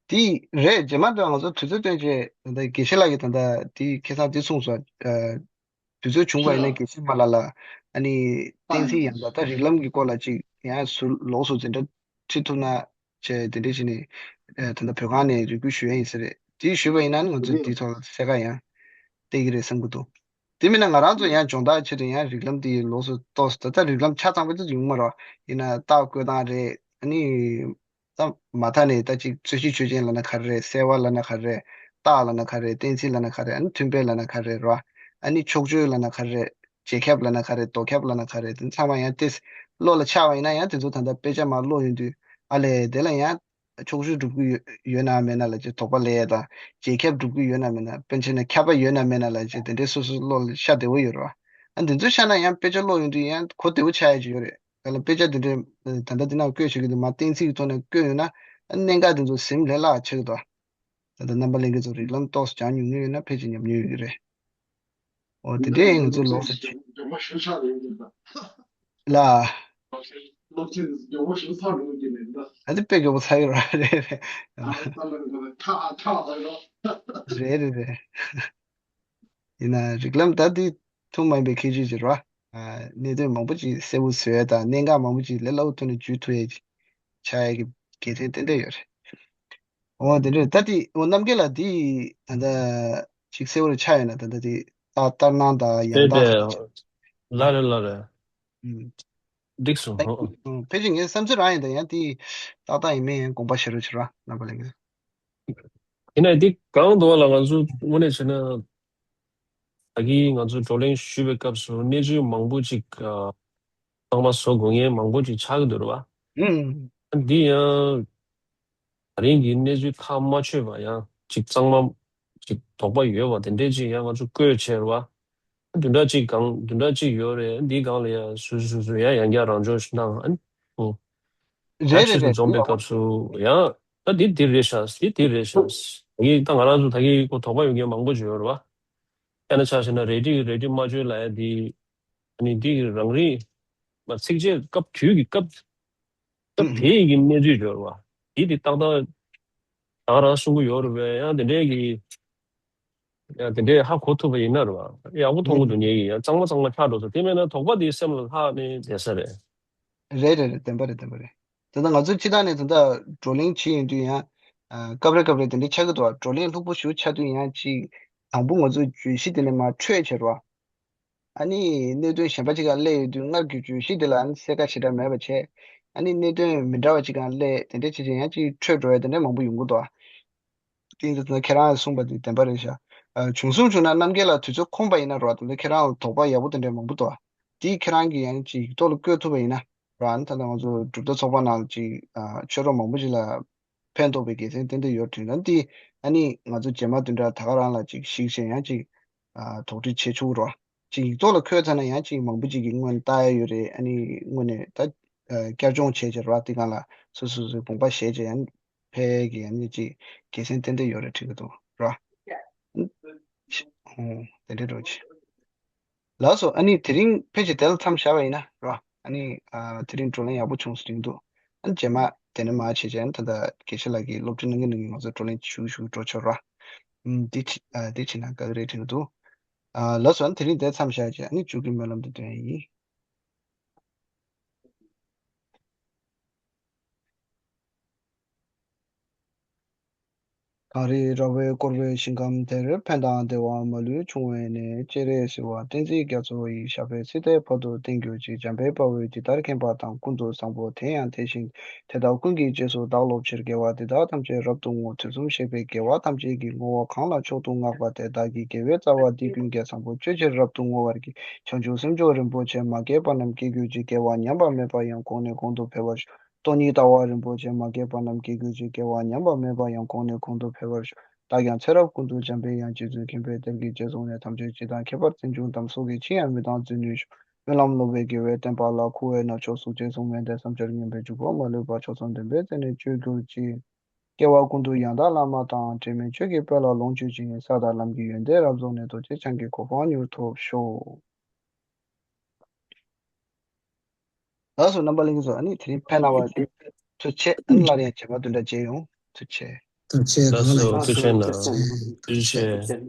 དེ་རེད། རྗེས་མ་དུ་ང་ཚོ་དུས་ཚོད་སྟོན་བྱས་ད་ལྟ་དགེ་བཤེས་ལགས་ཀྱིས་ད་ལྟ་དེ་ཁ་སང་དེ་གསུངས་སོང་། ཨ་དུས་ཚོད་བྱུང་བ་ཡིན་ན་དགེ་བཤེས་མ་ལགས་ལ་ཨ་ནི་གཏན་ཚིགས་ཡང་དག་ད་རིགས་ལམ་གྱི་སྐོར་ལ་ཅིག་ཡང་ཟུར་ལོགས་སུ་འཛིན་གྲྭ་ཁྲིད་ཐུབ་ན་བྱས་དེ་འདྲ་བྱས་ནས་ཨ་ད་ལྟ་བོད་ཁང་ནས་རེ་སྐུལ་ཞུ་ཡ་ཡིན་ས་རེད། དེ་ཞུས་པ་ཡིན་ན་ང་ཚོ་དེའི་ཐོག་ལ་གསལ་ཁ་ཡང་སྟེར་གྱི་རེད་བསམ་གྱི་འདུག་དེ་མིན་ན་ང་རང་ཚོ་ཡང་སྦྱོང་བརྡར་ཆེད་དུ་ཡང་རིགས་ལམ་དེ་ལོགས་སུ་གཏོགས་སུ་ད་ལྟ་རིགས་ལམ་ཆ་ཚང་པོ་དེ་ཡོང་མ་རེད། ཡིན་ན་རྟགས་བཀོད་སྟངས་རེད། ཨ་ནི། ད་མ་མཐའ་ནས་ད་ཅིག་རྩོད་གཞི་ཆོས་ཅན་ལབ་ན་ག་རེ་རེད། གསལ་བ་ལབ་ན་ག་རེ་རེད། རྟགས་ལབ་ན་ག་རེ་རེད། གཏན་ཚིགས་ལབ་ན་ག་རེ་རེད། ཨ་ནི་མཐུན་དཔེ་ལབ་ན་ག་རེ་རེད་ར། ཨ་ནི་ཕྱོགས་ཆོས་ལབ་ན་ག་རེ་རེད། རྗེས་ཁྱབ་ལབ་ན་ག་རེ་རེད། ལྡོག་ཁྱབ་ལབ་ན་ག་རེ་རེད། དེ་ཚང་མ་ཡང་དེ་བློ་ལ་འཆར་བ་ཡིན་ན་ཡང་དེ་ཚོ་ད་ལྟ་དཔེ་ཆ་མར་ཀློག་ཡོང་དུས་ཨ་ལས་དེ་ལ་ཡང་ཕྱོགས་ཆོས་སྒྲུབ་ཀྱི་ཡོད་ཡོད་ན་མེད་ན་ལབ་ཅེས་དོགས་པ་སླེབས་ཡས་དང་། རྗེས་ཁྱབ་སྒྲུབ་ཀྱི་ཡོད་ན་མེད་ན། དཔེར་ན་ཆ་ན་ཁྱབ་པ་ཡོད་ན་མེད་ན་ལབ་ཅེས་དེ་འདྲའི་སོ་སོའི་བློ་ལ་ཤར་བདེ་བོ་ཡོད་རེད་བ། ཨ་འདི་ཚོ་ཤར་ན་ཡང་དཔེ་ཆ་ཀློག་ཡོང་དུས་ཡང་གོ་བདེ་བོ་ཆགས་ཡ་ཅིག་ཡོད་རེད། ག་ལ་དཔེ་ཆ་འདི་འདྲའི་ད་ལྟ་འདི་ནང་བཀོད་བྱེད་ཀྱི་འདུག་མ་གཏན་ཚིགས་ཀྱི་ཐོག་ནས་བཀོད་ཡོང་ན་ཨ་གནད་འགག་འདི་ཚོ་ཟིན་ལས་སླ་བ་ཆགས་ཀྱི་འདུག་ད་ལྟ་རྣམ་པ་ལྷན་རྒྱས་ཚོ་རིགས་ལམ་ཏོག་ཙམ་སྦྱང་མྱོང་མྱོང་ཡོད་ན་ཕལ་ཆེར་ཉམས་མྱོང་ཡོད་ཀྱི་རེད། འོ་དེ་འདྲས་ཡིན་ང་ཚོ་ལོགས་སུ་ལ། ཨ་དེ་དཔེ་མགྱོགས་པོ་ཚར་ཡོད་རེད་རེད་རེད། རེད་རེད་རེད། ཡིན་ན་རིགས་ལམ་ད་དེ་ཐུན་མོང་མ་ཡིན་པའི་ཁྱད་ཆོས་ཅིག་རེད་བ། གནད་དོན་མང་པོ་ཅིག་གསལ་པོ་བཟོ་ཡ་དང་གནད་འགག་མང་པོ་ཅིག་ལས་སླ་པོ་ཐོག་ནས་འཇུས་ཐུབ་ཡ་ཅིག་ཆགས་ཡ་གི་དགེ་མཚན་ཏན་ཏན་ཡོད་རེད། འོ་དེ་འདྲ་ད་དེ་འོ་རྣམ་རྒྱལ་ལགས་དེ་ད་ལྟ་ཅིག་གསལ་པོར་ཆགས་ཡོད་ན་ད་ལྟ་དེ་ལྟ་ལྟར་སྣང་དང་ཡང་དེ་དག་དེ་ལ་རེད་ལ་རེད། ཨུམ། འགྲིག་སོང་། ད་ཨོ། ཨུམ། ཕལ་ཆེར་ངའི་བསམ་ཚུལ་རང་ཡིན་ད་ཡང་དེ་ཏག་ཏག་ཡིན་མིན་ཡང་དགོངས་པ་བཞེས་རོགས་བྱེད་རོགས་རྣམ་པ་ལྷན་རྒྱས། ཡིན་ན་འདི་གང་འདུག་བ་ལ་ང་ཚོ་དངོས་གནས་བྱས་ན། ད་གིན་ང་ཚོ་བགྲོ་གླེང་ཞུས་པའི་སྐབས་སུ་གནས་ཚུལ་མང་པོ་ཅིག་ཨ། གཙང་མ་བཟོ་དགོས་ངེས་མང་པོ་ཅིག་ཆགས་ཀྱི་འདུག་རེད་བ། ཨུམ། འདི་ཡང་ད་རིང་གི་གནས་ཚུལ་ཐག་མ་ཆོད་པ་ཡང་ཅིག་གཙང་མ་ཅིག་དོགས་པ་ཡོད་པ་དེ་འདྲས་ཅིག་ཡང་ང་ཚོ་བཀོད་བྱས་རེད་བ། བདུན་ཕྲག་གཅིག་གང་བདུན་ཕྲག་གཅིག་ཡོད་རེད། འདིའི་སྒང་ལ་ཡང་སུ་སུ་སུ་ཡང་ཡང་བསྐྱར་རང་སྦྱོང་ཞིག་གནང་ཨ་ནི། ཨོ། ད་རེད་ཆེད་དུ་རེད་འཛོམས་པའི་སྐབས་སུ་ཡང་ད་འདི་འདི་རེད་ཤག་འདི་འདི་རེད་ཤག་ད་གིན་ད་ང་རང་ཚོ་ད་གིན་ཁོ་དོགས་པ་ཡོད་མཁན་མང་པོ་ཅིག་ཡོད་རེད་བ། དཔེར་ན་ཆ་བཞག་ན་རལ་གྲི་རལ་གྲི་མ་བཅོས་ལབ་ཡ་འདི་ཨ་ནི་འདི་རང་རིགས་མ་ཚིགས་བཅད་སྐབས་དུས་ཀྱི་སྐབས་སྐབས་དེ་ཡི་གི་གནས་ཚུལ་ཡོད་རེད་བ། འདི་འདི་ཏག་ཏག་ད་ག་རང་གསུང་གི་ཡོད་རེད་བས། ཡང་དེ་འདྲའི་གི་ཡང་དེ་འདྲའི་ཧ་གོ་ཐུབ་པ་ཡིན་ན་རེད་བ། ཡག་པོ་མཐོང་གི་འདུག་ངེད་ཀྱིས་ཡང་གཙང་མ་གཙང་མ་ཆགས་འགྲོ་ཚོད་དེ་མེད་ན་དོགས་པ་དེ་སེམས་ལ་ལྷག་ནས་བསྡད་ས་རེད། རེད་རེད་རེད། བདེན་པ་རེད་བདེན་པ་རེད། ད་ལྟ་ང་ཚོ་སྤྱི་བཏང་ནས་ད་ལྟ་བགྲོ་གླེང་བྱེད་ཡོང་དུས་ཡང་ཨ། སྐབས་རེ་སྐབས་རེ་དེ་འདྲ་ཆགས་ཀྱི་འདུག་བ། བགྲོ་གླེང་ལྷུག་པོ་ཞིག་ཆགས་དུས་ཡང་ཅིག་དང་པོ་ང་ཚོ་བརྗོད་གཞི་དེ་ནས་མར་འཕྲོས་བྱས་རེད་བ། ཨ་ནི་གནད་དོན་གཞན་པ་ཅིག་སྒང་སླེབས་ཡོང་དུས་སྔར་གྱི་བརྗོད་གཞི་དེ་ལ་ཨ་ནི་གསལ་ཁ་ཞེ་དྲག་མེད་པ་བྱས། ཨ་ནི་གནད་དོན་མི་འདྲ་བ་ཅིག་སྒང་སླེབས་དེ་འདྲ་བྱས་བྱས་ཡང་ཅིག་འཕྲོས་འགྲོ་ཡ་དེ་འདྲ་མང་པོ་ཡོང་གི་འདུག་བ། དེ་ཡིན་དུས་ད་ཁྱེད་རང་གསུངས་པ་དེ་བདེན་པ་རེད་ཤག་ཨ། བྱུང་སོང་བྱུང་ན་རྣམ་རྒྱལ་ལགས་དུས་ཚོད་ཁོམ་པ་ཡིན་ན་རོགས་དེ་འདྲ་ཁྱེད་རང་ལ་དོགས་པ་ཡག་པོ་དེ་འདྲ་མང་པོ་འདུག་བ། དེ་ཁྱེད་རང་གིས་ཡང་ཅིག་ཡིག་ཐོག་ལ་བཀོད་ཐུབ་པ་ཡིན་ན་རོགས། ཨ་ནི་ད་ལྟ་ང་ཚོ་གྲུབ་མཐའ་ཚོགས་པ་ནང་ལ་ཅིག་ཨ། ཆོས་གྲོགས་མང་པོ་ཅིག་ལ་ཕན་ཐོགས་པའི་དགེ་མཚན་ཏན་ཏན་ཡོད་དྲན་ད་འདི་ཨ་ནི་ང་ཚོ་རྗེས་མ་བདུན་ཕྲག་ད་ག་རང་ལ་ཅིག་གཞིགས་བྱས་ཡང་ཅིག་ཨ། དོགས་འདྲི་བྱེད་ཆོག་རོགས། ཅིག་ཡིག་ཐོག་ལ་འཁོད་ཚར་ན་ཡང་ཅིག་མང་པོ་ཅིག་གིས་སྔོན་ལྟ་ཡ་ཡོད་རེད། ཨ་ནི་དངོས་གནས་ད་ཨ། བསྐྱར་སྦྱོང་བྱས་བྱས་རོགས། དེ་སྒང་ལ་སོ་སོ་སོའི་དགོངས་པ་བཞེས་བྱས་ཡང་ཕལ་གྱི་ཡང་ཅིག་དགེ་མཚན་ཏན་ཏན་ཡོད་རེད་དྲན་གྱི་འདུག་རོགས། ཨོ། དེ་འདྲ་འགྲོ་ཅིག་ལགས་སོ། ཨ་ནི་དེ་རིང་ཕལ་ཆེར་དེ་ལ་མཚམས་བཞག་པ་ཡིན་ན་རོ། ཨ་ནི་ཨ། དེ་རིང་བགྲོ་གླེང་ཡག་པོ་བྱུང་སོང་དྲན་གྱི་འདུག་ཨ་ནི་རྗེས་མ་དེ་ནས་མར་བྱས་བྱས་ཨ་ནི་ད་ལྟ་དགེ་བཤེས་ལགས་ཀྱིས་སློབ་ཁྲིད་གནང་གིན་གནང་གིན་ང་ཚོ་བགྲོ་གླེང་ཞུ་ཞུ་འགྲོ་ཆོག་རོ། ཨམ། འདི་བྱས་ཨ། འདི་བྱས་ན་དགའ་གི་རེད་དྲན་གྱི་འདུག་ཨ། ལགས་སོ། ཨ་ནི་དེ་རིང་དེ་མཚམས་བཞག་བྱས་ཨ་ནི་མཇུག་གི་སྨོན་ལམ་འདི་འདོན་ཡ་ཡིན། གངས་རི་ར་བས་བསྐོར་བའི་ཞིང་ཁམས་དེར། ཕན་དང་བདེ་བ་མ་ལུས་འབྱུང་བའི་གནས། སྤྱན་རས་གཟིགས་དབང་བསྟན་འཛིན་རྒྱ་མཚོ་ཡི། ཞབས་པད་སྲིད་མཐའི་བར་དུ་བརྟན་གྱུར་ཅིག་འཇམ་དཔལ་དཔའ་བོས་ཇི་ལྟར་མཁྱེན་པ་དང་། ཀུན་ཏུ་བཟང་པོ་དེ་ཡང་དེ་བཞིན་ཏེ། དེ་དག་ཀུན་གྱི་རྗེས་སུ་བདག་སློབ་ཕྱིར། དགེ་བ་འདི་དག་ཐམས་ཅད་རབ་ཏུ་བསྔོ། དུས་གསུམ་གཤེགས་པའི་རྒྱལ་བ་ཐམས་ཅད་ཀྱིས། བསྔོ་བ་གང་ལ་མཆོག་ཏུ་བསྔགས་པ་དེས། བདག་གི་དགེ་བའི་རྩ་བ་འདི་ཀུན་ཀྱང་། བཟང་པོ་སྤྱོད་ཕྱིར་རབ་ཏུ་བསྔོ་བར་བགྱི། བྱང་ཆུབ་སེམས་མཆོག་རིན་པོ་ཆེ། མ་སྐྱེས་པ་རྣམས་སྐྱེ་གྱུར་ཅིག་དགེ་བ་ཉམས་པ་མེད་པ་ཡང་། གོང་ནས་གོང་དུ་འཕེལ་བར་ཤོག་སྟོང་ཉིད་ལྟ་བ་རིན་པོ་ཆེ། མ་སྐྱེས་པ་རྣམས་སྐྱེ་གྱུར་ཅིག་དགེ་བ་ཉམས་པ་མེད་པ་ཡང་། གོང་ནས་གོང་དུ་འཕེལ་བར་ཤོག་བདག་ཀྱང་ཚེ་རབས་ཀུན་ཏུ་འཇམ་པའི་དབྱངས། རྗེ་བཙུན་མཁྱེན་པའི་གདན་གྱི་རྗེས་སུ་བསྔོ་ནས། ཐམས་ཅད་ཇི་ལྟར་མཁྱེན་པར་བརྩོན་འགྲུས་དང་། སྲོག་གི་ཕྱིར་ཡང་མི་གཏང་རྫུན་ནུས་ཤོག་སྨོན་ལམ་སློབ་པའི་དགེ་བའི་བསྟན་པ་ལ། འཁོར་བའི་ནགས་ཕྱོགས་གཟུགས་ཅན་གསུམ་མི་འདའ། བསམ་འཆར་ངན་པའི་འཇུག་པ་མ་ལུས་པ། མཆོག་གསུམ་བདེན་པའི་རྩེ་ནས་སྤྱོད་གྱུར་ཅིག་སྐྱེ་བ་ཀུན་ཏུ་ཡང་དག་བླ་མ་དང་། འབྲལ་མེད་ཆོས་ཀྱི་དཔལ་ལ་ལོངས་སྤྱོད་ཅིང་། ས་དང་ལམ་གྱི་ཡོན་ཏན་རབ་རྫོགས་ནས། རྡོ་རྗེ་འཆང་གི་གོ་འཕང་མྱུར་ཐོབ་ཤོག་ལགས་སོ། རྣམ་པ་ལྷན་རྒྱས་ཚོ། ཨ་ནི་དེ་རིང་ཕེབས་གནང་བ་དེ་ཐུགས་རྗེ་ཆེ། ཨ་ནི་སླར་ཡང་རྗེས་མ་བདུན་ཕྲག་མཇལ་ཡོང་། ཐུགས་རྗེ་ཆེ། ཐུགས་རྗེ་ཆེ། ལགས་གང་ལ་སོ། ཡིན། ཐུགས་རྗེ་ཆེ་གནང་། ཐུགས་རྗེ་ཆེ།